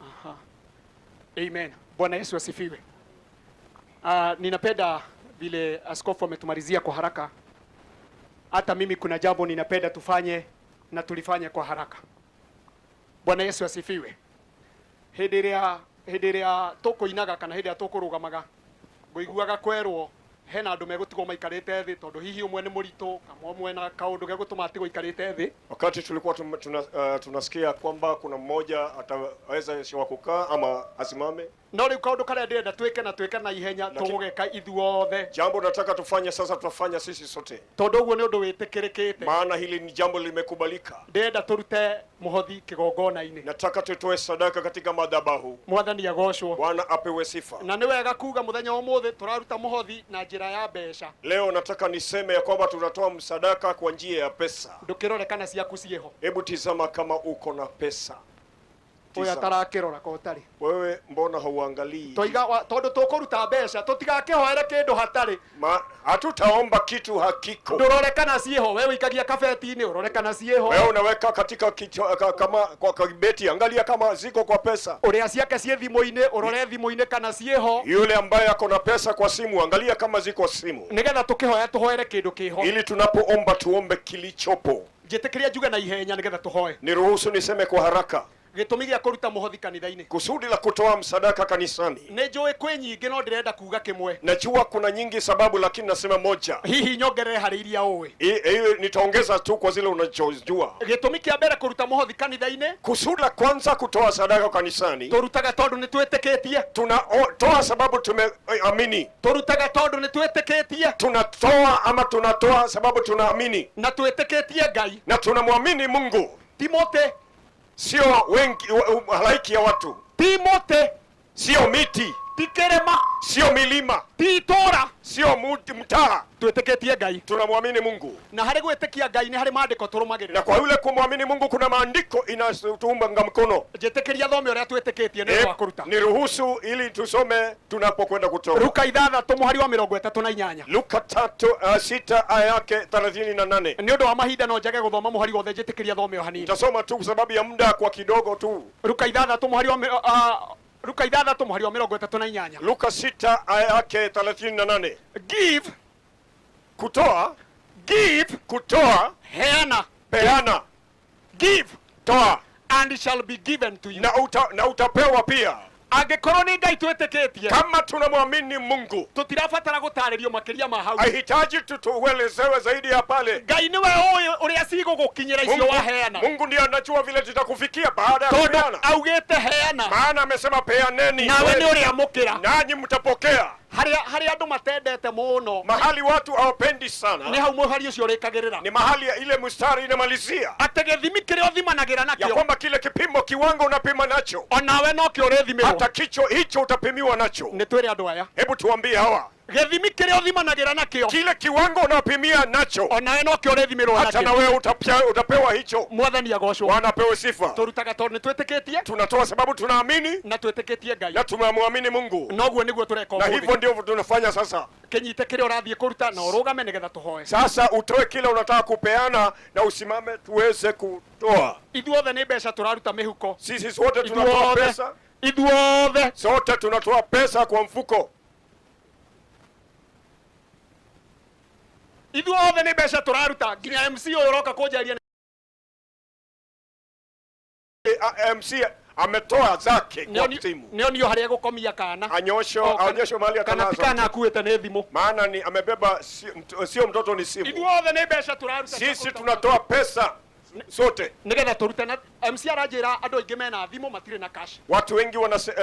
Aha. Amen. Bwana Yesu asifiwe. Ninapenda vile askofu ametumalizia kwa haraka. Hata mimi kuna jambo ninapenda tufanye na tulifanye kwa haraka. Bwana Yesu asifiwe. Hĩndĩ ĩrĩa tũkũinaga kana hĩndĩ ĩrĩa tũkũrũgamaga, ngũiguaga kwerwo hena andũ megũtigwo maikarĩte thĩ tondũ hihi ũmwe nĩ mũritũ kana ũmwe na kaũndũ gegũtũma atigwo aikarĩte thĩ. Wakati tulikuwa tunasikia kwamba kuna mmoja ataweza siwa kukaa ama asimame. No rĩu kaũndũ karĩa ndĩrenda twĩke na twĩke na ihenya tũgũgeka ithuothe. Jambo nataka tufanye sasa, tutafanya sisi sote. Tondũ ũguo nĩ ũndũ wĩtĩkĩrĩkĩte. Maana hili ni jambo limekubalika. Ndĩrenda tũrute mũhothi kĩgongona-inĩ. Nataka tutoe sadaka katika madhabahu. Mwathani agocwo. Bwana apewe sifa. Na nĩ wega kuga mũthenya wa ũmũthĩ tũraruta mũhothi na njĩra ya mbeca. Leo nataka niseme ya kwamba tunatoa msadaka kwa njia ya pesa. Ndũkĩrore kana ciaku ciĩho. Hebu tizama kama uko na pesa. Ũyũ atarakĩrora ko ũtarĩ. Wewe mbona hauangalii? Toiga tondu tukuruta mbeca tutigakĩhoere kĩndũ hatarĩ. Hatutaomba kitu hakiko. Ndũrore kana ciĩho, wewe ũikagia kabeti-inĩ ũrore kana ciĩho. Wewe unaweka katika kichwa, kama kwa kabeti, angalia kama ziko kwa pesa. Ũrĩa ciake ciĩ thimũ-inĩ, ũrore thimũ-inĩ kana ciĩho. Yule ambaye ako na pesa kwa simu, angalia kama ziko simu. Nĩgetha tũkĩhoya tũhoere kĩndũ kĩho. Ili tunapoomba tuombe kilichopo. Njĩtĩkĩria njuge na ihenya nĩgetha tũhoe. Niruhusu niseme kwa haraka. Gĩtũmi gĩa kũruta mũhothi kanitha-inĩ. Kusudi la kutoa msadaka kanisani. Nĩ njũĩ kwĩ nyingĩ no ndĩrenda kuga kĩmwe. Najua kuna nyingi sababu lakini nasema moja. Hihi nyongerere harĩ iria ũĩ. Hiyo nitaongeza tu kwa zile unachojua. Gĩtũmi kĩa mbere kũruta mũhothi kanitha-inĩ. Kusudi la kwanza kutoa sadaka kanisani. Tũrutaga tondũ nĩ twĩtĩkĩtie. Tunatoa sababu tumeamini. Tũrutaga tondũ nĩ twĩtĩkĩtie. Tunatoa ama tunatoa sababu tunaamini. Na twĩtĩkĩtie Ngai. Na tunamwamini Mungu. Timote sio wengi, halaiki ya watu. Timote sio miti, ti kĩrĩma, sio milima, ti itũũra, sio mtaa. Twĩtĩkĩtie Ngai, tunamwamini Mungu. Na harĩ gwĩtĩkia Ngai nĩ harĩ maandĩko tũrũmagĩrĩra. Na kwa yule kumwamini Mungu kuna maandiko inatuunga mkono. Njĩtĩkĩria thome ũrĩa twĩtĩkĩtie nĩ wa kũruta. Niruhusu ili tusome tunapokwenda kutoa. Luka 6 mũhari wa 38. Luka 3:6 aya yake 38. Nĩ ũndũ wa mahinda no njage gũthoma mũhari wothe, njĩtĩkĩria thome o hanini. Nitasoma tu kwa sababu ya muda kwa kidogo tu. Luka 6 mũhari wa Luka 6 mũhari wa 38. Luka 6 aya yake 38. Give, kutoa, give, kutoa, heana, peana, give, toa, And shall be given to you. Na utapewa pia. Angĩkorwo nĩ Ngai twĩtĩkĩtie, kama tunamwamini Mungu, tutirabatara gũtarĩrio makĩria ma hau. Haihitaji tutuelezewe zaidi ya pale. Ngai nĩwe ũĩ ũrĩa cigũgũkinyĩra icio waheana. Mungu ndiye anajua vile zitakufikia baada ya kupeana. Augĩte heana, maana amesema peaneni, nawe nĩ ũrĩamũkĩra, nanyi mtapokea. Harĩa andũ matendete mũno, mahali watu hawapendi sana, nĩ hau mũhari ũcio ũrĩkagĩrĩra, ni mahali ile mstari inamalizia, atĩ gĩthimi kĩrĩa ũthimanagĩra nakĩo, ya kwamba kile kipimo, kiwango unapima nacho, onawe nokĩo ũrĩthimĩrwo, hata kicho hicho utapimiwa nacho. Nĩ twĩre andũ aya, hebu tuambie hawa, gĩthimi kĩrĩa ũthimanagĩra nakĩo, kile kiwango unapimia nacho, onawe nokĩo ũrĩthimĩrwo nakĩo, hata na wewe utapewa hicho. Mwathani agocwo. Bwana apewe sifa. Tũrutaga tondũ nĩ twĩtĩkĩtie, tunatoa sababu tunaamini, na twĩtĩkĩtie Ngai, na tumemwamini Mungu, noguo nĩguo tũreka na hivyo ndio tunafanya sasa. Kĩnyite kĩrĩa ũrathiĩ kũruta na ũrũgame nĩgetha tũhoe. Sasa utoe kile unataka kupeana na usimame tuweze kutoa. Ithuothe nĩ mbeca tũraruta mĩhuko. Sisi sote tunatoa pesa. Ithuothe sote tunatoa pesa kwa mfuko. Ithuothe nĩ mbeca tũraruta nginya MC ũyũ ũroka kũnjaria. MC ametoa zake kwa timu. Nĩonio harĩa egũkomia kana. Anyosho mahali atalaza. Kana kana akuĩte nĩ thimũ. Maana ni amebeba, sio mtoto ni simu. Ithuothe nĩ mbeca tũraruta. Sisi tunatoa pesa sote nĩgetha tũrute. Na MC aranjĩra andũ aingĩ mena thimũ matirĩ na cash. Watu wengi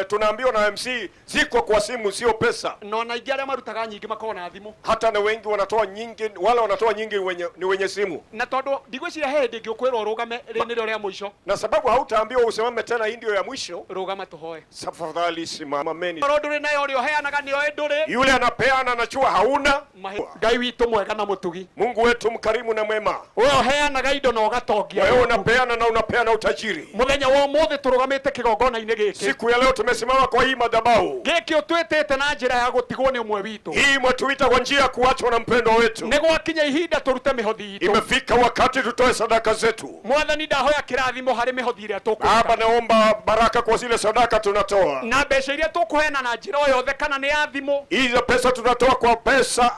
tunaambiwa na MC ziko kwa simu, sio pesa. No na aingĩ arĩa marutaga nyingĩ makoragwo na thimũ. Hata na wengi wanatoa nyingi, wale wanatoa nyingi ni wenye simu. Na tondũ ndigwĩciria he hĩndĩ ĩngĩ ũkwĩrwo ũrũgame rĩ nĩrĩo rĩa mũico. Na sababu hautaambiwa usimame tena, hii ndio ya mwisho. Rũgama tũhoe. Tafadhali simameni. Korwo ndũrĩ nayo ũrĩa ũheanaga nĩoĩ ndũrĩ. Yule anapeana anajua hauna. Ngai witũ mwega na mũtugi. Mungu wetu mkarimu na mwema. Wewe ũheanaga indo na ũgatongia. Wewe unapeana na unapeana utajiri. Mũthenya wa ũmũthĩ tũrũgamĩte kĩgongona-inĩ gĩkĩ. Siku ya leo tumesimama kwa hii madhabahu. Gĩkĩ ũtwĩtĩte na njĩra ya gũtigwo nĩ ũmwe witũ. Hii mwetuita kwa njia ya kuachwa na mpendwa wetu. Nĩ gwakinya ihinda tũrute mĩhothi itũ. Imefika wakati tutoe sadaka zetu. Mwathani ndahoya kĩrathimo harĩ mĩhothi ĩrĩa tũkũruta. Baba, naomba baraka kwa zile sadaka tunatoa. Na mbeca iria tũkũheana na njĩra o yothe kana nĩ ya thimũ. Hizo pesa tunatoa kwa pesa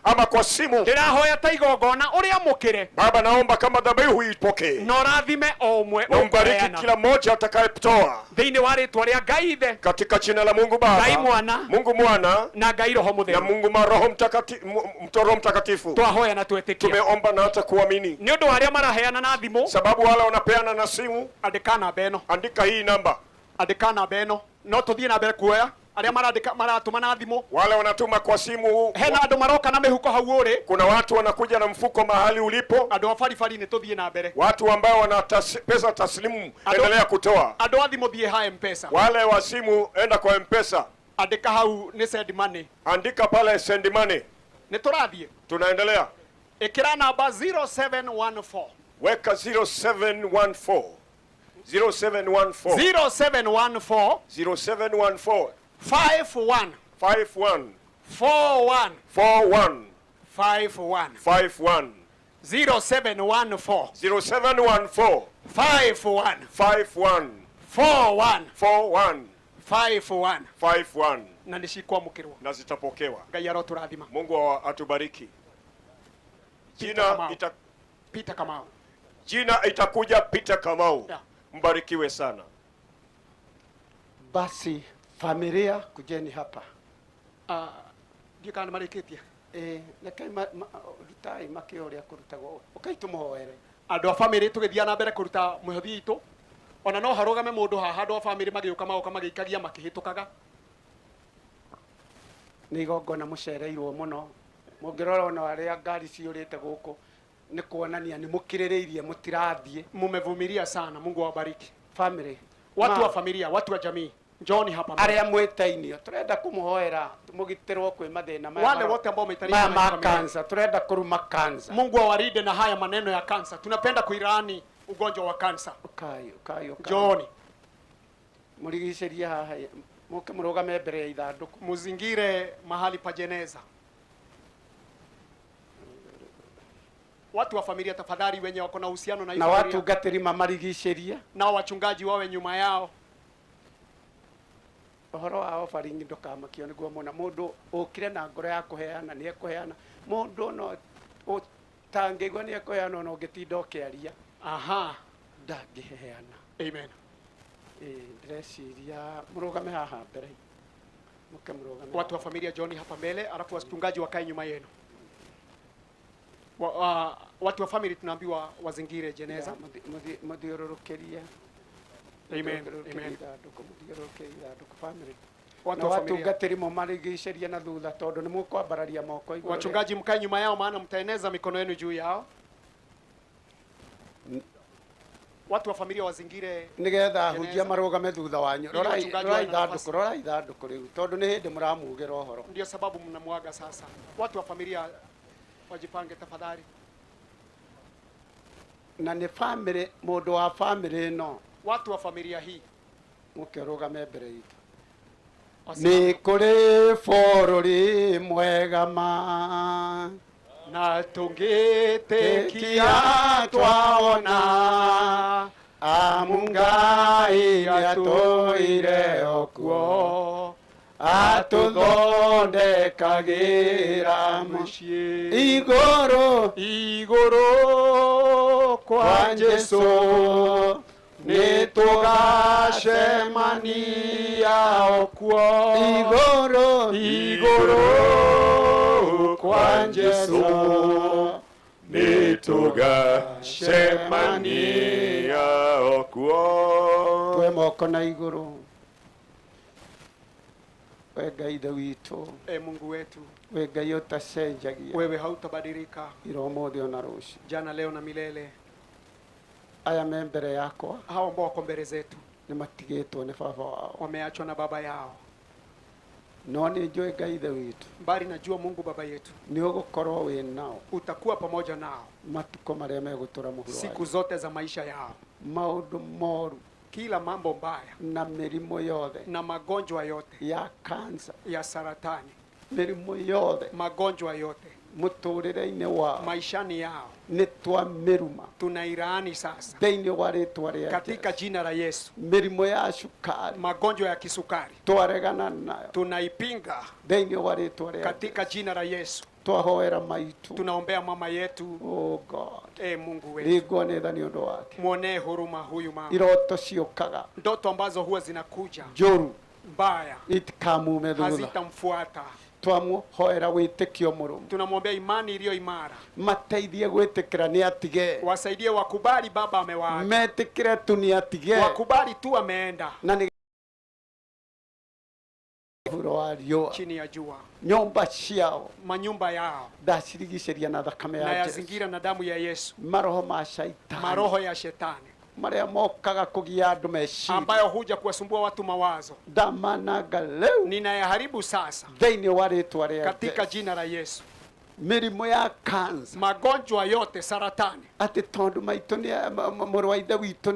ama kwa simu. Ndĩrahoya ta igongona ũrĩamũkĩre. Baba, naomba kama dhabihu ipokee. Na ũrathime o ũmwe na umbariki kila mmoja atakayetoa. Thĩinĩ wa rĩtwa rĩa Ngai Ithe, katika jina la Mungu Baba, Ngai Mwana, Mungu Mwana na Ngai Roho Mũtheru, na Mungu Roho Mtakatifu, Roho Mtakatifu. Twahoya na twĩtĩkia. Tumeomba na hata kuamini. Nĩ ũndũ wa arĩa maraheana na thimũ, sababu wale wanapeana na simu, andĩka namba ĩno. Andika hii namba. Andĩka namba ĩno. No tũthiĩ na mbere kuoya arĩa marandĩka maratũma na thimũ. Wale wanatuma kwa simu. Hena andũ maroka na mĩhuko hau ũrĩ. Kuna watu wanakuja na mfuko mahali ulipo. Andũ a baribari nĩ tũthiĩ na mbere. Watu ambao wana pesa taslimu, endelea kutoa. Andũ a thimũ thiĩ ha M-Pesa. Wale wa simu enda kwa M-Pesa. Andĩka hau nĩ send money. Andika pale send money. Nĩ tũrathiĩ. Tunaendelea. Ĩkĩra namba 0714. Weka 0714. 0714. 0714. 0714. 51 51 41 41 51 51 0714 0714 51 51 41 41 51 51 na nĩcikwamũkĩrwo na zitapokewa. Ngai arotũrathima. Mungu atubariki. Jina Peter Kamau. Jina itakuja Peter Kamau. Yeah. Mbarikiwe sana. Basi familia kujeni hapa. Ndiũ kana nĩmarĩkĩtie. Reke rutai makĩo ũrĩa kũrutagwo. Ũkai tũmũhoere. Andũ a famĩlĩ tũgĩthiĩ na mbere kũruta mĩhothi itũ. Ona no harũgame mũndũ haha andũ a famĩlĩ magĩũka magoka magĩikagia makĩhĩtũkaga. Nĩ igongona mũcereirwo mũno. Mũngĩrora ona arĩa ngari ciyũrĩte gũkũ nĩ kuonania nĩ mũkirĩrĩirie mũtirathiĩ. Mumevumilia sana. Mungu awabariki. Family. Watu wa familia, watu wa jamii. Njooni hapa. Arĩa mwĩtainio turenda kũmũhoera mũgitĩrwo kwĩ mathĩna maya. Wale wote ambao umeitania ma kansa, turenda kuruma kansa. Mungu awarinde na haya maneno ya kansa. Tunapenda kuirani ugonjwa wa kansa. Ukai, ukai, ukai. Njooni. Mũrigicĩrie haha, mũke mũrũgame mbere ya ithandũkũ. Muzingire mahali pa jeneza. Watu wa familia tafadhali, wenye wako na uhusiano na na watu gatiri mamarigicĩrie, na wachungaji wawe nyuma yao. Ũhoro wa offering ndũkamakio nĩguo mũna mũndũ ũkire na ngoro ya kũheana nĩ ekũheana, mũndũ no ũtangĩigua nĩ ekũheana ona ũngĩtinda ũkĩaria. Aha, ndangĩheana. Amen. Ndĩreciria mũrũgame haha mbere. Mũke mũrũgame. Watu wa familia John hapa mbele, alafu wachungaji wakae nyuma yenu. Watu wa family tunaambiwa wazingire jeneza. Mũthiũrũrũkĩrie. Amen. Amen. Family. Watu wa familia. Watungatĩri mũmarigicĩrie na thutha tondũ nĩ mũkwambararia moko igũrũ. Wachungaji mkae nyuma yao, maana mtaeneza mikono yenu juu yao. Watu wa familia wazingire nigetha ahunjia marũgame thutha wanyu. Rorai ithandũkũ, rorai ithandũkũ rĩu tondũ nĩ hĩndĩ mũramugĩra ũhoro. Ndio sababu mnamwaga sasa. Watu wa familia wajipange tafadhali. Na nĩ family, mũndũ wa family ĩno. Watu wa familia hii mũke ũrũgame mbere itũ. Nĩ kũrĩ bũrũri mwega ma na tũngĩtĩkia twaona amu Ngai nĩatũire okuo atũthondekagĩra mũciĩ igũrũ igũrũ kwa Jesũ nĩ tũgacemania okuo igũrũ igũrũ kwa Jesũ nĩ tũgacemania okuo. Twe moko na igũrũ. We Ngai Ithe witũ, e Mungu wetu, we Ngai ũtacenjagia, wewe hautabadilika, ira ũmũthĩ ona rũciũ, jana leo na milele. Aya me mbere yakwa, hao ambao wako mbele zetu, nĩ matigĩtwo nĩ baba wao, wameachwa na baba yao. No nĩ njũĩ Ngai Ithe witũ, bali najua Mungu baba yetu, nĩ ũgũkorwo wĩ nao, utakuwa pamoja nao matukũ marĩa megũtũra mũhuro, siku zote za maisha yao. Maũndũ moru, kila mambo mbaya, na mĩrimũ yothe, na magonjwa yote ya kansa, ya saratani, mĩrimũ yothe, magonjwa yote mũtũrĩre-inĩ wao, maishani yao, nĩ twamĩruma, tunairaani sasa thĩinĩ wa rĩtwa rĩa katika jina la Yesu. Mĩrimũ ya cukari, magonjwa ya kisukari, twaregana nayo, tunaipinga thĩinĩ wa rĩtwa rĩa katika jina la Yesu. Twahoera maitu, tunaombea mama yetu. Oh God, e Mungu wetu, ringwo nĩ tha nĩ ũndũ wake, muonee huruma huyu mama. Iroto ciũkaga, ndoto ambazo huwa zinakuja njũru, mbaya, itikamume thutha, hazitamfuata. Twamuhoera wĩtĩkio mũrũmu, tunamwombea imani iliyo imara, mateithie gwĩtĩkĩra nĩ atige, wasaidie wakubali baba amewaacha, metĩkĩre tu nĩ atige, wakubali tu ameenda, na nĩ wa riũa, chini ya jua, nyumba ciao, manyumba yao, ndacirigicĩria na thakame ya na Yesu, yazingira na damu ya Yesu. Maroho ma shaitani, maroho ya shetani marĩa mokaga kũgia andũ meciria, ambayo huja kuwasumbua watu mawazo, ndamanaga leo, ninayaharibu sasa thĩinĩ wa rĩtwa rĩa katika jina la Yesu. Mĩrimũ ya kansa, magonjwa yote, saratani, atĩ tondũ maitũ nĩ mũrũ wa ithe witũ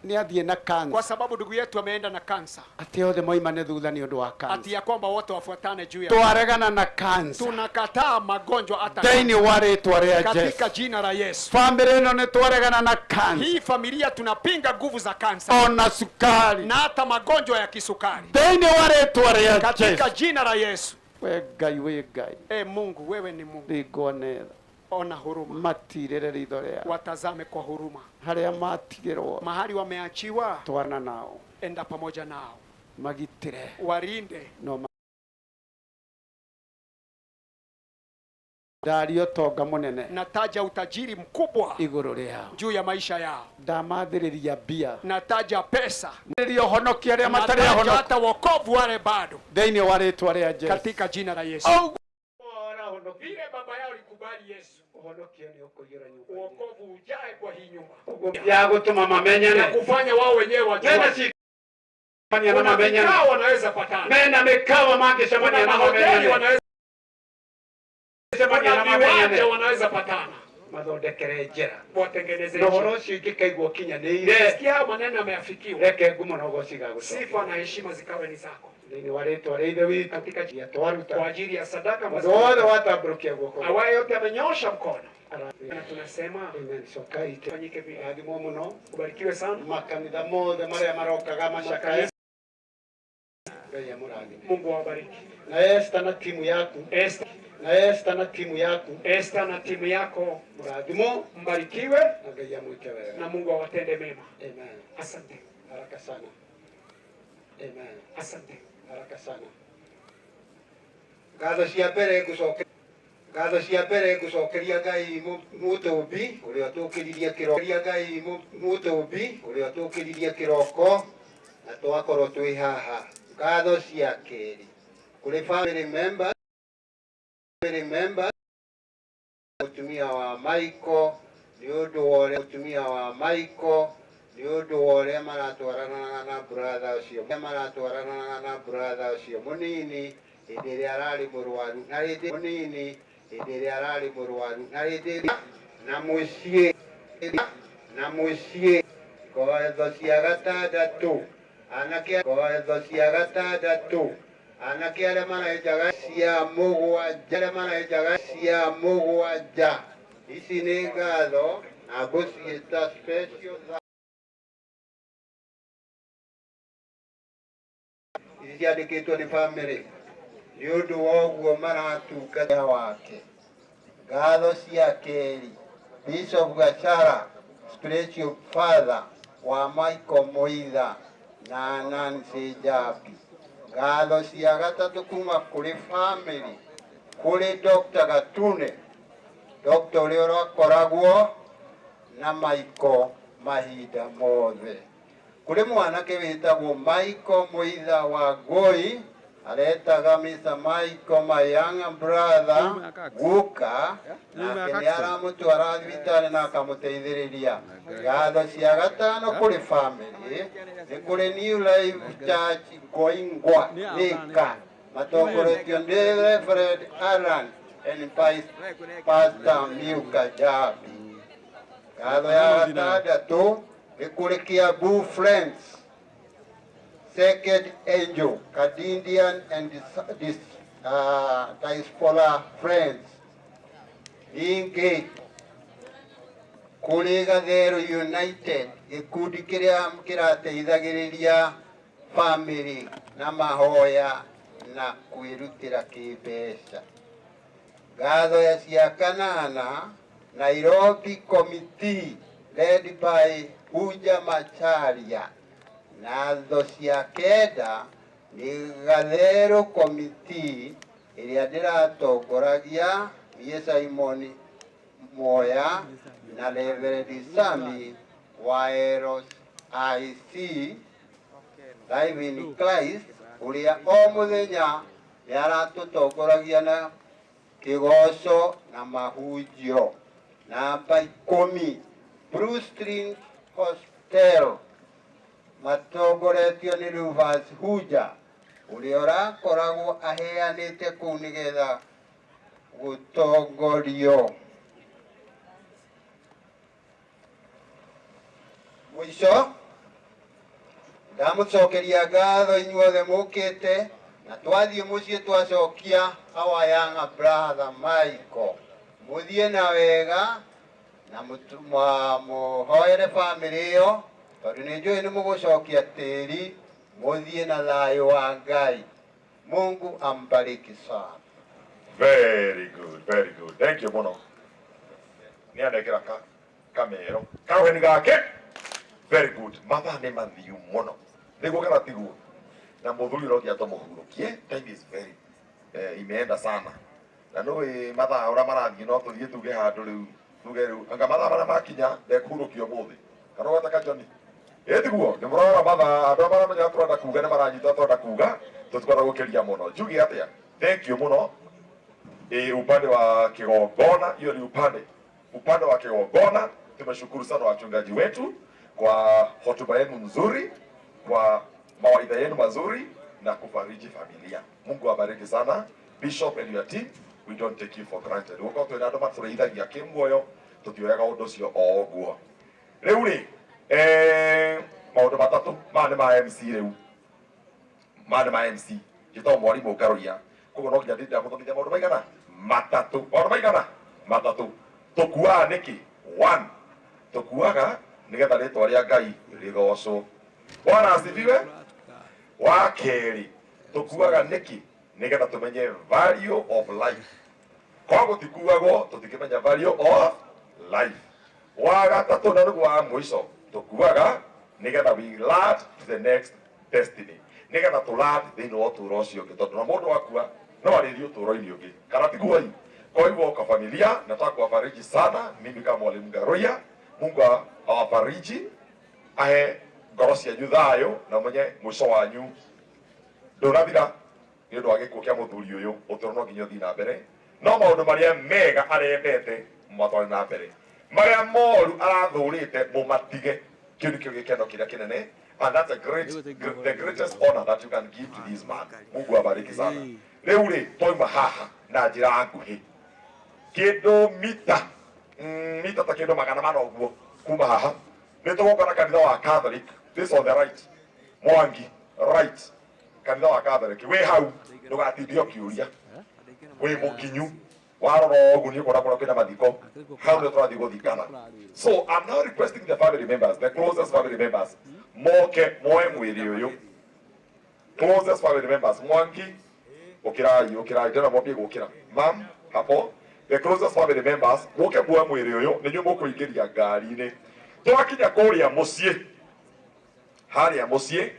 nĩ athiĩ na kansa, kwa sababu ndugu yetu ameenda na kansa, atĩ othe moimane thutha nĩ ũndũ wa kansa, ati ya kwamba wote wafuatane juu ya, twaregana na kansa, tunakataa magonjwa hata thĩinĩ wa rĩtwa rĩa Yesu, katika jina la Yesu. Family ĩno nĩ twaregana na kansa, hii familia tunapinga nguvu za kansa, ona sukari, na hata magonjwa ya kisukari, thĩinĩ wa rĩtwa rĩa Yesu, katika jina la Yesu. We Ngai, we Ngai, e Mungu, wewe ni Mungu, ringwo nĩ tha, ona huruma, matirĩre ritho rĩao, watazame kwa huruma, harĩa matigĩrwo, mahali wameachiwa, twana nao, enda pamoja nao, magitĩre, warinde, no ndaria ũtonga mũnene, nataja utajiri mkubwa igũrũ rĩao, juu ya maisha yao, ndamathĩrĩria mbia, nataja pesa, rĩria ũhonokia arĩa matarĩ nataja ahonoku, hata wokovu wale bado, thĩinĩ wa rĩtwa rĩa Yesu, katika jina la Yesu. Vile baba yao likubali Yesu, ũhonokio nĩ ũkũiyũra nyũmba, wokovu ujae kwa hii nyumba, ya gũtũma mamenyane, ya kufanya wao wenyewe wajue, mena na mikao wanaweza patana, mena mikawa mangĩcemania na na hoteli mamenyane, wanaweza, kuna viwanja wanaweza patana, mathondekere njĩra, watengeneze na ũhoro njia. ũcio ingĩkaigua ũkinyanĩire, Sikia hayo maneno yameafikiwa, reke ngumo na ũgoci igagũcoka, sifa na heshima zikawe ni zako, thĩinĩ wa rĩtwa rĩa Ithe witũ, katika ya twaruta kwa ajili ya sadaka. Mũndũ wothe watambũrũkia guoko, awaye yote amenyoosha mkono, na tunasema amen. Cokai ite fanyike vile. Rathimwo mũno, ubarikiwe sana. Makanitha mothe marĩa marokaga macakaya, Ngai amũrathime, Mungu awabariki. Na Esther na timu yaku, Esther Na Esther na timu yaku. Esther na timu yako. Murathimo. Mbarikiwe. Na Ngai amwike wega. Na Mungu awatende mema. Amen. Asante. Haraka sana. Amen. Asante. Haraka sana. Ngatho cia mbere ngucokeria ngatho cia mbere ngucokeria Ngai mũtũmbi ũrĩa ũtũkĩririe kĩroko Ngai mũtũmbi ũrĩa ũtũkĩririe kĩroko na twakorwo twĩ haha. Ngatho cia kerĩ kũrĩ family member mũtumia wa Michael nĩ ũndũ wa ũrĩa mũtumia wa Michael nĩ ũndũ wa ũrĩa maratwaranaga na brother ũcio maratwaranaga na brother ũcio mũnini hĩndĩ ĩrĩa ararĩ mũrwaru na hĩndĩ mũnini hĩndĩ ĩrĩa ararĩ mũrwaru na hĩndĩ na mũciĩ ngatho cia gatandatũ anake ngatho cia gatandatũ anake arĩa maraenjaga cia mũgwanja arĩa maraenjaga cia mũgwanja ici nĩ ngatho na ngũciĩta special ici ciandĩkĩtwo nĩ family nĩ ũndũ wa ũguo maratungata wake. Ngatho cia kerĩ Bishop Gachara spiritual father wa Michael Moitha na Nancy Jabi. Ngatho cia gatatũ kuma kũrĩ family kũrĩ Dr. Gatune Dr. ũrĩa ũrakoragwo na Michael mahinda mothe. Kũrĩ mwanake wĩtagwo Michael Moitha wa Ngũi aretaga Mr. Michael my younger brother guka nake nĩ aramũtwara thibitarĩ na akamũteithĩrĩria. Ngatho cia gatano kũrĩ family nĩ kũrĩ New Life Church Ngoingwa Thika matongoretio nĩ Reverend Alan and Pastor Miuka Jabi. Ngatho ya gatandatũ nĩ kũrĩ Kiambu Friends Second Angel, Canadian and Diaspora Friends. Ningĩ kũrĩ Gathero United gĩkundi kĩrĩa kĩrateithagĩrĩria family na mahoya na kwĩrutĩra kĩmbeca. Ngatho ya cia kanana Nairobi Committee led by Uja Macharia. Ngatho cia kenda nĩ Gathero Committee ĩrĩa ndĩratongoragia niĩ Simon Moya na Reverend Sami wa Eros IC Live in Christ ũrĩa o mũthenya nĩ aratũtongoragia na kĩgoco na mahunjio. Namba 10 Blue String Hostel matongoretio nĩ Rufus Huja ũrĩa ũrakoragwo aheanĩte kũu nĩgetha gũtongorio. Mũico ndamũcokeria ngatho inyuothe mũkĩte na twathiĩ mũciĩ twacokia our younger brother Michael. Mũthiĩ na wega na mũhoere family ĩyo tondũ nĩ njũĩ nĩ mũgũcokia tĩri mũthiĩ na thayũ wa Ngai. Mungu ambariki sana. Very good, very good. Thank you mũno. Nĩ anekĩra kamero karũheni gake. Very good. Mathaa nĩ mathiu mũno nĩguo kana tiguo? Na mũthuri no nginya tũmũhurũkie. Time is very imeenda sana na nũĩ mathaa ũrĩa marathiĩ no tũthiĩ tuge handũ rĩu tuge rĩu anga mathaa marĩa makinya ndekũhurũkio ũmũthĩ kana ũgataka Johnny ĩ tiguo? Nĩ mũrora mathaa andũ arĩa maramenya tũrenda kuga nĩ maranyita tũrenda kuga tũtikwenda gũkĩria mũno. Njuge atĩa? Thank you mũno. Upande wa kigongona, hiyo ni upande wa kigongona. Tumeshukuru sana wachungaji wetu kwa hotuba yenu nzuri, kwa mawaidha yenu mazuri na kufariji familia. Mungu awabariki sana Bishop and your team. We don't take you for granted. Gukorwo twina andu matũrĩithagia kĩmuoyo tũtioyaga ũndũ ũcio o ũguo. Rĩu rĩ maũndũ matatũ maya nĩ ma MC rĩu maya nĩ ma MC njĩtagwo mwarimũ Ngaruiya koguo no nginya ndĩrenda gũthomithia maũndũ maigana matatũ maũndũ maigana matatũ. Tũkuaga nĩkĩ? One, tũkuaga nĩgetha rĩtwa rĩa Ngai rĩgocwo. Bwana asifiwe. Wa kerĩ, tũkuaga nĩkĩ? Nĩgetha tũmenye value of life. Kwa gutikuagwo tutikimenya value of life. Wa gatatu na niguo wa mwico tukuaga nigetha we learn to the next destiny, nigetha tuland thiini wa uturo ucio ungi, tondu na mundu akua no arithi uturo-ini ungi, kana tiguo? Kwa hivyo kwa familia nataka kuwafariji sana. Mimi kama mwalimu Ngaruiya, Mungu awafariji, ahe ngoro cianyu thayo, na menye mwico wanyu ndunathira ni undu wa gikuo kia muthuri uyu. Uturo no nginya uthii na mbere, no maundu maria mega arendete matware na mbere, maria moru arathurite mumatige. Kiu nikio gikeno kiria kinene, and that's a great, the greatest honor that you can give to this man. Mungu abariki sana. Riu ri twauma haha na njira nguhi kindu mita mita ta kindu 400 uguo kuma haha ni tugũka na kanitha wa Catholic. This on the right, Mwangi right, kanitha wa Catholic wi hau, ndugatindio kiuria, wi mukinyu warora uguo ni ukona kuria kwina mathiko, hau ndio tũrathiĩ gũthikana. So I'm now requesting the family members, the closest family members, moke moe mwĩrĩ ũyũ. Closest family members, Mwangi ukirai ukirai tena mwambie gũkĩra mam hapo. The closest family members moke muoe mwĩrĩ ũyũ, nĩ inyuĩ mũkũingĩria ngari-inĩ. Twakinya kũrĩa mũciĩ, harĩa mũciĩ,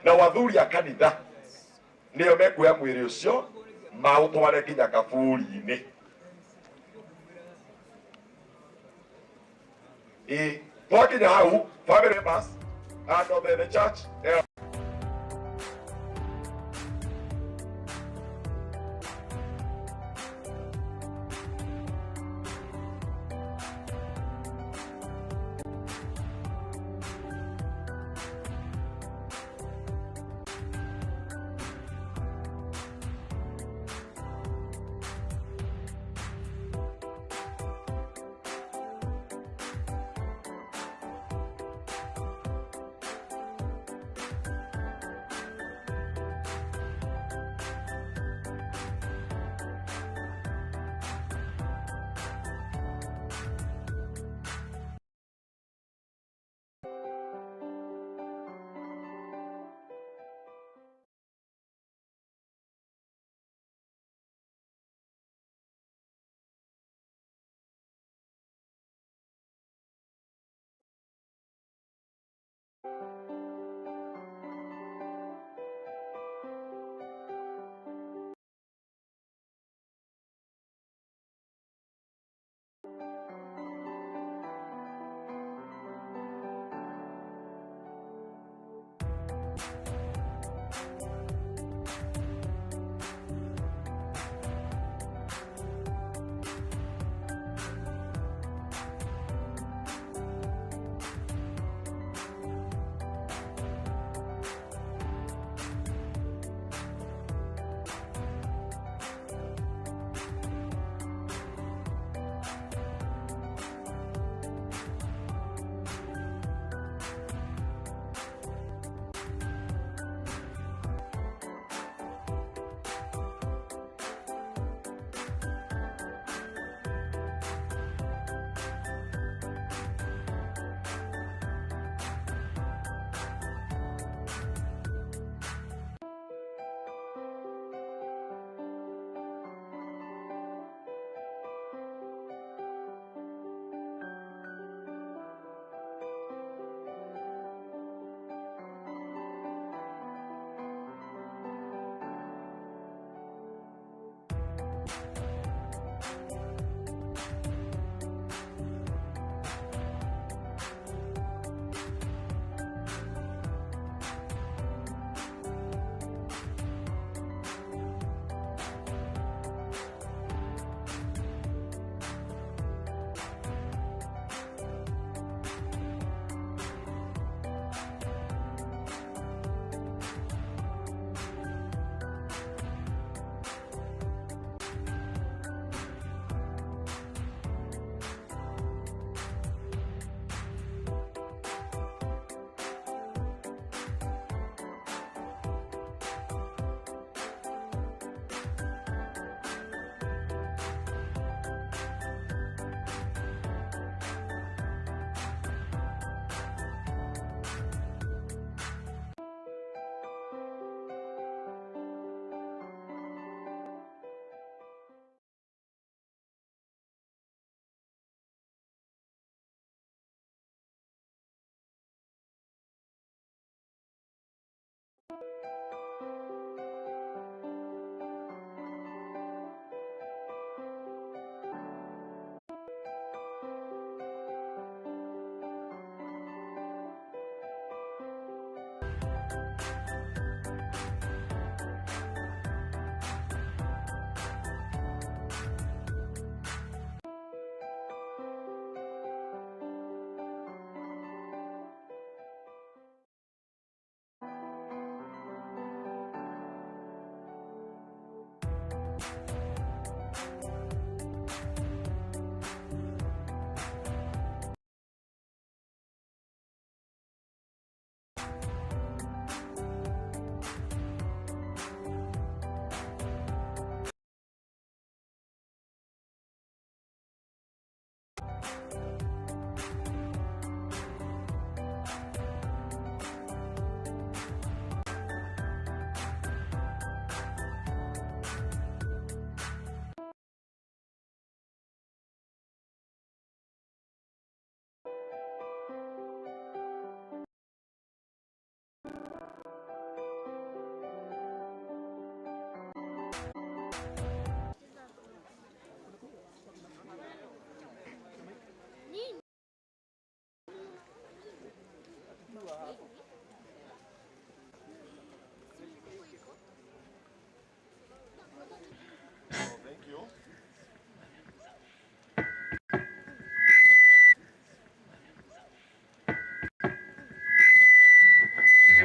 na wathuri a kanitha nĩo mekuoya mwĩrĩ ũcio maũtware nginya kaburi-inĩ. Twakinya hau, family members and of the church,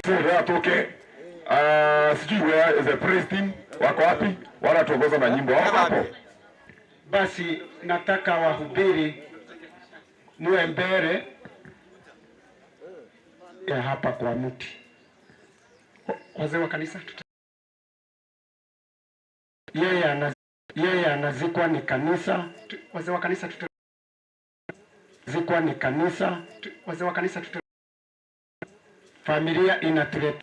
Leo atoke. Sijui where is the praise team, wako wapi? Wanatuongoza na nyimbo wako hapo. Basi nataka wahubiri muwe mbele ya hapa kwa mti. Wazee wa kanisa Yeye anazikwa ni kanisa. Wazee wa kanisa zikwa ni kanisa. Wazee wa kanisa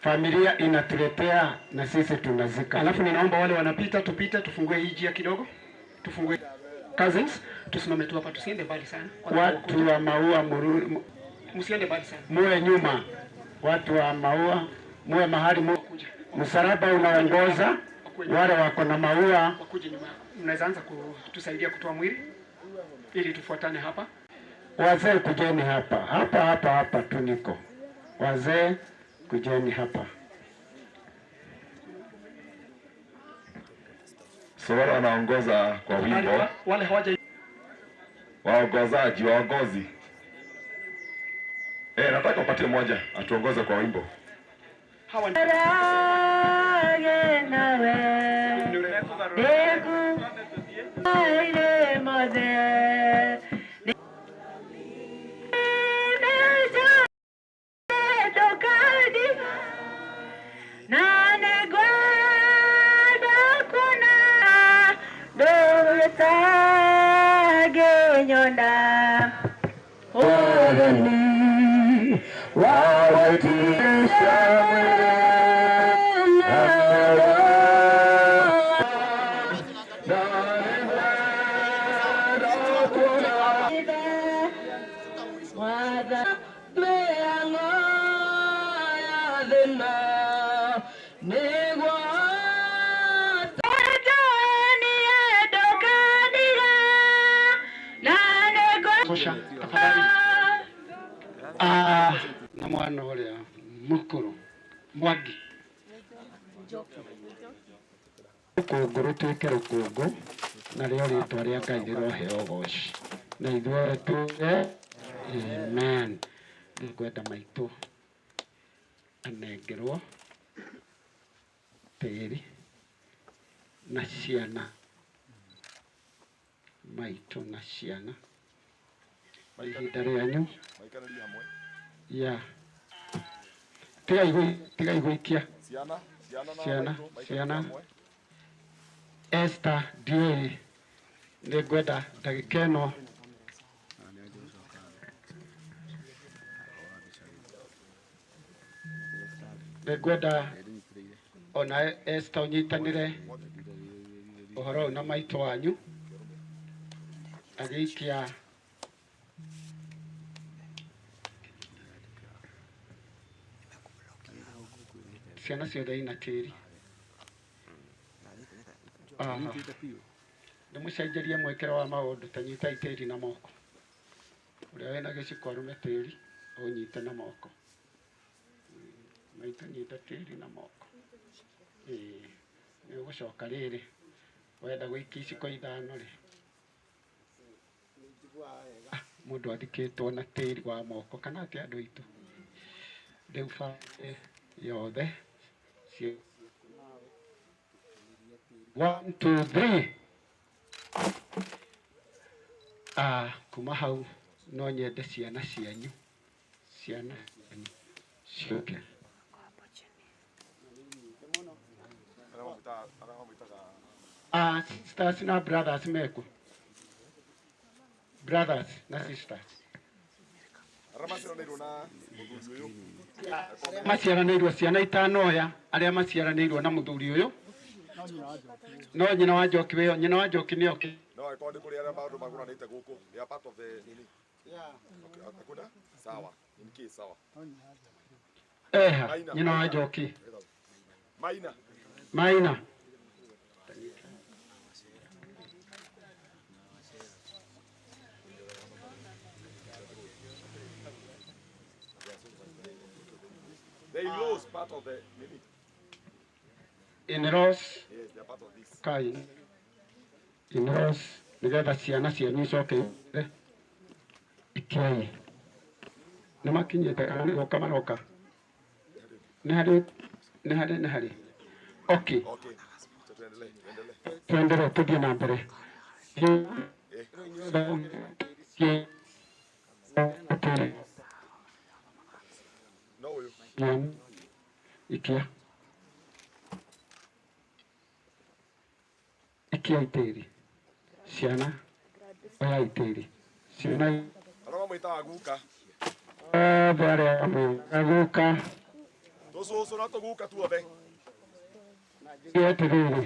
Familia inatuletea na sisi tunazika. Alafu ninaomba wale wanapita tupite, tufungue hii njia kidogo. Tufungue. Cousins, tusimame tu hapa, tusiende mbali sana. Watu wa maua msiende mbali sana. Muwe nyuma. Watu wa maua muwe mahali msalaba unaongoza. Wale wako na maua wakuje nyuma yako. Mnaweza anza kutusaidia kutoa mwili ili tufuatane hapa. Wazee kujeni hapa. Hapa hapa hapa tu niko. Wazee kujeni hapa. So wale wanaongoza kwa wimbo. Wale hawaja waongozaji, waongozi. Nataka upatie mmoja atuongoze kwa wimbo. Hawa na mwana uria mukuru Mwangi rukungu rutuike rukungu nario ritwa ria Ngai rĩroheo ũgoci na ithuothe tuge amen. Nĩngwenda maitũ anengerwo tĩri na ciana, maitũ na ciana ihinda rĩanyu ya tigai gwĩkia ciana Esther ndiũĩ nĩngwenda ndagĩka ĩno nĩngwenda ona Esther ũnyitanĩre ũhoro ũyũ na maitũ wanyu agĩikia ciana ciothe ina tĩri. Ndĩmũcenjerie mwĩkĩre wa maũndũ ta nyitai tĩri na moko. Ũrĩa wĩna gĩciko arũme tĩri ũnyite na moko. Maitũ nyita tĩri na moko. Nĩ ũgũcoka rĩrĩ wenda gũikia iciko ithano rĩ mũndũ athikĩtwo na tĩri wa moko kana atĩ andũ aitũ rĩu bamĩrĩ yothe 1 2 3. Kuma hau no nyende ciana cianyu ciũke. Sisters na brothers meko, brothers na sisters maciaranĩirwo ciana itano ya arĩa maciaranĩirwo na mũthuri ũyũ no nyina wa Njoki wĩyo, nyina wa Njoki nĩ oke. No angĩkorwo nĩ kũrĩ arĩa maũndũ magũranĩte gũkũ, they are part of the nini. Okay, hakuna? Sawa. In case sawa. Eha, nyina wa Njoki. Maina. Maina. They lost part of the nini. In-laws. Yes, they are part of this. Kai. In-laws nigetha ciana cianyu icoke ikiai. Nĩ makinyĩte kana nĩ gũka maroka? Nĩ harĩ nĩ harĩ nĩ harĩ. Okay. Tuendelee, tũthiĩ na mbere. Ikia. Ikia itĩri. Ciana oya itĩri. Ciana Arĩa mamwĩtaga guka. Othe arĩa mamwĩtaga guka. Tũcũcũ na tũguka tuothe. Njuge atĩrĩrĩ.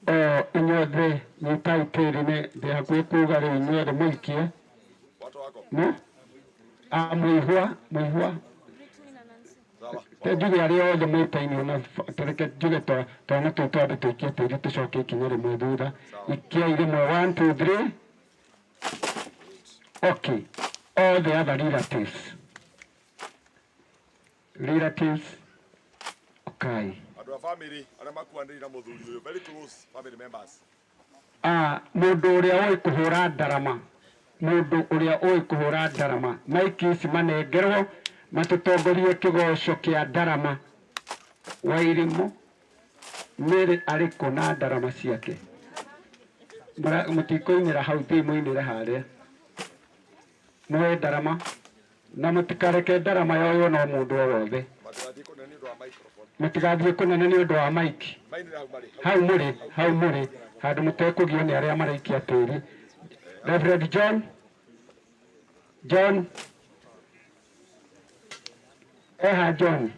O inyuothe nyitai tĩri nĩ ndĩ hakuhĩ kuga rĩu inyuothe mũikie. No? Ah, mũihwa, mũihwa. Njuge arĩa othe mwĩtainwo na reke njuge twana tũu twambe tũikie tĩri tũcoke ikinya rĩmwe thutha. Ikiai rĩmwe 1 2 3. Okay. All the other relatives. Relatives. Okay. Andũ a family arĩa makuanĩire na mũthuri ũyũ, very close family members. Ah, mũndũ ũrĩa ũĩ kũhũra ndarama. Mũndũ ũrĩa ũĩ kũhũra ndarama. Maiki ici manengerwo matũtongorie kĩgoco kĩa ndarama. Wairimũ Mary arĩ kũ na ndarama ciake? Mũtikũinĩra hau, thiĩ mũinĩre harĩa. Muoe ndarama na mũtikareke ndarama yoywo no mũndũ o wothe. Mũtigathiĩ kũnene nĩ ũndũ wa mic. Hau mũrĩ, hau mũrĩ, handũ mũtekũgio nĩ arĩa maraikia tĩri. Reverend John, John, eha John,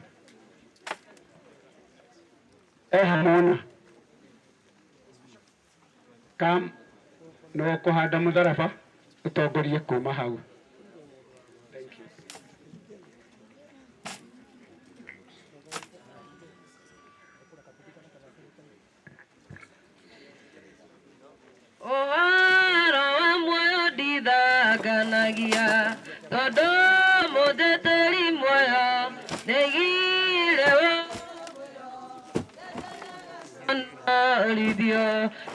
eha Mona, kam nĩwe ũkũhanda mũtharaba ũtongorie kuma hau. Ũhoro wa muoyo ndithanganagia tondũ mũteteri muoyo nĩigire worithio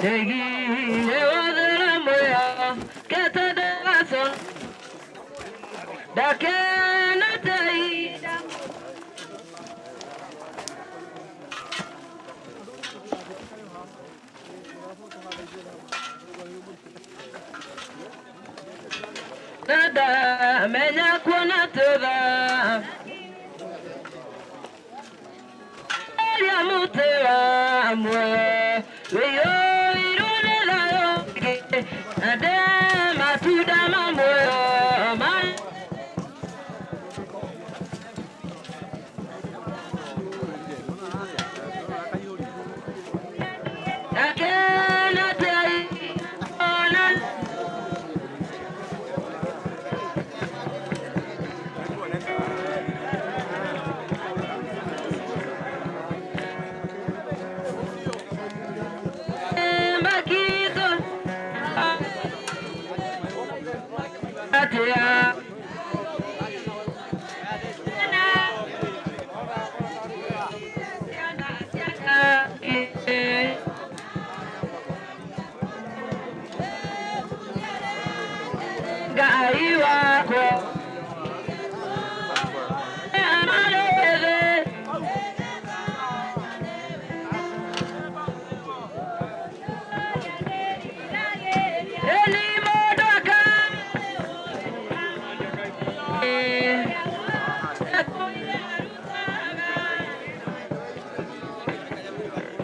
nĩigire wothere muoyo kete ndagaco ndakena tei. Nada menya kuona tutha Eria mute wa muoyo wĩiyũirwo nĩ thayũ na ndĩ matunda ma muoyo ma Ndakena tei ona. Makito atia Ngai wakwa amarere. Eni modoka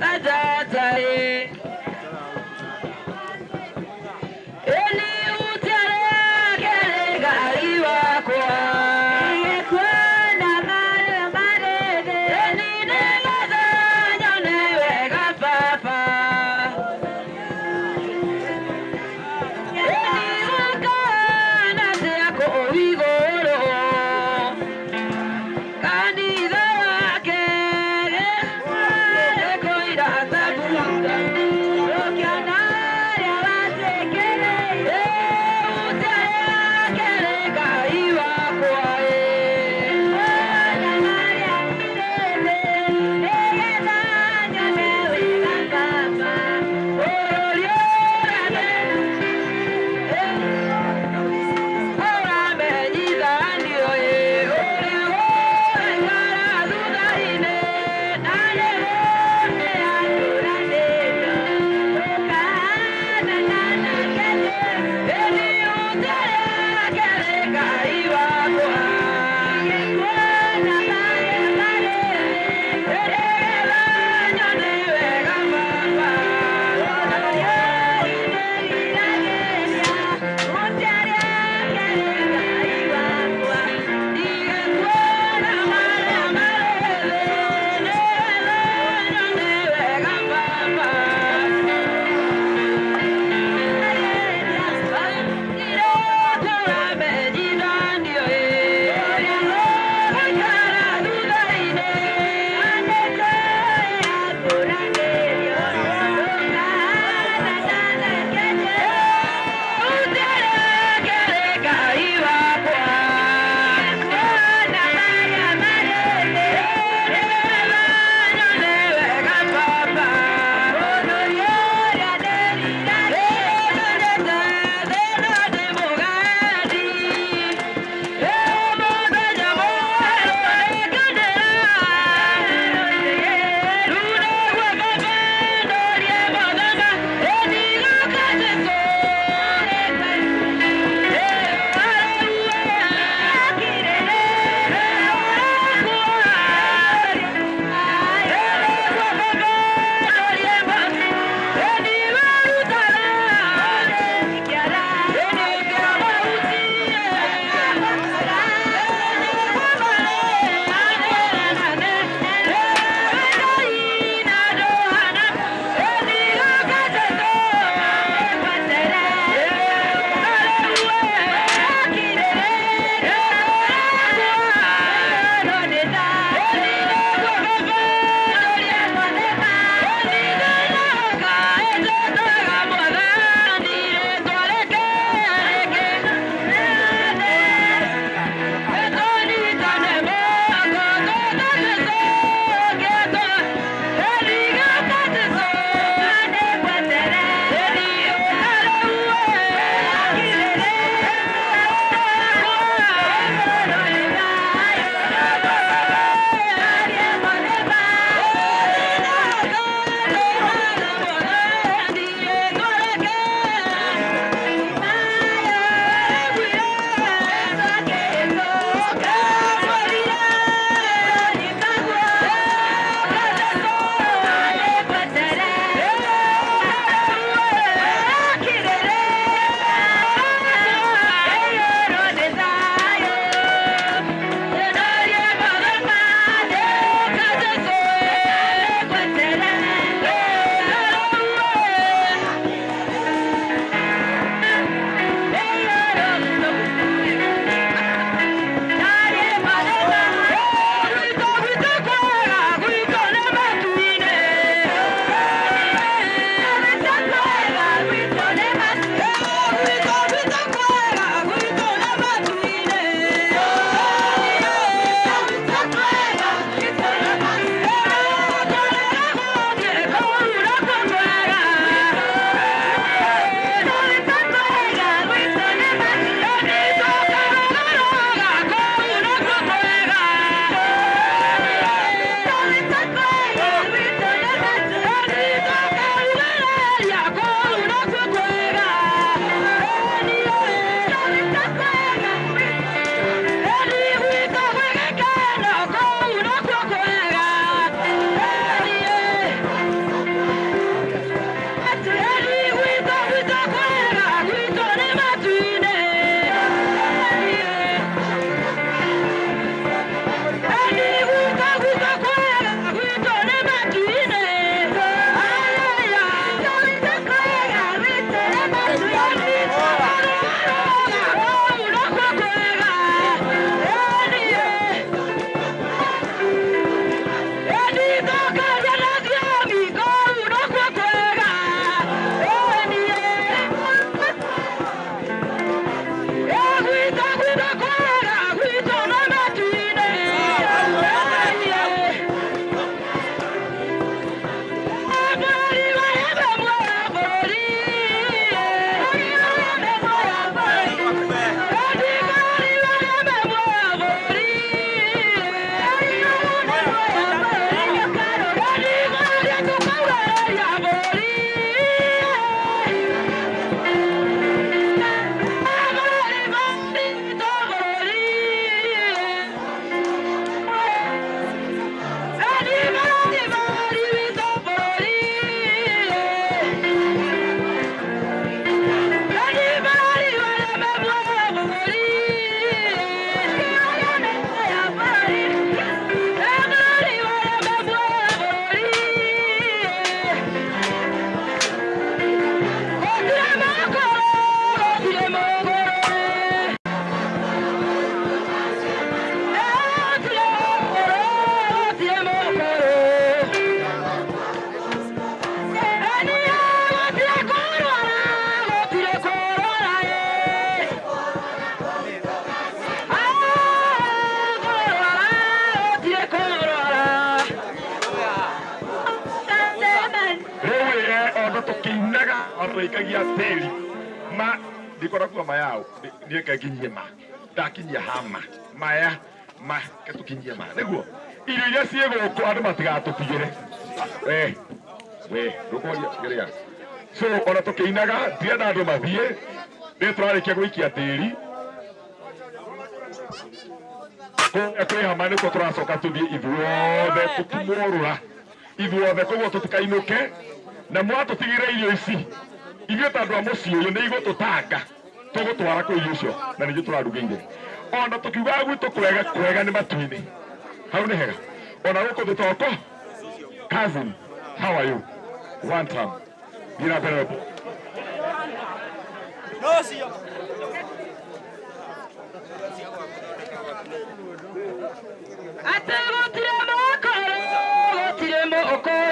Ajajae Eni utere kere Ngai Tũikagia tĩri ma ndikoragwo ma yao niĩ nginyie ma ndakinyia hama maya ma ke tũkinyie ma nĩguo irio iria ciĩ gũkũ andũ matigatũtigĩre we we ndũkũria kĩrĩa so ona tũkĩinaga ndirenda andũ mathiĩ nĩ tũrarĩkia gũikia tĩri kũrĩa kwĩ hama nĩkuo tũracoka tũthiĩ ithuothe tũkimũrũra ithuothe koguo tũtikainũke na mwatũtigĩre irio ici ithuĩ ta andũ a mũciĩ ũyũ nĩ igũtũtanga tũgũtwara kũu irio icio na ningĩ tũrarugĩire ona tũkiugaga gwitũ kwega kwega nĩ matu-inĩ hau nĩ hega ona gũkũ thĩ toko cousin how are you one time thiĩ na mbere Atĩ gũtirĩ mũkũrũ gũtirĩ mũkũrũ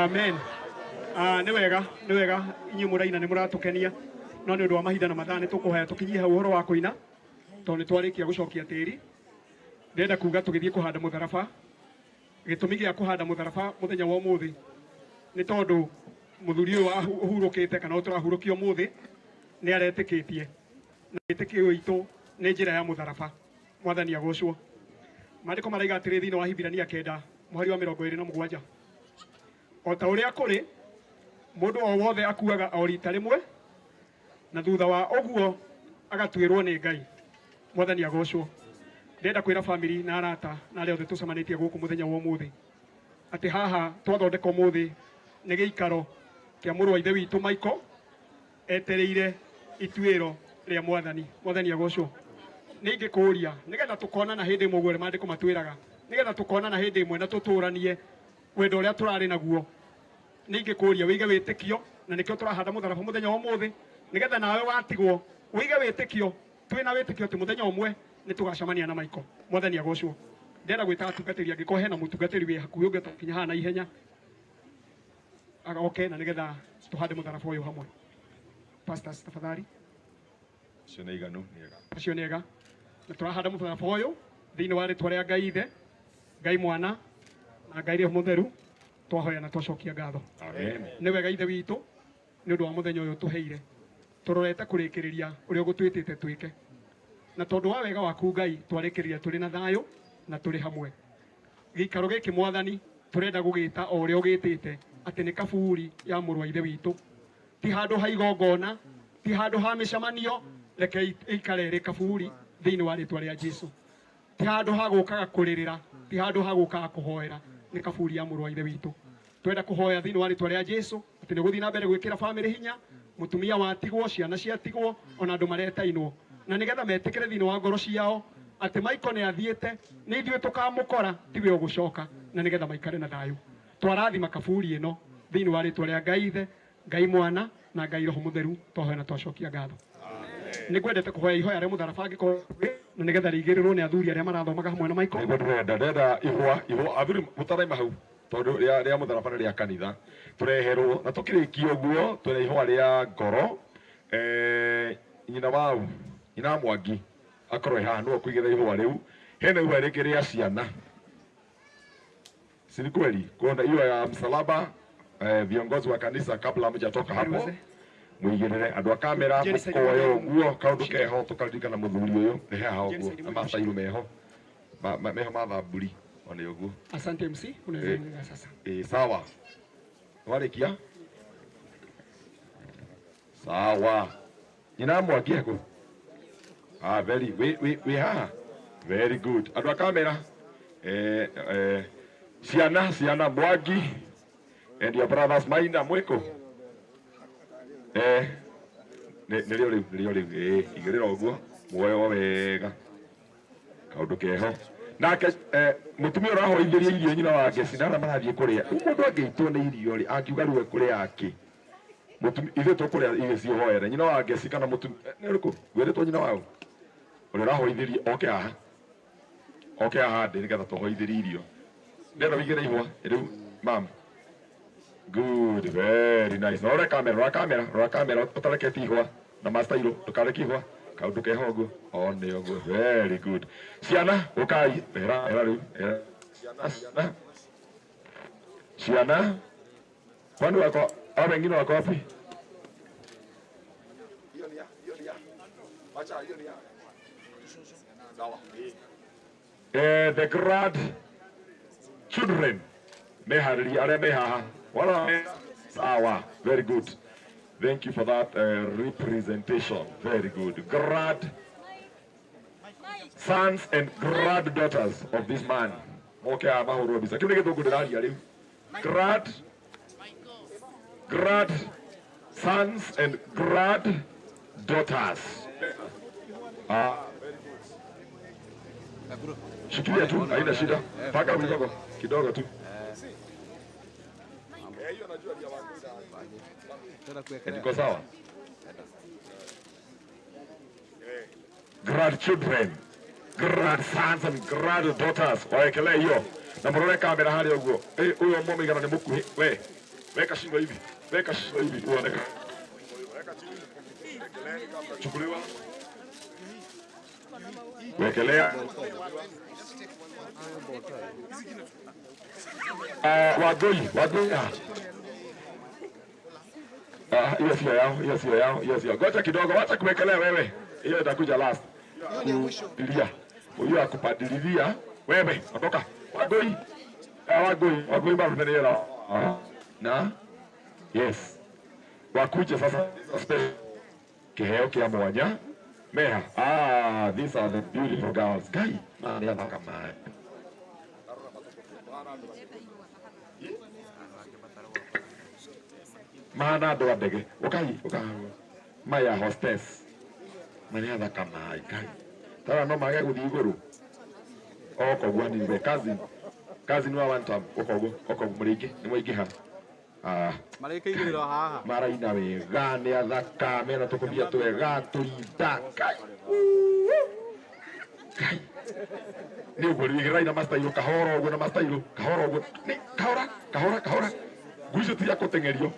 Amen. Nĩ wega, nĩ wega inyuĩ mũraina nĩ mũratũkenia, no nĩ ũndũ wa mahinda na mathaa nĩ tũkũhoya tũkinyie hau ũhoro wa kũina tondũ nĩ twarĩkia gũcokia tĩri. Ndĩrenda kuga tũgĩthiĩ kũhanda mũtharaba. Gĩtũmi gĩa kũhanda mũtharaba mũthenya wa ũmũthĩ nĩ tondũ mũthuri ũyũ ũhurũkĩte kana ũyũ tũrahurũkia ũmũthĩ nĩ aretĩkĩtie, na wĩtĩkio witũ nĩ njĩra ya mũtharaba. Mwathani agocwo. Maandĩko maraiga atĩrĩ thĩinĩ wa Hibirania 9 mũhari wa 27, o ta ũrĩa kũrĩ mũndũ o wothe akuaga o rita rĩmwe na thutha wa ũguo agatuĩrwo nĩ Ngai. Mwathani agocwo. Ndĩrenda kwĩra family na arata na arĩa othe tũcemanĩtie gũkũ mũthenya wa ũmũthĩ atĩ haha twathondeka ũmũthĩ nĩ gĩikaro kĩa mũrũ wa ithe witũ Michael etereire ituĩro rĩa Mwathani. Mwathani agocwo. Nĩ ingĩkũria nĩgetha tũkonana hĩndĩ ĩmwe ũguo ũrĩa maandĩko matwĩraga, nĩgetha tũkonana hĩndĩ ĩmwe na tũtũranie wendo ũrĩa tũrarĩ naguo. Nĩ ingĩkũria wĩige wĩtĩkio, na nĩkĩo tũrahanda mũtharaba mũthenya wa ũmũthĩ, nĩgetha nawe watigwo wĩige wĩtĩkio. Twĩna wĩtĩkio atĩ mũthenya ũmwe nĩ tũgacemania na Michael. Mwathani agocwo. Ndĩrenda gwĩta atungatĩri, angĩkorwo hena mũtungatĩri wĩ hakuhĩ ũngĩhota gũkinya haha na ihenya agoke, na nĩgetha tũhande mũtharaba ũyũ hamwe. Pastors, tafadhali. Acio nĩ iganu, nĩ ega. Acio nĩ ega. Na tũrahanda mũtharaba ũyũ thĩinĩ wa rĩtwa rĩa Ngai Ithe, Ngai Mwana na Ngai Roho Mũtheru. Twahoya na twacokia ngatho. Amen. Nĩ wega Ithe witũ nĩ ũndũ wa mũthenya ũyũ tũheire, tũrorete kũrĩkĩrĩria ũrĩa ũgũtwĩtĩte twĩke, na tondũ wa wega waku Ngai twarĩkĩrĩria tũrĩ na thayũ na tũrĩ hamwe. Gĩikaro gĩkĩ Mwathani tũrenda gũgĩta o ũrĩa ũgĩtĩte atĩ nĩ kaburi ya mũrũ wa ithe witũ, ti handũ ha igongona, ti handũ ha mĩcemanio, reke ĩikare ĩrĩ kaburi thĩinĩ wa rĩtwa rĩa Jesu. Ti handũ ha gũkaga kũrĩrĩra, ti handũ ha gũkaga kũhoera, nĩ kaburi ya mũrũ wa ithe witũ. Twenda kũhoya thĩinĩ wa rĩtwa rĩa Jesu atĩ nĩ gũthiĩ na mbere gwĩkĩra famĩlĩ hinya, mũtumia watigwo, ciana ciatigwo, ona andũ maretainwo, na nĩgetha metĩkĩre thĩinĩ wa ngoro ciao atĩ Michael nĩ athiĩte, nĩ ithuĩ tũkamũkora, tiwe ũgũcoka, na nĩgetha maikare na thayũ. Twarathima kaburi ĩno thĩinĩ wa rĩtwa rĩa Ngai Ithe, Ngai Mwana na Ngai Roho Mũtheru. Twahoya na twacokia ngatho. Nĩ ngwendete kũhoya ihoya rĩa mũtharaba angĩkorwo na nĩgetha rĩigĩrĩrwo nĩ athuri arĩa marathomaga hamwe na Michael. Nĩguo ndĩrenda, ndĩrenda ihũa, ihũa, athuri mũtaraima hau tondũ rĩa mũtharaba nĩ rĩa kanitha tũreherwo, na tũkĩrĩkia ũguo twĩna ihũa rĩa ngoro. Nyina wau, nyina wa Mwangi akorwo e haha, nĩwe ũkũigĩrĩra ihũa rĩu. Hena ihũa rĩngĩ rĩa ciana, si ni kweli? Kuna hiyo ya msalaba. Viongozi wa kanisa kabla hamjatoka hapo muigirire andu a kamera mukoya uguo kaundu keho tukaririkana muthuri uyu ni haha uguo na macairũ meho meho ma thamburi one uguo. Asante MC, unaweza endelea sasa. Sawa, warikia sawa. Nyina Mwangi eko? Very we haha, very good. Andu a kamera, ciana, ciana Mwangi and your brothers Maina mwiko nĩrĩo rĩu, nĩrĩo rĩu. Igĩrĩra ũguo muoyo wega kaũndũ keho. Nake mũtumia ũrahoithĩria irio nyina wa Ngeci na arĩa marathiĩ kũrĩa, rĩu mũndũ angĩitwo nĩ irio rĩ, angiuga rĩu ekũrĩa akĩ? Ithuĩ tũkũrĩa irio cihoere nyina wa Ngeci kana mũtumia nĩ ũrĩkũ gwĩrĩtwo nyina wao ũrĩa ũrahoithĩria oke haha, oke haha ndĩ nĩgetha tũhoithĩrie irio. Ndĩrenda wĩigĩre ihũa rĩu mam. Good, very nice. Rora kamera, rora kamera, rora kamera, ũtarekete ihũa na mastairũ, ndũkareke ihũa, kaũndũ keho ũguo, one ũguo, very good. Ciana, ũkai, era, era rĩu, era. Ciana, ciana. Ciana. Kwani wako, hao wengine wako wapi? Hiyo ni ya, hiyo ni ya. Wacha, hiyo ni ya. Sawa. The grand children. Mehariri, arĩa me haha. Wala, sawa, very good. Thank you for that representation. Very good. Grand sons and granddaughters of this man. Okay, mahoro bisa. Kiu nĩ ndĩraria rĩu. Grand sons and granddaughters. Very good. Shikilia tu, haina shida. Paka kidogo, kidogo tu. Niko sawa. Grandchildren, grandsons and granddaughters. Waekelee hiyo. Na mrore kamera harĩa ũguo. Ũyũ mũmĩigana nĩ mũkuhĩ. We. Weka shingo hivi. Weka shingo hivi uonekane. Chukuliwa. Wekelea. Wagoi, wagoi. Hiyo sio yao, hiyo sio yao, hiyo sio. Ngoja kidogo, wacha kuwekelea wewe. Hiyo itakuja last. Dilia. Huyo akupadilia wewe, ondoka. Wagoi. Wagoi, wagoi bado ni hela. Na yes. Wakuje sasa special. Kiheo kia mwanya. Meha. These are the beautiful girls. Guy, man, ya kama. Mana andå a ndege ukai maya hostess marä athaka maä kai tara no mage gå thiä igå rå okoguo aniniwe kazi kazi ni wa one time okoguo okoguo må rä ingä nä mwaingä ha marĩkĩigĩrĩrwo haha maraina wega nä athaka mena tå kå bia twega tå rinda kai kai nä å guo rä raina mastairå kahora å guo na mastairå kahora å guo kahora kahora kahora nguo icio ti cia gũteng'erio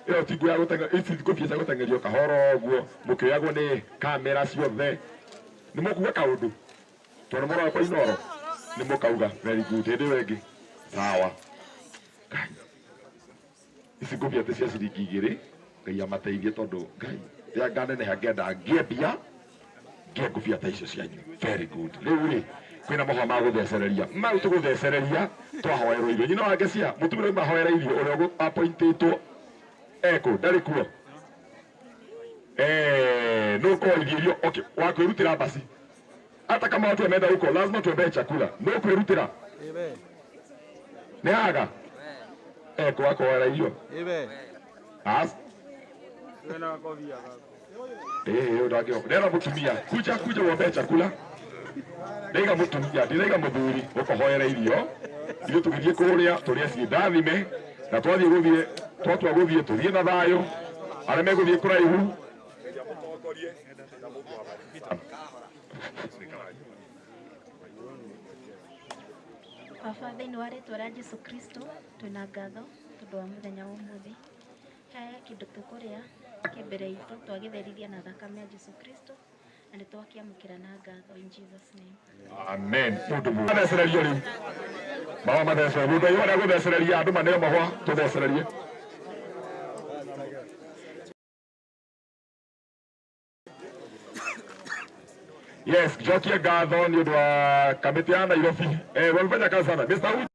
ĩyo ti nguo ya gũteng'erio ici ngũbia cia gũteng'erio kahora ũguo mũkĩoyagwo nĩ kamera ciothe nĩ mũkuga kaũndũ tondũ mũroya kwa Inoro nĩ mũkauga very good hĩndĩ ĩyo ĩngĩ sawa. Ngai ici ngũbia ti cia ciringi 2 Ngai amateithie tondũ Ngai rĩrĩa nganeneha ngenda ngĩe mbia ngĩe ngũbia ta icio cianyu very good. Rĩu rĩ kwĩna mohoro ma gũthecereria mau tũgũthecereria twahoerwo irio nyina wa Ngecia mũtumia ũyũ mahoera irio ũrĩa appointĩtwo eko ndarĩ kuo nũkũhoithia irio okay wa kwĩrutĩra basi hata kama watu wameenda huko lazima tuombee chakula nũkwĩrutĩra nĩ haga eko wakoera irio as ndera mũtumia kuja kuja uombee chakula ndaiga mutumia ndiraiga muthuri ukohoera irio ithuĩ tũgĩthiĩ kũrĩa tũrĩe ciĩ ndathime na twathiĩ gũthiĩ twatua gũthiĩ tũthiĩ na thayũ arĩa megũthiĩ kũraihu Baba thĩinĩ wa rĩtwa rĩa Jesu Kristo twĩna ngatho tondũ wa mũthenya wa ũmũthĩ he kĩndũ tũkũrĩa kĩ mbere itũ twagĩtherithia na thakame ya Jesu Kristo na nĩ twakĩamũkĩra na ngatho in Jesus name. Amen. Mundu mathecererio riu mawa mathecererio mundu ayo arĩa gũthecereria andũ maneo mahũa tũthecererie. Yes, njokie ngatho nĩ ũndũ wa kamĩtĩ ya Nairobi. Wamefanya kazi sana. Mr.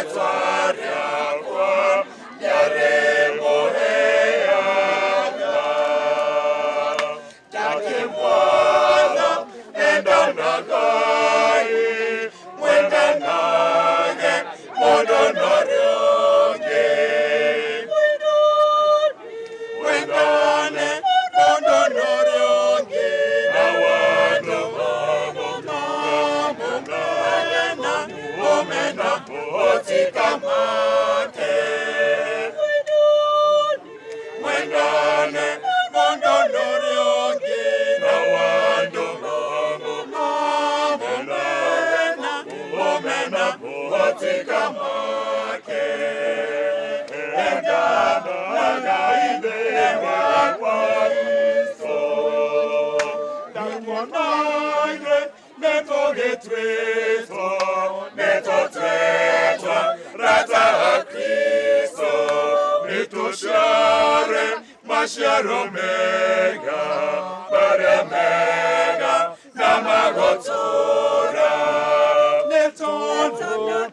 That's Otikamate Mwendane Mondo noriogi Na wando Omena Omena Otikamake Enda Nagaide Wakwa Kristo Neto rata Kristo Nitoshare masharo mega bare mega namagotora Neto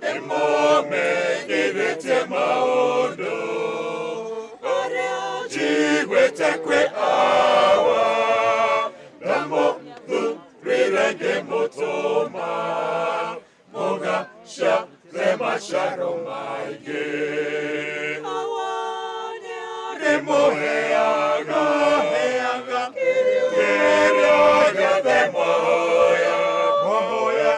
emome irete maondo Jigwete kwe awa Namo rirenge motoma Moga sha remasharo maige Remoheaga heaga Keroga demoya Moya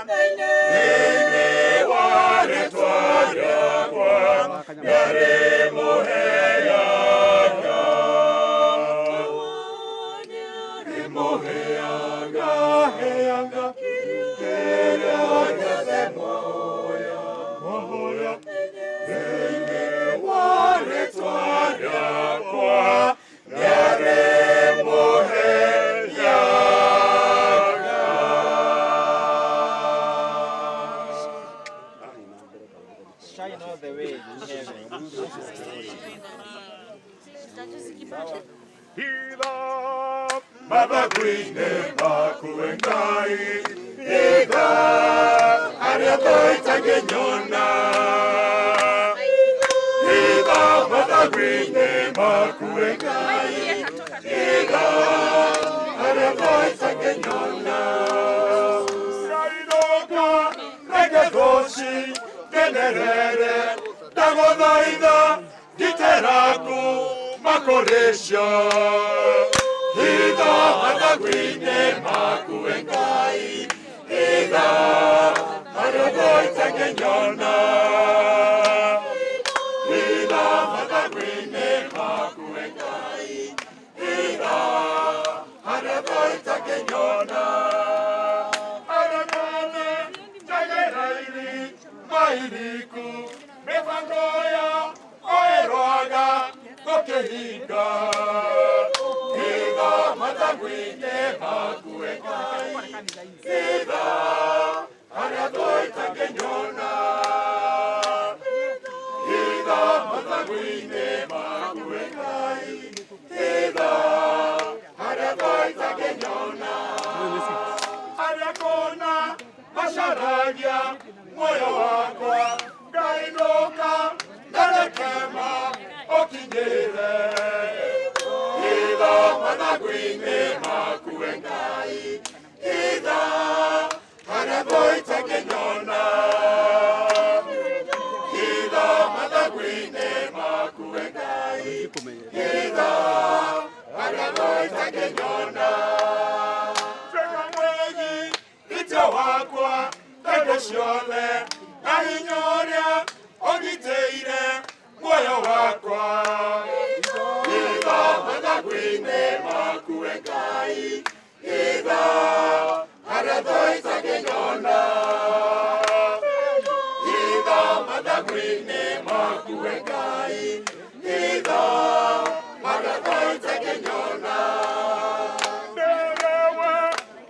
Ine ware twarakwa Remoheaga Remoheaga heaga Keroga demoya Moya Ine ware twarakwa Shine all the way in heaven. Mabaguine makuengai Ida ariatoita genyona Ida mabaguine makuengai Ida ariatoita genyona Kaidoka regedoshi tenerere Dagodaida giteraku makoresha Ida mataguine makuengai Ida ariagoita genyona Ida mataguine makuengai Ida ariagoita genyona Aranane jagerairi mairiku Mefangoya oeroaga kokehinga Ida mataguine makuengai Ida ariatoita genyona Ida mataguine makuengai Ida ariatoita genyona Ariakona masharagia moyo wakwa Gainoka narekema okinyere Ida mataguine makuengai Ida ariagoita genyona Ida mataguine makuengai Ida ariagoita genyona Tweka mwegi ite wakwa tende ciothe na hinya ũrĩa ũgitĩire muoyo wakwa Ida mathagu-inĩ maku we Ngai Ida harĩa thũ itangĩnyona Ida mathagu-inĩ maku we Ngai Ida harĩa thũ itangĩnyona Nderewe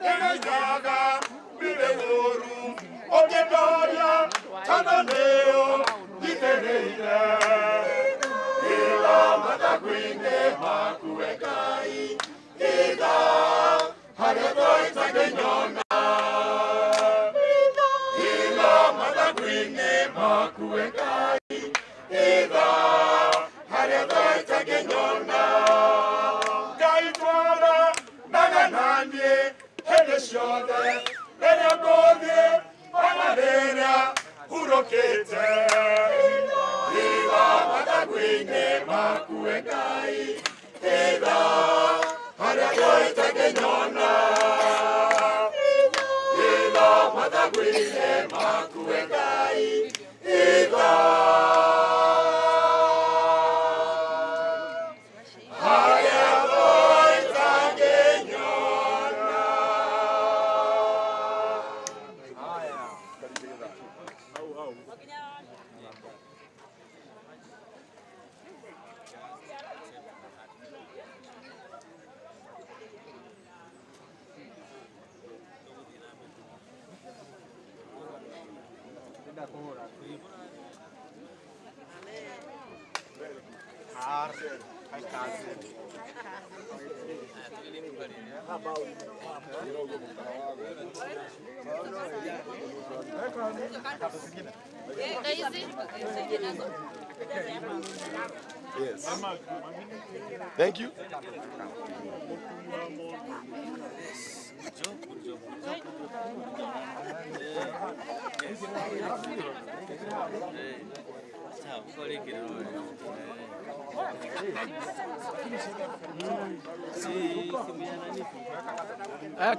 ndĩrĩnyaga mbire ũru ũngĩndoria tondũ nĩũ ngitĩrĩire Ida mathagu-inĩ maku we Ngai Ida harĩa thũ itangĩnyona Ida mathagu-inĩ maku we Ngai Ida harĩa thũ itangĩnyona Ngai twara naga naniĩ hĩndĩ ciothe rĩrĩa ngũthiĩ ona rĩrĩa hurũkĩte Ida mathagu-inĩ maku we Ngai Ida harĩa thũ itangĩnyona Ida mathagu-inĩ maku we Ngai Ida Yes. Thank you.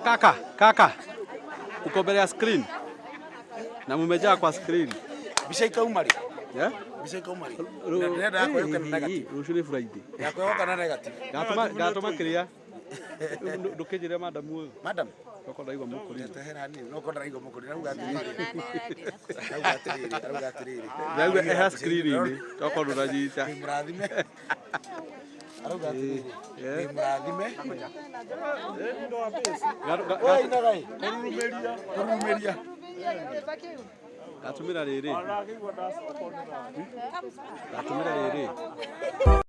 Kaka, kaka. Uko mbele ya screen. Na mumejaa kwa screen. Mbica ikauma rĩ? Yeah? Mbica ikauma rĩ? Na ndĩrenda yakwa yũke na negative. Rũciũ nĩ Friday. Yakwa yoka na negative. Ngatũma kĩrĩa. Ndũkĩnjĩre madam ũyũ. Madam? Okorwo ndaigua mũkũrinũ. Tehera hanini. No korwo ndaraigua mũkũrinũ. Arauga atĩrĩrĩ. Arauga atĩrĩrĩ. Arauga atĩrĩrĩ. Ndauga eha screen-inĩ. Tokorwo ndũranyita. Wĩ mũrathime. Arauga atĩrĩrĩ. Wĩ mũrathime. Oi nagai. Kũrurumĩria. Kũrurumĩria. Gatumĩra rĩrĩ. Gatumĩra rĩrĩ.